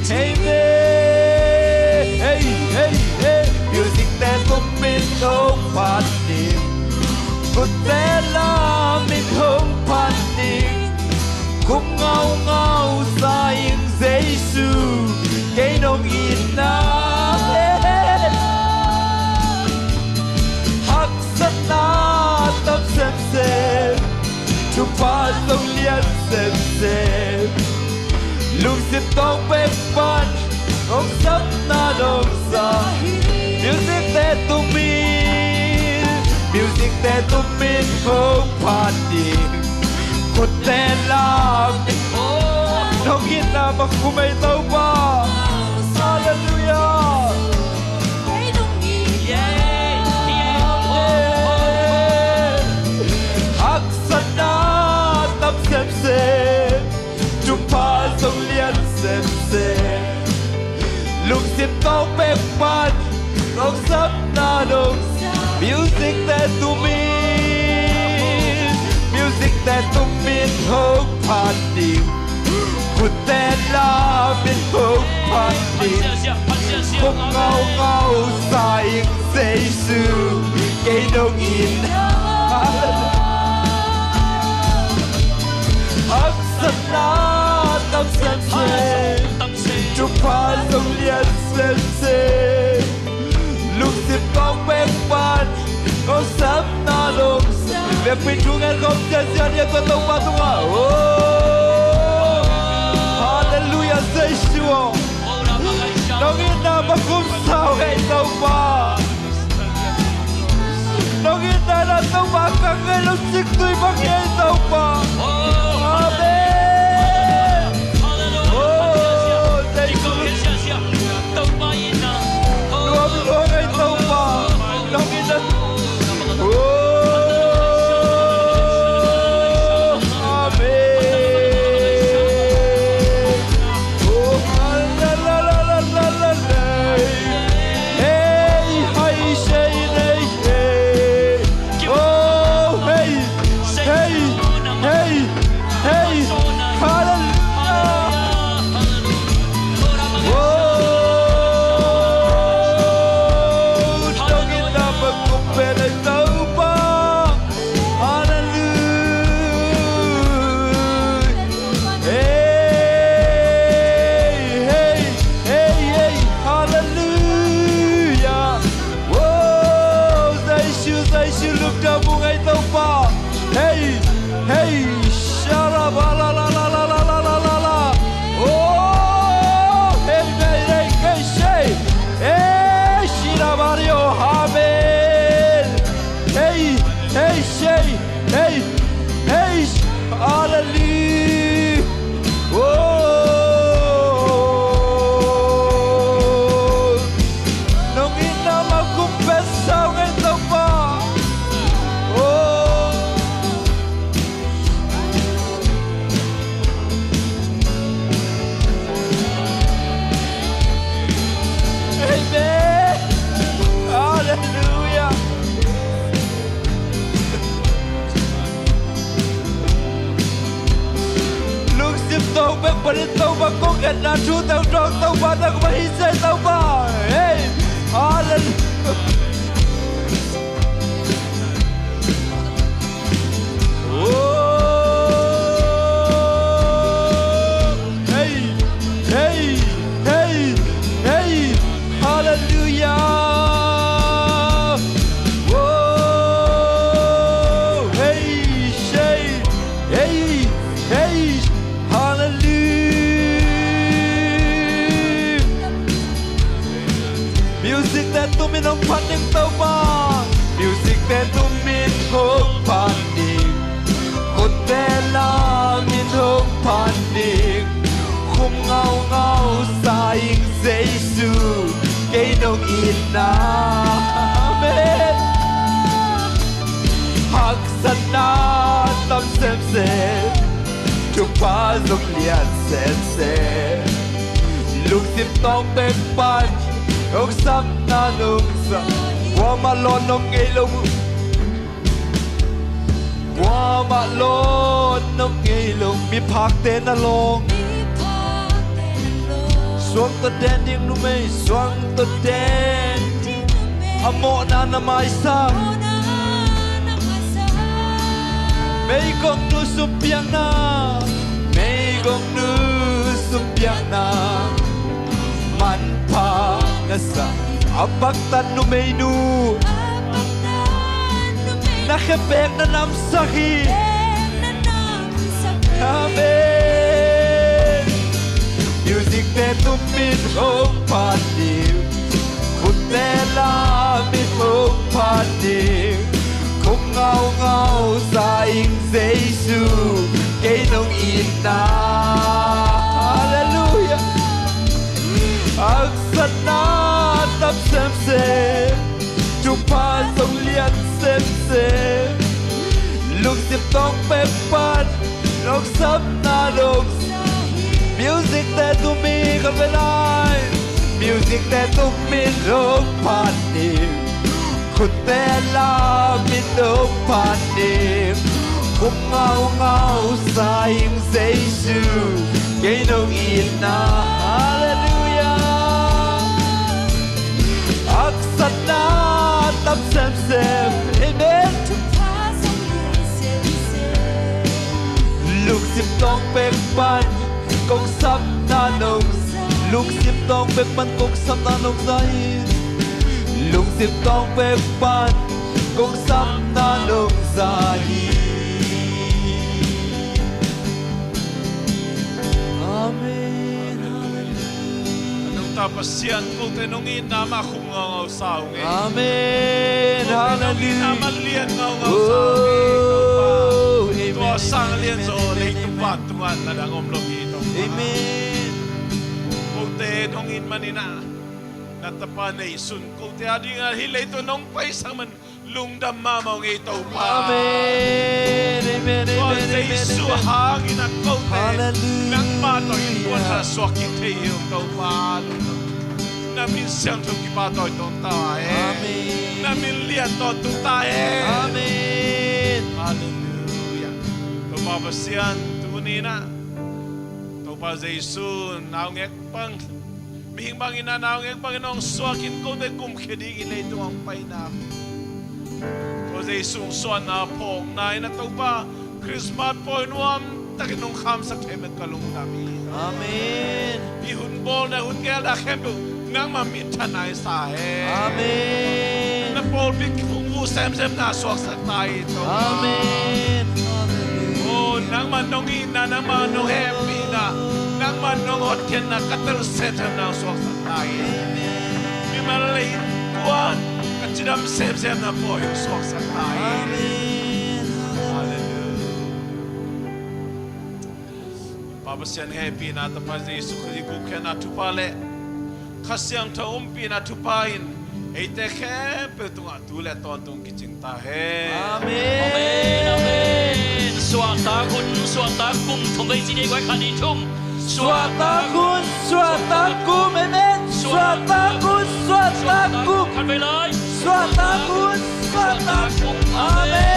Amen. Hey, hey, hey. Music te tumin hong phat ning, khutte lamin hong phat ning. Khum ngaungau sa ing Jesu, kei nong itna. Haksatna tam semsem, thupha zong lian semsem. Lungsim tawng pek pan, nong sapna nong za hi. Music te tumin, music te tumin hong phat ning, khutte lamin, nong itna bang khum ei Topa. Halleluiah. Amen. Haksatna tam semsem, thupha zong lian semsem. Lungsim tawng pek pan, nong sapna nong za. Music te tumin, music te tumin hong phat ning, khutte lamin hong phat ning. Khum ngaungau sa ing Jesu, kei nong itna. Na tam semsem, thupha zong lian semsem, lungsim tawng pek pan, kong sapna dong. Vekpi thu ngen khawm ziahziah ni a tua Topa tungah. Oh, halleluiah, Jesu aw. Nong itna bang kum sau ngei Topa. Nong itna na Topa ka ngei lo sik tui bang hi ei Topa. Amen. Oh, Jesu. Nuam lua ngei Topa. Nong itna. Oh, amen. Oh, la, la, la. Hey, hey, say, hey, hey. Oh, hey, hey, hey, hey. Hallelujah. Oh, dong in na makumpet ai Topa. Hallelujah. Hey, hey, hey, hey. Hallelujah. Whoa, Jesu, Jesu, lungdam ung ei Topa. Hey, hey, sharaba la la la la. Oh, hey, hey, hey, hey, say. Hey, shirabario, amen. Hey, hey, say. Hey, hey, hallelujah. Oh, nong itna makumpet sau ngei Topa. Oh. Amen. Hallelujah. Lungsim tawng bek panin Topa kong ngetna thu tawng tawng Topa nangmah hi sia Topa. Hey, hallelujah. Oh, hey, hey, hey, hey, hallelujah. Oh, hey, say, hey, hey, hallelujah. Music te tumin hong phat ning Topa. Music te tumin hong phat ning. Khutte lamin hong phat ning. Khum ngaungau sa ing Jesu, kei nong itna. Amen. Haksatna tam semsem, thupha zong lian semsem, lungsim tawng bek pan, hong sapna nong sa. Kuamah lawn nong ngei lo. Kuamah lawn nong ngei lo. Miphakte na lawng. Suang tawh den ding numei, suang tawh den. A mawhna na maisak. Meigongnu sumpiakna, meigongnu sumpiakna, manpha na sa. A paktat numeinu, na khepek na namsak hi. Amen. Music te tumin hong phat ding, khutte lamin hong phat ding. Khum ngaungau sa ing Jesu, kei nong itna. Hallelujah. Haksatna tam semsem, thupha zong lian semsem, lungsim tawng pek pan, nong sapna nong sa. Music te tumin ka pe lai. Music te tumin hong phat ding, khutte lamin hong phat ding. Khum ngaungau sa ing Jesu, kei nong itna. Hallelujah. Haksatna tam semsem. Amen. Lungsim tawng pek Lungsim tawng pek pan kong sapna nong za hi. Lungsim tawng pek pan kong sapna nong za hi. Amen. A nungta Pasian, kote nong itna mah khum ngaungau sa ung ei. Amen. Kote nong itna mah lian ngaungau sa ung ei, Topa. Oh, amen, amen, amen, amen. Tua sang lian zaw leitung vantung ah na dang om lo hi, Topa. Amen. Kote nong it manin ah, na Tapa neihsun kote adingin hih leitung nong paisak man lungdam mahmah ung ei, Topa. Amen, amen, amen, amen. Tua Jesu hangin ah kote, hallelujah, nangmah tawh innkuan khat suak kik thei hi ung, Topa. Na min siangtho kipahtawi tuan ta hen. Amen. Na min lian tawntung ta hen. Amen. Hallelujah. Topa Pasian, tuni-in ah Topa Jesu naungek bang, mihing bangin ah naungek bangin hong suakin kote kumkhia dingin leitung hong paina, Topa Jesu hong suahna phawkna in ah Topa Christmas pawi nuamtakin hong khamsak thei man ka lungdam hi. Amen. Hih hun bawlna hun gelna khempeuh nangmah minthanna hi sa hen. Amen. Na pawlpi kung uh semsemna suaksak ta hi, Topa. Amen. Hallelujah. Oh, nangmah nong itna, nangmah nong hehpihna, nangmah nong hotkhiatna ka tel semsemna suaksak ta hi. Amen. Mimal lei kuan ka cidam semsemna pawi suaksak ta hi. Amen. Hallelujah. Pa Pasian hehpihna, Tapa Jesu Khrih gupkhiatna thupha le Kha Siangtho umpihna thupha in eite khempeuh tungah tu le tawntung kicing ta hen. Amen. Amen, amen. Suahtak hun, suahtak kum, thong vei ci nei guai khat nih thum. Suahtak hun, suahtak kum, amen. Suahtak hun, suahtak kum. Khat vei lai. Suahtak hun, suahtak kum. Amen.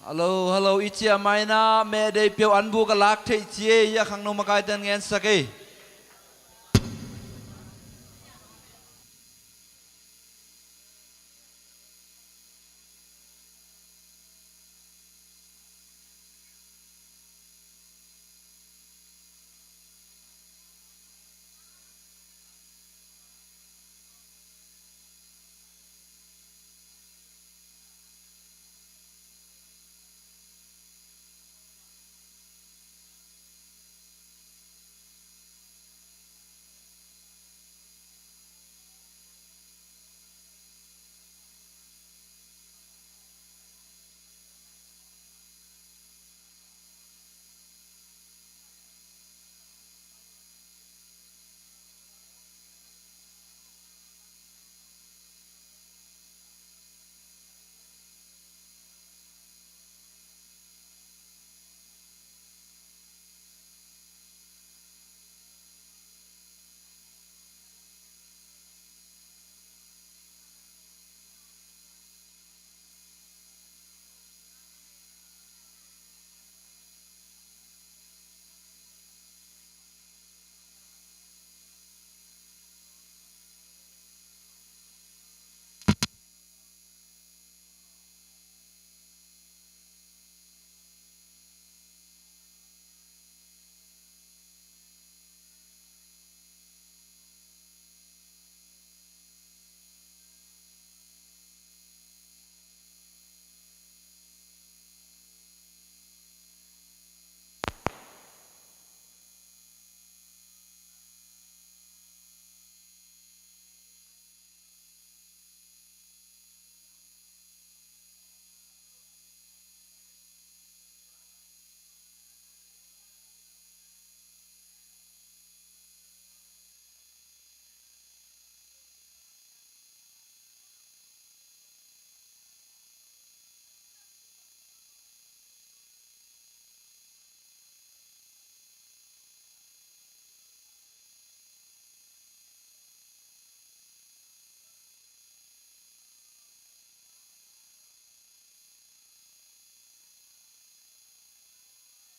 Hello, hello, i ciah mai-in ah meh deih peuh an buk a lak theih ci ei, a khangno makaite in ngensak ei.